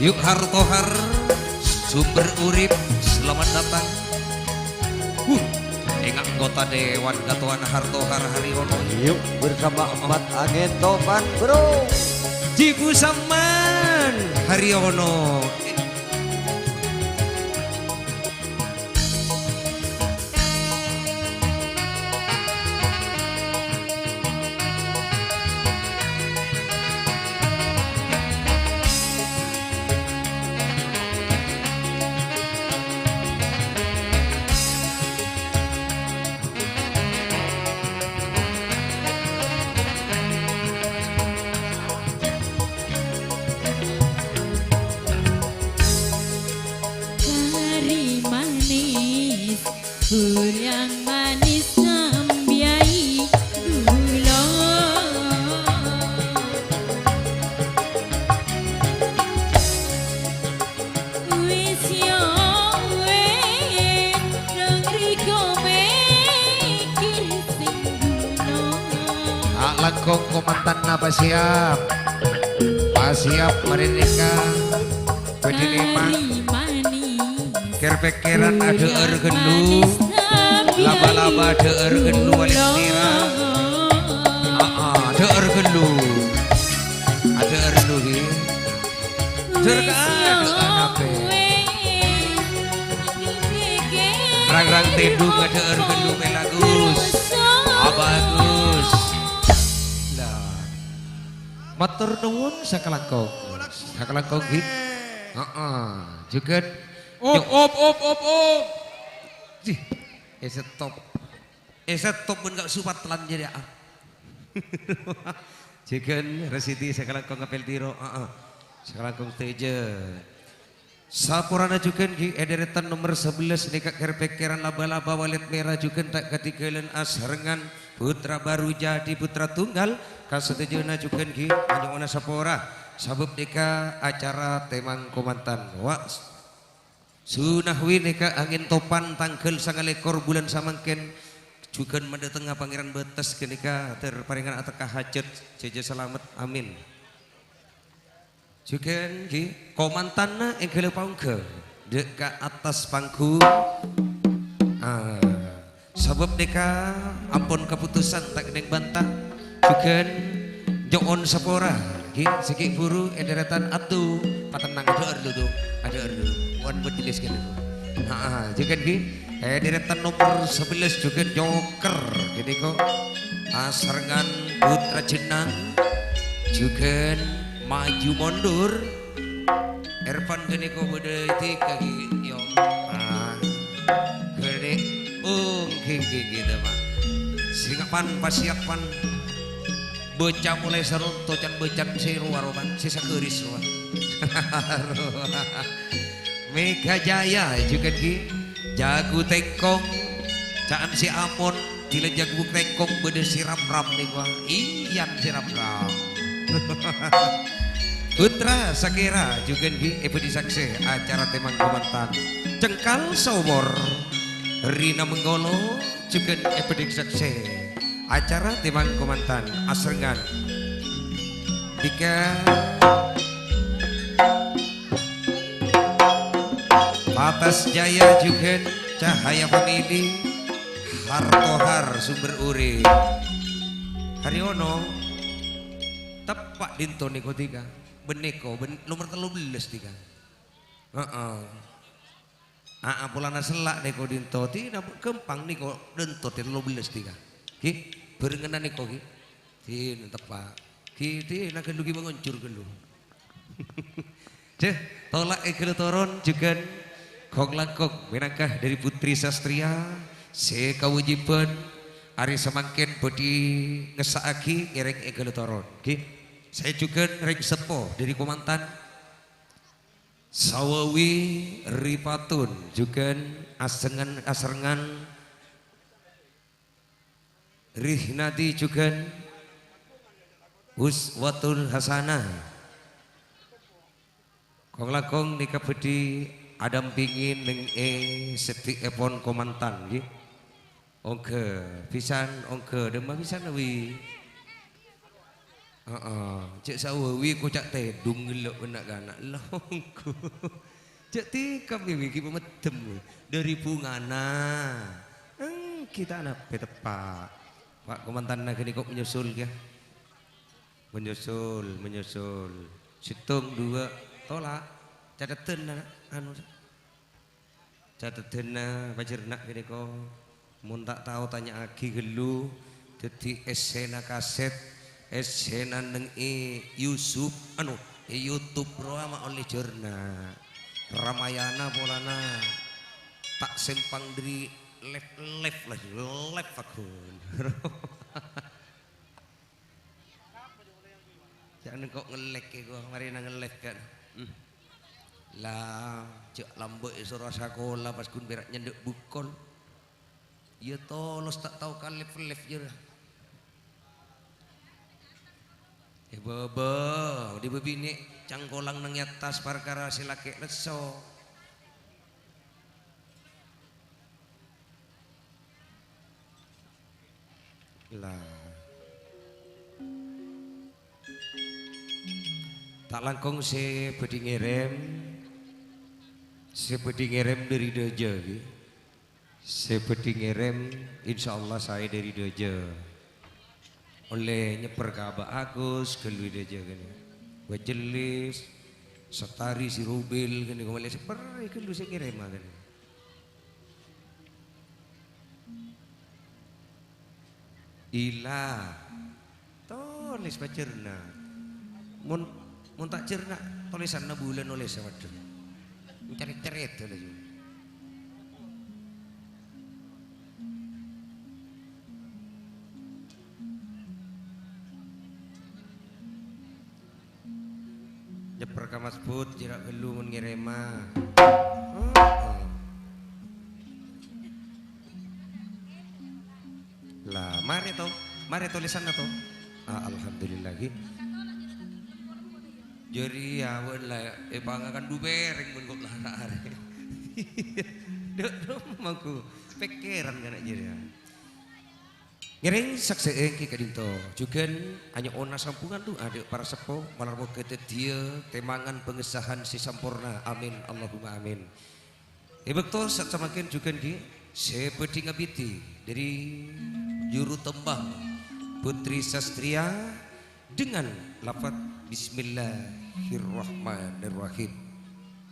Yuk, Hartohar, sumber urip, selamat datang. Huh, enga' anggota Dewan Katowana Hartohar Haryono. Yuk, bersama empat angin topan, bro. Jibu Saman Haryono. Kari manis, kurang manis sambiai gula. Wis yo wis, nang riko mikir sing guna. Alako komantan apa siap? Pas siap, mari nikah. Budi lima. Kari manis. Kèr-pèkkèran adhâ'âr ghâllu. Laba-laba adhâ'âr ghâllu, walèt nèra. Aa, adhâ'âr ghâllu. Adhâ'âr ghâllu, ghi. Jhâr ka, adhâ'âr kabeh. Rang-rang tèdung adhâ'âr ghâllu, Mèlagus. Abagus. Lah. Matur nuwun sakalangkong. Sakalangkong, ghi. Heeh. Jhughân. Op, op, op, op, op. Dih, èstop. Èstop bân ka' supat lan jârèya. Jhughân Rasidi sakalangkong ngapèl tiro. Heeh. Sakalangkong sadhâjâ. Saporana jhughân ghi è dèrètan nomer sabellâs nèka kèr-pèkkèran laba-laba walèt mèra jhughân ta' kadhighâlân asarengngan putra baru jadi putra tunggal ka sadhâjâna jhughân ghi anyo'ona sapora sabâb nèka acara tèmang komantan. Wa' Sunahwi nèka angèn topan tangghâl sangalèkor bulân samangkèn jhughân madhâtengnga Pangèran Bâtes ghânèka ter parèngan atekka hajhât jhâjâ salamet. Amin. Jhughân ghi, komantanna èngghâlâ paongghâ dâ' ka attas panggung. Ah, sabâb nèka ampon kaputusan ta' kennèng bânta. Jhughân nyo'on sapora, ghi, sè ghi' buru è dèrètan adu. Patennang, adhâ'âr dulu, adhâ'âr dulu. Mon majelis kènè. Ha, jhughân ghi, è dèrètan nomer sabellâs jhughân joker ghânèka. Asarengngan Putra Jennang, jhughân maju mondur. Ervan ghânèka bâdâ è dhika ghi, yo. Ah, ghânè-, oh, ngghi, ngghi, ngghi, Pak. Sènga' pan, pasiap pan. Bâca molaè saronto can bâcana sè rowa-rowa, sè sagâris rowa. Mega Jaya, jhughân ghi. Jago tèngkong, ca'an sè amon, dila jago tèngkong bâdâ sè ramram nèko. Iyan sè ramram. Putra Sakèra, jhughân ghi èbâdhi saksè acara tèmang komantan. Cengkal Somor, Rina Menggolo, jhughân èbâdhi saksè acara tèmang komantan. Asarengngan. Tiga. Patas Jaya jhughân Cahaya Family, Hartohar sumber urip. Haryono, teppa' dinto nèko dhika. Bân nèko, bân nomer tello bellâs dhika. Heeh. Aa, polana sella' nèko dinto, dhina ghâmpang nèko dinto tello bellâs dhika. Ghi, bhârengnganna nèko, ghi. Dhina teppa'. Ghi, dhina ghâllu ghi mangonjhur ghâllu. Deh, tola' èghâllu toron jhughân kong-langkong mènangka dâri Putri Sastria sè kawâjibhân arè samangkèn bhâdhi ngessa'aghi ngèrèng èghâllu toron, ghi. Sè jhughân rèng seppo dâri Komantan. Sawawi Ripatun jhughân asengngan-, asarengngan Rihnati jhughân uswatun hasanah. Kong-langkong nèka bhâdhi adampingè neng è seddi'èpon kamantan, ghi. Ongghâ pisan, ongghâ dâmma pisan, wi. Heeh, cè' sawi koca' tèdung ghellu' bân na'-kana'. Longghu. Cè' tèkam, wi, ghi' pameddem, wi. Dâri bhungana. Èngghi ta' napè teppa'. Pa' kamantanna ghâniko menyusul, ghi. Menyusul, menyusul. Sèttong, duwâ', tola'. Cateddhân, anu. Cateddhânna pajhârna' ghâniko, mon ta' tao tanya'aghi ghâllu, dhâddhi essèna kasèt, essèna neng è YouTube, anu, è YouTube rowa ma' ollè jhârna'. Ramayana polana ta' sèmpang dâri live, live lagi, live aghun. Jhâ' engko' ngellek è ghuwa, marèna ngellek kan. Hmm. La, jhâ' lambâ' èsoro sakola pas ghun pèra' nyendhâ' bukol. Iyâ tolos ta' tao kalèp-lèp jârèya. È bâbâ, dhi bâbinè' cangkolang neng è attas parkara sè lakè' lesso. La. Ta' langkong sè bhâdhi ngèrèm, sè bhâdhi ngèrèm dâri dâjâ, ghi. Sè bhâdhi ngèrèm, insyaallah saè dâri dâjâ. Ollè nyèpper ka Abah Agus, ghâllu è dâjâ kènè. Majelis, Satari, Sirubil, kènè, kok malè sèpper, ghâllu sè ngèrèm, kènè. Ila. Tolès pajhârna'. Mon, mon ta' jhârna', tolèsanna bulân olèsa, waduh. Cèrèt-cèrèt, waduh. Nyèpper ka Mas Bud, jhârâ' ghâllu mon ngèrèma. Oh. La, marè to, marè tolèsanna to. Ah, alhamdulillah, ghi. Jârèya, bân la, èpangakan du pèrèng mon kok lara arè. Dhu', dhu', mangku pèkkèran kana' jârèya. Ngèrèng saksè'è èngghi ka'dinto. Jhughân anyo'ona sambhungan du'a dâ' para seppo, malar moghâ dhâddhiyâ tèmangan pangessahan sè samporna. Amin, Allahumma amin. È bâkto sè samangkèn jhughân ghi, sè bhâdhi ngabidhi dâri juru tembang Putri Sastria, dengan lafaz Bismillahirrahmanirrahim.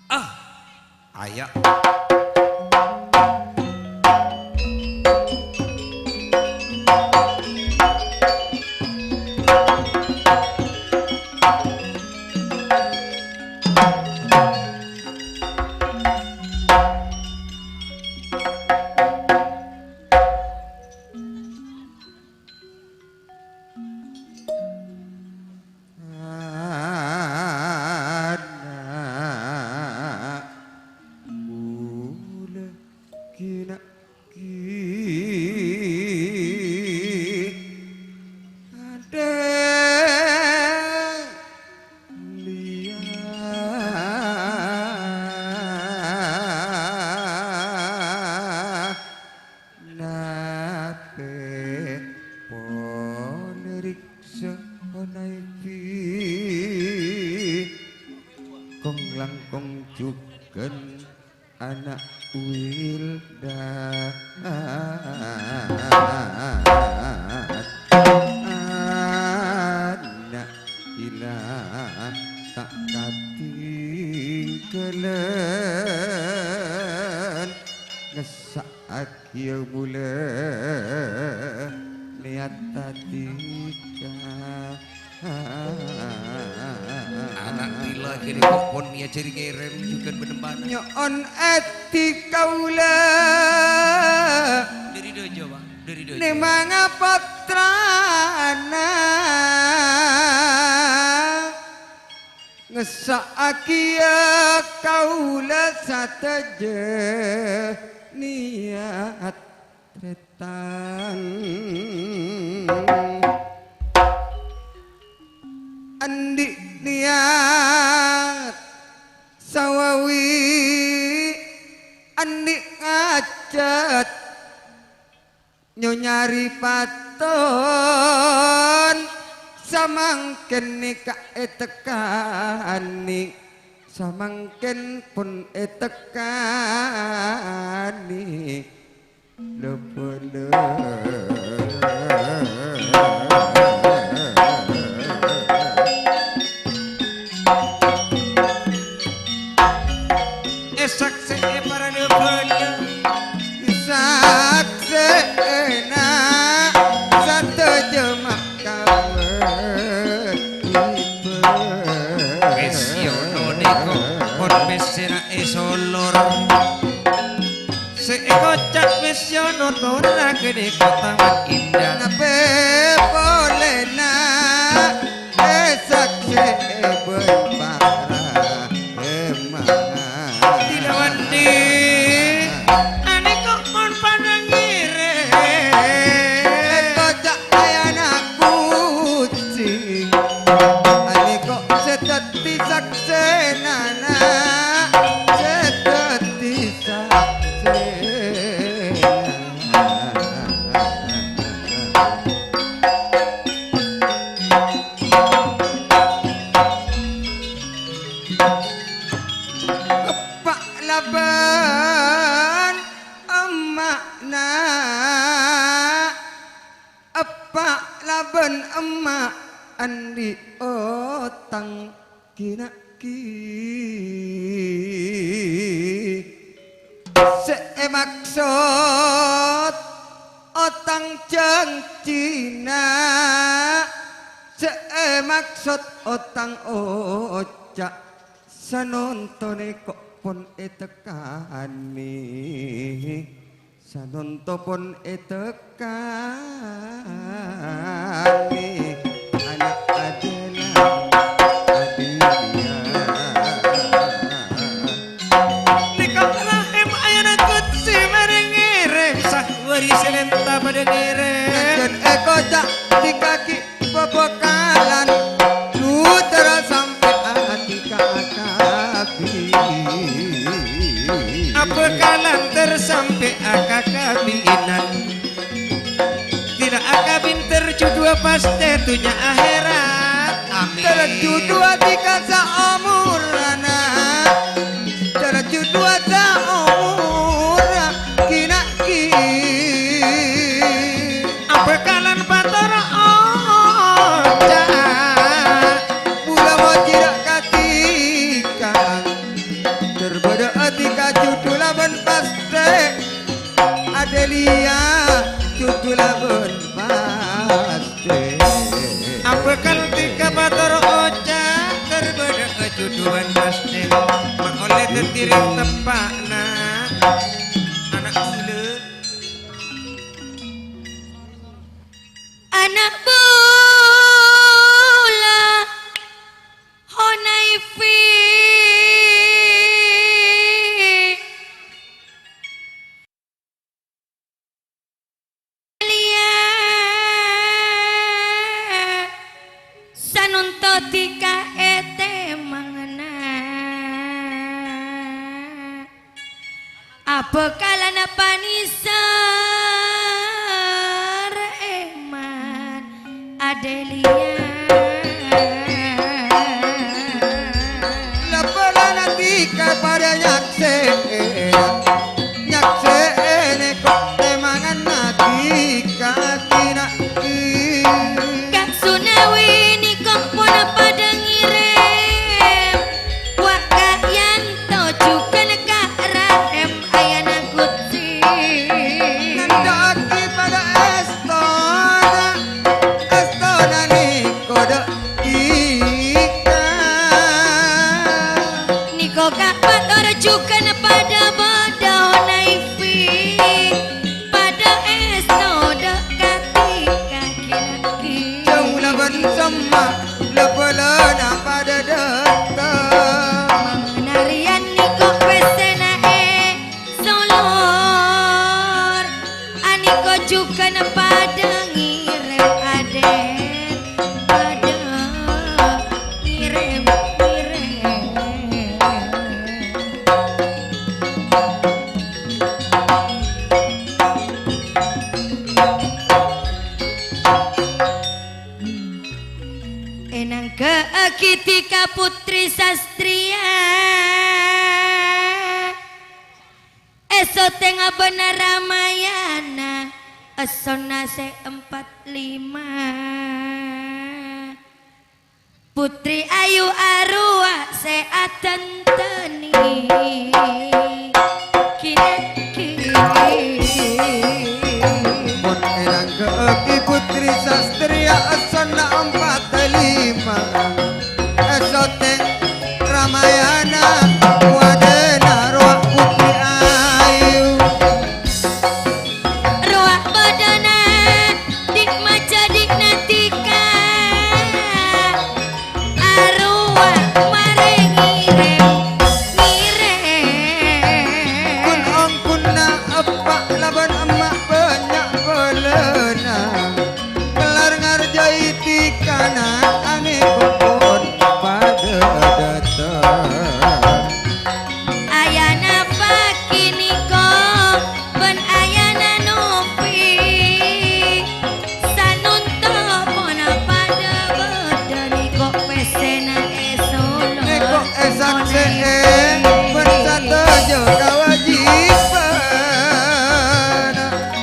Ah, aya. Ana' bulâ ghi' na' ghi' adâ' liya. Natè polè riksa onaibi, kong-langkong jhughân ana' Wildan. Ana' ila ta' katinggalan, ngessa' Aghiyâ bulâ niyat tadika. Ana' lila kènè kok pon èajhâri ngèrèm jhughân bân embana. Nyo'on èdhi kaulâ. Dâri dâjâ, Pak. Dâri dâjâ. Nèmanga pottrana. Ngessa'aghiyâ kaulâ sadhâjâ niyat trètan. Andi' niyat sawawi Aripaton samangkèn nèka ètekkanè, samangkèn pon ètekkanè. Lho, bhâlâ. Èsaksè'è para lho, bhâlâ. Saksè'èna sadhâjâ ma' Pèssèna nèko pon pèssèna èsolor. Sè èkoca' pèssèna torra kènè' ka Taman Indah. Napè polèna èsaksè'è bân para èmang. Dinawandi, anèko mon padâ ngèrèm. Èkoca' ayana kucing. Anèko sè dhâddhi saksèna, sè dhâddhi saksèna. Eppa' labân emma'na, eppa' labân emma' andi' otang ghi-naghi. Sè èmaksod otang jhânjhina, sè èmaksod otang oca'. Sanonto nèko pon ètekkanè, sanonto pon ètekkanè, ana' Adela, Adelia. Nèko rahim ayana kucing marè ngèrèm, sahwari sè lènta padâ ngèrèm. Ngajhân èkoca' dikaki Bhâbhâkalan lu terra sampè' adika akabi. Abhâkalan terra sampè' akakabinan. Dina akabin terjudua pastè dunnya akhèrat. Amin. Terjudua dika saomorana. Terjudua saomor ghi-naghi. Abhâkalan bator oca'. Bulâ mojhira' kadhika. Terbâdâ adika judula bân pastè. Adelia judula bân pastè. Abhâkal dhika bator oca', terbâdâ judhuwân pastè. Ma' ollè dhâddhi rèng teppa'na. Ana' bulâ. Ana' bulâ. Honaifi. Liya sanonto dhika ètèmangna. Abhâkalana panèser èman Adelia. Labâlana dhika padâ nyaksè'è, nyaksè'è nèko tèmanganna dhika dina. Ka' Sunawi nèko pon padâ ngèrèm, wa' ka' Yanto jhughân ka' Rahèm ayana kucing. Nandhâ'aghi padâ èstona, èstona nèko dâ' dhika. Nèko ka' bator jhughân padâ bâdâ Honaifi, padâ èsto dâ' kadhi ka ghi-naghi. Jhâuna bân semma, la-bâlâna padâ dâteng. Manarèyan nèko pèssèna èsolor, anèko jhughân padâ ngèrèm adèn, padâ ngèrèm-ngèrèm. Putri Sastriya, èsotèng abâ'na Ramayana, èssonna sè empat lima. Putri ayu arowa sè adhântènè. Kiri-kiri. Mon ènangghâ'aghi Putri Sastriya èssonna empat lima. Èsotèng Ramayana, wadâna rowa Putri ayu. Rowa bâdâna dik majâ dik natika. Arowa marè ngèrèng-ngèrèng. Kun-ongkunna eppa' labân emma' bânnya' bâlâna. Kellar ngarjhâi tikana anè' pon padâ dâteng. Ayana Pagi nèko bân ayana Novi, sanonto pona padâ bâdâ nèko pèssèna èsolo. Nèko èsaksè'è bân sadhâjâ kawâjibhân.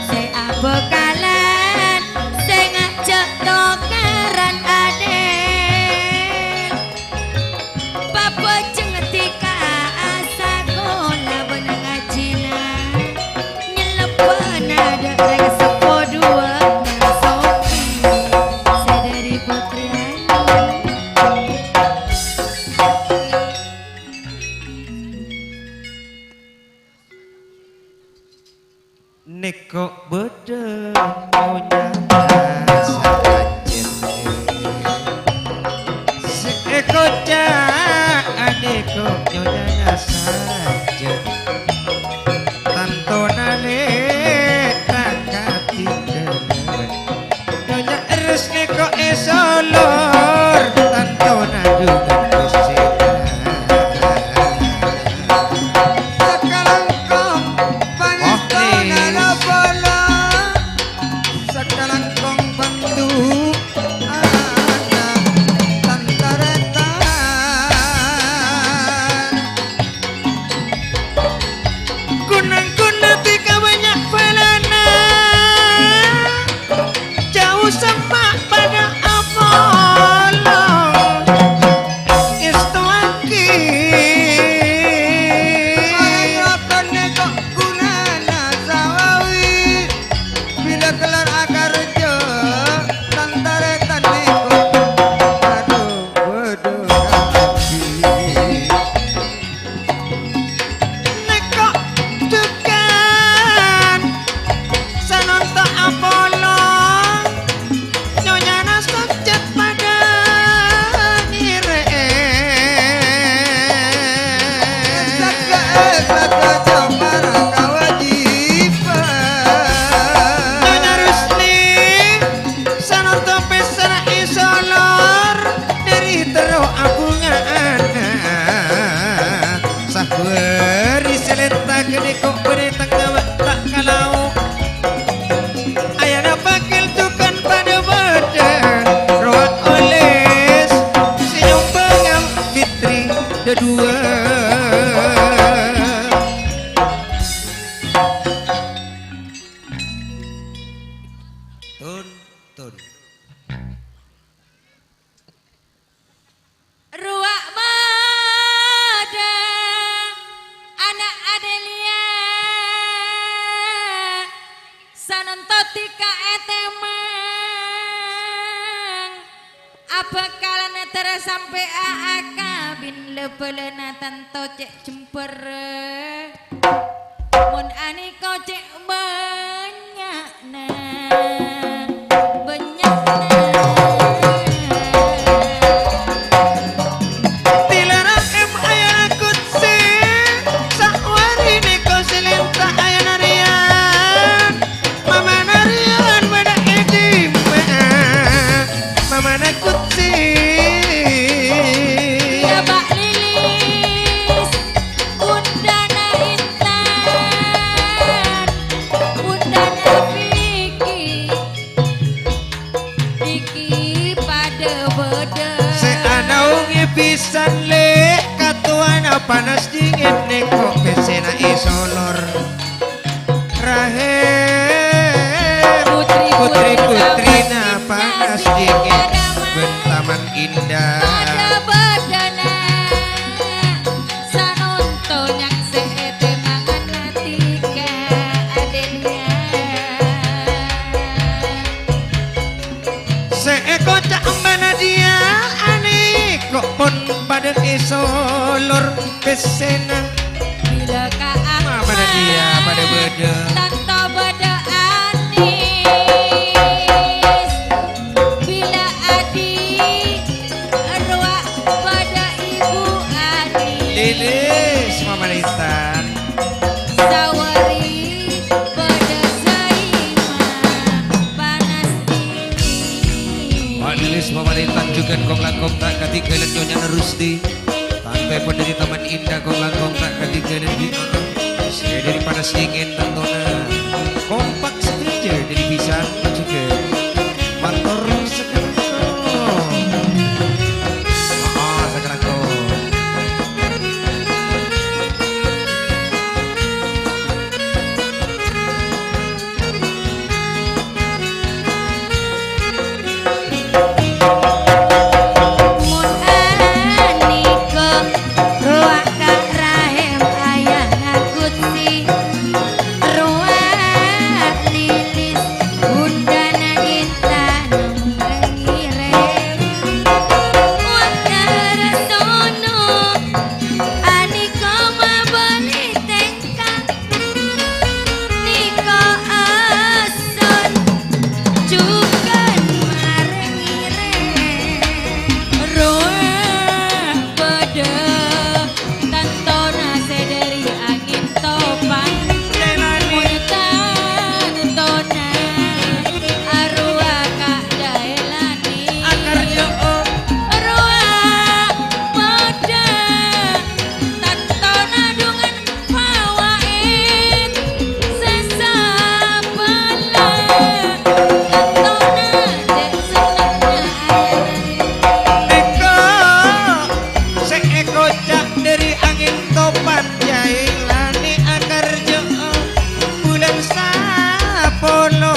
Sè abhâkalan, sè ngajhâk tokaran adil. Pabhâjeng tika asakola bân ngajhina. Nyellebbhâna dâ' rèng seppo duwâ' Sofi sè dâri Putri Ayu. Nèko bâdâ nyonyana sajân. Sè èkoca' nèko nyonyana sajân. Tantona lè' ta' katinggalan. Nyonya Res nèko èsolor, tantona dhungan pèssèna. Sakalangkong pangèstona la-pola, sakalangkong bandu ana' tan-tarètan. Kun-ongkunna tika bânnya' bâlâna. Jhâu semma' padâ apolong èstowaghi. Orèng roton nèko ghunana sawawi. Bilâ kellar akarjâ, tan-tarètan nèko padâ bâdâ kabbhi. Nèko dhugân sanonto apolong, nyonyana socèt padâ ngèrè'è. Sagghâ'â sadhâjâ para kawâjibhân. Nyonya Rusli, sanonto pèssèna èsolor, dâri terro abhunga'ana. Sahwari sè lènta ghânèko bâdâ è tengnga ta' kalao. Ayana bhâkal dhugân padâ bâdâ, rowa oles sè nyombhângnga fitri dhâduwâ. Tun, tun. Rowa bâdâ ana' Adelia, sanonto tika ètèmang, abhâkalan terro sampè' akabin, la-bâlâna tanto cè' jembhâr. Mon anèko cè' bânnya'na, bânnya'na. Tilara em ayana kutsi, sawari nèko sè lènta ayana rèyan. Mamana rèyan bâdâ è dimma'a? Mamana kutsi. Iyâ, Pak Lilis. Bundhâna Intan, Towana panas dingin nèko pèssèna èsolor. Rahèm putri-putrina panas dingin bân Taman Indah. Bâdâ-bâdâna sanonto nyang sè ètèmangan ati ka adènna. Sè èkoca' Mama Nadia anèko pon padâ èsolor pèssèna. Bilâ ka Mama Nadia padâ bâdâ. Tanto bâdâ anis. Bilâ adi' rowa bâdâ ibu anis. Lilis Mama Intan. Sawari bâdâ saima panas dingin. Majelis pamarènta jhughân kong-langkong ta' kadhinggâlân Nyonyana Rusti. Tantèpon dâri Taman Indah kong-langkong ta' kadhinggâlân bi' sè dâri panas dingin tantona. Kompak sadhâjâ dâri bhisan jhughân. Mator sakalangkong. Aa, sakalangkong. Mon anèko rowa ka Rahèm ayana Kutsi, rowa Lilis bundhâna Intan rèng-ngèrèng. Wah, Darsono, anèko mabâli tèngka. Nèko asor jhughân marèng-ngèrèng. Rowa bâdâ tantona sè dâri angèn topan. Mon tantona arowa ka Daelani. Rowa bâdâ tantona dhungan Fawaid sè sabâlâ, tantona cè' sennengnga ayana. Nèko sè èkoca' dâri angèn topan, Jailani akarjâ'â bulân sapolo.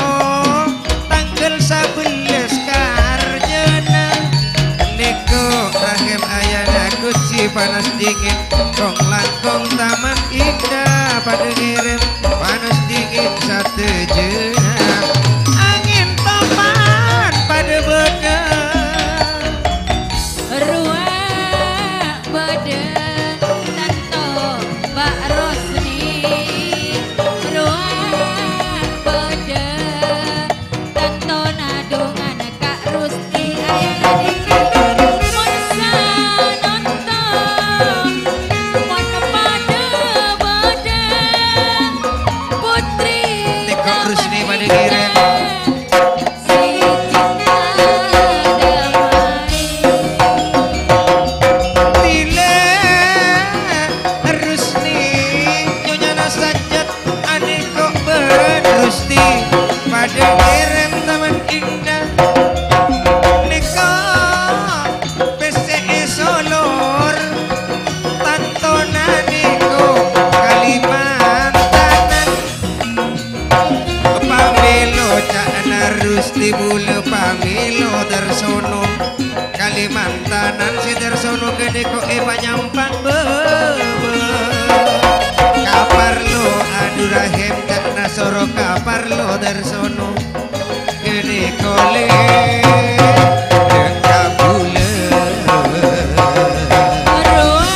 Tangghâl sabellâs karjâna. Nèko rahèm ayana Kutsi panas dingin. Kong-langkong Taman Indah padâ ngèrèm panas dingin sadhâjâna. Angèn topan padâ bâdâ. Rowa bâdâ tanto Mbak Rosni. Rowa bâdâ tantona dhungan Kak Rusti ayana dhiki. Mon sanonto, mon padâ bâdâ Putri Tiko Rusni padâ ngèrèm. Sè cinta damai. Lila Rusni, nyonyana Sajjad. Anèko bân Rusti padâ ngèrèm Taman Indah. Nèko pèssè èsolor, tantona nèko Kalimantanan. Pamèlo ca'na Rusti bulâ pamèlo Darsono. Kalimantanan sè Darsono ghânèko èpanyampa bâbâ. Kaparlo adu rahèm ca'na soro kaparlo Darsono. Ghânèko lè kabulâ. Rowa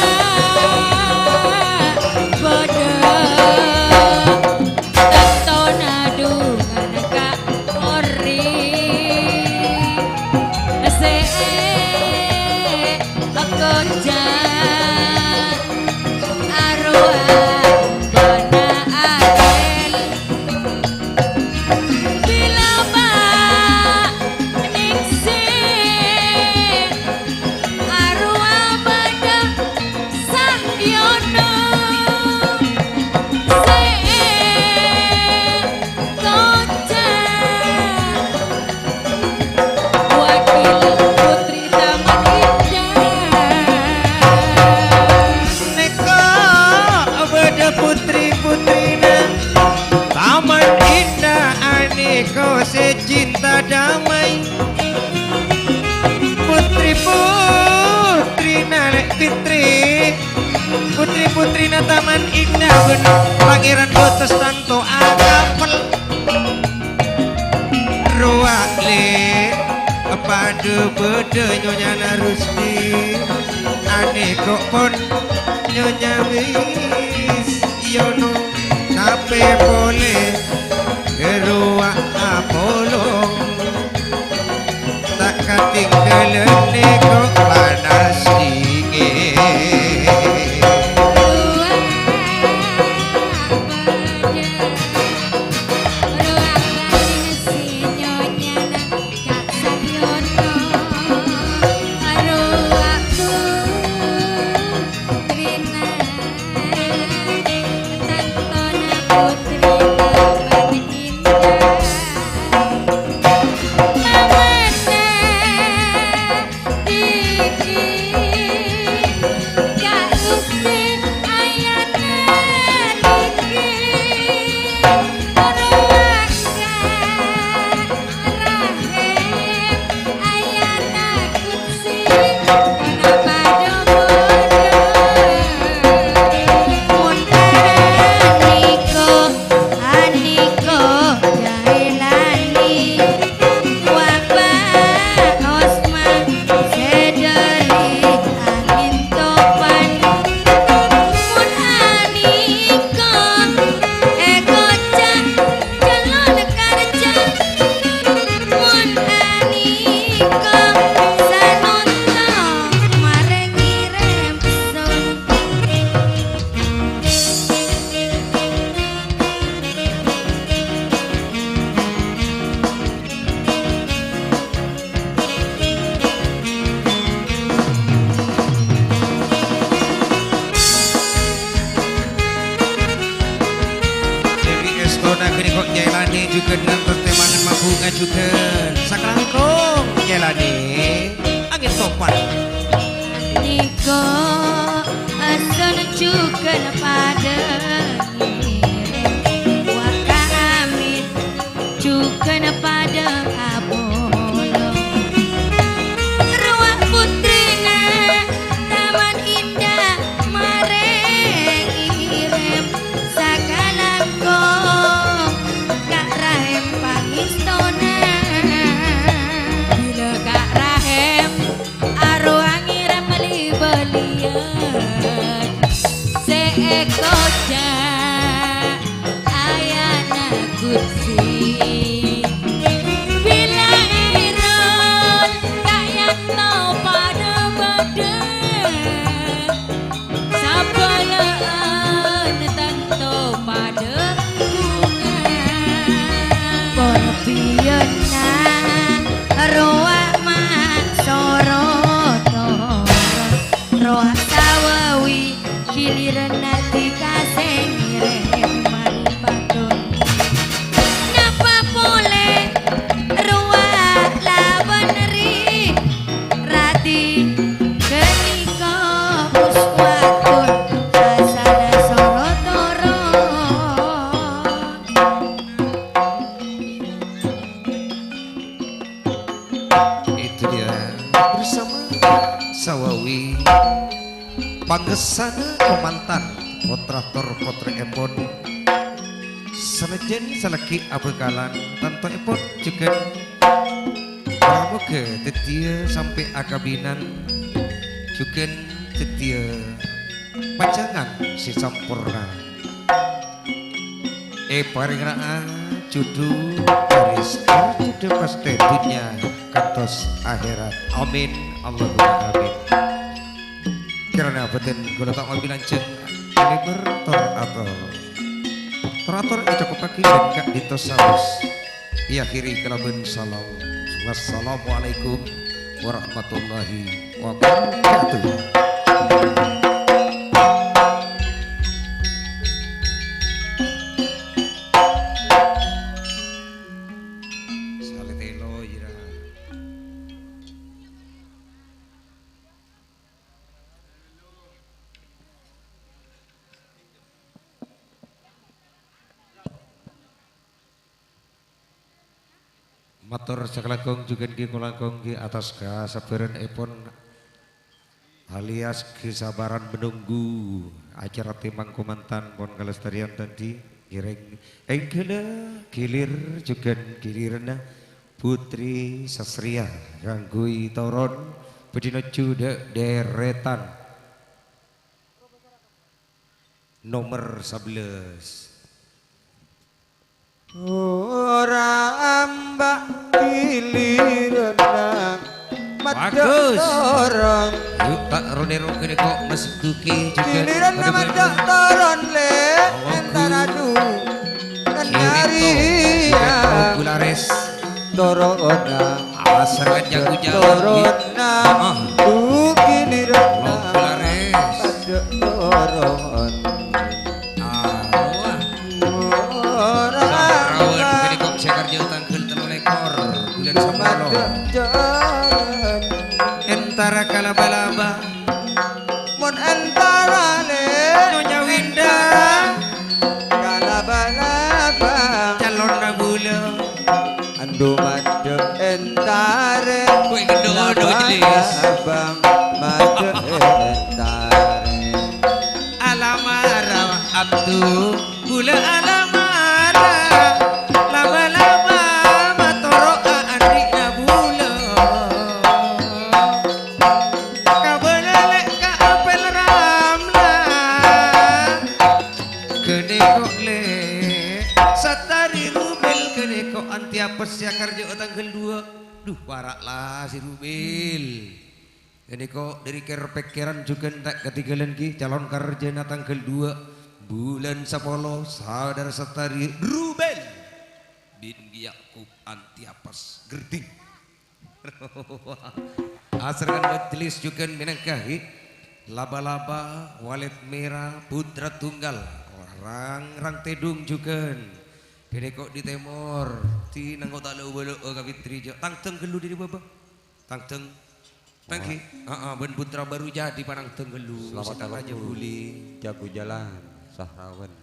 bâdâ tantona dhungan Kak Ori sè èkoca' arowa bâna Adèl. Bilâ bâ' Putri-putrina Taman Indah, bân Pangèran Botos tanto akapel. Rowa, Lè', padâ bâdâ Nyonyana Rusdi. Anèko pon Nyonya Wis Yono, tapè polè rowa apolong. Ta' katinggalan nèko panas dingin. Mon anika sanonta marèngi rèmson. Dewi Estona kènè kok nyèlani jhughân ngantos tèmangan mabhunga jhughân. Sakalangkong nyèlani angèn topan. Nèko asona jhughân padâ ngèrèm wa ka amin. Jhughân padâ apolong. Rowa putrina Taman Indah marèngi rèm sakalangkong. Ka' Rahèm pangèstona. Bilâ Ka' Rahèm arowa ngèrèm li-bâliyân sè èkoca' ayana Gusti. Bilâ èron ka'yanto padâ bâdâ, sabâlâ'ân tanto padâ bhunga. Pon biyânna rowa ma' soro toron, rowa sawawi giliran dikasèng rèman padon. Napa polè rowa labân ri radi ghânèka uswatun hasana soro toron. Itu dia bersama sawawi pangessana kamantan potra tor potrèèpon. Sanajjân salaghi abhâkalan tantoèpon jhughân moghâ dhâddhiyâ sampè' akabinan jhughân dhâddhiyâ pacangan sè samporna. Èparèngngana jhudhu baris, jhudhu pastè dhunnya kantos akhèrat. Amin, Allahumma amin. Kirana bhâdhân kaulâ ta' mabi lanjhâng kalèbâr tor ator. Tor ator ècokobhâghi bân ka'dinto saos. Èakhiri kalabân salam. Wassalamualaikum warahmatullahi wabarakatuh. Salè telo, ira. Mator sakalangkong jhughân ghi kolangkong ghi atas kasabhârânèpon. Alias kesabaran menunggu acara tèmang kamantan pon kalestarian tadi. Ngèrèng èngghâlâ gilir jhughân giliranna Putri Sasria ngangghuy toron bâdhi nojjhu dâ' dèrètan nomer sabellâs. Ora amba' giliranna maddhâ' Bagus. Toron. Yuk, ta' ro-nèro kènè kok Mas Duki jhughân. Giliranna maddhâ' toron, Lè'. Entara du. Kiri to, Gulares. Toronna. Asar kan jago-jago. Toronna. Ah. Du giliranna. Gulares. Maddhâ' toron. Arowa. Saprawan kènè kok sè karjâ tangghâl tello lèkor bulân sapolo. Entara kalaba-laba. Mon entara lè. Nyonya Winda. Kalaba-laba. Calonna bulâ. Andu maddhâ' entara. Kowe gendong ono, Jelis. Abang maddhâ' entara. Alamara Abdu, bulâ alamara. Laba-laba matoro'a andi'na bulâ. Kabâlâ lè' ka Apel Ramla. Ghânèko, Lè', Satari Rubel ghânèko anti apes sè akarjâ'â tangghâl duwâ'. Dhu, para' la si Rubel. Ghânèko dhâri kèr-pèkkèran jhughân ta' katinggalan ghi, calon karjâna tangghâl duwâ' bulân sapolo, Saudara Satari Rubel bin Yakub anti apes. Gerding. Asar kan majelis jhughân mènangka, ghi. Laba-laba, Walet Mera, Putra Tunggal. Rang-rang tèdung jhughân. Ghânèko dhi tèmor, dhi nangko ta' lo'-bâlo'a ka Fitri, jâ'. Tangdhâng ghâllu dhi bâbâ. Tangdhâng. Tanggi. Heeh, bân putra baru jadi panangdhâng ghâllu. Selamat sè ta' malam, rajâ Bu. Buli. Jago jalan, Sahrawan.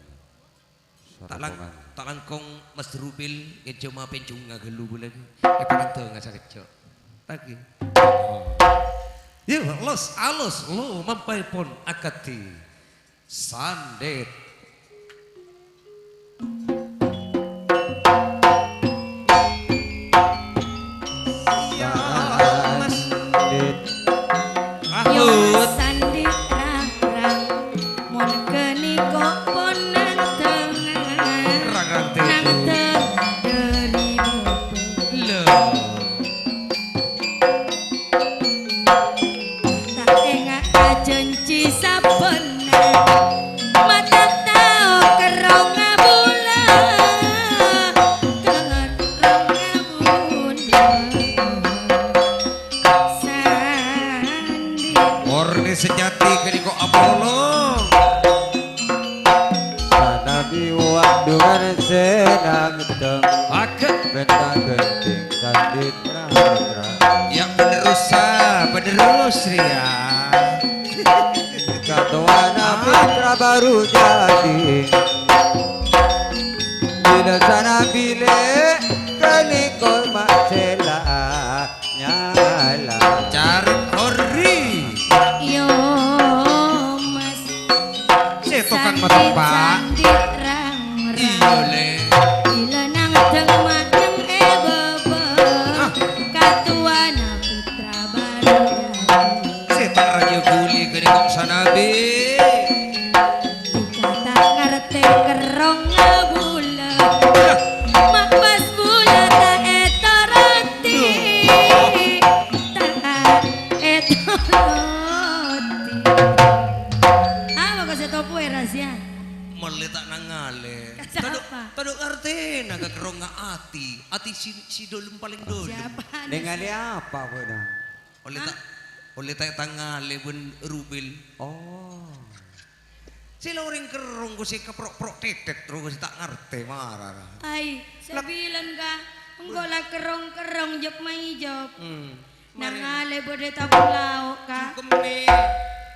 Ta' lang-, Sarapongan. Ta' langkong Mas Rupil ngèjhâma pèncungnga ghâllu bulâ. Èpanangdhânga sakejjhâ'. Tagi. Oh. Yuk, los, alus, lo, mampè pon akadhi. Sandhit. Ya, Mas. Sandhit. Yo, Mahmud. Sandhit rang-rang, mon ghânèko pon nangdhâng. Rang-rang tèdung. Nangdhâng dhâri bâbâ. Lho. Ta' enga' ajhânjhi sabbhân, ma' ta' tao kerrongnga bulâ, kerrongnga bulâ. Sandhit. Murni sejati ghânèko apolong. Sanabi wa' dhungan sè nangdhâng. Agak. Bentang gending sandhit ra-ra. Ya, penerus, ah, penerus, Ria. Katowana putra baru jadi. Bilâ sanabi lè' ghânèko ma' sè la nyala. Carèt ori. Yo, Mas. Sè tokang matempa. Sandhit, sandhit rang-rang. Iyâ, Lè'. Bilâ nangdhâng madheng è bâbâ. Ah. Katowana putra baru jadi. Sè ta' rajâ ghuli ghânèko sanabi. Buka ta' ngartè kerrongnga bulâ. Ma' pas bulâ ta' ètoroti. Ta' ètoroti. Apa kok sè topo è rahasia? Mellè ta' nangalè. Kacau apa? Tadâ', tadâ' ngartèna ka kerrongnga ati. Ati si, si dâlem palèng dâlem. Siapa? Nangalè apa, Bu, nah? Ollè ta', ollè ta' ètangalè bân Rubil. Oh. Sè la orèng kerrong kok sè kaprok-prok tètèt ro kok sè ta' ngartè mara ra. Ai, sè bilang ka, engko' la kerrong-kerrong jok maijok. Hmm. Nangalè bâdâ tabu lao' ka. Jukemme.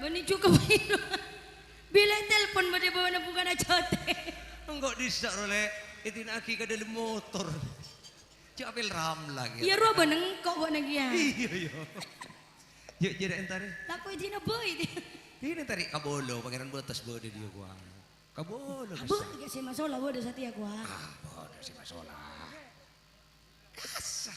Bânnè jukemme. Bilâ telpon bâdâ bâbâna bungkana jotè. Engko' dissa' ro, Lè'. Èdina'aghi ka dâlem motor. Ca'pèl ramla, kèya. Iyâ, rowa bân engko' bâ'na kèya. Iyâ, iyâ. Yuk, jere entari. Tako' idina boy. Ini tari kabolo, Pangeran Batas bode dia gua. Kabolo, Abah, Gusti. Tiga sema sola, bodoh satia gua. Ah, bodoh sema sola. Kasa.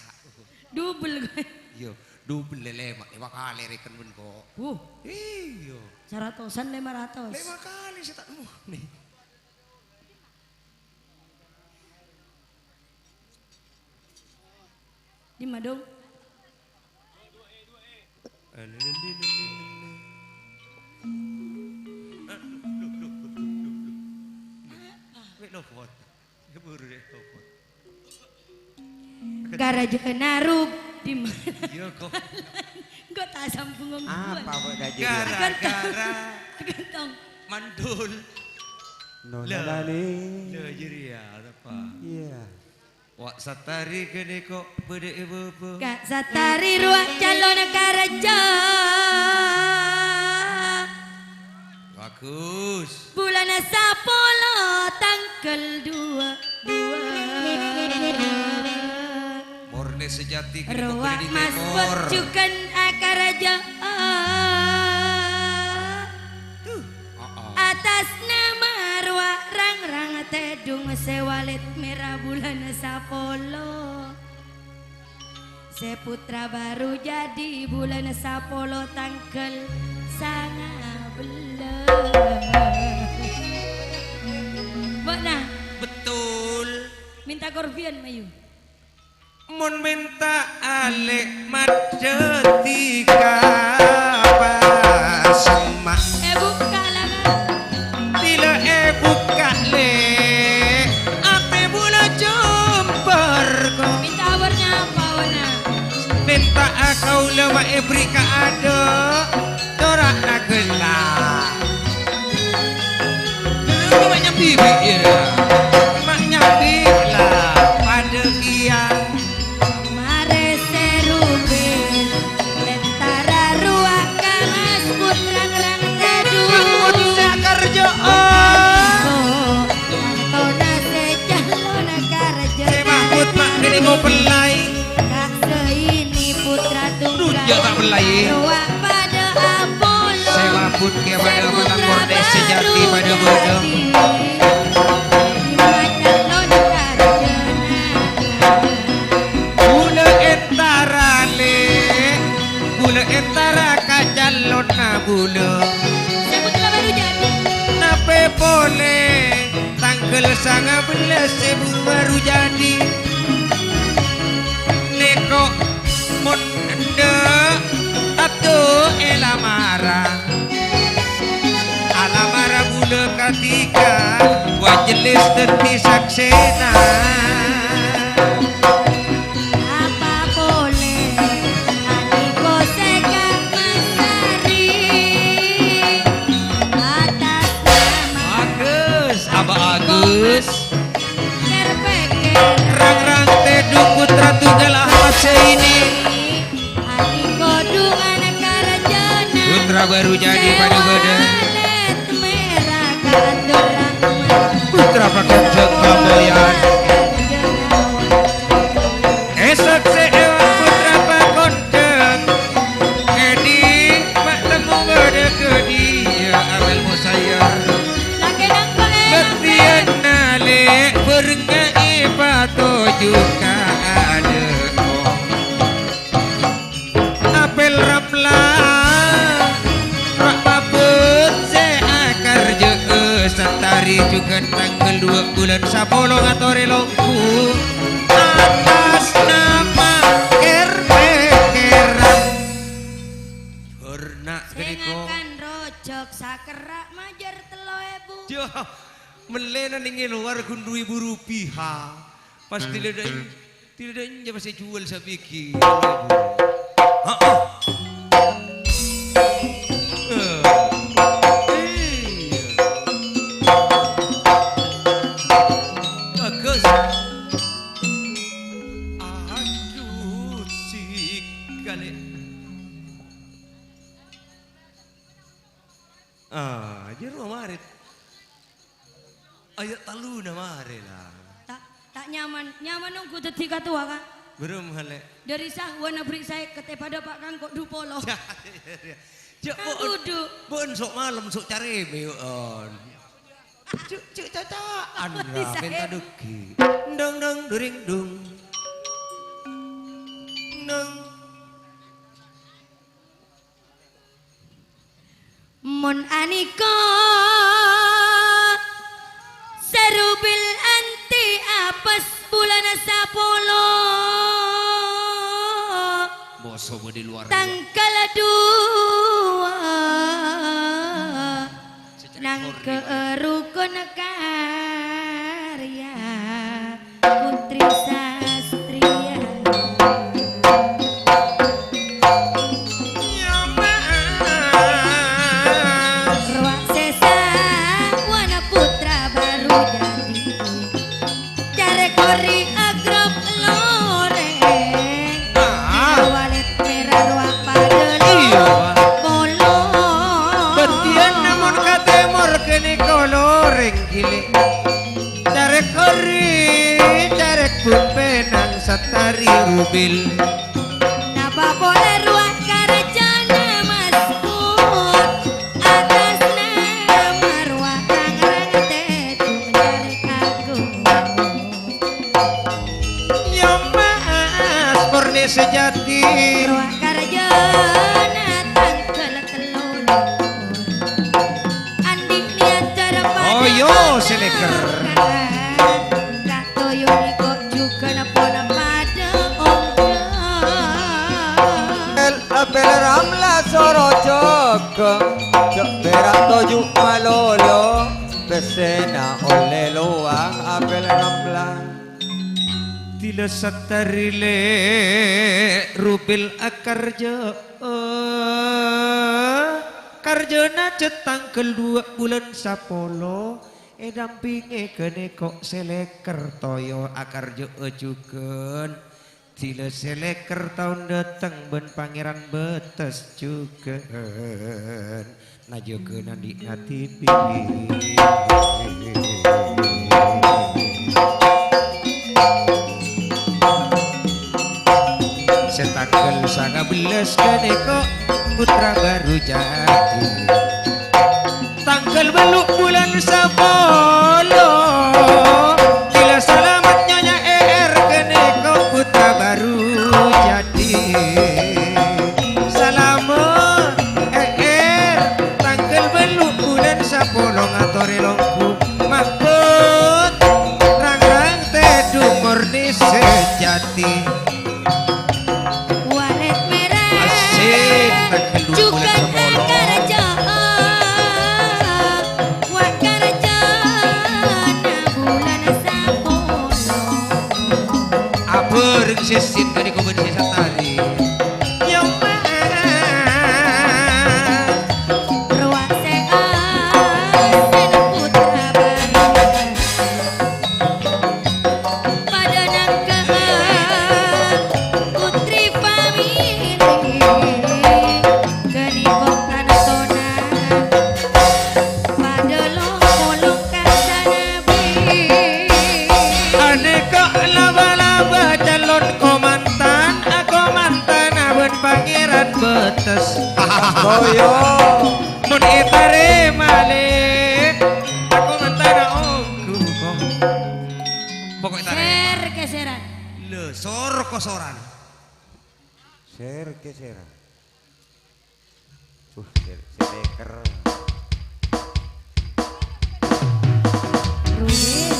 Double gue. Iya, double lele, Mak. Lima kali reken men kok. Wuh. Iya. Saratosan lima ratus. Lima kali saya tak nemu nih. Di madong. Wek lopot. Keburu deh lopot. Karaja'an Arab di mana? Iya, kok. Kok tak sambung ngomong? Apa, Bu Daji? Gara-gara Gantong. Mandul. No, lah, lalali. Lah, jadi ya, apa? Iya. Wa' Satari kene kok bede e bebe. Ka' Satari rowa calon karaja. Bagus. Bulana sapolo tanggal dua, dua. Morne sejati kene kok bede di Mas temor. Bot jugan akaraja. Tuh. Atas nama rowa rang-rang tedhung se walid mera bulana sapolo. Se putra baru jadi bulana sapolo tanggal sanga bellas. Mbok nah. Betul. Minta korbian, Mayu. Mon menta ale' madheti ka pasema. Eh, buka langan. Tila e buka le, ate bula jembar ko. Minta awar nyapa, Wana? Menta kaula ma ebri ka ado. Tora' aghella. Dulu ma' nyambi bi' ira. Ma' nyambi la padha kiyang. Mare se rubi, entara rowa kalas putrang rang tadu. Ampun sakarjo. Tona se calon karja. Se Mahmud ma' kene mau pelai. Kak Seini putra tunggal. Duh, ya tak pelai. Rowa pada apolo. Se mabut ke pada pelakor desa jati pada bodoh. Bula entara le, bula entara kacalonna bula. Se putra baru jadi. Nape pole? Tanggal sanga bellas se buru baru jadi. Neko mon endha' ado e lamara. Alamara bula katiga, wa jelas daddi saksena. Apa pole aniko se ka masari atas nama Agus, Abah Agus. Rang-rang tedhung putra tunggal Ahmad Zaini. Putra baru jadi pada-pada. Putra pakondhek Bamboyan. Esok se ewa putra pakondhek. Edi, ma' temmo bâdâ ka dia Abel Musayyar. Lake nangko, eh, Bâktèyanna lè' bârengnga'è patoju ka adâ'ko. Apel Ramla, ra' mabut sè akarjâ'â Santari jhughân tangghâl duwâ' bulân sapolo ngatorè longghu. Atas nama Kèr-pèkkèran. Horna' ghânèka. Sèngakan rojhâk sakerra' majâr tello èbu. Yâ, mellèna nèng è lowar ghun du èbu rupiah. Pas tilèdhâ, tilèdhâ enjâ pas èjhuwâl sabighi. Heeh. Eh. Iyâ. Bagus. Aduh, si kalè. Ah, jârowa marè. Ayat telluna marè, la. Ta', ta' nyaman, nyaman ongghu dhâddhi katowa, Ka'. Bârâmma lè'? Dâri sahwana bâri' saèket, è padâ pa' kangko' dupolo. Jâ', jâ', jâ', Kang bâ'ân, Kudu. Bâ'ân so' malem, so' carèmè, bâ'ân. Jâ', jâ', caca'an, Bisa ra, mènta èbu. Dâggi'. Dong, dong, during, dung. Dong. Mon anèka, Sarubil anti' apes bulân sapolo. Moso bâdâ lowar. Tangghâl duwâ'. Nangghâ'â rukun karya Putri Sastriya. Rowa sè sawana putra bhâru jadi. Carè kori agrok lorèng. Ah. Walèt mèra rowa padâ Iyâ, Pak. Polo. Bâdiyân mon ka tèmor ghânèka lorèng gili'. Carè kori, carè bumpenang satari rubil. Napa polè rowa karjâna Mas Pur? Atas nama rowa tangrang tèdung carè agung. Yâ Mas, murni sejati. Rowa karjâna tangghâl tello. Andi' niyat dârâ padâ Oh, yo, atangan. Sè lèker. Katoyo nèko jhughân pon padâ ongghu. Apel Ramla soro jâgâ, jhâ' pèra' toju' malolo, pèssèna ollè lowang Apel Ramla. Dila satari lè' rubil akarjâ, karjâna jhât tangghâl duwâ' bulân sapolo, èdampingè ghânèko sè lèker toyo akarjâ'â jhughân. Dila sè lèker taon dâteng bân Pangèran Bâtes jhughân. Najâgâ nandi' nadibi. Sè tangghâl sanga bellâs ghânèko putra bhâru jadi. Tangghâl bâllu' bulân sapolo, dila salamet Nyonya E R ghânèka putra bhâru jadi. Salamet E R, tangghâl bâllu' bulân sapolo ngatorè longghu mampet, rang-rang tèdung murni sejati. Walèt mèra. Asik, tangghâl duwâ' bulân jhughân sapolo. Akarjâ. Wa' karjâna bulân sapolo. Abhâreng sèsèn ghânèka bân sè satari. Yâ, Mas. Rowa sè asèn putra bhâru. Padâ nangghâ'â putri famili, ghânèka kantona padâ lo-, polong ka sanabi. Anèka laba-laba calon komantan, akomantana bân Pangèran Bâtes. Toyo. Mon ètarèma, lè', akomantana ongghu, kok. Pokok ètarèma. Ser-kèsèran. Lho, sor-kosoran. Ser-kèsèran. Uh, ser-, seleker. Ruwet.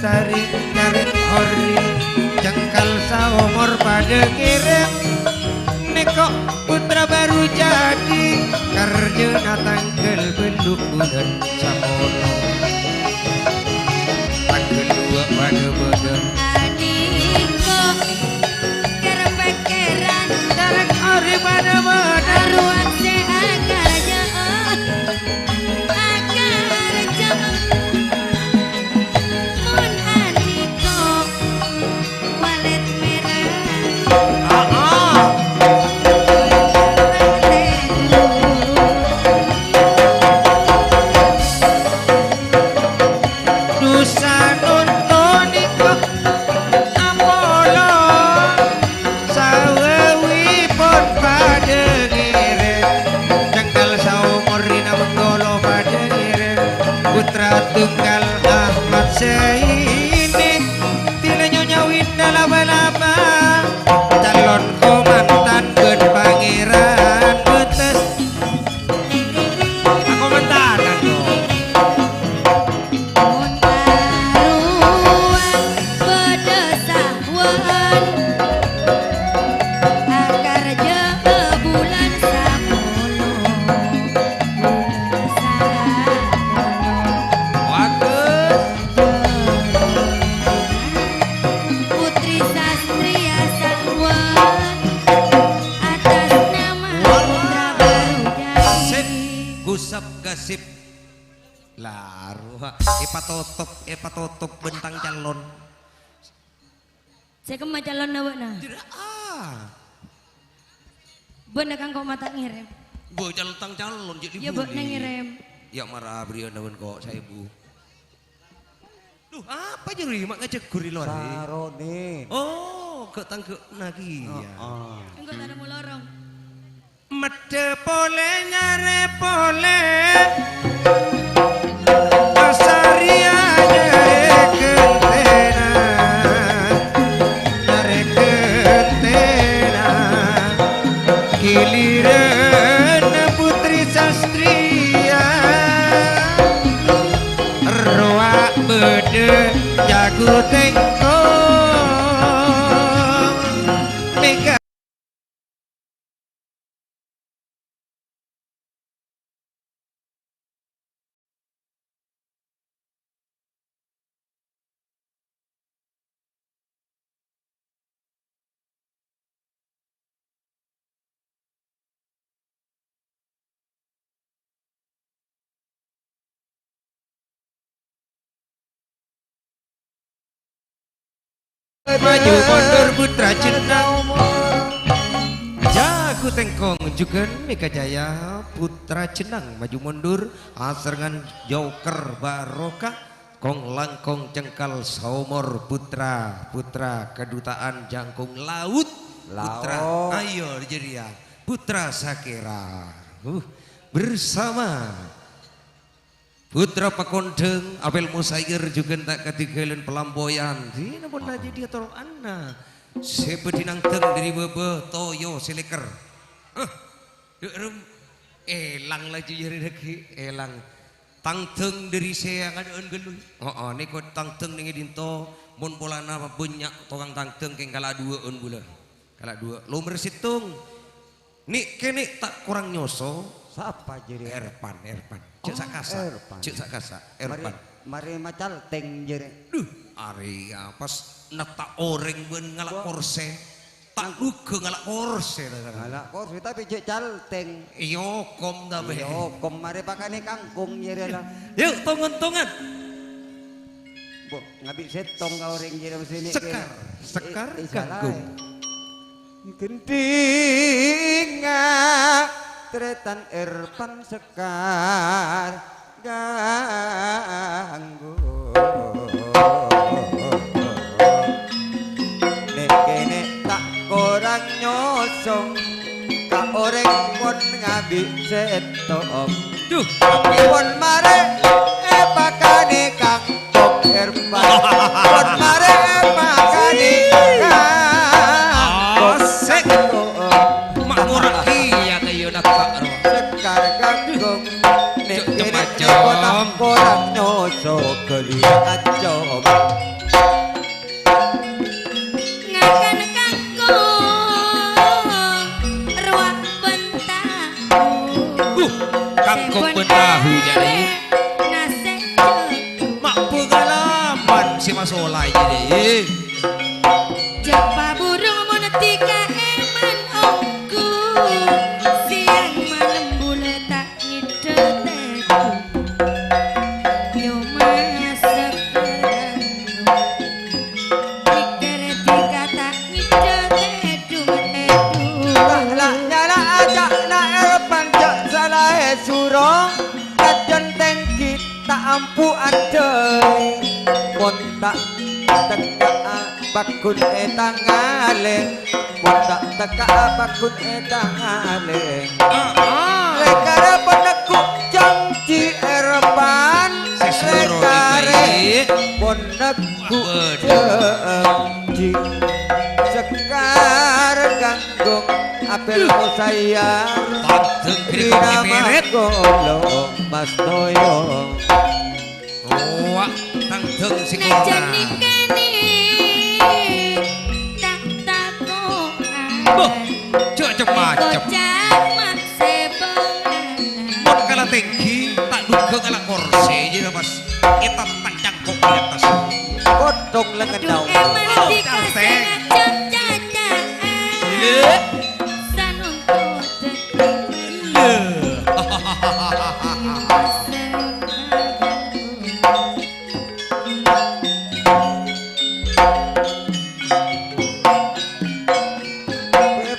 Tarik-tarik ori, cengkal saomor padâ ngèrèm. Nèko putra baru jadi, karjâna tangghâl bâllu' bulân sapolo. Tangghâl duwâ' padâ bâdâ. Aniko, kèrèm-pèkkèran. Tarik ori padâ bâdâ. Arowa sè akarjâ, akarjâ. Mon aniko walet mèra. Aa. Dusa nonton niko apolo. Sawawipon padâ ngèrèm, cengkal saomor rèna bengkolo padâ ngèrèm. Putra tunggal Ahmad Zaini, dina nyonya Winda laba-laba, calon komandan bân Pangèran Bâtes. Akomandan, anggo. Mon arowa bâdâ sawan, akarjâ bulân sapolo, bulân sapolo. Bagus. Putri Sastria sawan, atas nama Putra Baru Jadi. Sip, gusap gasip. Lah, rowa, èpatotop, èpatotop bân tang calon. Sè kemma calonna bâ'na? Jârèya, ah. Bâ'na kan kok mata ngèrèm. Bâ calon tang calon, jâ' Iyâ, bâ'na dibuli. Ngèrèm. Yâ, mara bâriyâna bân kok saèbu. Duh, apa jârèya ma' ngajhâghuri lowar? Saronin. Oh, gâ' tang gâ' nagi, yâ. Heeh. Engko' tana molorong. Meddhâ polè nyarè polè. Pasarèya nyarè ghântèna, nyarè ghântèna. Giliran Putri Sastriya, rowa bâdâ jago tèngkong. Mèga. Maju mundur Putra Jenang. Jago tèngkong jhughân Mega Jaya Putra Jenang maju mundur asarengan Joker Barokah. Kong langkong cengkal saomor putra, putra kedutaan jangkong laut, putra, laut. Ayo, jadi ya, putra Sakera. Uh, bersama putra Pakondeng, Apel Musair juga tak ketinggalan pelamboyan. Dina pun lagi dia tolong anna. Sebedi nangteng dari bebe, toyo, seleker. Huh. Duk, Rum. Èlang laju jârèya dhâggi', èlang. Tangdhâng dhâri sè ngadâ'ân ghâllu. Heeh, nèko tangdhâng nèng è dinto, mon polana bânnya' tokang tangdhâng kèng kala' duwâ'ân bulâ. Kala' duwâ'. Lomèr sèttong. Nè'-kènè' ta' korang nyoso. Sapa jârèya? Erpan, Erpan. Jhâ' Oh, sakasa'. Erpan. Jhâ' sakasa'. Mari, Erpan. Mari macaltèng jârèya. Duh, arèya pas nètta' orèng bân ngala' Wah. Korsè. Ta' duga ngala' korsè, ta, Kang? Ngala' korsè, tapè jhâ' caltèng. Iyâ, okom, tapè. Iyâ, okom, marè pakanè kangkong, jârèya, la. Yuk, tongan-tongan. Bo, ngabi' sèttong ka orèng, jârèya, mesti nè', Sekar, kèra. Sekar, Eh, eh, salah, kangkong. Eh. Gendhingnga, trètan Erpan Sekar. Ganggu. Nè'-kènè' ta' korang nyoso, ka orèng mon ngabi' sèttong. Duh. Tapè mon marè èpakanè kangkong Erpan. Mon marè èpakanè kangkong. Asik. Ma' ngorek iyâ kèya napa, Ro? Sekar kangkong. Nè' Cuk, kènè' cemacem. Kota korang nyoso ghâliyâ acom. Kok ben tahu, jari? Nasè' jhâ'. Ma' pengalaman sè masola, jari. Jhâ' paburung mon dhika èman ongghu, sèyang malem bulâ ta' ngèdhâ tèdhung. Yo masak Mikir dhika ta' ngèdhâ tèdhung-tèdhung. La, la, nyala aja' na' èlpan jhâ' salaè soro, sajân tèngghi ta' ambu andhâi. Mon ta' tekka'a paggun è tangalè, mon ta' tekka'a paggun è tangalè. Ah, ah. Rèkarè pon neggu' janji èrepan, sè soro rèkarè pon neggu' janji. Sekar ganggung apel mosayar. Tandheng ri nama kolo mas toyo. Rowa tandheng sè Najan kona. Nikeni ta' tako'an. Boh, jhâ' cem-macem. Kocak mak sè bongana. Mon kala tèngghi, ta' dhughâng ala korsè, jâ' pas ètatak cangko' è attas. Kodhong lengen Aduh, daun. Emang Oh, dikasih capek. Ngajak cacaan. Iya. Sanonto dadi. Lho.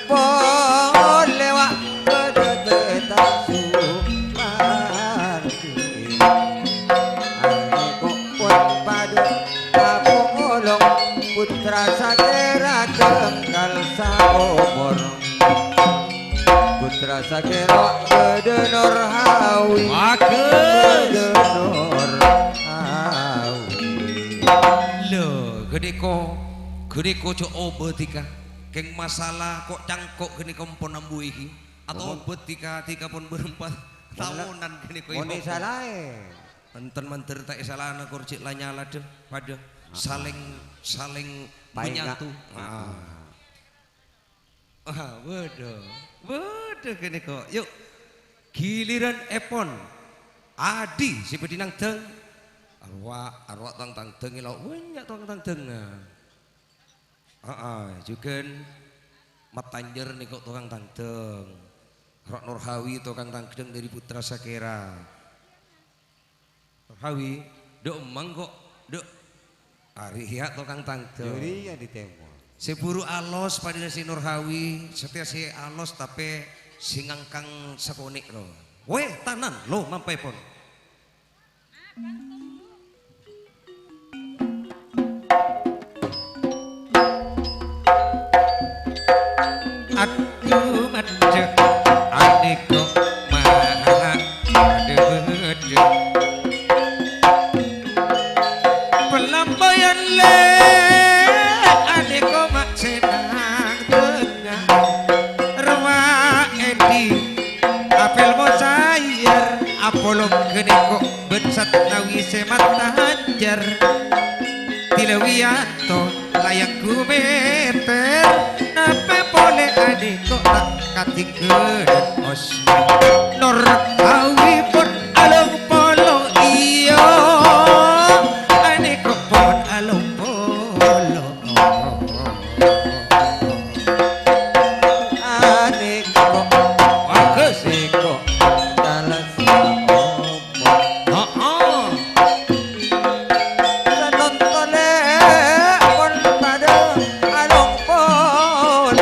Pole wa' padha teta Sumardi. Ane kok pon padha apolong putra sakera tenggal saomor. Putra sakera bede Nur Hawi. Bagus. Bede Nur Hawi. Lho, ghânèka, ghânèka jhâ' obâdhi ka. Kèng masalah ko'-cangko' ghânèka ampon ambu èghi. Atau Ampon. Obâdhi ka, dhika pon bârâmpa Mon la-, taonan ghânèka mon èkobâ. Èsalaè. Enten mandhâr ta' èsalana kor jhâ' la nyala dhâ, padâ. Heeh. Saling, saling Paenga-, menyatu. Heeh. Heeh. Ah, bâdâ. Bâdâ ghânèka. Yu. Giliran èpon. Adi sè bâdhi nangdhâng. Arowa', arowa' tang-tangdhâng èlo' bânnya' tang-tangdhângnga. Heeh, jhughân Mat Tanjâr nèko tokang tangdhâng. Ro' Nur Hawi tokang tangdhâng dâri Putra Sakera. Nur Hawi, dhu' emmang ko', dhu'. Arèya tokang tangdhâng. Jârèya dhi tèmor. Sè buru alos padâna sè Nur Hawi, satèya sè alos tapè sè ngangkang sakonè' ro. Wè, tanan, lo, mampaèpon. Adu madhâ, anèko maha, adu madhâ. Pelampayan lè, anèko ma' sè nang tengnga. Rowa èdhi, apel mosayar, apolong ghânèko. Bân satnawi sè matanjhâr, Dilawiyanto layang gumèter, napè polè anèko ta' katinggalan osna. Nur Hawi pon along-polong, iyâ, anèko pon along-polong. Anèko, bagus. Anèko, talasa. Heeh. Sanonto lè pon padâ along-polong.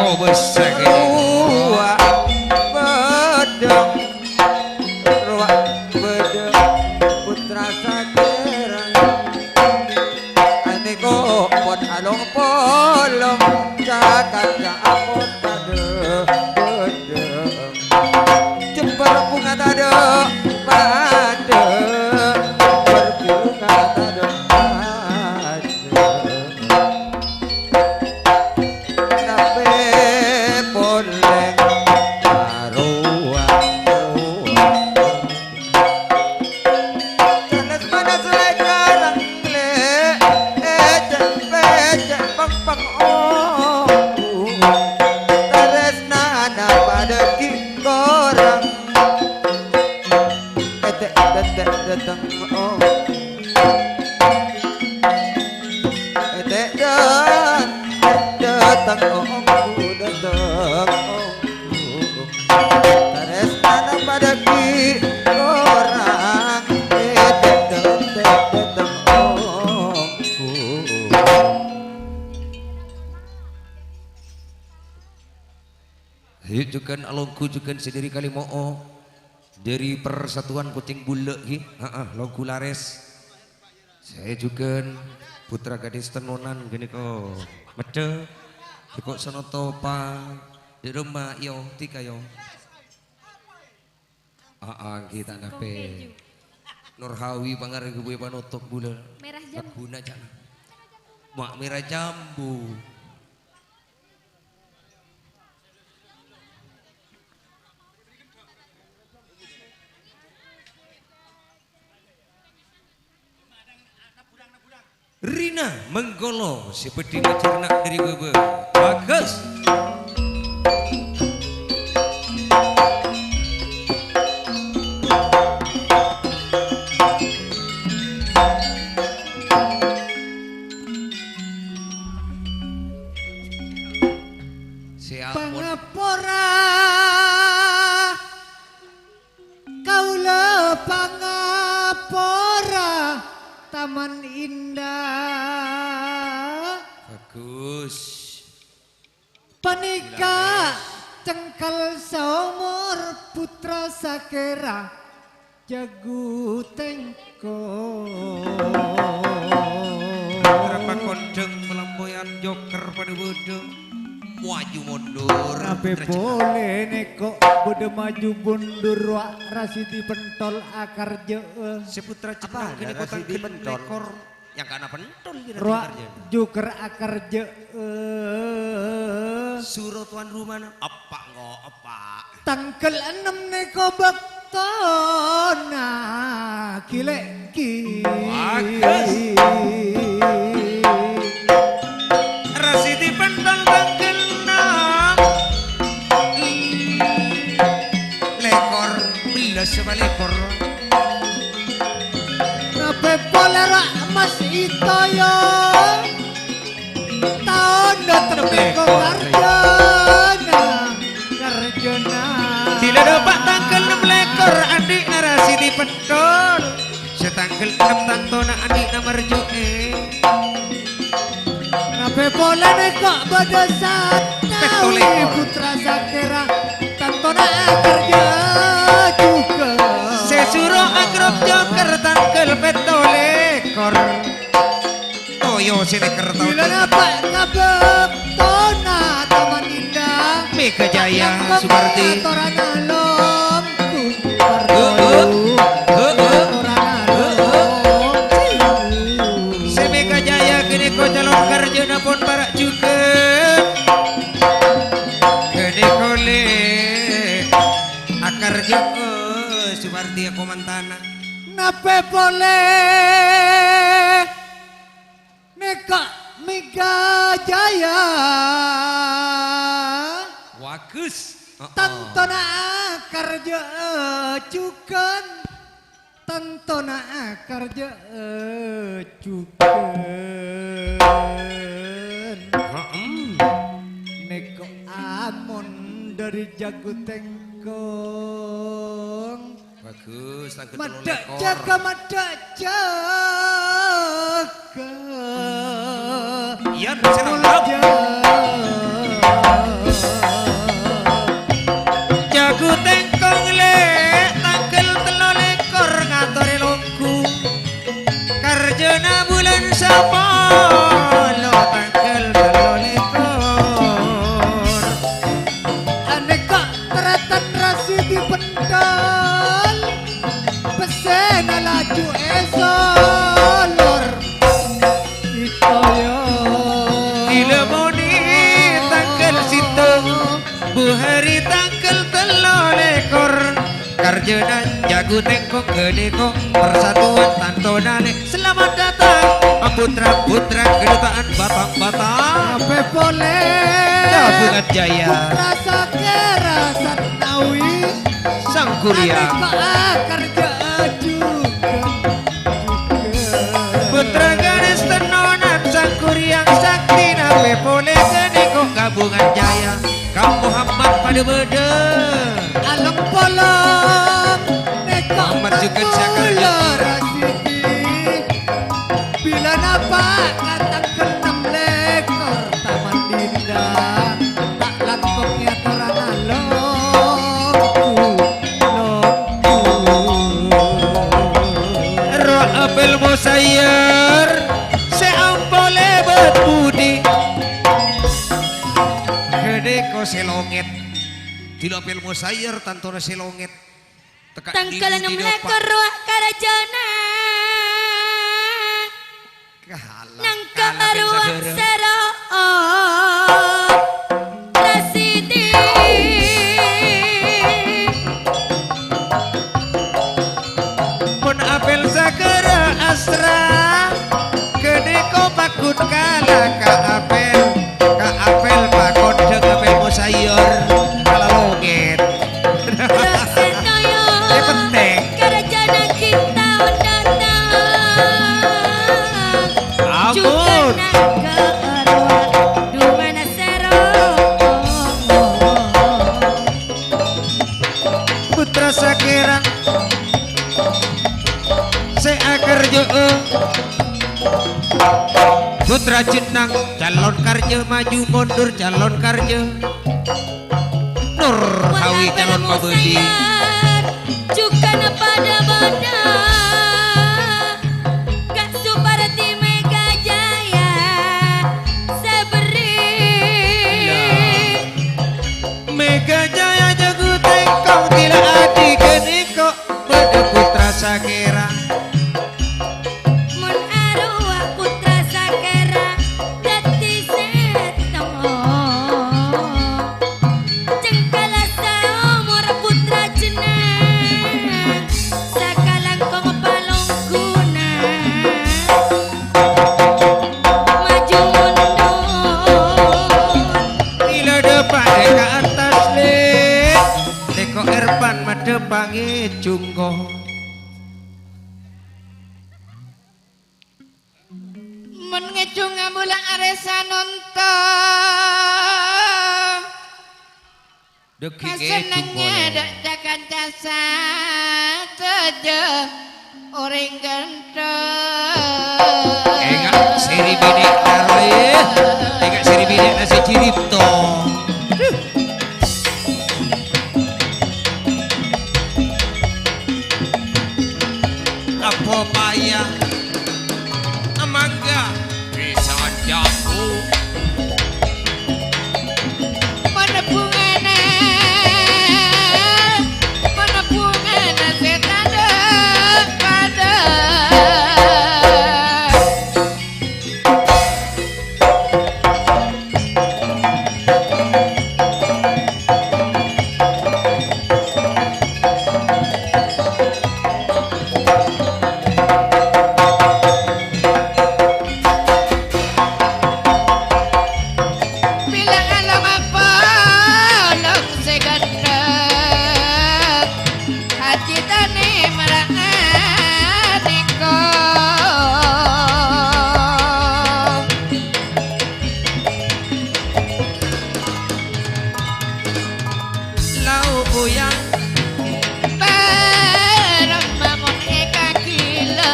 Oh, bessè kè. Rowa' bâdâ, rowa' bâdâ putra sakèra. Anèko pon along-polong, ca-kanca pon padâ bâdâ. Jembhâr bhunga tadâ' padâ, jembhâr bhunga tadâ' padâ. Tapè Ayo, jhughân alongghu, jhughân sè dhâri Kalèmo'o. Dhâri Persatuan Kucing Bulâ', ghi. Heeh, longghu larès. Sè jhughân putra gadis Tenonan ghânèka. Meddhâ. Jhuko' Sonotopa. Dhâ' remma, yo, tika, yo. Aa, ghi ta' napè. Nur Hawi pangarep ghâbây panotop bulâ. Merah jambu. Lagguna ca'na. Ma' merah jambu. Rina Menggolo sè bhâdhi macerna dhâri bâbâ. Bagus. Sè ampon. Pangapora. Kaulâ pangapora Taman Indah. Bagus. Panèka cengkal saomor putra sakèra Jagu Tengkong. Putra pakondhâng palampoyan joker padâ bâdâ. Maju mundur. Napè polè nèko bâdâ maju mundur, wa' Rasidi Pentol akarjâ'â. Sè putra Apa, Jepang ghânèka Rasidi tangghâl Pentol? Lèkor. Yang kana pentol kira Rowa dikerjain. Jukèr akarjâ'â. Suro tuan rumana, eppa' engko', eppa'. Tangghâl ennem nèko bâktona ghi-lèghi. Bagus. Rasidi pentol tangghâl ennem. Lèkor, bellas apa lèkor? Napè polè ra' Mas Itoyo. Taon dâteng lèkor karjâna, karjâna. Bilâ dâpa' tangghâl ennem lèkor, andi'na Rasidi Pentol. Sè tangghâl ennem tantona andi'na marju'è. Napè polana kok bâdâ satawi Petto lèkor. Putra sakèra tantona akarjâ'â jhughân. Sè suro agrok jokèr tangghâl petto lèkor. Toyo sè nèker tao. Bilâ napa' ka bâktona Taman Indah. Mega Jaya, Supardi. Atorana lom. Heeh. Heeh. Heeh. Sè Mega Jaya ghânèka calon karjâna pon para' jhughân. Ghânèka lè akarjâ, eh, Supardi komantana. Napè polè? Nèka Mega Jaya. Bagus. Heeh. Tantona akarjâ'â jhughân. Tantona akarjâ'â jhughân. Heeh. Nèka amon dhâri Jago Tengkong. Bagus, tangghâl tello lèkor. Madhâ' jâgâ, madhâ' jâgâ. Iyâ, sè nonton. Jago Tengkong lè', tangghâl tello lèkor ngatorè longghu. Karjâna bulân sapolo, tangghâl tello lèkor. Anèka tarètan Rasidi Pentol, pèssèna laju èsolor. Itoyo. Bilâ monè tangghâl sèttong, Buhari tangghâl tello lèkor. Karjâna Jago Tengkong ghânèka persatuan tantona lè'. Selamat datang, putra-putra kedutaan Batak-Batak. Napè polè? Gabungan Jaya. Putra Sakèra Satnawi. Sang Kuryang. Anèka akarjâ'â jhughân. Putra gadis Tenonan Sang Kuryang Sakti, napè polè ghânèka gabungan Jaya. Ka Muhammad padâ bâdâ. Along-polong nèka Muhammad jhughân Sakar. Kaulâ Rasidi. Bilâ napa' ka tangghâl ennem lèkor Taman Indah. Ta' langkong èyatorana lo. Dilo Apel Mosayyar, tantona sè longèt. Teka' Tangkal dino, dino, nemlèkor pa- rowa karajana. Kalah, Nangka kalah Apel rowa Sagara. Sèro Rasidi. Mon Apel Sagara asra, ghânèka pakon kala ka Apel, ka Apel pakon jhâng Apel Mosayyar, kala longèt. Rosèn toyo, È, penting. Karajana kita datang. Ampon. Juga nangka arwah, dumana sèro. Putra Sagara sè akarjâ'â. Putra Jennang calon karjâ, maju mundur calon karjâ. Nur Hawi calon pabâli. Jhugâna padâ-padâ. Ka' Suparti Mega Jaya sè berri'. Mega Jaya jago tèngkong, dila adi ghânèka bâdâ Putra Sagara. Mon arowa Putra Sagara dhâddhi sèttong. Cengkala saomor Putra Jennang, sakalangkong palongguna. Maju mundur. Ila dâpa' ka attas, Lè'. Tèko Erpan madhâpangè jungko. Mon ngèjhung ambulang arè sanonto. Dhâggi' ngèjhung polè. Pasenengnga dâ' ca-kanca sadhâjâ orèng ghântheng. Enga' sè ri binè' karoè. Enga' sè ri binè' nasi jirito. Apa paya? Mangga bisa jamu. Mana bungana? Mana bungana setan pada? Bilâ alom apolong sè ghântheng, ajhitane mara'anèko. Lao' oyang. Baramma mon èkagilâ,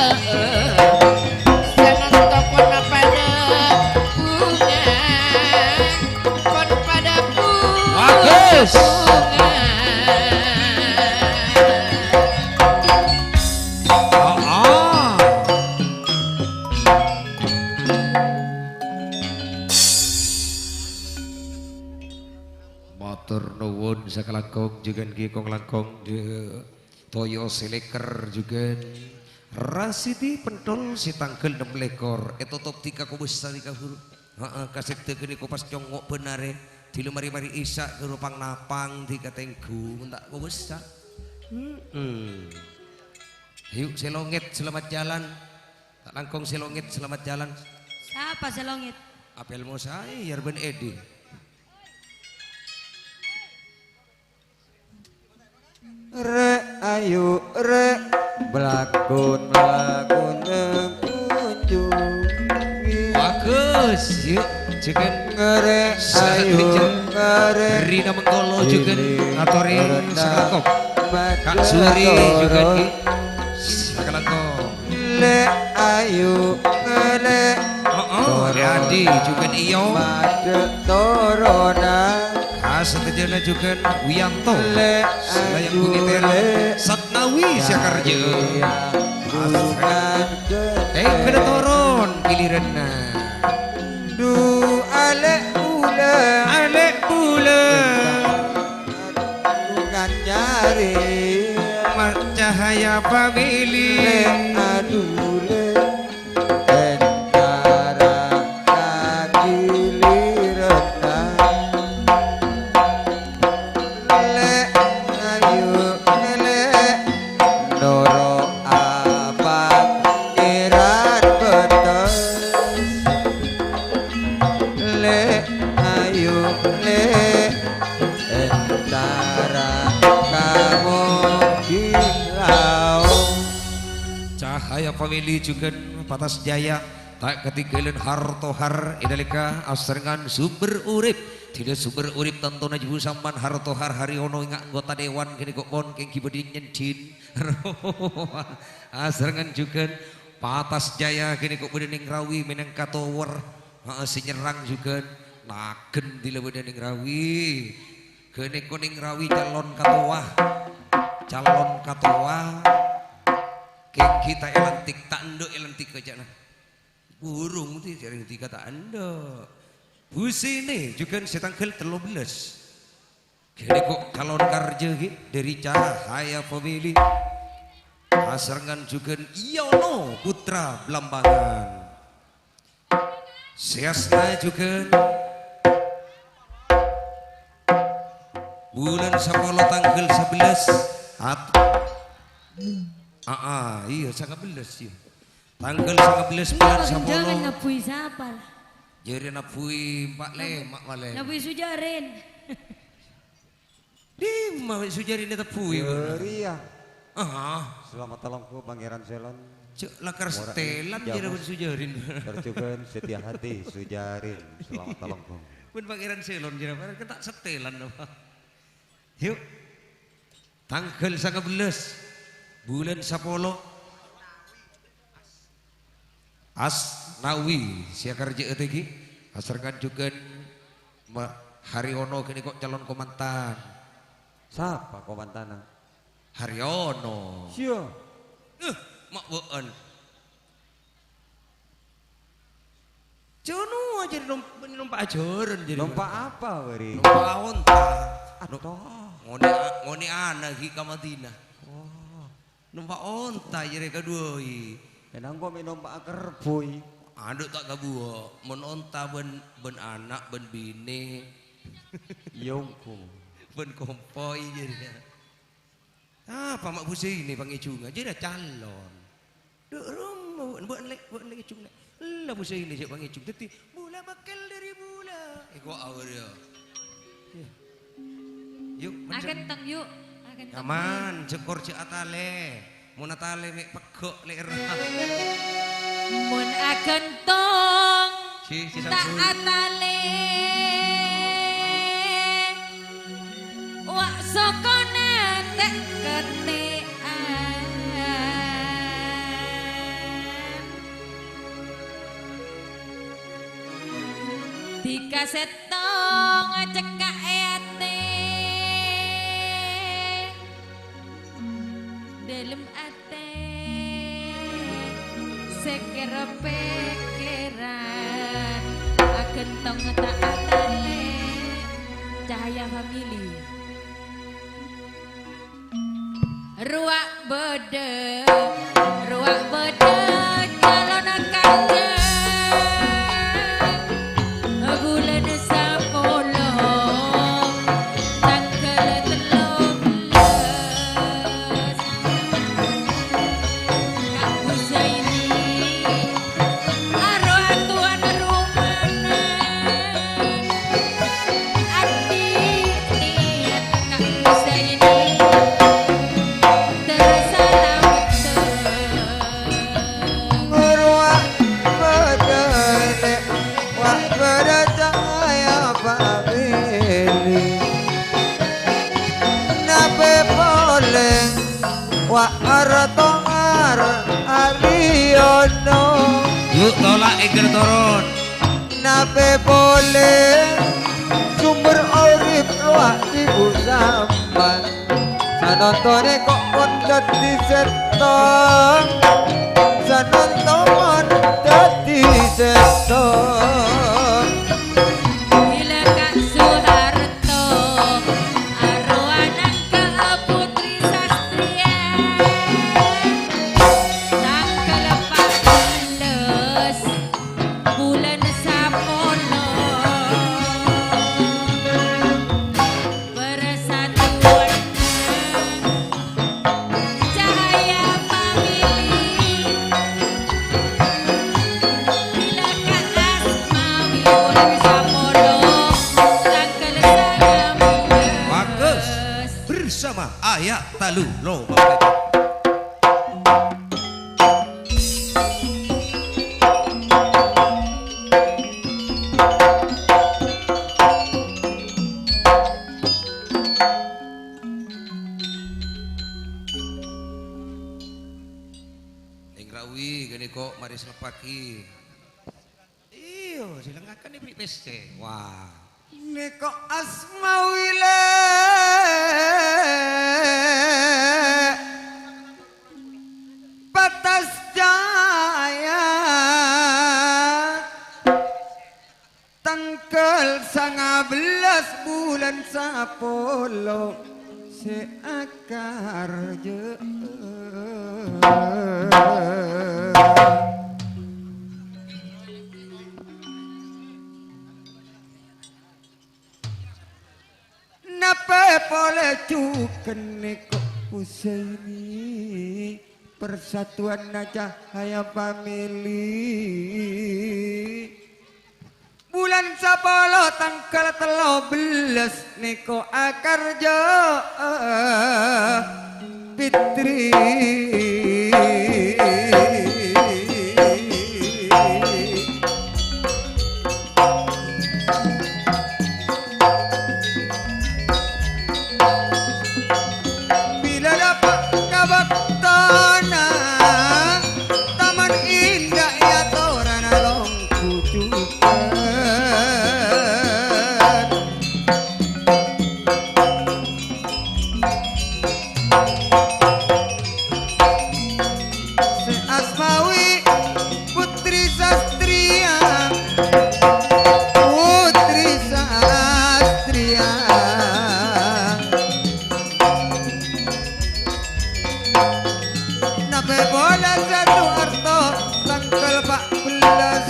sanonto pon padâ bhunga, pon padâ bhunga. Bagus. Heeh. Matur nuwun sakalangkong, jhughân ghi kong-langkong, de-, toyo sè lèker jhughân. Rasidi pentol sè tangghâl nem lèkor, ètotop dhika kobâsa dhika ghuru. Heeh, kasèdhâ ghânèka pas congngo' bân arè. Dhilâ mari-mari Isya ghuru pang-napang dhika tèngghu, mon ta' kobâsa. Heeh. Ayo, sè longèt, selamat jalan. Ta' langkong sè longèt, selamat jalan. Sapa sè longèt? Apel Mosayyar bân Edi. Rè', ayo, rè', bâlakon, bâlakon, kunjungi. Bagus, yuk, jhughân. Ngarè', ayo, ngarè'. Rina Mengkolo jhughân ngatorè sakalangkong. Kak Suri jhughân, Ki. Sakalangkong. Lè', ayo, ngalè'. Heeh, Adi jhughân, iyo. Madhâ' torona. Ah, sadhâjâna jhughân Wiyanto. Lè', Selayang ayo, Bumi Terang. Lè'. Satnawi Sakarja. Jhughân. Eh, kena toron giliranna. Du alè' bulâ. Alè' bulâ. Family. Lè' adhulè entara kagiliranna. Lè' ayu lè' noro' apa pangeran betes. Lè' ayu lè' entara kamoddhi laong. Cahaya Family jhughân Patas Jaya, ta' katinggalan Har Tohar è nalèka asarengngan Sumber Urip. Dinah Sumber Urip tantona jhâ' bu sampan Har Tohar Haryono ènga' anggota dewan ghânèka pon kèng ghi' bâdâ nyèndhin. Asarengngan jhughân Patas Jaya ghânèka bâdâ Neng Rawi mènangka tower. Ha, sè nyerrang jhughân. Nagen dila bâdâ Neng Rawi. Ghânèka Neng Rawi calon katowa. Calon katowa. Kèng ghi' ta' èlantik, ta' endâ' èlantik ka ca'na. Burung ti, sèrèng ti kata endâ'. Bu Sini jhughân sè tangghâl tello bellâs. Ghânèka calon karjâ ghi' dâri Cahaya Family. Asarengngan jhughân Yono Putra Blambangan. Sè asna jhughân bulân sapolo tangghâl sabellâs. At-, aa, iyâ, sanga bellâs, iyâ. Tangghâl sanga bellâs bulân sapolo. Jangan nabui sapa? Jârèya nabui Pak Lè, Mak Malè. Nabui Sujarin. Dimma Sujarin ètabbui, Bu? Jârèya. Ah. Selamat talongghu, Pangèran Selon. Cè', lakar setelan jârèya, Bu Sujarin. Terjun Setia Hati, Sujarin. Selamat talongghu. Pun Pangèran Selon jârèya, kan ta' setelan apa? Yu. Tangghâl sanga bellâs bulân sapolo. Asnawi sè akarjâ'â tèngghi, asarengngan jhughân ma-, Haryono ghânèka calon komandan. Sapa komandanna? Haryono. Siya. Eh, ma' bâ'ân. Jono aja nom-, nompa' ajhârân jadi. Nompa' apa, Wari? Nompa' onta. Aduh. Ngonè' a-, ngonè' ana' ghi' ka Madinah. Wah. Nompa' onta jârèya kaduwâi. Enang kok mè' nompa' kerbui. Adhu ta' kabuwâ'. Mon onta bân, bân ana', bân binè. Iyâ, engko'. Bân kompoy jârèya. Apa ma' Bu Sini pangèjungnga? Jârèya calon. Dhu' roma, bâ'na lè', bâ'na lè' ngèjung lè'. Ella Bu Sini jâ' pangèjung. Dhâddhi, bulâ bâkkèl dâri bulâ. Èko awal ya. Yu, mendem. Aghântong, yu. Aghântong. Aman, jhâ' kor jhâ' atalè. Mon atalè mè' pegghâ' lè'èrra. Mon aghântong, si, si ta' Samsul. Atalè. Wa' sokona ta' katè'an. Dhika sèttong cekka' è atè. Dâlem atè sè kèra-pèkkèran, aghântong ta' atalè, Cahaya Family. Rowa bâdâ, rowa bâdâ calon kanjeng. Bulân sapolo, tangghâl tello bellâs. Ka' Bu Zaini, arowa tuan rumana. Andi' niyat ka' Bu Zaini, terros salamet. Rowa bâdâ lè', wa' bâdâ Cahaya Family. Napè polè, wa' Artongar Aryono. Yu, tola' èghâr toron. Napè polè, Sumber Urip rowa ibu sampan. Sanonton kok mon dhâddhi sèttong. Sanonton mon dhâddhi sèttong. Bilâ Ka' Suharto, arowa nangka Putri Sastria. Bersama Ayah Talu Lobang Peta. Ning rawi ghânèka mari seleppaghi. Iyâ, sè lengngagân èbri' pèssè. Wah. Nèko Asmawi lè Patas Jaya. Tangghâl sanga bellâs bulân sapolo sè akarjâ. Napè polè jhughân nèko Husaini, persatuanna Cahaya Family. Bulân sapolo tangghâl tello bellâs nèko akarjâ Fitri. Bilâ dâpa' ka bâktona, taman indah è atorana longghu jhughân. Sè Asmawi Putri Sastriya, Putri Sastriya. Napè polè Sè Soeharto tangghâl pa' bellâs,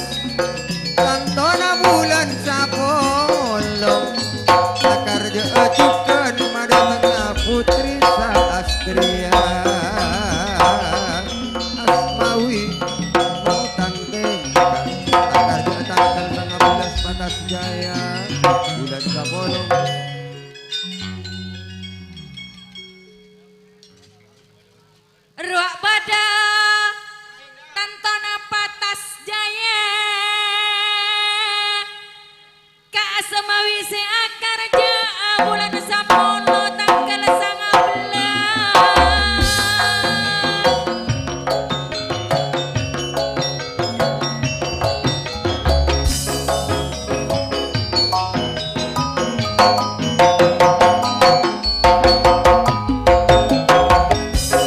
tantona bulân sapolo, akarjâ jhughân madâtengnga Putri Sastriya. Asmawi mau tangghâl, akarjâ tangghâl sanga bellâs Patas Jaya, bulân sapolo. Rowa padâ tantona Patas Jaya. Ka Asmawi sè akarjâ bulân sapolo tangghâl sanga bellâs.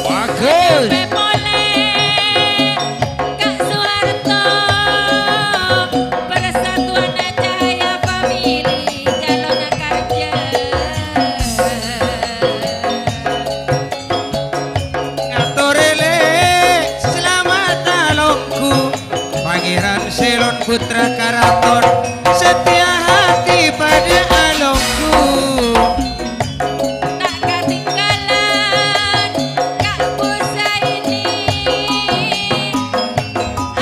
Bagus. Polè Kak Soeharto, Persatuan Cahaya Family, calon karja. Ngatorè lè salamet alongghu, Pangèran Selon Putra Karaton, satèya hati padâ alongghu. Ta' katinggalan Kak Husaini,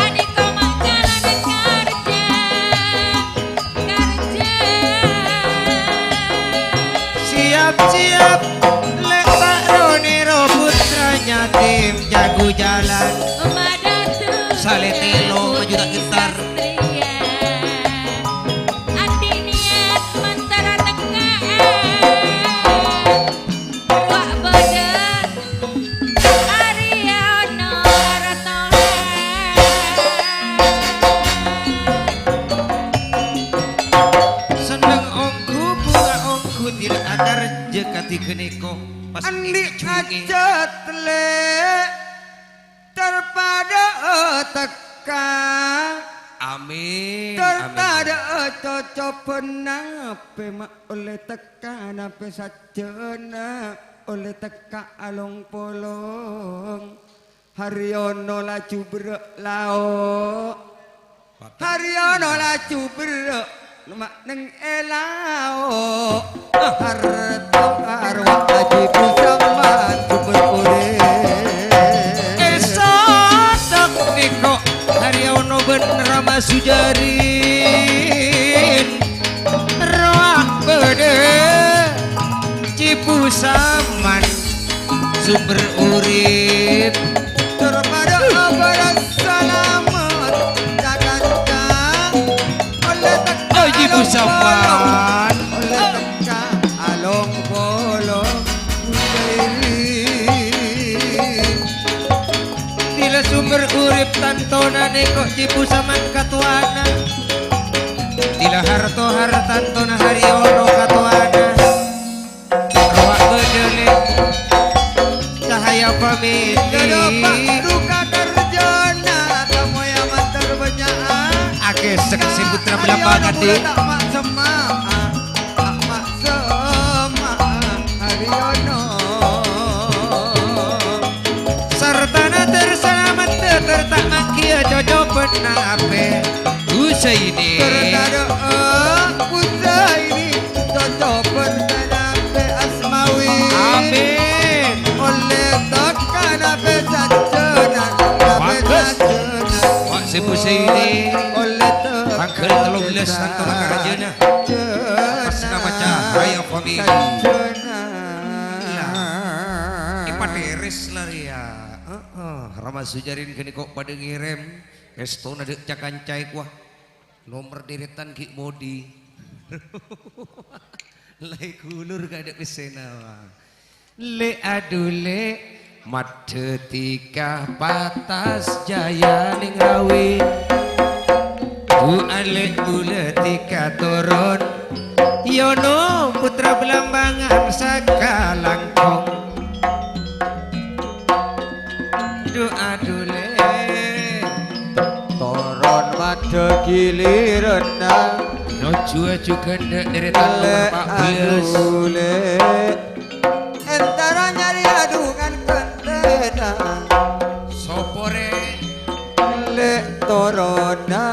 anèko ma' calon karja, karja. Siap-siap, lè' ta' ro-nèro putra yatim jago jalan. Salè tèlo maju ta' gentar. Andi' niat mantara tekka. Wa' bâdâ Arya Ono Artola. Senneng ongghu, bhunga ongghu, tèla akarjâ kadhi ghânèka. Pas Andi' ngèjhungè. Ajât, lè'. Ter padâ tekka. Amin. Ter amin. Padâ cocobhân, napè ma' ollè tekka, napè sajjhâna ollè tekka along-polong. Haryono laju berrâ' lao'. Haryono laju berrâ', ma' neng è lao'. Harto arwah Aji Busaman sumber urip. Èsotok nèko Haryono bân Rama Sujarin. Rowa bâdâ Ci Busaman sumber urip. Tur padha abara salamet ka kanca. Olle teka Haji Busaman. Olle teka along polong Busairi. Dila sumber urip tantona nengko' Ji Busaman katowana. Dila harto hartantona Haryono katowana. Rowa bâdâ, Lè'. Cahaya Family. Dâdâ Pak Duka Karjana, tamoy amantar bânnya'an. Akè saksè putra Ayo, Belambangan, mula Dè'. Ta' ma' semma', ta' ma' semma', Haryono. Sartana tersalamedda, terta' manggiyâ cocobân napè. Husaini. Terta' do'a, Husaini. Cocobân napè Asmawi. Amin. Olle tokka napè sajjhâna, napè Bagus. Sajjhâna. Wak sè Husaini. Olle tokka tangghâl tello bellâs tanto makarajâna. Atas nama Cahaya Family. Sajjhâna. Iya. Èpateres la rèya. Heeh. Rama Sujarin ghâniko padâ ngèrèm èstona dâ' ca-kancaè kowa. Nomer dèrètan ghi' modi. Laè gulur ka dâ' pèssèna, wa. Lè' adhu lè', maddhâ tika patas jaya neng rawi. Bu alè' bulâ tika toron, Yono putra Belambangan sakalangkong. Du'a dulè. Toron maddhâ giliranna. Nojuwâ jhughân dâ' dèrètan nomer empat belas. Lè' adulè. Entara nyarè adhungan ghântèna. Sapa rè? Lè' toronna.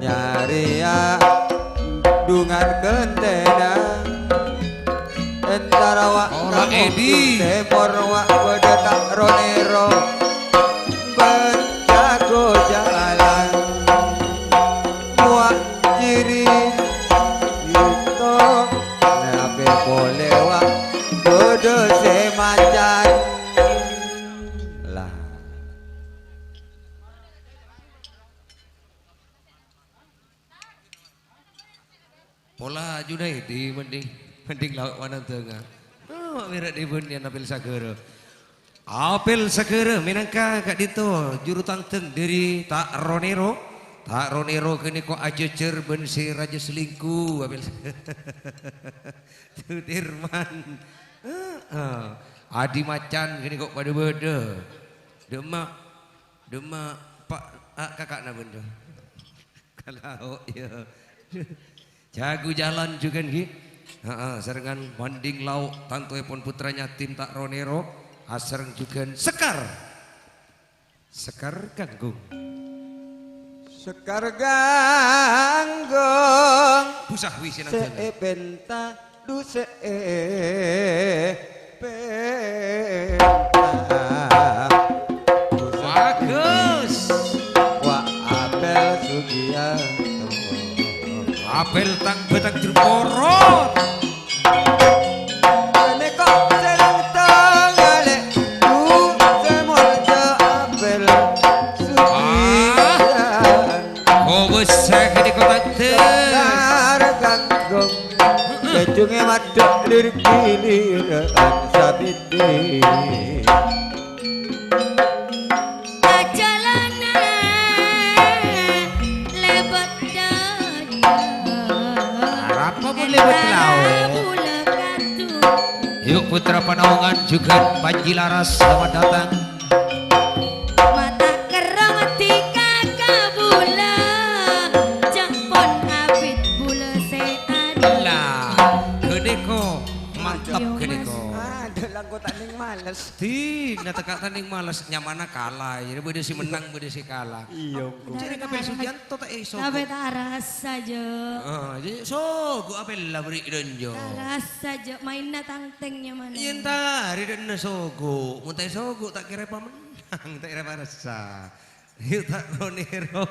Nyarèya dhungan ghântèna. Entara wa' Ola tamo Edi. Tèmor wa' bâdâ ta' ro-nèro. Bân jago jalan. Wa' ciri yuto. Napè polè wa' bâdâ sè macan. Lah. Pola Junaidi mending, mending lao' manandhânga. Oh, mèrè' dhibun yâ Apel Sagârâ. Apel Sagârâ mènangka ka'dinto juru tangdhâng dâri Ta' Ro-Nèro. Ta' Ro-Nèro ghâniko ajhâjhâr bân sè rajâ selingkuh, Apel. Sudirman. Heeh. Adi Macan ghâniko padâ bâdâ. Dâmma', dâmma', Pa', a, kaka'na bândhâ. Ka lao', iyâ. Jago jalan jhughân, ghi. Heeh, sarengngan manding lao', tantoèpon putra yatim Ta' Ro-Nèro, asareng jhughân Sekar. Sekar Ganggung. Sekar Ganggung. Busah wi sè nang sè jâlân. Èpènta. Dusè penta. Bagus. Wa' Apel Sugiyanto. Apel tang bâtang jemporo. Kene kok serang tangale, dusè molja Apel Sugiyanto. Kobus saya kene kok tante. Sekar Ganggung. Kecungnge madhep lir-gilir kan sabidi. Ajalanan lebet daya. Arapa pun lebet lao. Bula katu. Yuk, putra Panaungan juga Panji Laras, selamat datang. Mata kerrong dikaka bula, jempon abit bula se adu. Lah, ghâniko mantep ghâniko. Aduh, langko ta' ning males. Dina teka ta' ning males, nyamana kalah. Jadi bâdâ sè menang, bâdâ sè kalah. Iya, engko. Jadi Apel Sugiyanto ta' iso. Kabeh ta' arassa, Jo. Ah, jadi sogo Apel la beri donjo. Ta' arassa, Jo. Mainna tang Teng nyamana. Yen tari dâ'na sogo, mon ta' sogo ta' kèra pamennang, ta' kèra paressa. Yu ta' ro-nèro.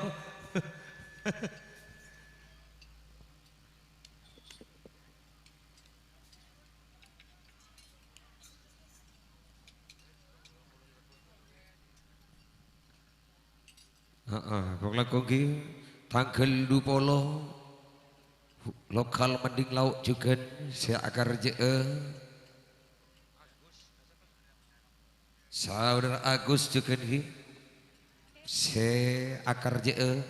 Heeh, kong langkong ghi, tangghâl dupolo, lokal Mending Lauk jhughân sè akarjâ'â. Saudara Agus jhughân ghi, sè akarjâ'â.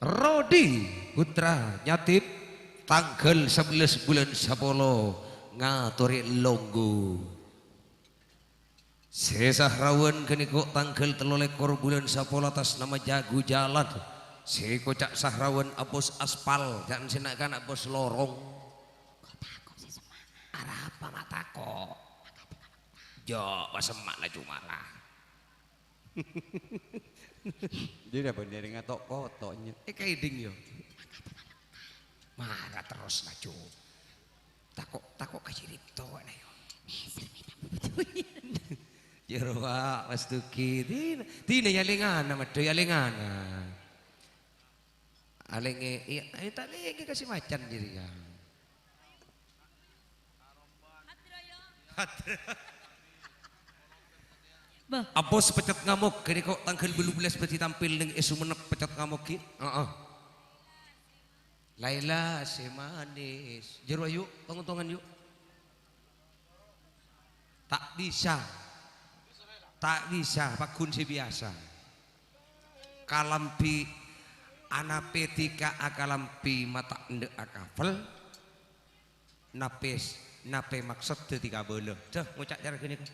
Rodi Putra Nyatip, tangghâl sabellâs bulân sapolo, ngatorè longghu. Sè sahrawan ghânèka tangghâl tello lèkor bulân sapolo atas nama Jago Jalan. Sè koca' sahrawan abos aspal, jhân sè na'-kana' bos lorong. Kok tako' sè semma'? Arapa ma' tako'? Jo, pas semma' la cumala. Dina bhender ngato'-koto' nyè. Eh, kaedhing yo. Mara terros la, Cuk. Tako', tako' ka Ciripto, na, yo. Jero, Pak, Mas Duki. Dina, dina yalèngana, medho yalèngana. Alèngè, iya, ayo ta' lèngè kasè macan diri, ya. Bâh. Abos Pecet Ngamok, ghânèka tangghâl bâllu bellâs bhâdhi tampil neng è Sumenep, Pecet Ngamok, ghi. Heeh. Laila sè manis. Jero, ayo, tong-ontongan, yuk. Ta' bisa. Ta' bisa, pagghun sè biyasa. Kalambhi, anapè dhika akalambhi ma' ta' endâ' akafel. Napè s-, napè maksod dhâddhi kabâlâ. Dah, ngoca' cara ghânèka.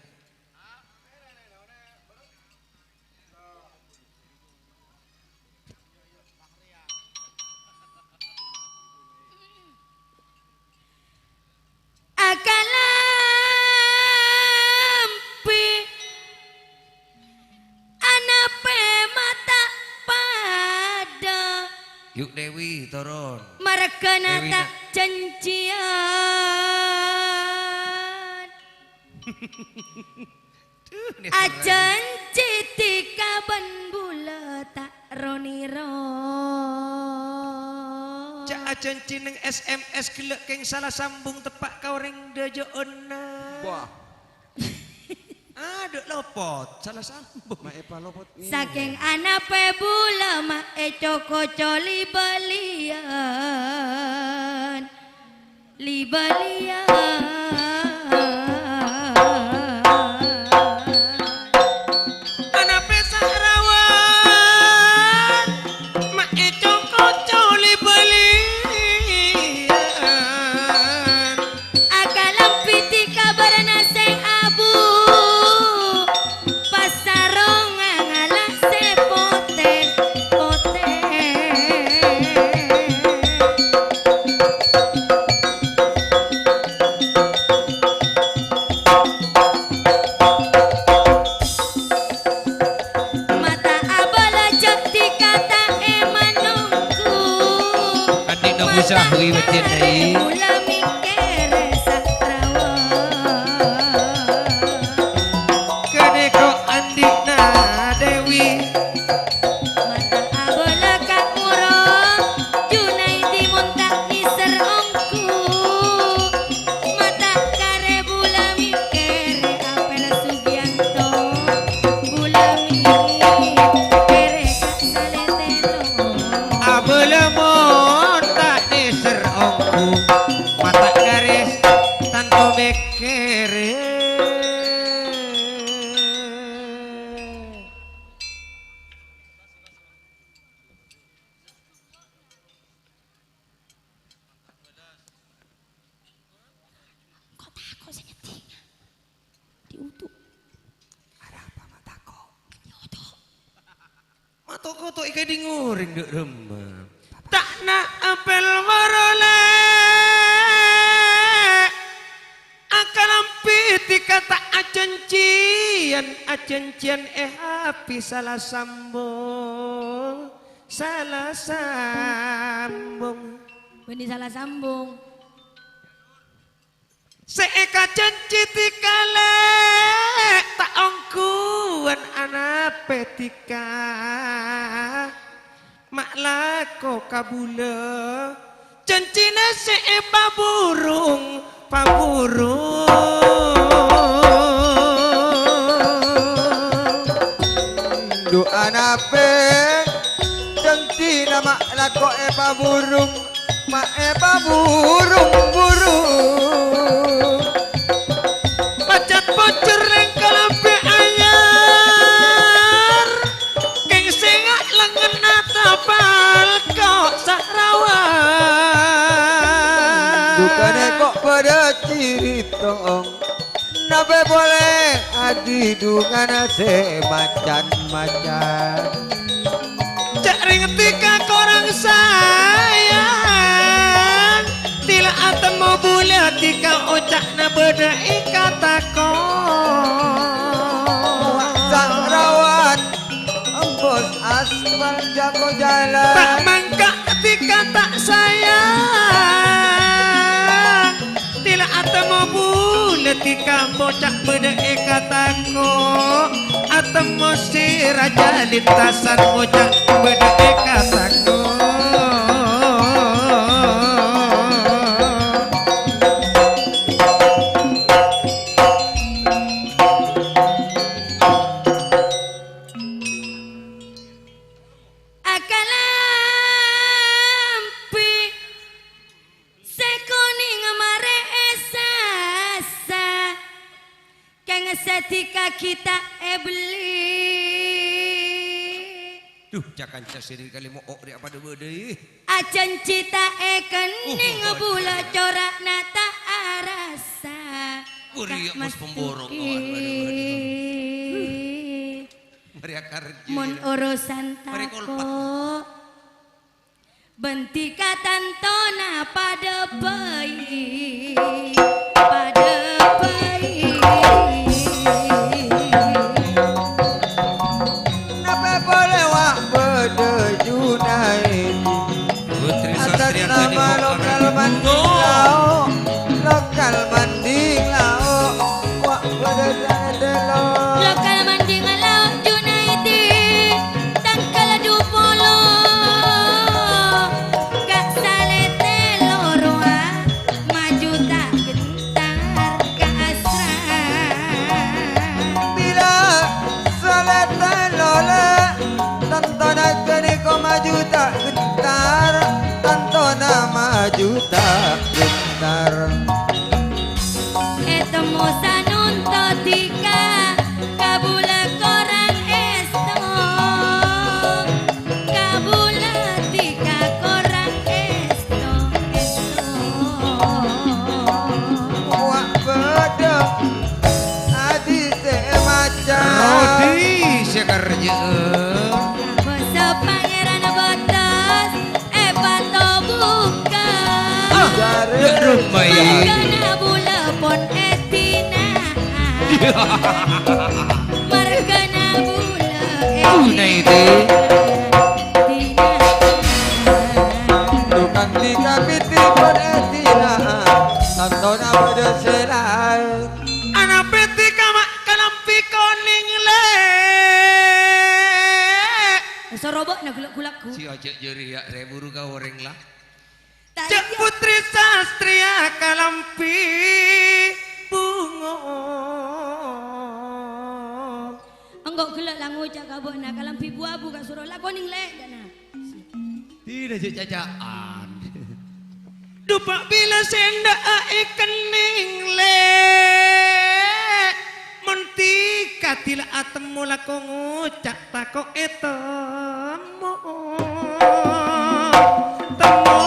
Akalambhi, anapè ma' ta' padâ? Yuk, Dewi, toron. Marghâna Dewi, ta' nak. Jhânjhiyân. Duh, nèser. Ajhânjhi dhika bân bulâ ta' ro-nèro. Jhâ' ajhânjhi neng S M S ghellâ' kèng sala sambung teppa' ka orèng dâjâ'ânna. Wah. Adhu, lopot, sala sambung. Ma' èpalopot. Sakèng anapè bulâ ma' èco-koco li-bâliyân. Li-bâliyân. Anapè sahrawan ma' èco-koco li-bâliyân. Akalambhi dhika bârna sè abu. Pasarong ngala sè potè-potè. Ma' ta' abâlâ jhâ' dhika ta' èmanonggu. Andi' nonggu sahwi bâjjhâ, Dai. Mula mèkkèrè satrawan. Ghânèka andi'na Dewi. Ma' ta' abâlâ ka Moro, Junaidi mon ta' nèser ongghu. Ma' ta' karè bulâ mèkkèrè Apel Sugiyanto. Bulâ mèkkèrè ka Salètèno. Abâlâ mon ta' nèser ongghu. Ma' ta' karè tanto mèkkèrè. Kok tako' sè nyeddhing? Diutuk. Arapa ma' tako'? Nyoto'. Ma' tako' to' èkadhingngorèng dâ' remma. Ta' na' apel marolè. Akalambhi dhika ta' ajhânjhiyân, ajhânjhiyân è hapi sala sambung, sala sambung. Bânnè sala sambung. Sè èkajhânjhi dhika lè' ta' ongghuwân anapè dhika. Ma' lako ka bulâ, jhânjhina sè èpaburung, paburung. Du'ana pè Lako èpaburung, ma' èpaburung-burung. Pajhât pojhur neng kalambhi anyar, kèng sènga' lengngenna tapal ko' sarawan. Dukana ko' padâ ciri tong. Napè polè adi dungana sè macan-macan. Jhâ' rèng dhika korang sayang, tila atemmo bulâ dhika oca'na bâdâ è katako'. Wa' sarawan, embos aspal jako jalan. Ta' mangka dhika ta' sayang. Tila atemmo bulâ dhika ngoca' bâdâ è katako'. Atemmo sè rajâ lintasan ngoca' bâdâ è katako'. Akalambhi sè konèng marè èsassa, kèng sè dhika ghi' ta' èbelli. Dhu, ca-kanca sè dhâri kalè mo'o' rè' padâ bâdâ, ih. Ajhânjhi ta' èkennèng, oh, bulâ cora'na ta' arassa. Bâriyâ, ta' bos pemborong, kawan, bâdâ-bâdâ. Marè akarjâ, mon urusan tako'. Marè kolpat. Bân dhika tantona padâ bhâi, padâ bhâi. Napè polè wa' bâdâ Junaidi. Putri atas Sastriani nama lokal manding lao', lokal manding lao', wa' bâdâ dâlâ. Lokal manding lao' Junaidi. Tangghâl dupolo, ka' salètè lorowa, maju ta' gentar ka asra. Bilâ salètè lolo, tantona ghânèka maju ta' gentar, tantona maju ta' gentar. Ètemmo sanonto dhika, kabulâ korang èsto. Kabulâ dhika korang èsto, èsto. Wa' bâdâ adi sè maca. Rodi sè karjâ. Bâsa Pangèran bâtes. Èpatobuka. Ah, ya Ramayadi. Marghâna bulâ pon èdina. Marghâna bulâ èdina. Junaidi. Dina. Tukang di kapiti pon èdina. Tantona bâdâ sè laèn. Ana pètè kama' kalambhi konèng, Lè'. Soro bâ'na gulak-gulak, Gu. Si ajâ' jârèya rè buru ka orèng la. Tadi. Cè' Putri Sastriya kalambhi bungo. Engko' ghellâ' la ngoca' ka bâ'na, kalambhi bu-abu ka soro la konèng, Lè', jâ'na. Dina jâ' caca'an. Dupa bilâ sèndhâ'â èkennèng, Lè'. Mon dhika dhila atemmo lako ngoca' tako' ètemmo. Temmo.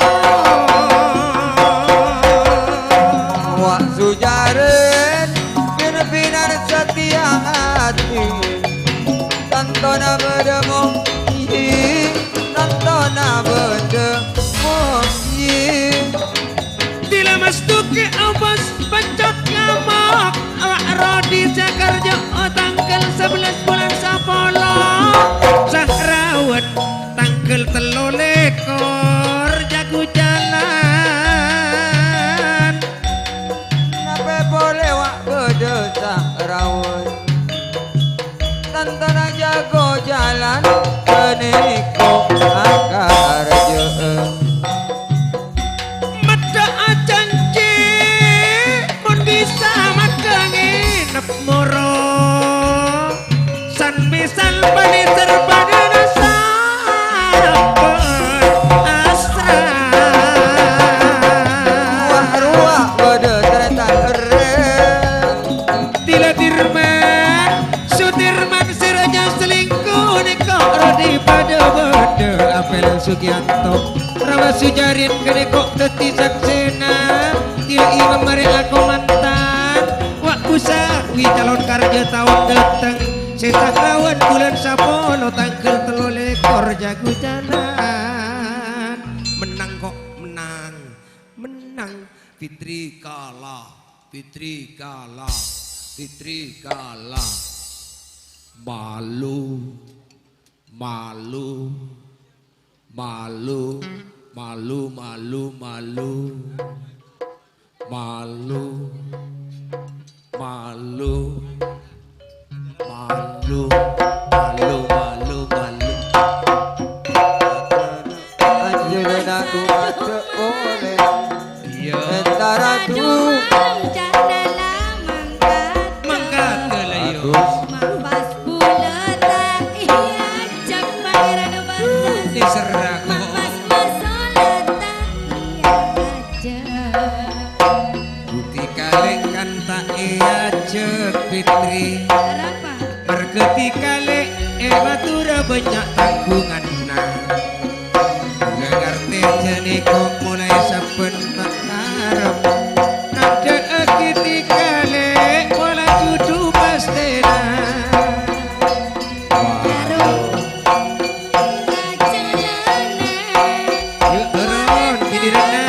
Wa' sojârèn bin-binan satèya ati. Tantona bâdâ mongji, tantona bâdâ mongji. Dhila mastuki abâs peccot ngamok, awak Rodi Sakarjo, tangghâl sabellâs bulân sapolo, Sahrawan tangghâl tello lèkor, jago jalan. Napè polè wa' bâdâ Sahrawan. Tantona jago jalan ghânèka akarjâ'â. Meddhâ'â janji mon bisa maddhâ ngènep moro. San-mèsan panèser padâna sabbhân. Rawa Sujarin kènè' ko' dhâddhi saksèna, tila imam marè lako mantan. Wa' busa wi calon karja taon dâteng, sè ta' lawan bulân sapolo tangghâl tello lèkor jago jalan. Mennang ko', mennang. Mennang. Fitri kalah. Fitri kalah. Fitri kalah. Malu. Malu. Malu, malu, malu, malu. Malu, malu, malu, malu, malu, malu. Anjurna aku maca oleh. Iya. Entara du. Mangkat. Mangkat, lah, iya. Bagus. Mak pas bulâ ta' èajhâk Pangèran Bata. Diserah kok. Mak pas masolat ta' èajhâk. Budi kalè kan ta' èajhâk Fitri. Arapa? Marghâ di kalè è Madhurâ bânnya' tangghunganna. Ngartè jhâ' nèko molaè sabbhân ta' karep. Nandhâ'aghi di kalè pola judhu pastèna. Karo kacalana. Yuk, turun, giliranna.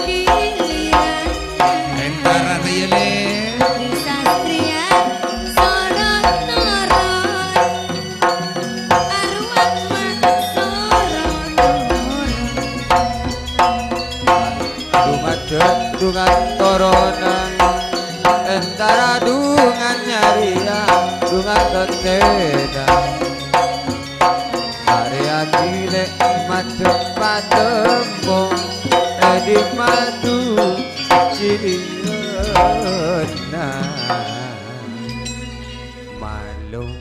Giliran. Entara ta' iyâ, Lè'. Satria, sorot norot. Aruwak mak sorot norot. Dumadhâ' dungan toronan, entara dungan nyarèya, dungan tettenan. Arèya gilè madhep patempo, è dimma du ciliyana malong.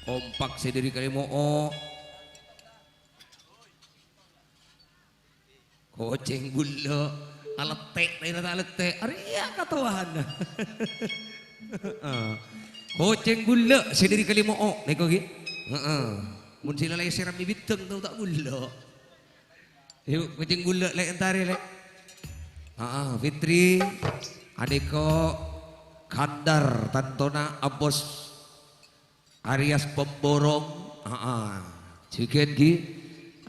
Kompak sè dâri Kalèmo'o. Kocèng bulâ', alettè', ta' ira ta' alettè', arèya katowana. Heeh. Kocèng bulâ' sè dâri Kalèmo'o, nèko ghi. Heeh. Mon sè la lèsèr mè' bidâng tao ta' bulâ'. Yuk, kocèng bulâ', Lè', entarè, Lè'. Heeh, Fitri, anèko Kandar, tantona abos. Arèya pamborong, aa, jhughân ghi,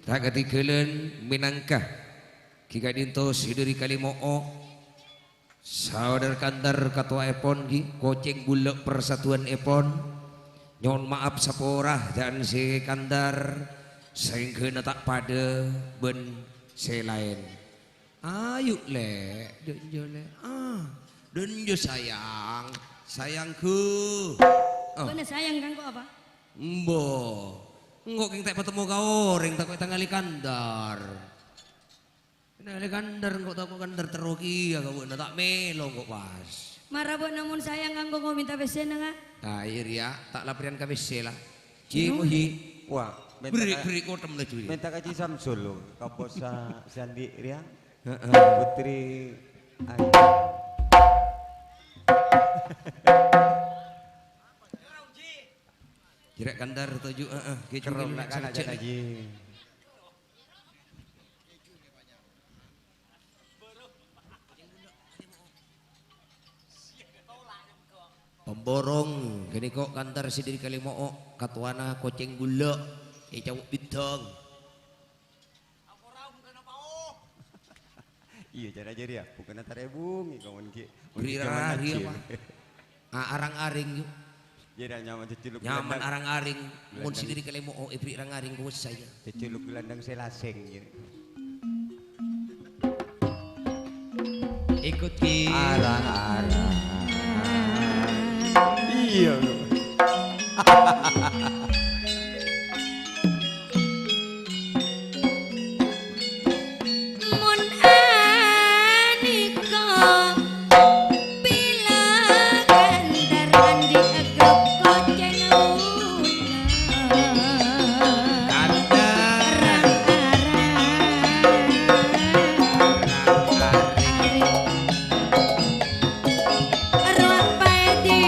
ta' katinggalân mènangka ghi ka'dinto sè dâri Kalèmo'o, Saudara Kandar katowaèpon ghi, kocèng bulâ' persatuanèpon, nyo'on ma'ap sapora jhân sè Kandar, saèngghâna ta' padâ bân sè laèn. Ayu, Lè'. Dânjo, Lè'. Ah, dânjo, sayang. Sayangku. Oh. Bâ'na sayang ka engko' apa? Embo. Engko' kèng ta' patemmo ka orèng, tako' ètangalè Kandar. Ètangalè Kandar, engko' tako' Kandar terro kèya ka bâ'na, ta' mèlo engko' pas. Mara bâ'na mon sayang ka engko' engko' mènta pèssèna, nga'? Ah, iyâ, rèya. Ta' la parèyan ka pèssè, la. Ji, Ji, Muhi. Wah, mènta berri', ka, berri' kothèm laju, ya. Mènta ka Ji Samsul, lo. Ka bos sa-, sandi' rèya. Heeh. Putri Ayu. Jhârâ' Kandar toju', heeh, ghi' Kerrong jhungil nak kana' sarjana. Jhâ' Ji. Pamborong, ghânèka Kandar sè dâri Kalèmo'o, katowana kocèng bulâ', è cowok bidâng. Iyâ, jhâ' jârèya, bhungkana tarèbung, ngèko mon ghi', mon ghi' Ri-, jaman rari ajin. Apa? A-, arang-aring, yu. Jârèya nyaman jejuluk Nyaman gelandang. Arang-aring, mon Gelandang. Sè dâri Kalèmo'o, èberri' arang-aring, kowes saya. Jejuluk gelandang sè lasèng, jârèya. Ikut ki. Arang-arang. Iyâ, lho. Mon anika pila Kandar andi' egep kocèng luna. Kandar. Rang-arang. Rang-arang. Rowa paèdi.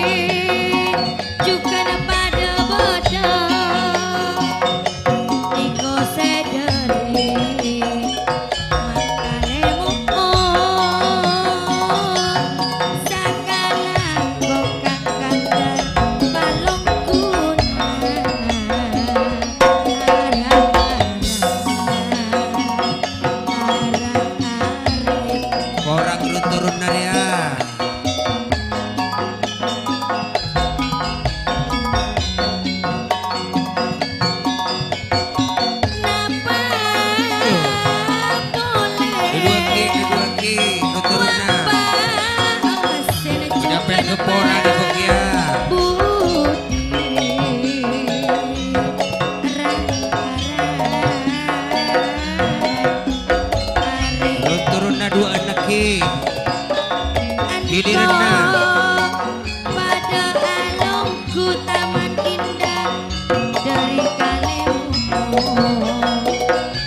Giliranna. Padha alongghu taman indah dari Kalimuto.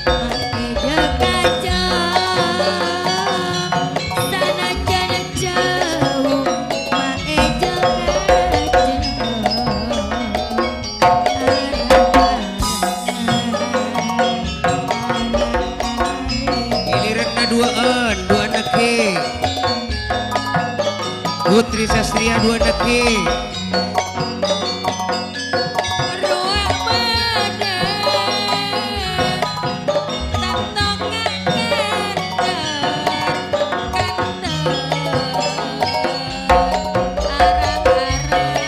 Maeja kaca, sanajan jauh, maeja kaca. Giliranna duwâ'ân, duwâ'ân nèkè. Putri Sastria duwâ'ân nèkè. Rowa padâ, tanto kantèr, kantèr, arang-arang.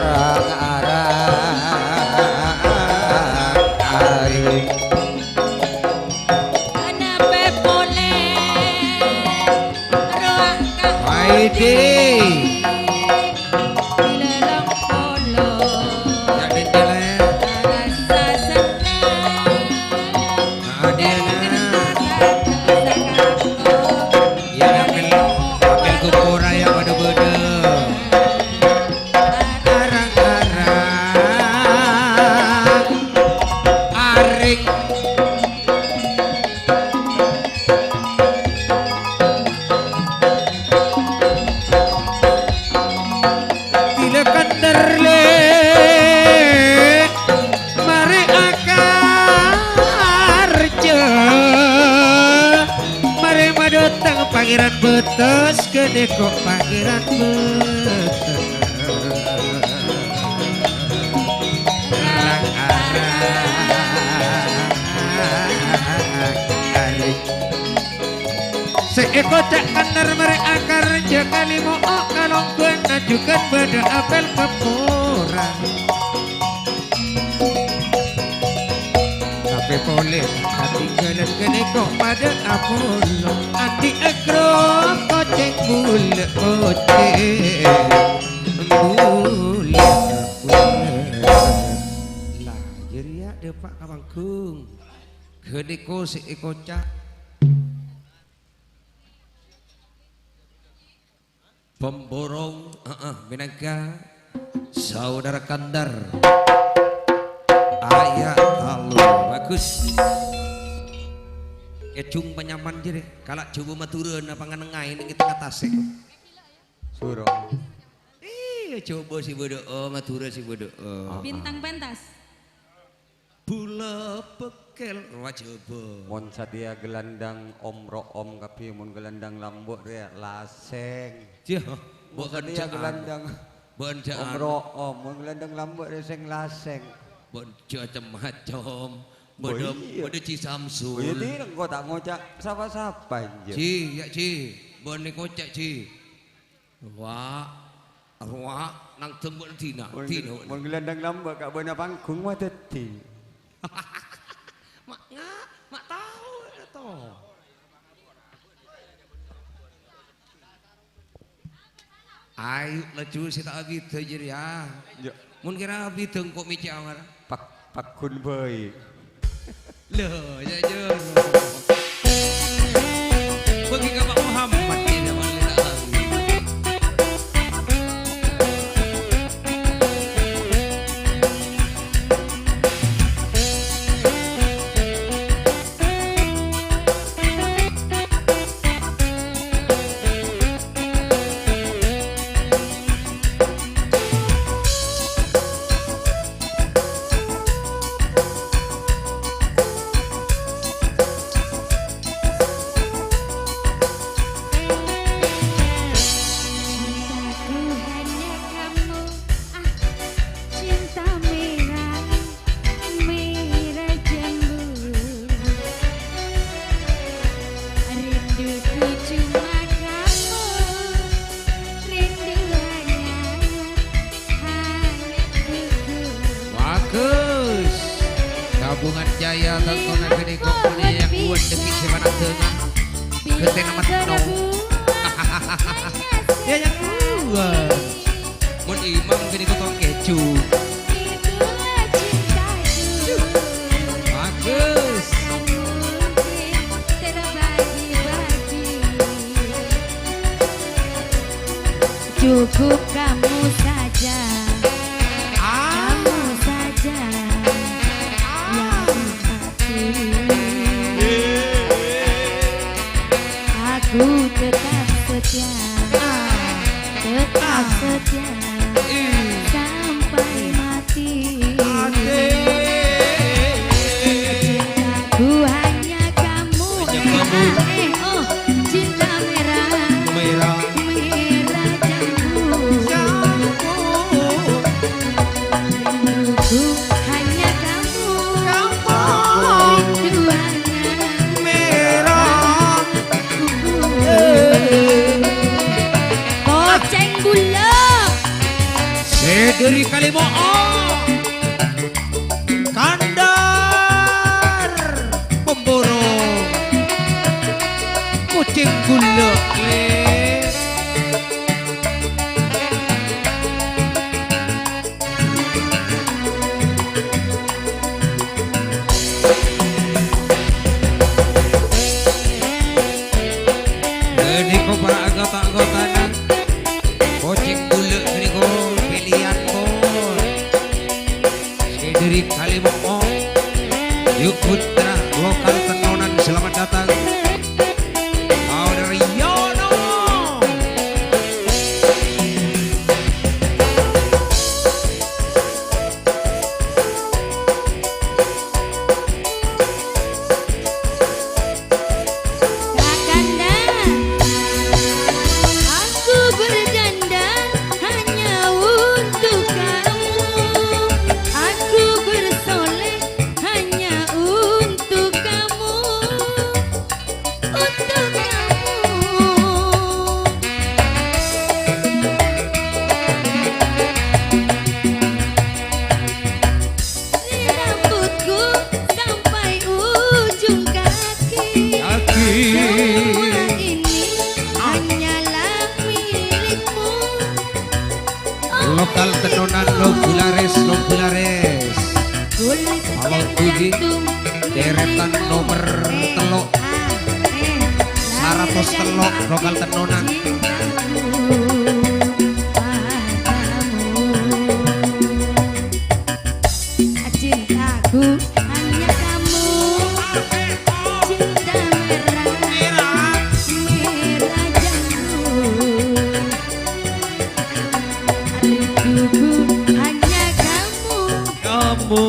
Arang-arang, arang-arang. Anapè polè rowa ka Aidè. Bilâ rong polo. Yak, Dèn, jalan. Arassa senneng. Nah, Dèn. Dèn, Dèn. Ya, apel, apel kupora ya, bâdâ-bâdâ. Arang-arang. Arèng. Bilâ kandher lè, marè akarja. Marè madâteng Pangèran Bâtes, ghânèka Pangèran Bâtes. Rang-arang. Sè èkoca' kandher marè akarja, kalèmo'o' kalongghuwân, ajughân bâdâ apel kaporang. Tapè polè katinggalan ghânèka padâ apolong. Andi' agro kocèng bulâ kocèng bulâ kocèng. Lah, jârèya dâpa' ka panggung. Ghânèka sè èkoca'. Pemborong, heeh, mènangka saudara kandher. Ayat talo, bagus. Kèjung panyaman jârè, kala' Jhâbâ Madhurâ napa nganengngaè nèng è tengnga tasè'. Suro. Iyâ, Jhâbâ sè bâdâ'â, Madhurâ sè bâdâ'â. Bintang pentas. Bulâ pèkkèl rowa Jhâbâ. Mon satèya ghelandhâng om ro'om kabbhi, mon ghelandhâng lambâ' rèya lasèng. Jiyâ, mon satèya ghelandhâng om ro'om, mon ghelandhâng lambâ' rèya sèng lasèng. Bâ'ân jhâ' cem-macem. Oh, bâdâ, iyâ. Bâdâ Ji Samsul. Oh, iyâ, dina engko' ta' ngoca' sapa-sapa, Ji. Ji, ya', Ji. Bâ'ân èkoca', Ji. Wa', rowa', nang tembok dina, mon dina. Mon ghelandhâng lambâ' ka bâna panggung mah dhâddhi. Ma' nga-, ma' tao, to. Ayu, laju sè ta' abidhâ jârèya. Yâ. Mon kèra abidhâ engko' mècè' amara. Pak-, pakun bhâi. Lho, ya, ya. Bagi ka Pak Muhammad, ya, ya, Pak Lurah. Cintaku hanya kamu, ah, cinta merah, merah jambu. Rinduku cuma kamu, rindu hanya Bagus. Gabungan Jaya, tontonan ghânèka, pon yang kuat demi siapa nak dengar. Genteng amat no. Ya, yang kuat. Mun imam ghânèka tong keju. Bagus. Cukup kamu saja, kamu saja yang hati. Aku tetap setia, tetap setia sampai mati. Cintaku hanya kamu. Hanya kamu. Eh, oh, cinta merah. Merah. Merah jambu. Jambu. Rinduku hanya kamu. Kamu. Rindu hanya merah. Kocèng bulâ. Sè dâri Kalèmo'o. Kandar Pemborong. Kocèng bulâ, lè. Ghânèka para anggota-anggotana. Kocèng bulâ ghânèka pèlèyan, pon. Sè dâri Kalèmo'o. Yu Putra, lokal Tennonan, selamat datang. Saudara Yono. Kakanda, aku berdandan hanya untuk kamu. Aku bersolek hanya untuk kamu. Untuk kamu. Dari rambutku sampai ujung kaki. Kaki. Semua ini hanyalah milikmu. Lokal Tennonan, Lobulares, Lobulares. Kulit Pamong Budi, deretan nomor tello'. Saratos tello', lokal Tennonan. Cintaku hanya kamu, cinta merah, merah jambu. Rinduku hanya kamu. Kamu.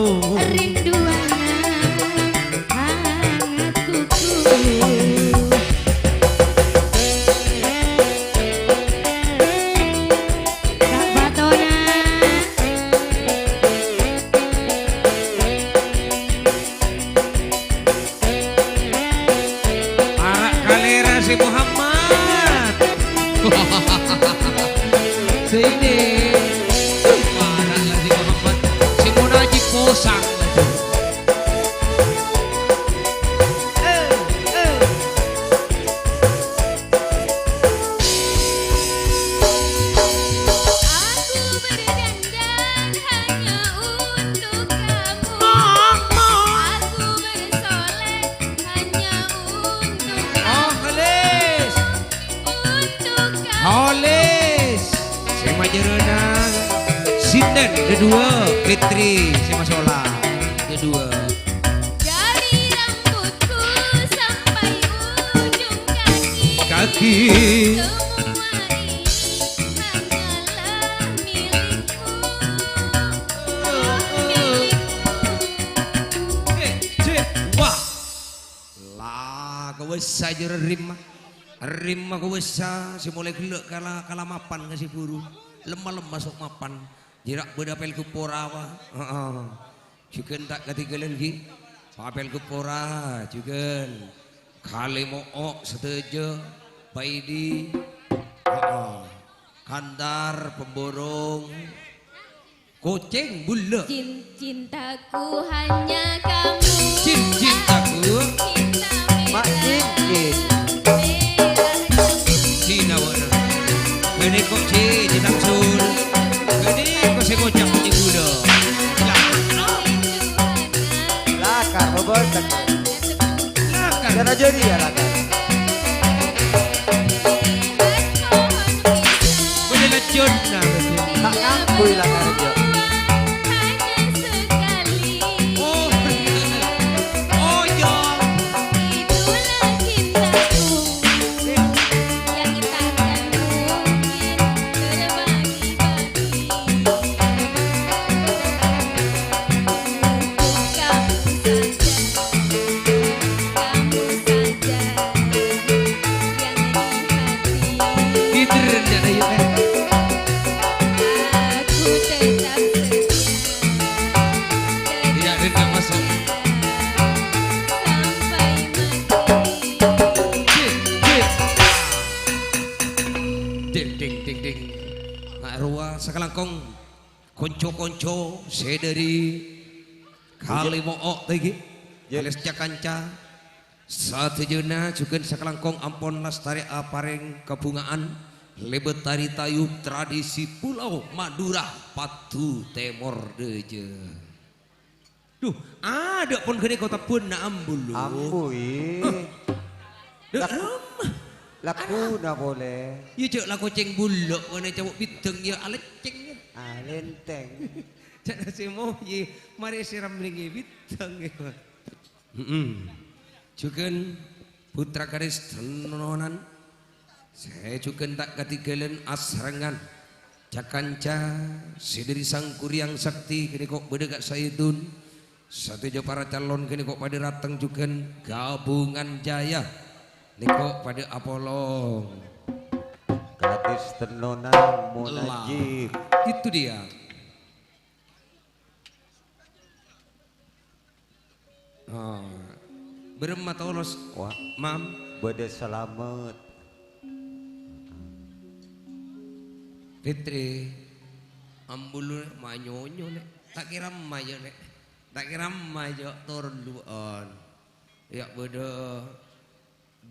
Rindu hangat, hangat kuku. Kak Batona. Para' kalèra sè Muhammad. Sini. Para' la sè Muhammad. Sè mona aji posang. Eh, eh. Aku berdandan hanya untuk kamu. Aku bersolek hanya untuk kamu. Oh, halis. Untuk kamu. Halis. Sè majârâna sinden, dâduwâ, Fitri, sè masola, dâduwâ. Dari rambutku sampai ujung kaki. Kaki. Semua ini hanyalah milikmu. Milikmu. Eh, cek, wah. La, kobâsa jârâ rimma. Rimma kobâsa, sè molaè ghellâ' kala, kala mapan ka sè buru. Lemma-lemma sok mapan. Jârâ' bâdâ apel gepora, wa. Heeh. Jhughân ta' katèngghâlân, ghi. Apel gepora, jhughân. Kalèmo'o sadhâjâ, Paidi. Heeh. Kandar, Pemborong. Kocèng bulâ. Cin-, cintaku hanya kamu. Cin-, cintaku. Cinta merah. Mak Cin-, Cin. Merah. Cina warna. Ghânèka cè' di Tamsul. Ghânèka sè ngoca' cè' bulâ. Lakar, bobos. Lakar. Jangan jadi ya, lakar. Boleh Ding, ding, ding, ding. Nga' rowa sakalangkong konco-konco sè dhâri Kalèmo'o' tèghi. Yep. Alias ca-kanca. Sadhâjâna jhughân sakalangkong ampon lastarè aparèng kabhunga'an lèbât tari tayub tradisi Pulau Madura, Paddu Tèmor dhâjâ. Dhu, adâ' pon ghânèka tabbhunna ambu, lo. Ambu, i. Hah. Dâ' Lak-, ramma. Lagguna polè. Iyâ, jhâ' la kocèng bulâ', wâna cowok bidhâng, iyâ, alèccèng, iyâ. Alèntèng. Jhâ' na sè moyè, marè sè ramrèngè bidhâng, iyâ. Mm-mm. Jhughân putra kadhis tennonan. Sè jhughân ta' kadhighâlân asrengngan. Ca-kanca sè dhâri Sangkuriang Sakti ghânèko bâdâ Ka' Saidun. Sadhâjâ para calon ghânèko padâ dâteng jhughân Gabungan Jaya. Nèko padâ apolong. Kadhis tennonan Munajib. Itu dia. Oh. Bârâmma tolos, Wa-, Mam? Bâdâ salamet. Fitri, ambu lu manyonyo, Lè'. Ta' kèra emma, yâ, Lè'. Ta' kèra emma, yâ, toron duwâ'ân. Yâ, bâdâ,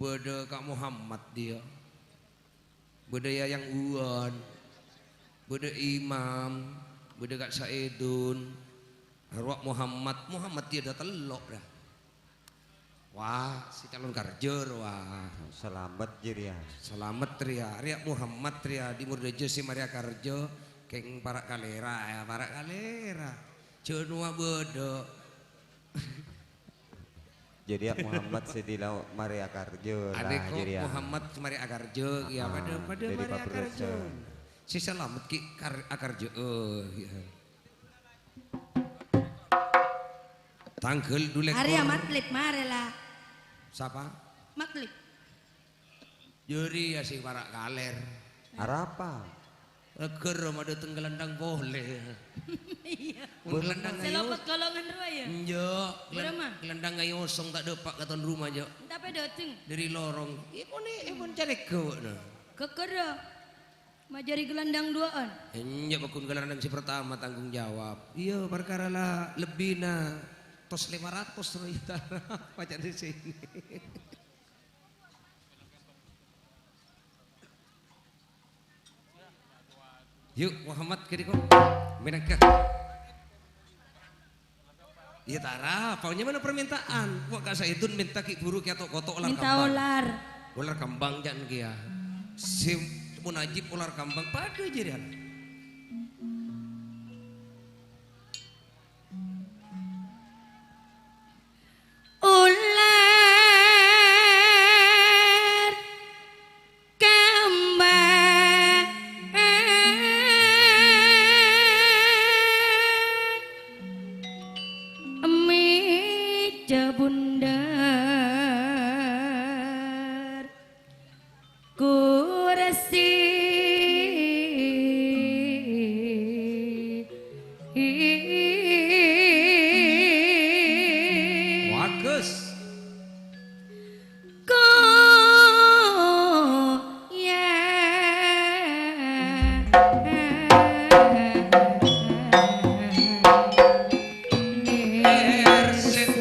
bâdâ Ka' Muhammad, iyâ. Bâdâ Yayang Uwan, bâdâ Imam, bâdâ Ka' Saidun, Arwah Muhammad, Muhammad iyâ dâ' tello', dâ. Wah, sè calon karjâ, wah. Salamet, jârèya. Salamet, rèya. Rèya Muhammad, rèya. Dhi' mor dhâjâ sè marè akarjâ, kèng para' kalèra, yâ, para' kalèra. Jhâ' nowa bâdâ. Jadi, ya, Muhammad sè dhi lao marè akarjâ, lah, Anèko jadi, ya. Muhammad marè akarjâ, iyâ, Ah, padâ, padâ dhâri marè pabrusan. Akarjâ. Sè salamet ghi' kar-, akarjâ, oh, iyâ. Tangghâl dulèkor. Arèya Matlib, marè, la. Sapa? Matlib. Jârèya sè para' kalèr. Arapa? Ghâr ma' dâteng kalendhâng polè. Iyâ. Mon kalendhâng Sè ayo. Lopot golongan rowa, yâ? Enjâ', kalen-, Bârâmma? Kalendhâng ayo osong ta' dâpa' ka ton roma, jâ'. Entara pèdâ dâteng. Dhâri lorong. Iyâ, pon è, pon carèga, bâ'na. Ghâr-ghâr, yâ. Ma' jârèya kalendhâng duwâ'ân. Enjâ', paggun kalendhâng sè pertama tanggung jawab. Iyâ, parkara la lebbina tos lèma ratos rowa, iyâ, ta' apa ca'na sè. Yu, Muhammad, kèdhi, kok. Mènangka. Iyâ, tara, pokoknya mana permintaan. Kok Ka' Saidun mènta ghi' buru kèya to'-koto' olar Mènta kambang. Olar. Olar kambang, jâ' kèya. Sè Munajib olar kambang, padâ jârèya. Olar kambang mèja bundhâr. Kursi. Bagus. Ko-, ya. Ersin.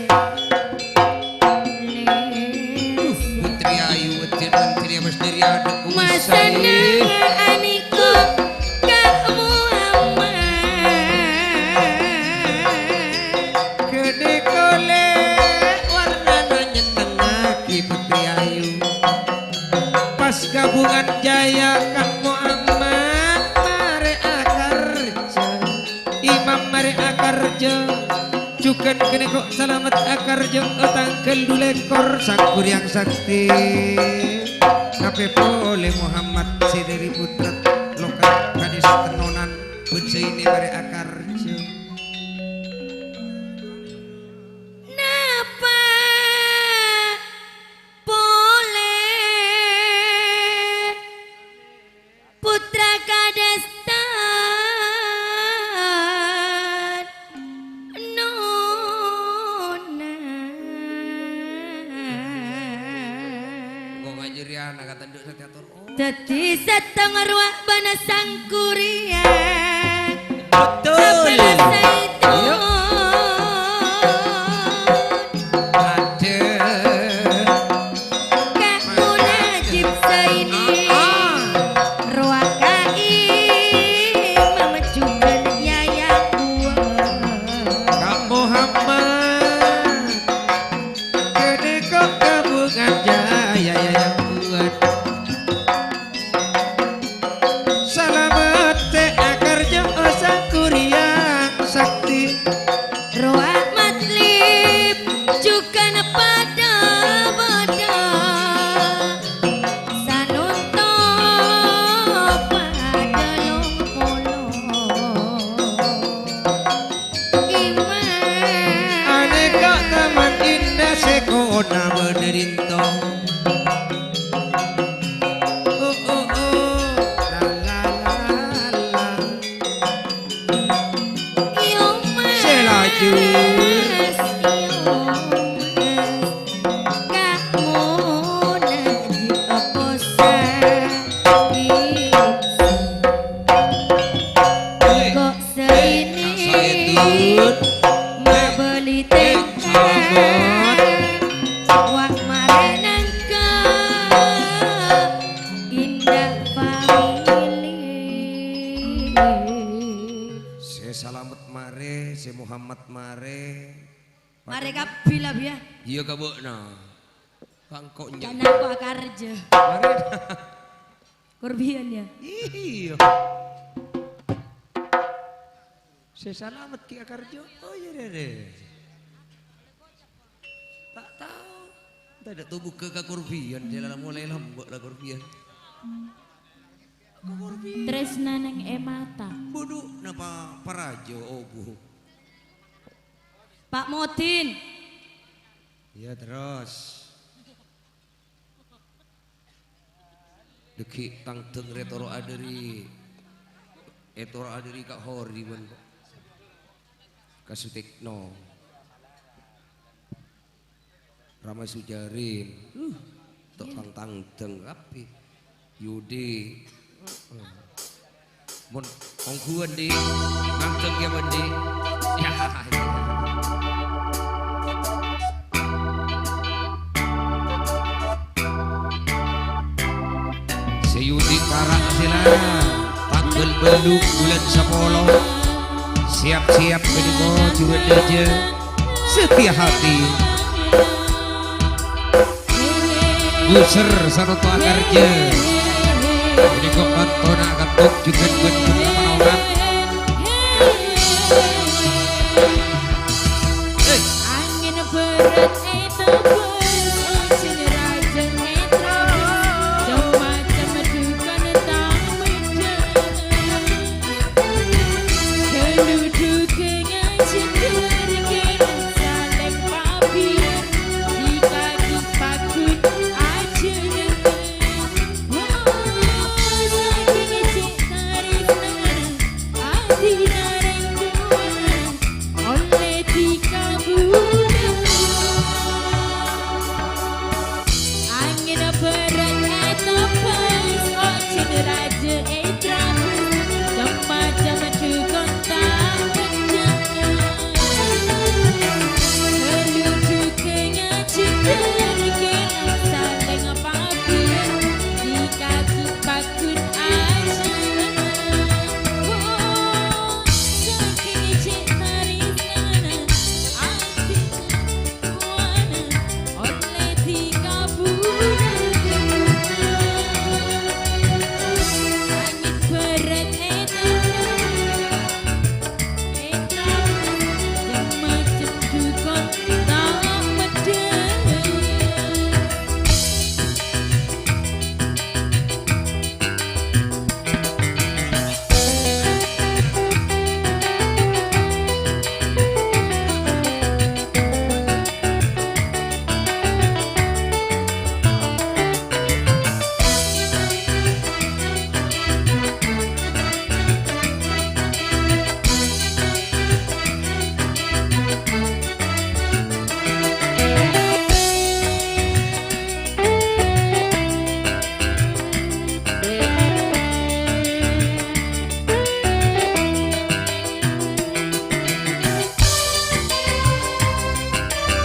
Duh, Putri Ayu, wedhi menteri, Mas Diri, adek, Mas Sanang, Anik, Ka' Muhammad. Ghânèka lè' warnana nyennengngaghi Putri Ayu. Pas Gabungan Jaya Ka' Muhammad marè akarjâ. Imam marè akarjâ. Jhughân ghânèka salamet akarjâ tangghâl dhu lèkor Sangkuriang Sakti. Tapè polè Muhammad sè dhâri putra lokal gadis tennonan bân sè ini marè akarjâ. Napa polè putra kadestan nona. Engko' ngajhâriyan, kata nduk Dhâddhi sèttong rowa bân Sangkuriang. Betul. Sabellâs sèttong. Iya. Adâ'. Ka' Munajib Zaini. Ah, ah. Rowa ka' Imam Juman Yaya Kuwat. Ka' Muhammad. Kènè' ko' kabungan jaya, ya, ya, kuwat. Salamet tè akarjo Sangkuriang sakti. Rowa Matlib jhughân padâ-padâ. Sanonto padâ long polo. Iman. Anèka taman indah sè kona bâdâ rinto. Oh, oh, oh. La, la, la, la. Iyo, Mas. Sè laju. Iyo, Mas. Ka' Munajib Posa. Ko' Zaini mabâli tèka, wa' marè nangka Indah Family. Sè Salamet marè, sè Muhammad marè. Marè kabbhi la, Biya. Iyâ, ka bâ'na. Ka' engko' nyè-, Jhâ' napa akarjâ. Marè. Korbian, ya? Iyâ. Sè Salamet ghi' akarjâ. Oh, iyâ, rè, rè. Ta' tao. Tadâ' tobugghâ ka korbian, dâlâ molaè lambâ' la korbian. Ka korbian. Trèsna neng è mata. Budhu, napa parajâ, obu? Pak Modin. Iyâ, terros. Dâgghi' tang dâng rè toro'a dâri, ètoro'a dâri Ka' Hori, bân, ka Sutikno. Rama Sujarin. Uh, to' tang-tang dâng kabbhi. Yudi. Heeh. Mon ongghuwân, Di', nganteng ya, Bân, Di'. Ya. Sè Yudi para' sèla, tangghâl bâllu' bulân sapolo. Siap-siap ghânèka jhughân dâjâ. Setia hati. Buser sarta akarjâ. Ghânèka kantona katok jhughân bân bân panaonan. Hei. Angèn bârât ètembus, ojhân rajâ ètros, cem-macem dhukana ta' mèddhâ. Ghâllu dhukana jhândhâr kènè' salèng pabi, di kaki pagun ajhânèng. Oh, sakèng cè' tarèk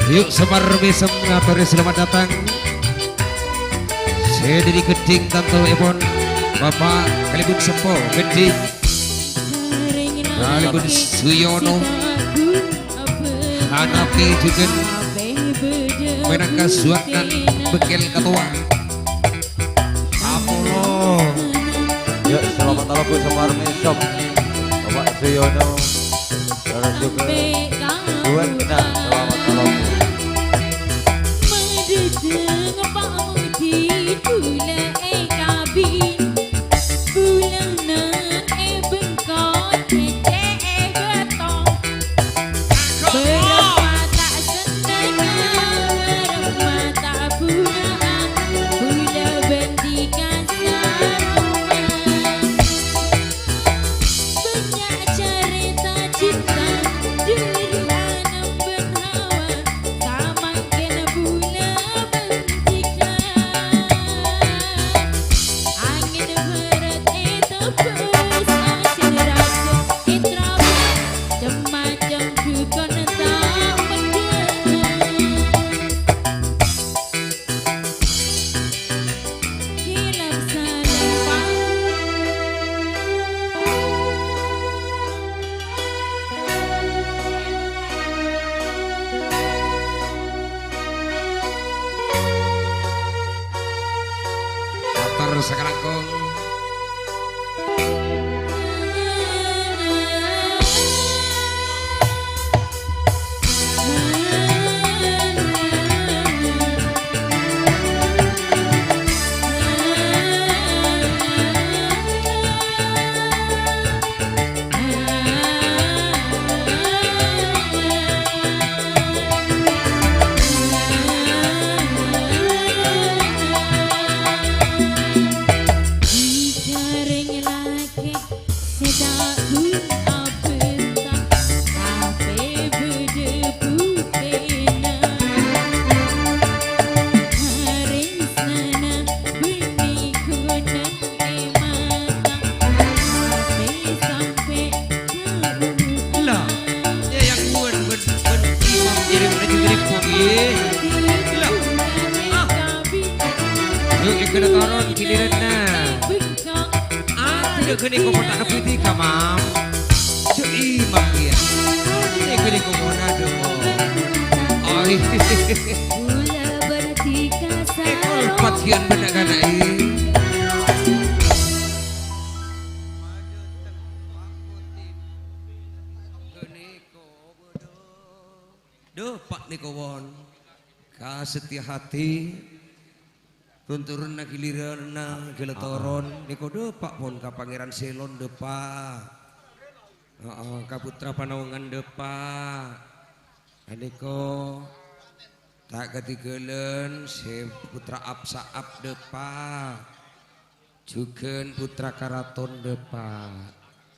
Yu', Semar Mesem ngatorè selamat datang. Sè dhâri Ghâddhing tantoèpon Bapa' kalabân Seppo Ghâddhing. Kalabân Suyono. Hanafi jhughân mènangka suwakna bengkel katowa. Apollo. Ya, selamat malam, Bu Semar Mesem. Bapak Suyono. Terus juga Bu Wenda, selamat malam, Bu. Madhedheng pamudi kaulâ èkabin, bulanan è bengkona cè' è bâto. Bârâmma ta' sennengnga, bârâmma ta' buna'a, kaulâ bân dhika saromma. Bânnya' carèta cinta dhâri Adam bân Hawa, samangkèn bulâ bân dhika. Angèn bârât ètebâs, ajân rajâ ètrabâs, cem-macem dhukon ta' mendhâ. Hilaf salempang. Mator sakalangkong. Sè ta' ghun abânta, tapè bâdâ buktèna. Arèsnana bânnè ghunang è mata, tapè sampè' ka umu'an. Lah, ya yang kuat bân, bân imam jadi maju jadi poggi. Lah, ah. Yuk, ikut turun giliran, nah. Adhu ghânèka kota kepiting, Mam. Jhâ' imam, iyâ. Ghânèka mon adhu, oh. Oi. Kaulâ bâdâ dhika. Èkol sarong. Patian bân na'-kana', eh. Ghânèka, dâpa' nèka, won. Ka Setia Hati. Run-turunna giliranna ghellâ' toron, nèko dâpa' pon ka Pangèran Selon dâpa'. Heeh, ka Putra Panaongan dâpa'. Anèko ta' kadhighâlân sè Putra Apsa'ap dâpa'. Jhughân Putra Karaton dâpa'.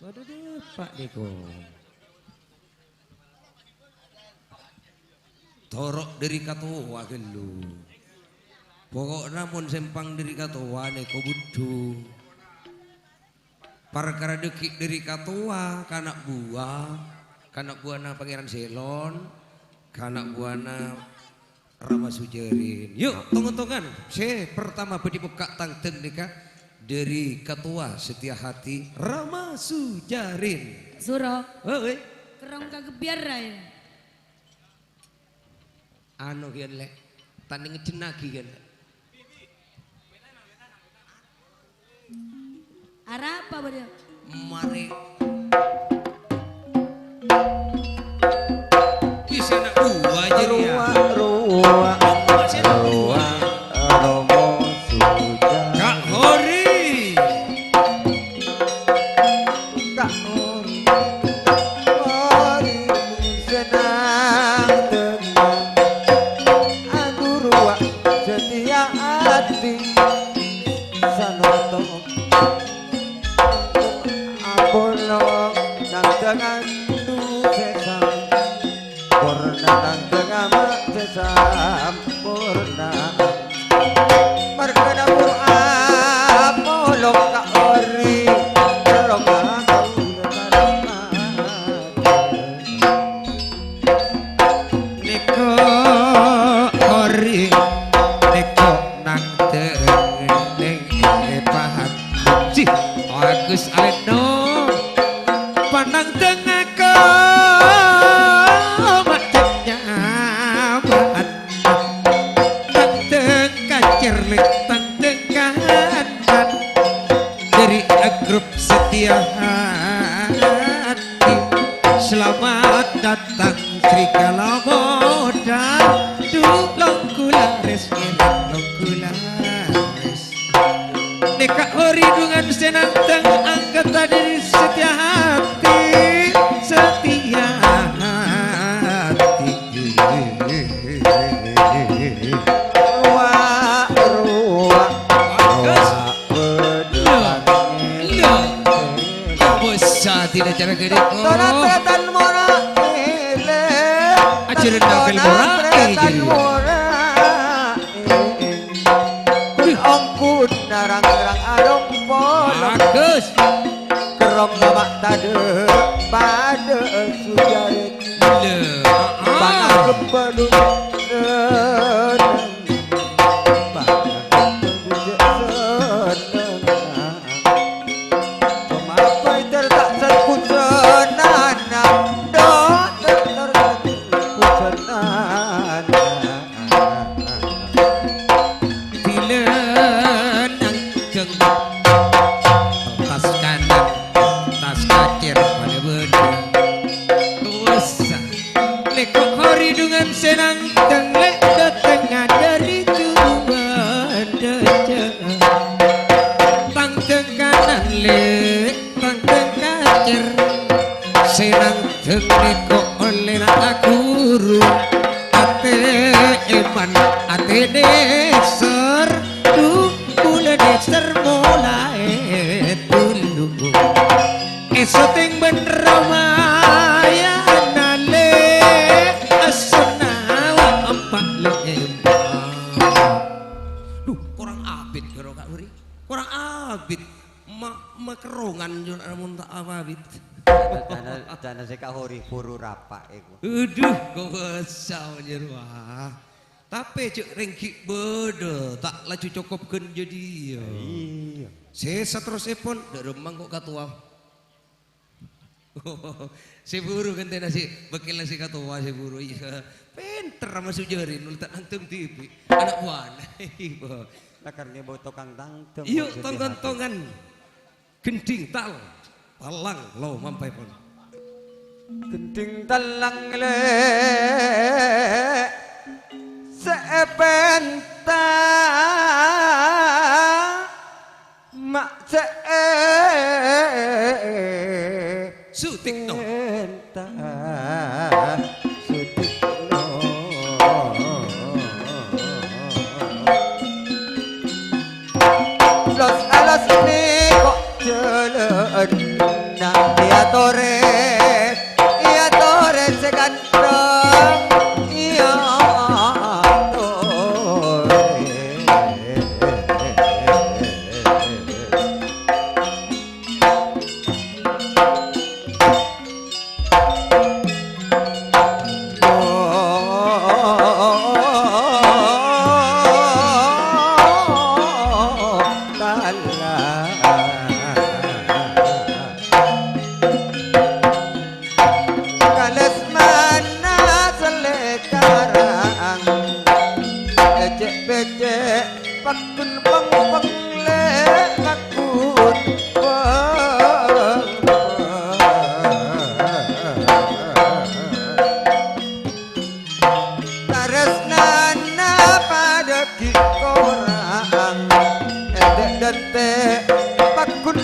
Waduh, dâpa' nèko. Toro' dhâri katowa ghâllu. Poko'na mon sèmpang dhâri katowa nèko budhu. Parkara dhâggi' dhâri katowa, kana' buwa, kana' buwana Pangèran Selon, kana' buwana Rama Sujarin. Yuk, tong-ontongan. Sè pertama bâdhi pokka' tangdhâng nèka dhâri katowa Setia Hati Rama Sujarin. Suro. Woi. Kerrong kagebyar, Rai. Anu, Gian, Lè'. Tanding ngejennagi, Gian, Lè'. Arapa bâdâ? Marè. Bisa anak buah aja dia. Ruwa, ruwa, ruwa, romo suja. Kak Hori. Kak Hori. Kak Hori. Senang tenang. Anu ruwa setia ati. Sanonto. Ampun lo Ji, Agus Aleno, panang dengako, mak nyama'an. Tang deng kacer, lek tang deng kanan. Dari grup Setia Hati. Selamat datang Serigala Muda. Du, long kulares, ngelong kulares. Neka ori dungan senang teng anggota diri Setia Hati. Setia Hati. Wa, ruwa, Bagus. Wa, Lho, lho. Apa saja cara gede? Oh. Ajaran Nabil Mora, eh, jadi. Kun ongkun narang-narang arong polo. Bagus. Kerong ngamak tade pada sujaring. Lho, heeh. Pananggep balung seneng. Pananggep balung seneng. Pemapai ter tak sekusenana. Dot ter sekusenana. Bilân angkeng tas kanan, tas kacèr padâ bâdâ. Wes, lèko' hori dungan sè nangkeng lè' dâteng adâri jhuwâ dâjâ. Tangkeng kanan lè' Tangkeng kacèr, sè nangkeng nèko ollèna aghuru. Atè èman, atè dèsèr, du, bulâ dèsèr molaè tulu. Èsotèng bân Ramayana lè', asonna wa empa' lè' empa'. Du, korang abit karo Kak Buri. Korang abit. Ma-, makerrongan jur amun ta' abit. Cana, cana sè kahori buru rapa' èko. Aduh, kobâsa jur, wah. Tapè jhâ' rèng ghi' bâdâ, ta' laju cokop ghân jâdiyâ. Iyâ. Sè saterrossèpon, dâ' remmang ko' katowa. Sè buru ghântèna sè, bâkkèlla sè katowa sè buru, iyâ. Pènter maso' jârèya, nolè ta' nangkeng dhibi'. Ana' buwâna, iyâ. Lakar ngèbâ tokang tangkeng. Iyâ, tongkan-tongan. Gendhing tal-, tallang lo mampèpon. Gendhing tallang lè' sè èpènta ma' sè è Sutikno. Sutikno. Los-alos nèko jhâlân nang èyatorè, èyatorè sè ganteng, èyatorè. Kalèsmana salèkarang, ècè'-pècè' Paggun pèng-pèng lè' ngagun pèng-pèng. Tarèsnana padâ ghi' korang, èdhek-dântè' paggun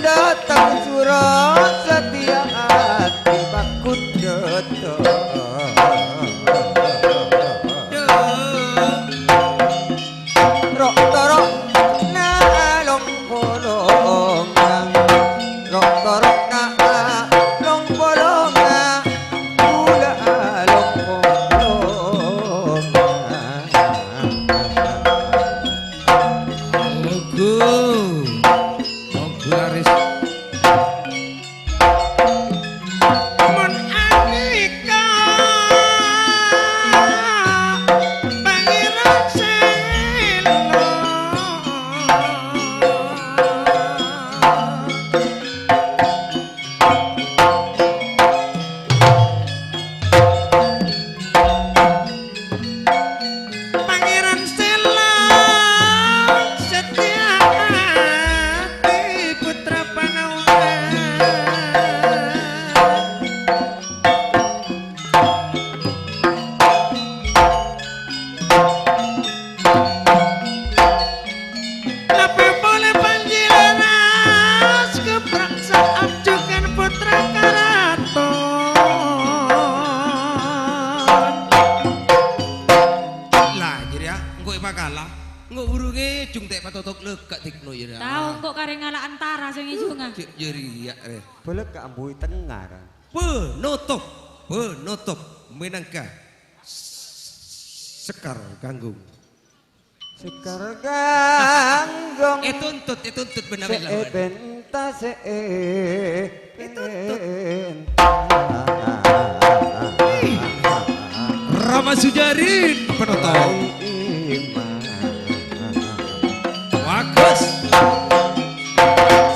Antara sing ijunga. Cè' jârèya, rè. Bâlâkka' ambu è tengnga, ra. Penutup, penutup mènangka s-, Sekar Ganggung. Sekar Ganggung. Ètuntut, ètuntut bân Nabil Lawan. Sè èpènta, sè èpènta. Rama Sujarin penutup. Bagus.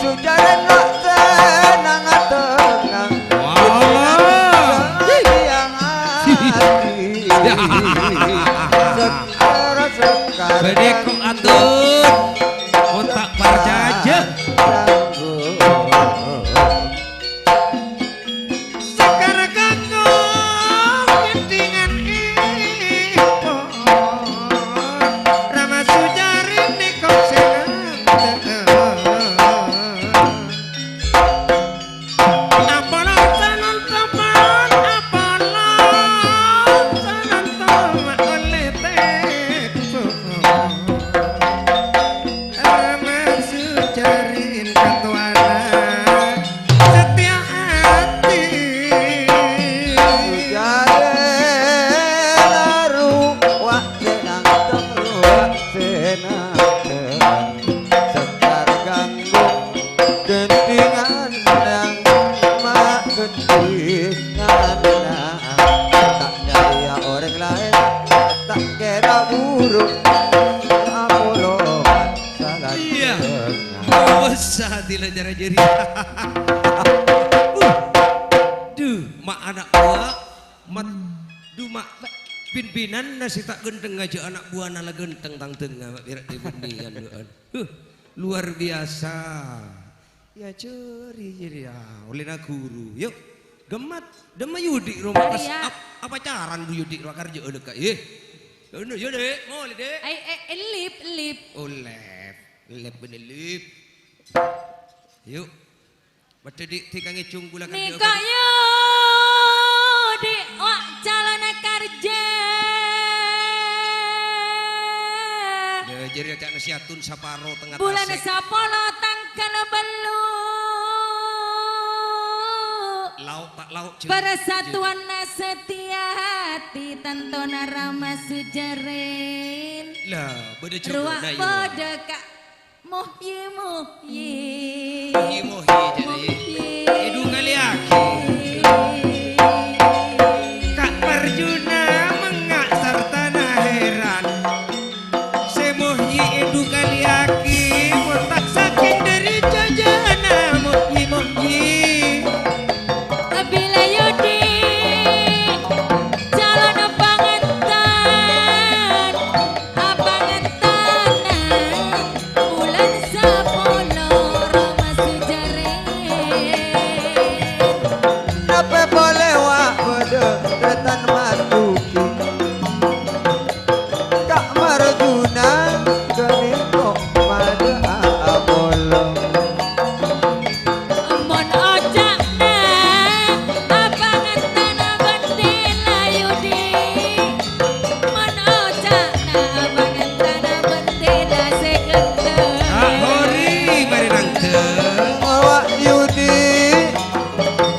Sujarin la' sennang atengnga. Wah. Tiang ati. Sekar, sekar. Bâdâ kok atur. Mon ta' parcajâ. Sekar Ganggung gendhingan èpon, Rama Sujarin nèko sè ngantek. Apolong sanontoman, apolong sanontoman ollè tèmpo. Rama Sujarin katowana Setia Hati. Sujarin la rowa sè nangkep, rowa sè nangkep. Sekar Ganggung gendhingan nang ma' gendhingan. Ta' nyarèya orèng laèn, ta' kèra buru apolongan. Iyâ. Salanjhângnga. Bos, adilla cara jârèya. Uh. Dhu, ma' ana' buwâ, mat-, dhu, ma' bin-binanna sè ta' ghântengnga jâ' ana' buwâna la ghânteng tang tengnga, ma' pèra' dhibinèyan, dhu'ân. Huh, luar biasa. Yâ, jârèya, jârèya. Ollèna ghuru. Yu', ghemmat. Dâmma Yudi rowa pas ap-, apa caran Bu Yudi rowa karjâ alèka, eh? Anu, yâ, Dek. Molè, Dek. Ai, eh, elip, elip. Oh, lep. Lep, bân elip. Yu'. Maddhâ, Dik, Dik, kangèjung bulâ karjâ. Nèka, Yudi, wa' calonna karjâ. Yâ, jârèya ca' nasèhatun saparo tengnga tasè'. Bulân sapolo tangghâl bâllu'. Lao' ta' lao', Jung. Parsatuanna Setia Hati, tantona Rama Sujarin. Lah, bâdâ jhubuna, yâ. Rowa bâdâ ka Muhyi, Muhyi. Muhyi, Muhyi, jârèya. Muhyi. Èdhu kalèyaghi. Ka' Arjuna mengnga' sartana hèran. Sè Muhyi èdhu kalèyaghi, mon ta' sakèng dâri jhâjâna Muhyi, Muhyi. Bilâ Yudi calonna pangèntan, apangèntanan bulân sapolo Rama Sujarin. Napè polè wa' bâdâ tarètan madugi. Ka' Arjuna ghâniko maddhâ apolong. Mon oca'na apangèntana bhândhila Yudi, mon oca'na apangèntana bhândhila sè ghânteng. Ahori, marè nangdhâng. Wa' Yudi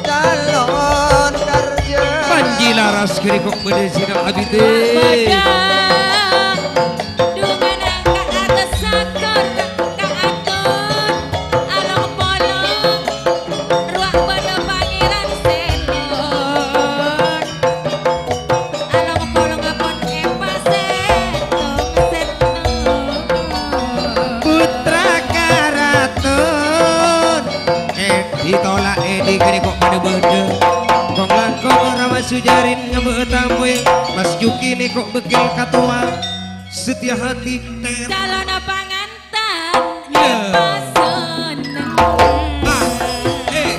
calon karjâ. Panji laras ghâri kok bâdâ sèra abidhi. Bâdâ. Dhungana ka atas sakor, ka aton, along-polong, rowa bâdâ Pangèran Selon. Along-polong pon èpasèttong-sèttong. Putra karaton, eh, ditolak, eh, di kene kok pada benda. Kong langkong Rama Sujarin ngambek tamu, eh, Mas Juki ni kok bekil katoa. Setia hati ter- Calon pangantan. Ya. Paseneng. Ah, eh.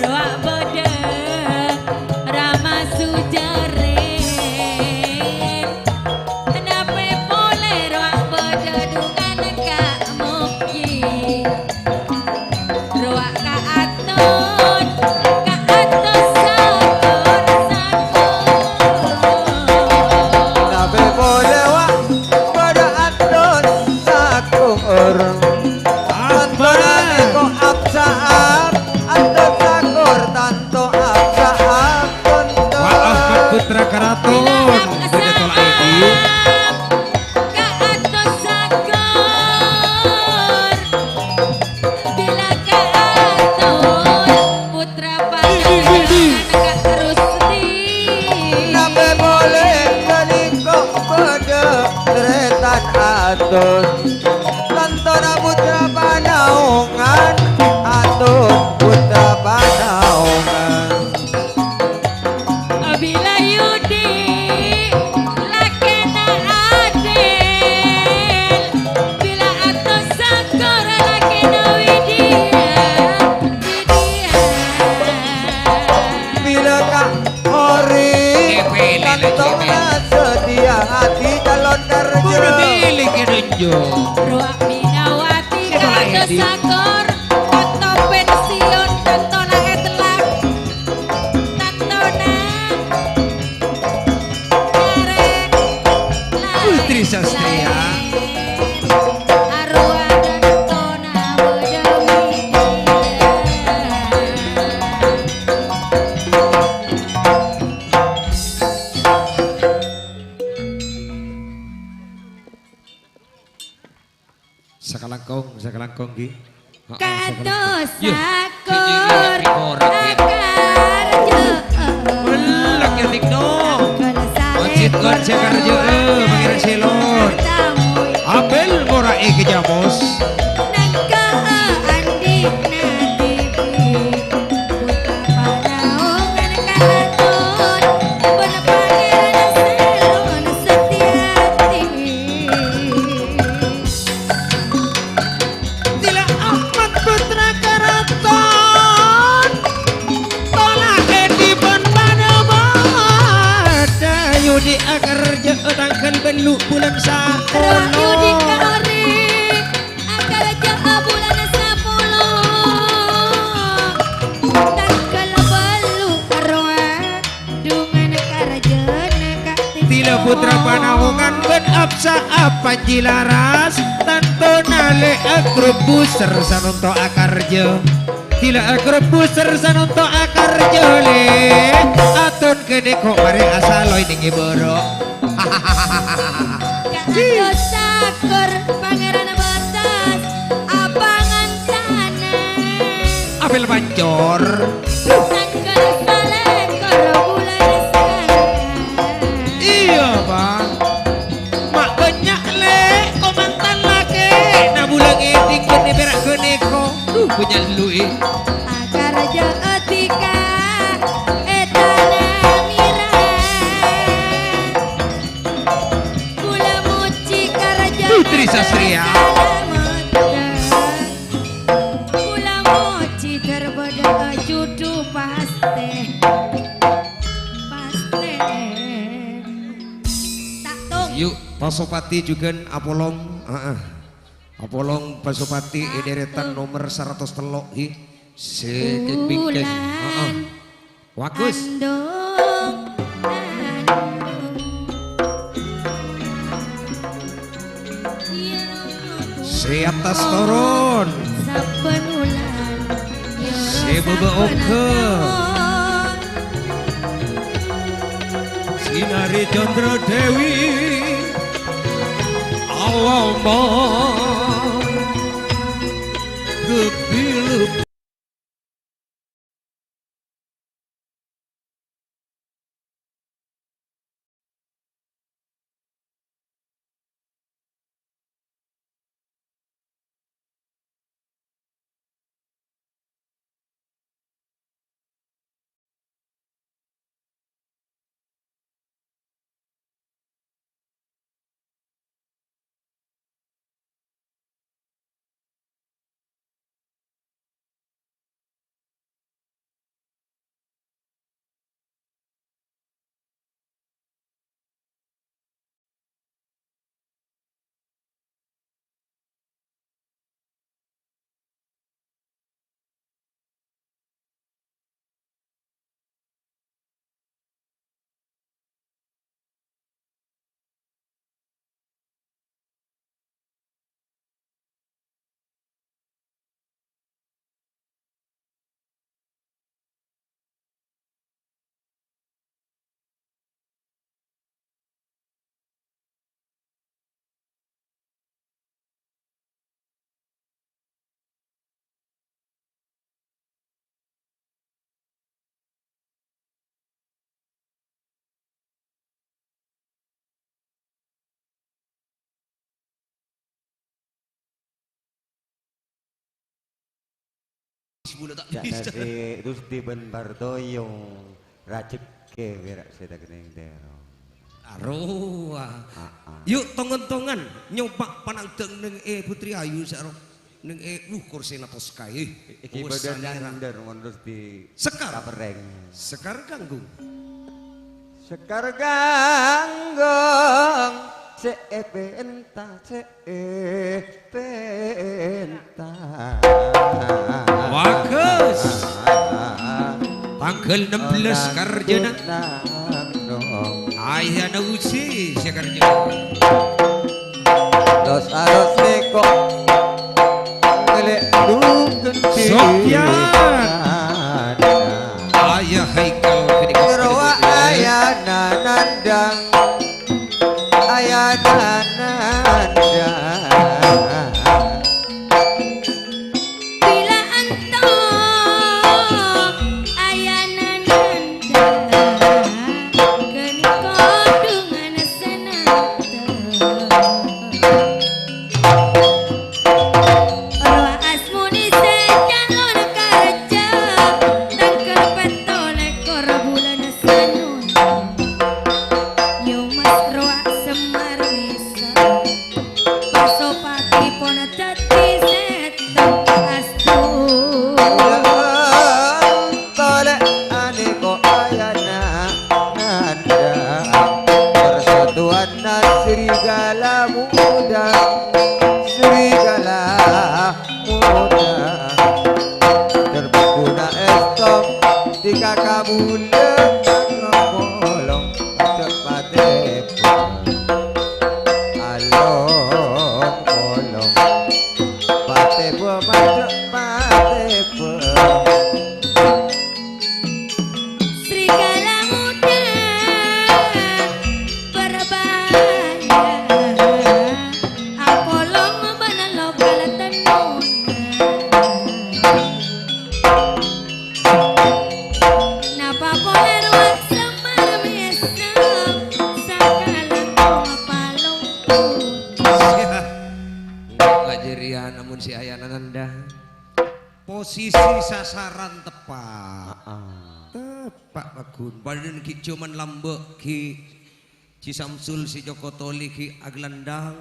Rowa bada Rama Sujarin. Nape pole rowa bada dungan Kak Muki. Rowa kaaton, kaatos sator-sator. Nape pole wa' bada atos. Tantona putra panaongan, atun putra panaongan. Bila Yudi lakèna Adil, bila Atos Sakor lakèna Widya, Widya. Bila Ka' Ori, Epele lagi, tantona Epele. Setia ati calon karja. Buru pilih ke dunjo. Roa Minawati. Siapa lagi, kados Adi? Sakor, tanto pensiun, tanto la etelak, tantona karep Putri Sastria. Laen-laen. Arwah tantona Badawi. Sakalangkong, sakalangkong, ghi. Ha, ha, sakalangkong. Kados Yah, sakor siji lagi korang, ya. Akarja. Belak, ya, Tikno. Masjid Gorja Karja, eh, Pangeran Selon. Apel ngora e kejamos. Nangka andi nadi. Putra panaongan karaton, bân Pangèran Selon Setyati. Tila Ahmad putra karaton, tola èdhi bân panabata, Yudi akarja tangghâl bâllu' bulân sapolo. Yudi ka ori. Akarja bulân sapolo, tangghâl bâllu' rowa, dhungan karjâna Ka' Tila. Tila putra panaongan bân Absa Apanji Laras, tantona lè' agrobusèr sanonto akarja. Tila agrobusèr sanonto akarja lè', aton kènèko marè asaloy nèng è bârâ'. Ka'dinto sakor Pangèran Batas, apangantanan. Apel pancor. Tangghâl salèkor bulân sanga. Iyâ, Bang. Ma' bânnya' lè' komantan lakèna bulâ ngèdhing bânnè pèra' ghânèko. Duh, bânnya' lu'i. Akarja etika è tana mèra. Kula mojhi karajana Putri Sastria. Salamet. Kula mojhi darbâdhâ judhu pastè. Pastè. Tak tung. Yuk, Pasopati jhughân apolong. Heeh. Apolong Pasopati è dèrètan nomer saratos tello', hi. Sè kèng-bingkèng. Heeh. Bagus. Andong, andong. Sè attas toron. Sabbhân wulan. Sè bâbâ oghâ. Sinarè Candra Dewi. Alaman. Gebilep. Kaulâ ta' bisa. Ca'na si Rusdi bân Partoyo, rajhekkè pèra' sè ta' kennèng tèro. Arowa. Ah, ah. Yu', tong-ontongan nyopa' panangdhâng neng è Putri Ayu sè aro. Neng è, uh, korsèna tos kaè. Iki bâdâ nandhâr mon Rusdi Sekar. Kaperrèng. Sekar Ganggung. Sekar Ganggung sè èpènta, sè èpènta. Bagus. Tangghâl ennem bellâs Karjana. Ayana Usi sè Karjana. Tos aros nèko. Ngelek dukun Sofyan. Ayah Haikal kene. Rowa ayana nandhâng. Ayana nandhâng. Bila anto ayana nandhâng, kene kodungan senata. Rowa asmoni sè calon karja, tangghâl pètto lèkor bulân Sanun. Yomas rowa Semar Misa, pasopati pon dhâddhi sèttong astu. Tolè anèko ayana nandhâng, persatuanna serigala muda, serigala muda. Terbukuna èstong di kaka bulân polong, cek patèpon. Along polong, patèpon, cek patèpon. Serigala muda berbahaya, apolong bân lokal tenona. Napa polè rowa Semar Misa, sakalangkong palong. Enggak, enggak jeriyan, amun si ayana nandhâng. Posisi sasaran tepa'. Heeh. Tepa', Pak Gun. Padahal ghi' jhâman lambâ', ghi' Ji Samsul sè cokotoli ghi' agelandhâng.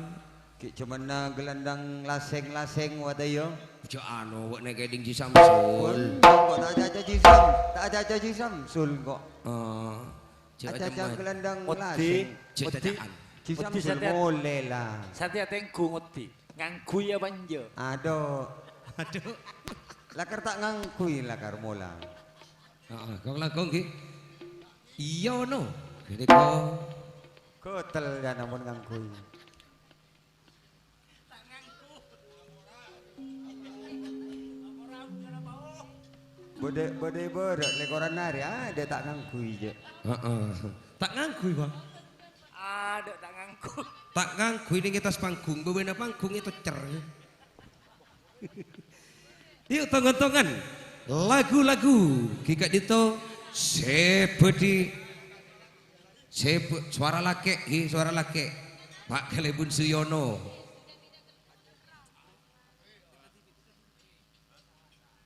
Ghi' jhâman agelandhâng lasèng-lasèng, wa ta' iyâ? Jhâ' ano, wa' nèkèding Ji Samsul. Pon, kok ta' acaca Ji Sam-, ta' acaca Ji Samsul, kok. Eh, jhâ' Acaca acaman. Gelandhâng Odi. Lasèng. Jhâ' Odi. Caca'an. Ji Odi Samsul satèya, molè, la. Satèya tèngghu ngoddi. Ngangghuy apa enjâ'? Adhu. Adhu. Lakar ta' ngangghuy, lakar mola. Heeh, kong langkong, ghi. Iyâ, no. Gini, kong. Kotel, ya, namun ngangghuy. Bâdâ, bâdâ bârâ' lèkoran arè, adâ' ta' ngangghuy, jâ'. Heeh. Ta' ngangghuy, Bang. Adâ' ta' ngangghuy. Ta' ngangghuy nèng attas panggung, bâbâna panggung ètocer. Yu, tong-ontongan. Lagu-lagu ghi' ka'dinto sè bâdhi, sè bâ-, sowara lakè', ghi, sowara lakè'. Pak Kalèbun Suyono.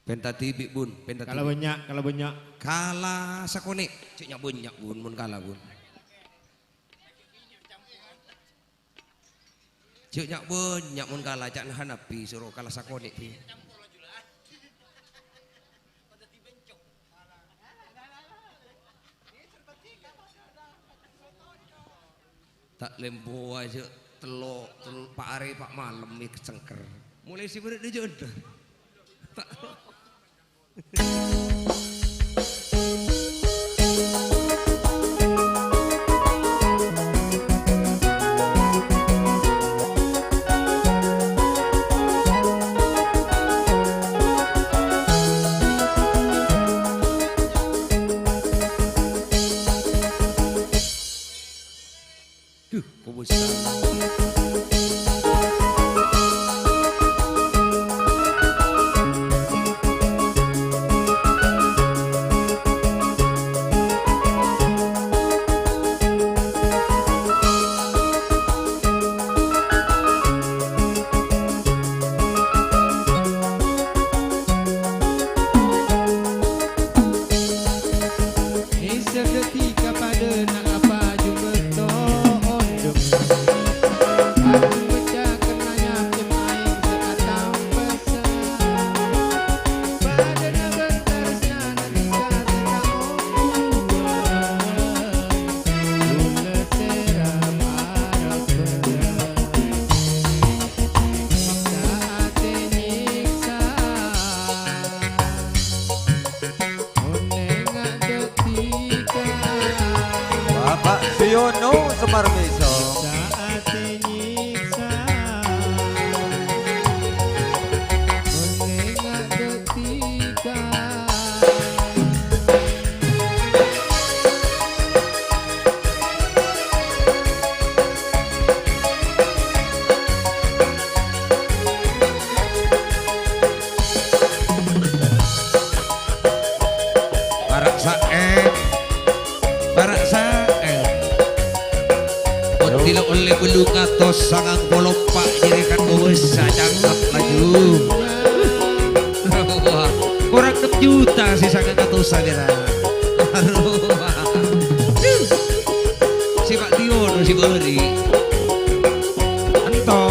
Pènta dhibi', Bun, pènta dhibi'. Kala bânnya', kala bânnya'. Kala sakonè'. Cè' nya'-bânnya', Bun, mon kala, Bun. Jhâ' nya'-bânnya' mon kala, ca'na Hanapi soro kala sakonè', Bi. Ta' lempowa jhâ' tello', tel-, pa' arè pa' malem è cengker. Molaè sè bârâ' dâjâ endâ. Ta' Duh, kobus. Parmiso. Nyiksa ati nyiksa. Mon lenga' ketika. Para' saè. Para' saè. Mon tila olle bâllu' ngatos sangang polo empa' jârèya kan bâbâsa cangkep laju. Wah, korang ennem juta sè sangang atosan, yâ, ra. Aduh. Sè Pak Tio, sè bâri'. Ento.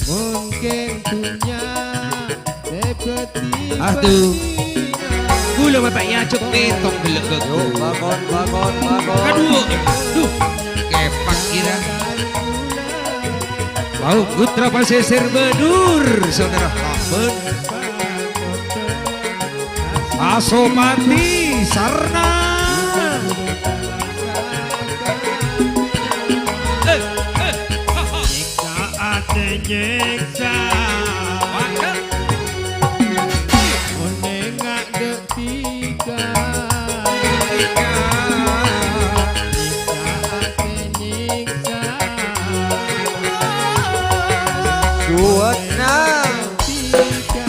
Mungkin punya Aduh. Kaulâ ma' ta' èajhâk mètong ghellâ' bhâko. Yo, bangun, bangun, bangun. Kaduwâ'. Duh. Kèpak kèra. Wau, putra pasèsèr Badur, saudara Lampun. Pasopati Sarna. Eh, eh, ha, ha. Nyiksa atè nyiksa. Cakep. Mon nènga' dâ' tiga. Tiga. Nyiksa atè nyiksa. Suwetna. Tiga.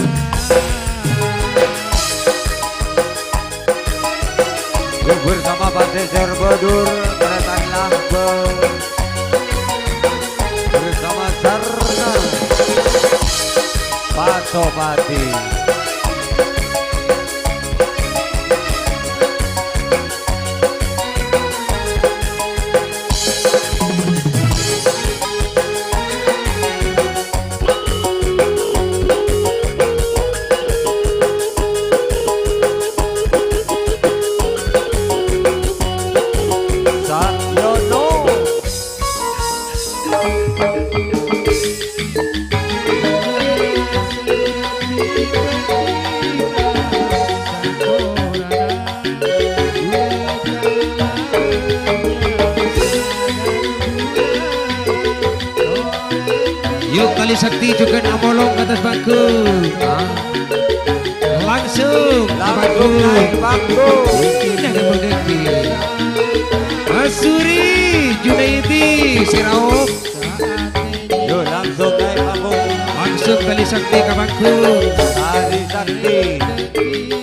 Yuk bersama Pasèsèr Badur, Kerètan Lambung. Bersama Sarna Pasopati. Yuk, Kali Sakti jhughân amolong ka attas panggung. Ah. Langsung ka panggung. Langsung naik panggung. Ini ada Bang Dadi. Mas Suri, Junaidi, Siraop. Yo, langsung naik panggung. Langsung Kali Sakti ka panggung. Kali Sakti.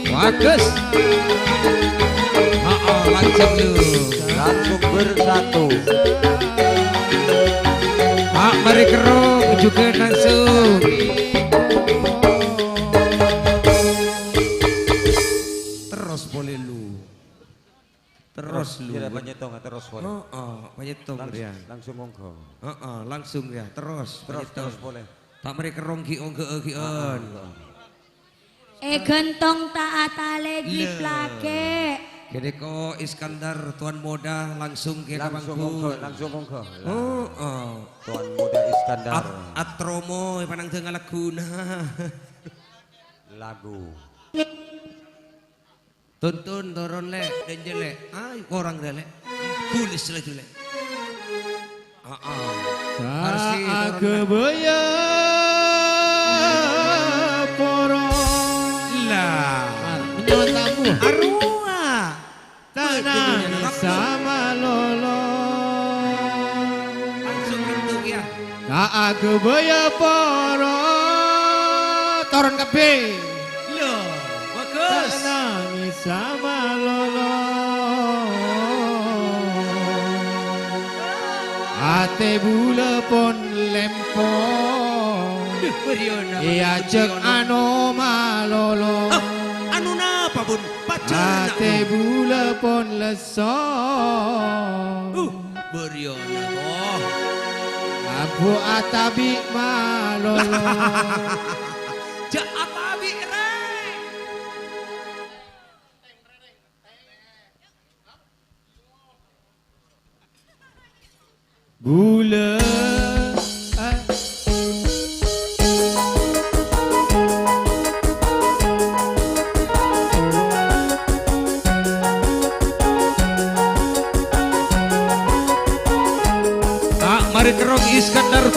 Bagus. Heeh, langsung lu. Langsung bersatu. Pak Mari Kerrong jhughân langsung. Terros polè lu. Terros lu. Kira panyètong, terros polè. Heeh, panyètong. Langs-, rèya. Langsung monggo. Heeh, langsung rèya. Terros, terros, panyètong. Terros polè. Pak Mari Kerrong ghi' ongghâ'â ghi'ân. Heeh, heeh. È ghântong ta' atalè ghi' plakè'. Ghânèka Iskandar, Tuan Muda, langsung kèya ka panggung. Langsung monggo, langsung monggo. Heeh. Tuan Muda Iskandar. At-, Atromo, èpanangdhâ ngalaghuna. Lagu. Tuntun, toron, Lè', dânjel, Lè'. Ay, korang, Lè'. Bulis laju, Lè'. Aa. Harus di toron, Lè'. Saagabaya poro. Lah. Menyambut tamu. Arowa. Tanang sama lolo. Langsung rentung, ya. Saagabaya poro. Toron kabbhi. Lho, bagus. Ta' nangès samalolo. Atè bulâ pon lèmpo. Duh, bâriyâna, Bun. Èajhâk anu malolo. Hah, anu napa, Bun? Pajhâna, Bun. Atè bulâ pon lesso. Uh. Bâriyâna, Bo. Abu atabi' malolo. Jhâ' atabi', Rè. Bulâ.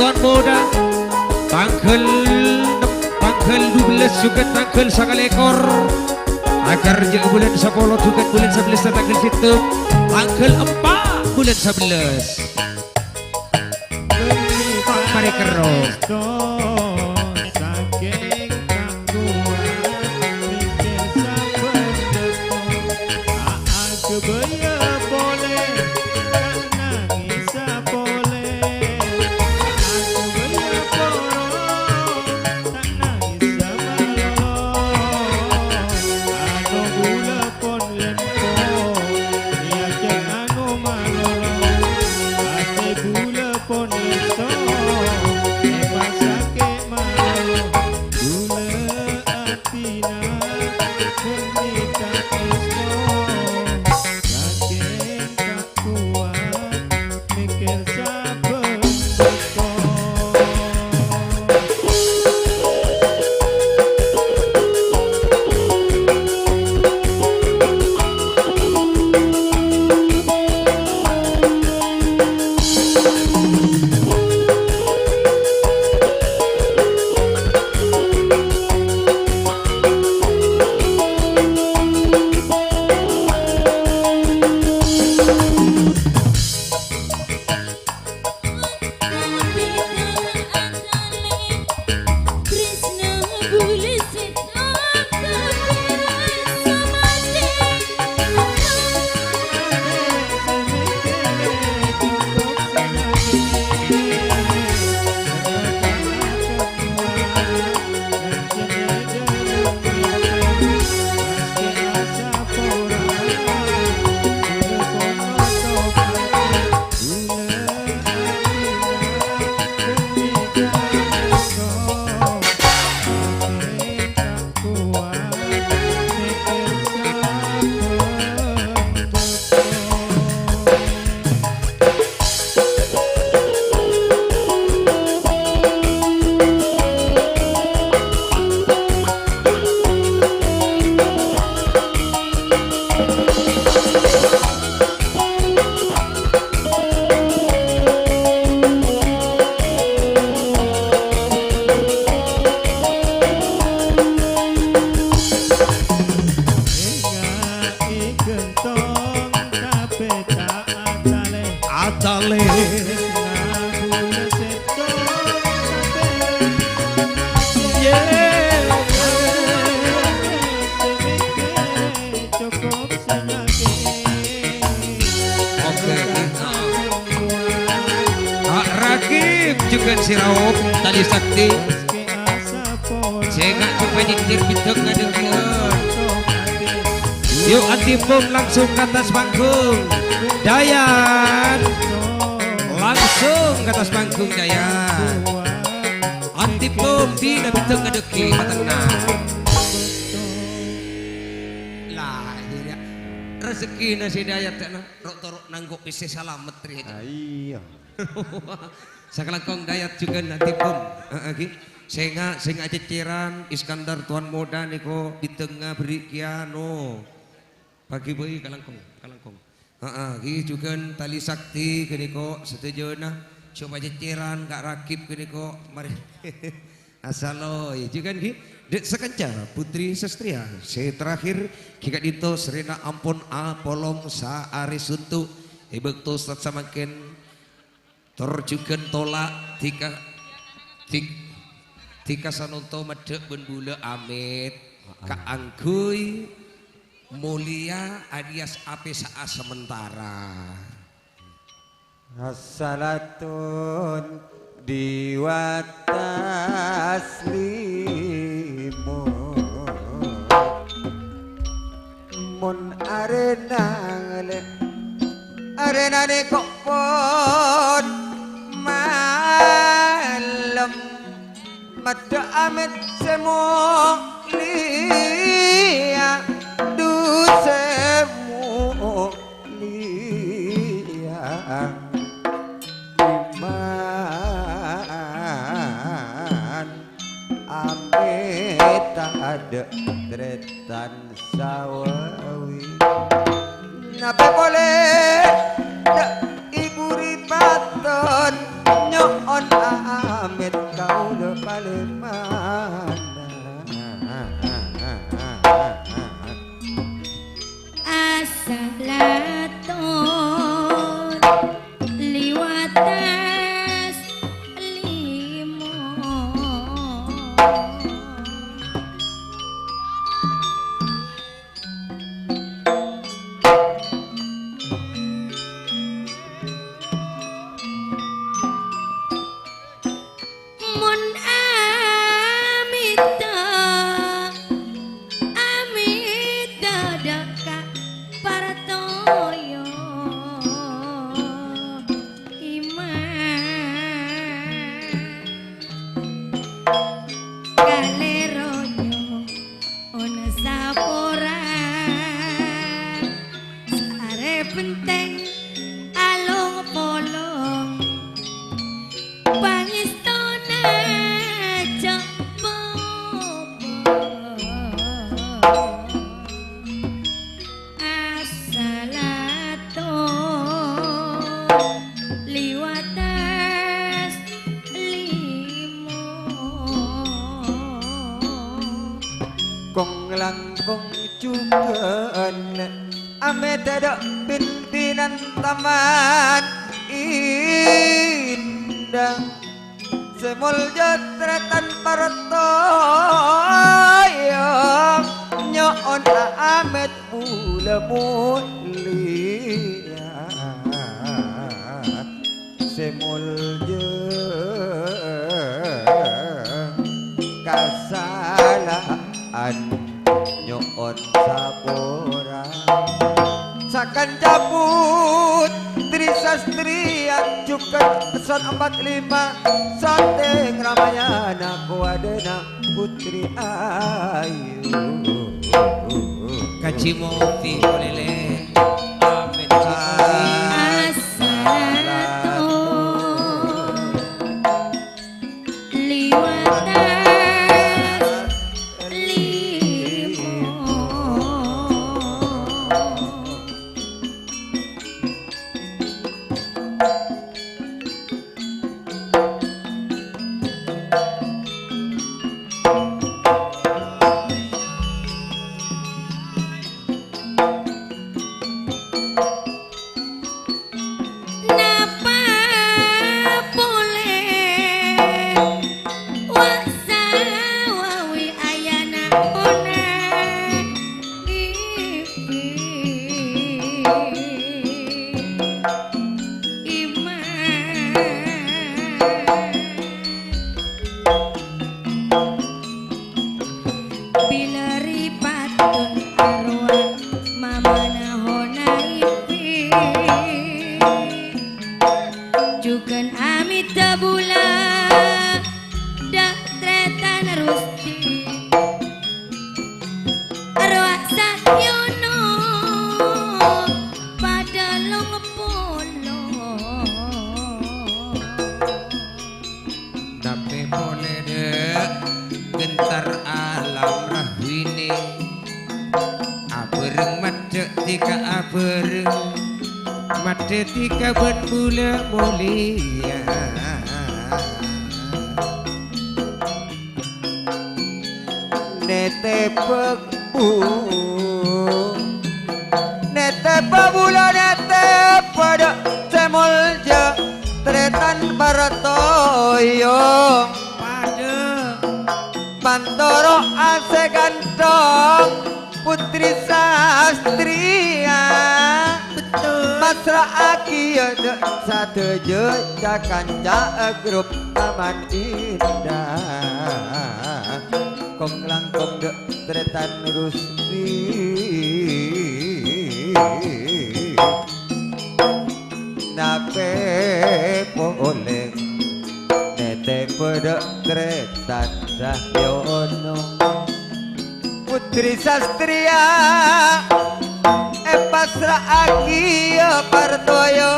Tuan Muda, tangghâl, tangghâl dubellâs jhughân tangghâl sakalèkor. Aghâr jâ' bulân sapolo jhughân bulân sabellâs tangghâl sèttong, tangghâl empa' bulân sabellâs. Parèkerro. Aghâbâyâ polè, ta' nangèsa polè. Aghâbâyâ poro, ta' nangèsa malolo. Ano bulâ pon lempo, yâ jhâ' ano malolo. Atè bulâ pon èsto, èpasakè' malolo. Bulâ atina, bhânnè ta' èsto. Sakèng ta' kowat, mèkkèr sabbhân bâkto. Ènga'è ghântong, tapè ta' atalè. Atalè. Tresna bulâ sèttong, tapè ta' atalè. Yè. Sè mèkkèrè cokop sè nyakè. Oke. Kak Rakib jhughân sè raop, Tali Sakti. Sènga' jhughân nyènjhir bidhâng ngadhengngè'an. Yu, Antipom langsung ka attas panggung. Dayan. Langsung ka attas panggung, Dayan. Antipom dina bidhâng ngadhengngè' patengnga. Lah, iyâ. Rejekkèna sè Dayan, dâ'na. Ro'-toro' nangko' pèssè salamet rèya. Ah, iyâ. Sakalangkong Dayat jhughân Antipom. Heeh, ghi. Sènga', sènga' cèccèran, Iskandar Tuan Moda nèko bidhângnga bherri' kèya, no. Bâgi bhâi kalangkong, kalangkong. Heeh, ghi jhughân Tali Sakti ghânèko sadhâjâna. Jhâ' pacèccèran Kak Rakib ghânèko. Marè. Asaloy, jhughân ghi. Dek sakanca Putri Sastria, sè terakhir, ghi ka'dinto sèrèna ampon apolong saarè suntu'. È bâkto sat-, samangkèn tor jhughân tola' dhika, dhik-, dhika sanonto maddhâ' bân bulâ amèt kaangghuy molèya alias apèsa'a sementara. Assalatun di wattas limo. Mon arèna ngalè, arèna nèko pon malem. Maddhâ' amèt sè molèya, du sè molèya. Iman amèt tadâ' trètan sawawi. Napè polè dâ' Ibu Ripaton nyo'on Kong-langkong jhughân amèt dâ' pimpinan Taman Indah. Sè molja tarètan partoyo, nyo'on amèt bulâ molèya. Sè molja kasalaan nyo'on sapora. Sakanca putri sastriya jhughân son empat lima, satèng Ramayana kowadâna Putri Ayu. Kaji Muti polè, lè. Amin. Assalatu liwat limo. Napa polè wa sawawi ayana ona ibi iman. Bilâ ripatun arwah mamana hona ibi. Jhughân amèt bulâ dâ' tarètan Rusti. Arwah sakiyono padâ long polo. Tapè polè dâ' ghentar alam rahwini. Abhâreng maddhâ' dhika abhâreng, maddhâ' dhika bân bulâ molèya. Nètèpè bu-, nètèpè bulâ, nètèpè dâ' sè molja, tarètan partoyo. Padâ. Pantoro' asè ghânthong Putri Sastriya. Betul. Masra'aghi dâ' sadhâjâ ca-kanca grup Taman Indah. Kong-langkong dâ' tarètan Rusti. Napè polè nètèpè dâ' tarètan Cahyono. Putri Sastriya èpasra'aghi partoyo,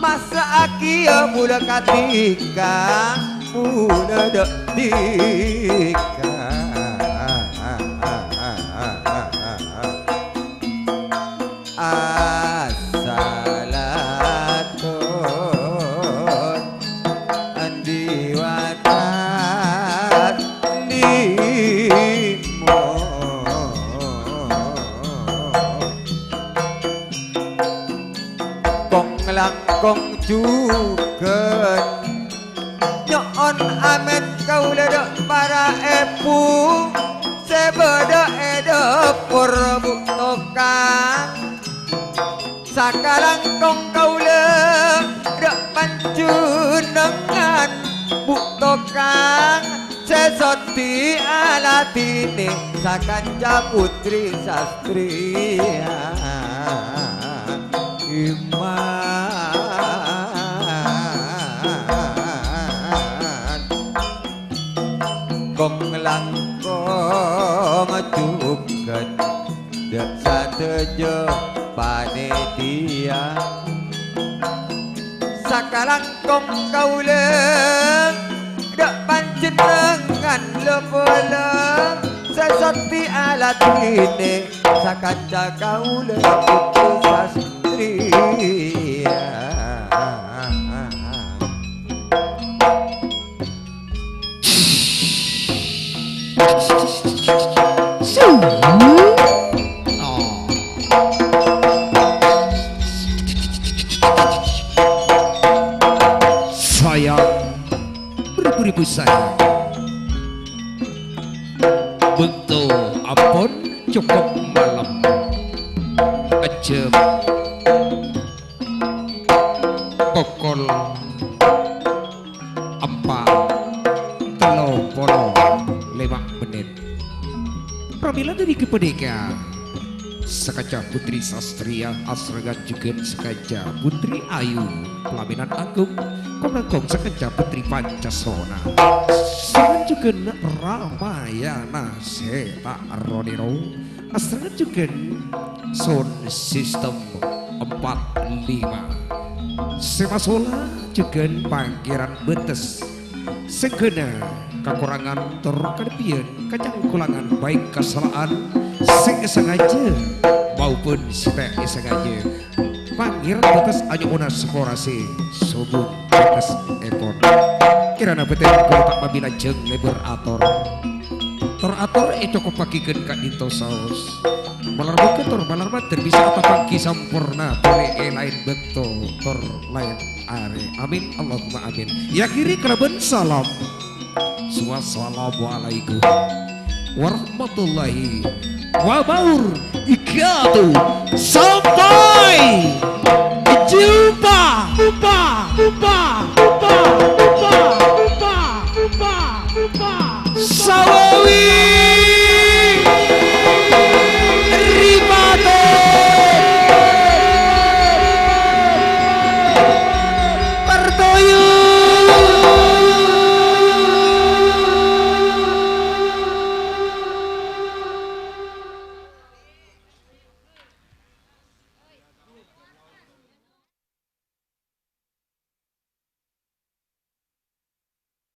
masra'aghi bulâ ka dhika, bulâ dâ' dhika. Assalatun liwat limo. Kong-langkong jhughân. Nyo'on amèt kaulâ dâ' para èbhu sè bâdâ è dâpor, Bu' Tokang. Sakalangkong kaulâ dâ' panjhennengngan, Bu' Tokang, sè soddhi aladhinè sakanca Putri Sastriya. Iman. Kong-langkong jhughân dâ' sadhâjâ panitia. Sakalangkong kaulâ dâ' panjhennengngan la-pola sè soddhi aladhinè sakanca kaulâ Putri Sastriya. Bâkto ampon cokop malem. Ajâm pokol empa' tello polo lèma' mennit. Pramèla dhâri ghâpanèka, sakanca Putri Sastria asrengan jhughân sakanca Putri Ayu, palaminan agung, kom-langkong sakanca Putri Pancasona. Asrengan jhughân Ramayana sè ta' ro-nèro. Asrengan jhughân sound system empat lima. Sè masola jhughân Pangèran Bâtes. Sèngghâna kakorangan tor kalebbiyân, kacangkolangan bâi kasala'an sè èsangajâ maupun sè ta' èsangajâ. Pangèran Bâtes anyo'ona sapora sè sobung bâtessèpon. Kèrana bâdhân kaulâ ta' mabi lajâng lèbâr ator. Tor ator ècokoppaghi ghân ka'dinto saos. Malar moghâ tor malar mandhâr bisa atapangghi samporna polè è laèn bâkto tor laèn arè. Amin, Allahumma amin. Èakhèrè kalabân salam. Wassalamualaikum warahmatullahi wabarakatuh. Sampai jumpa. Jumpa, jumpa, jumpa. Sawawi.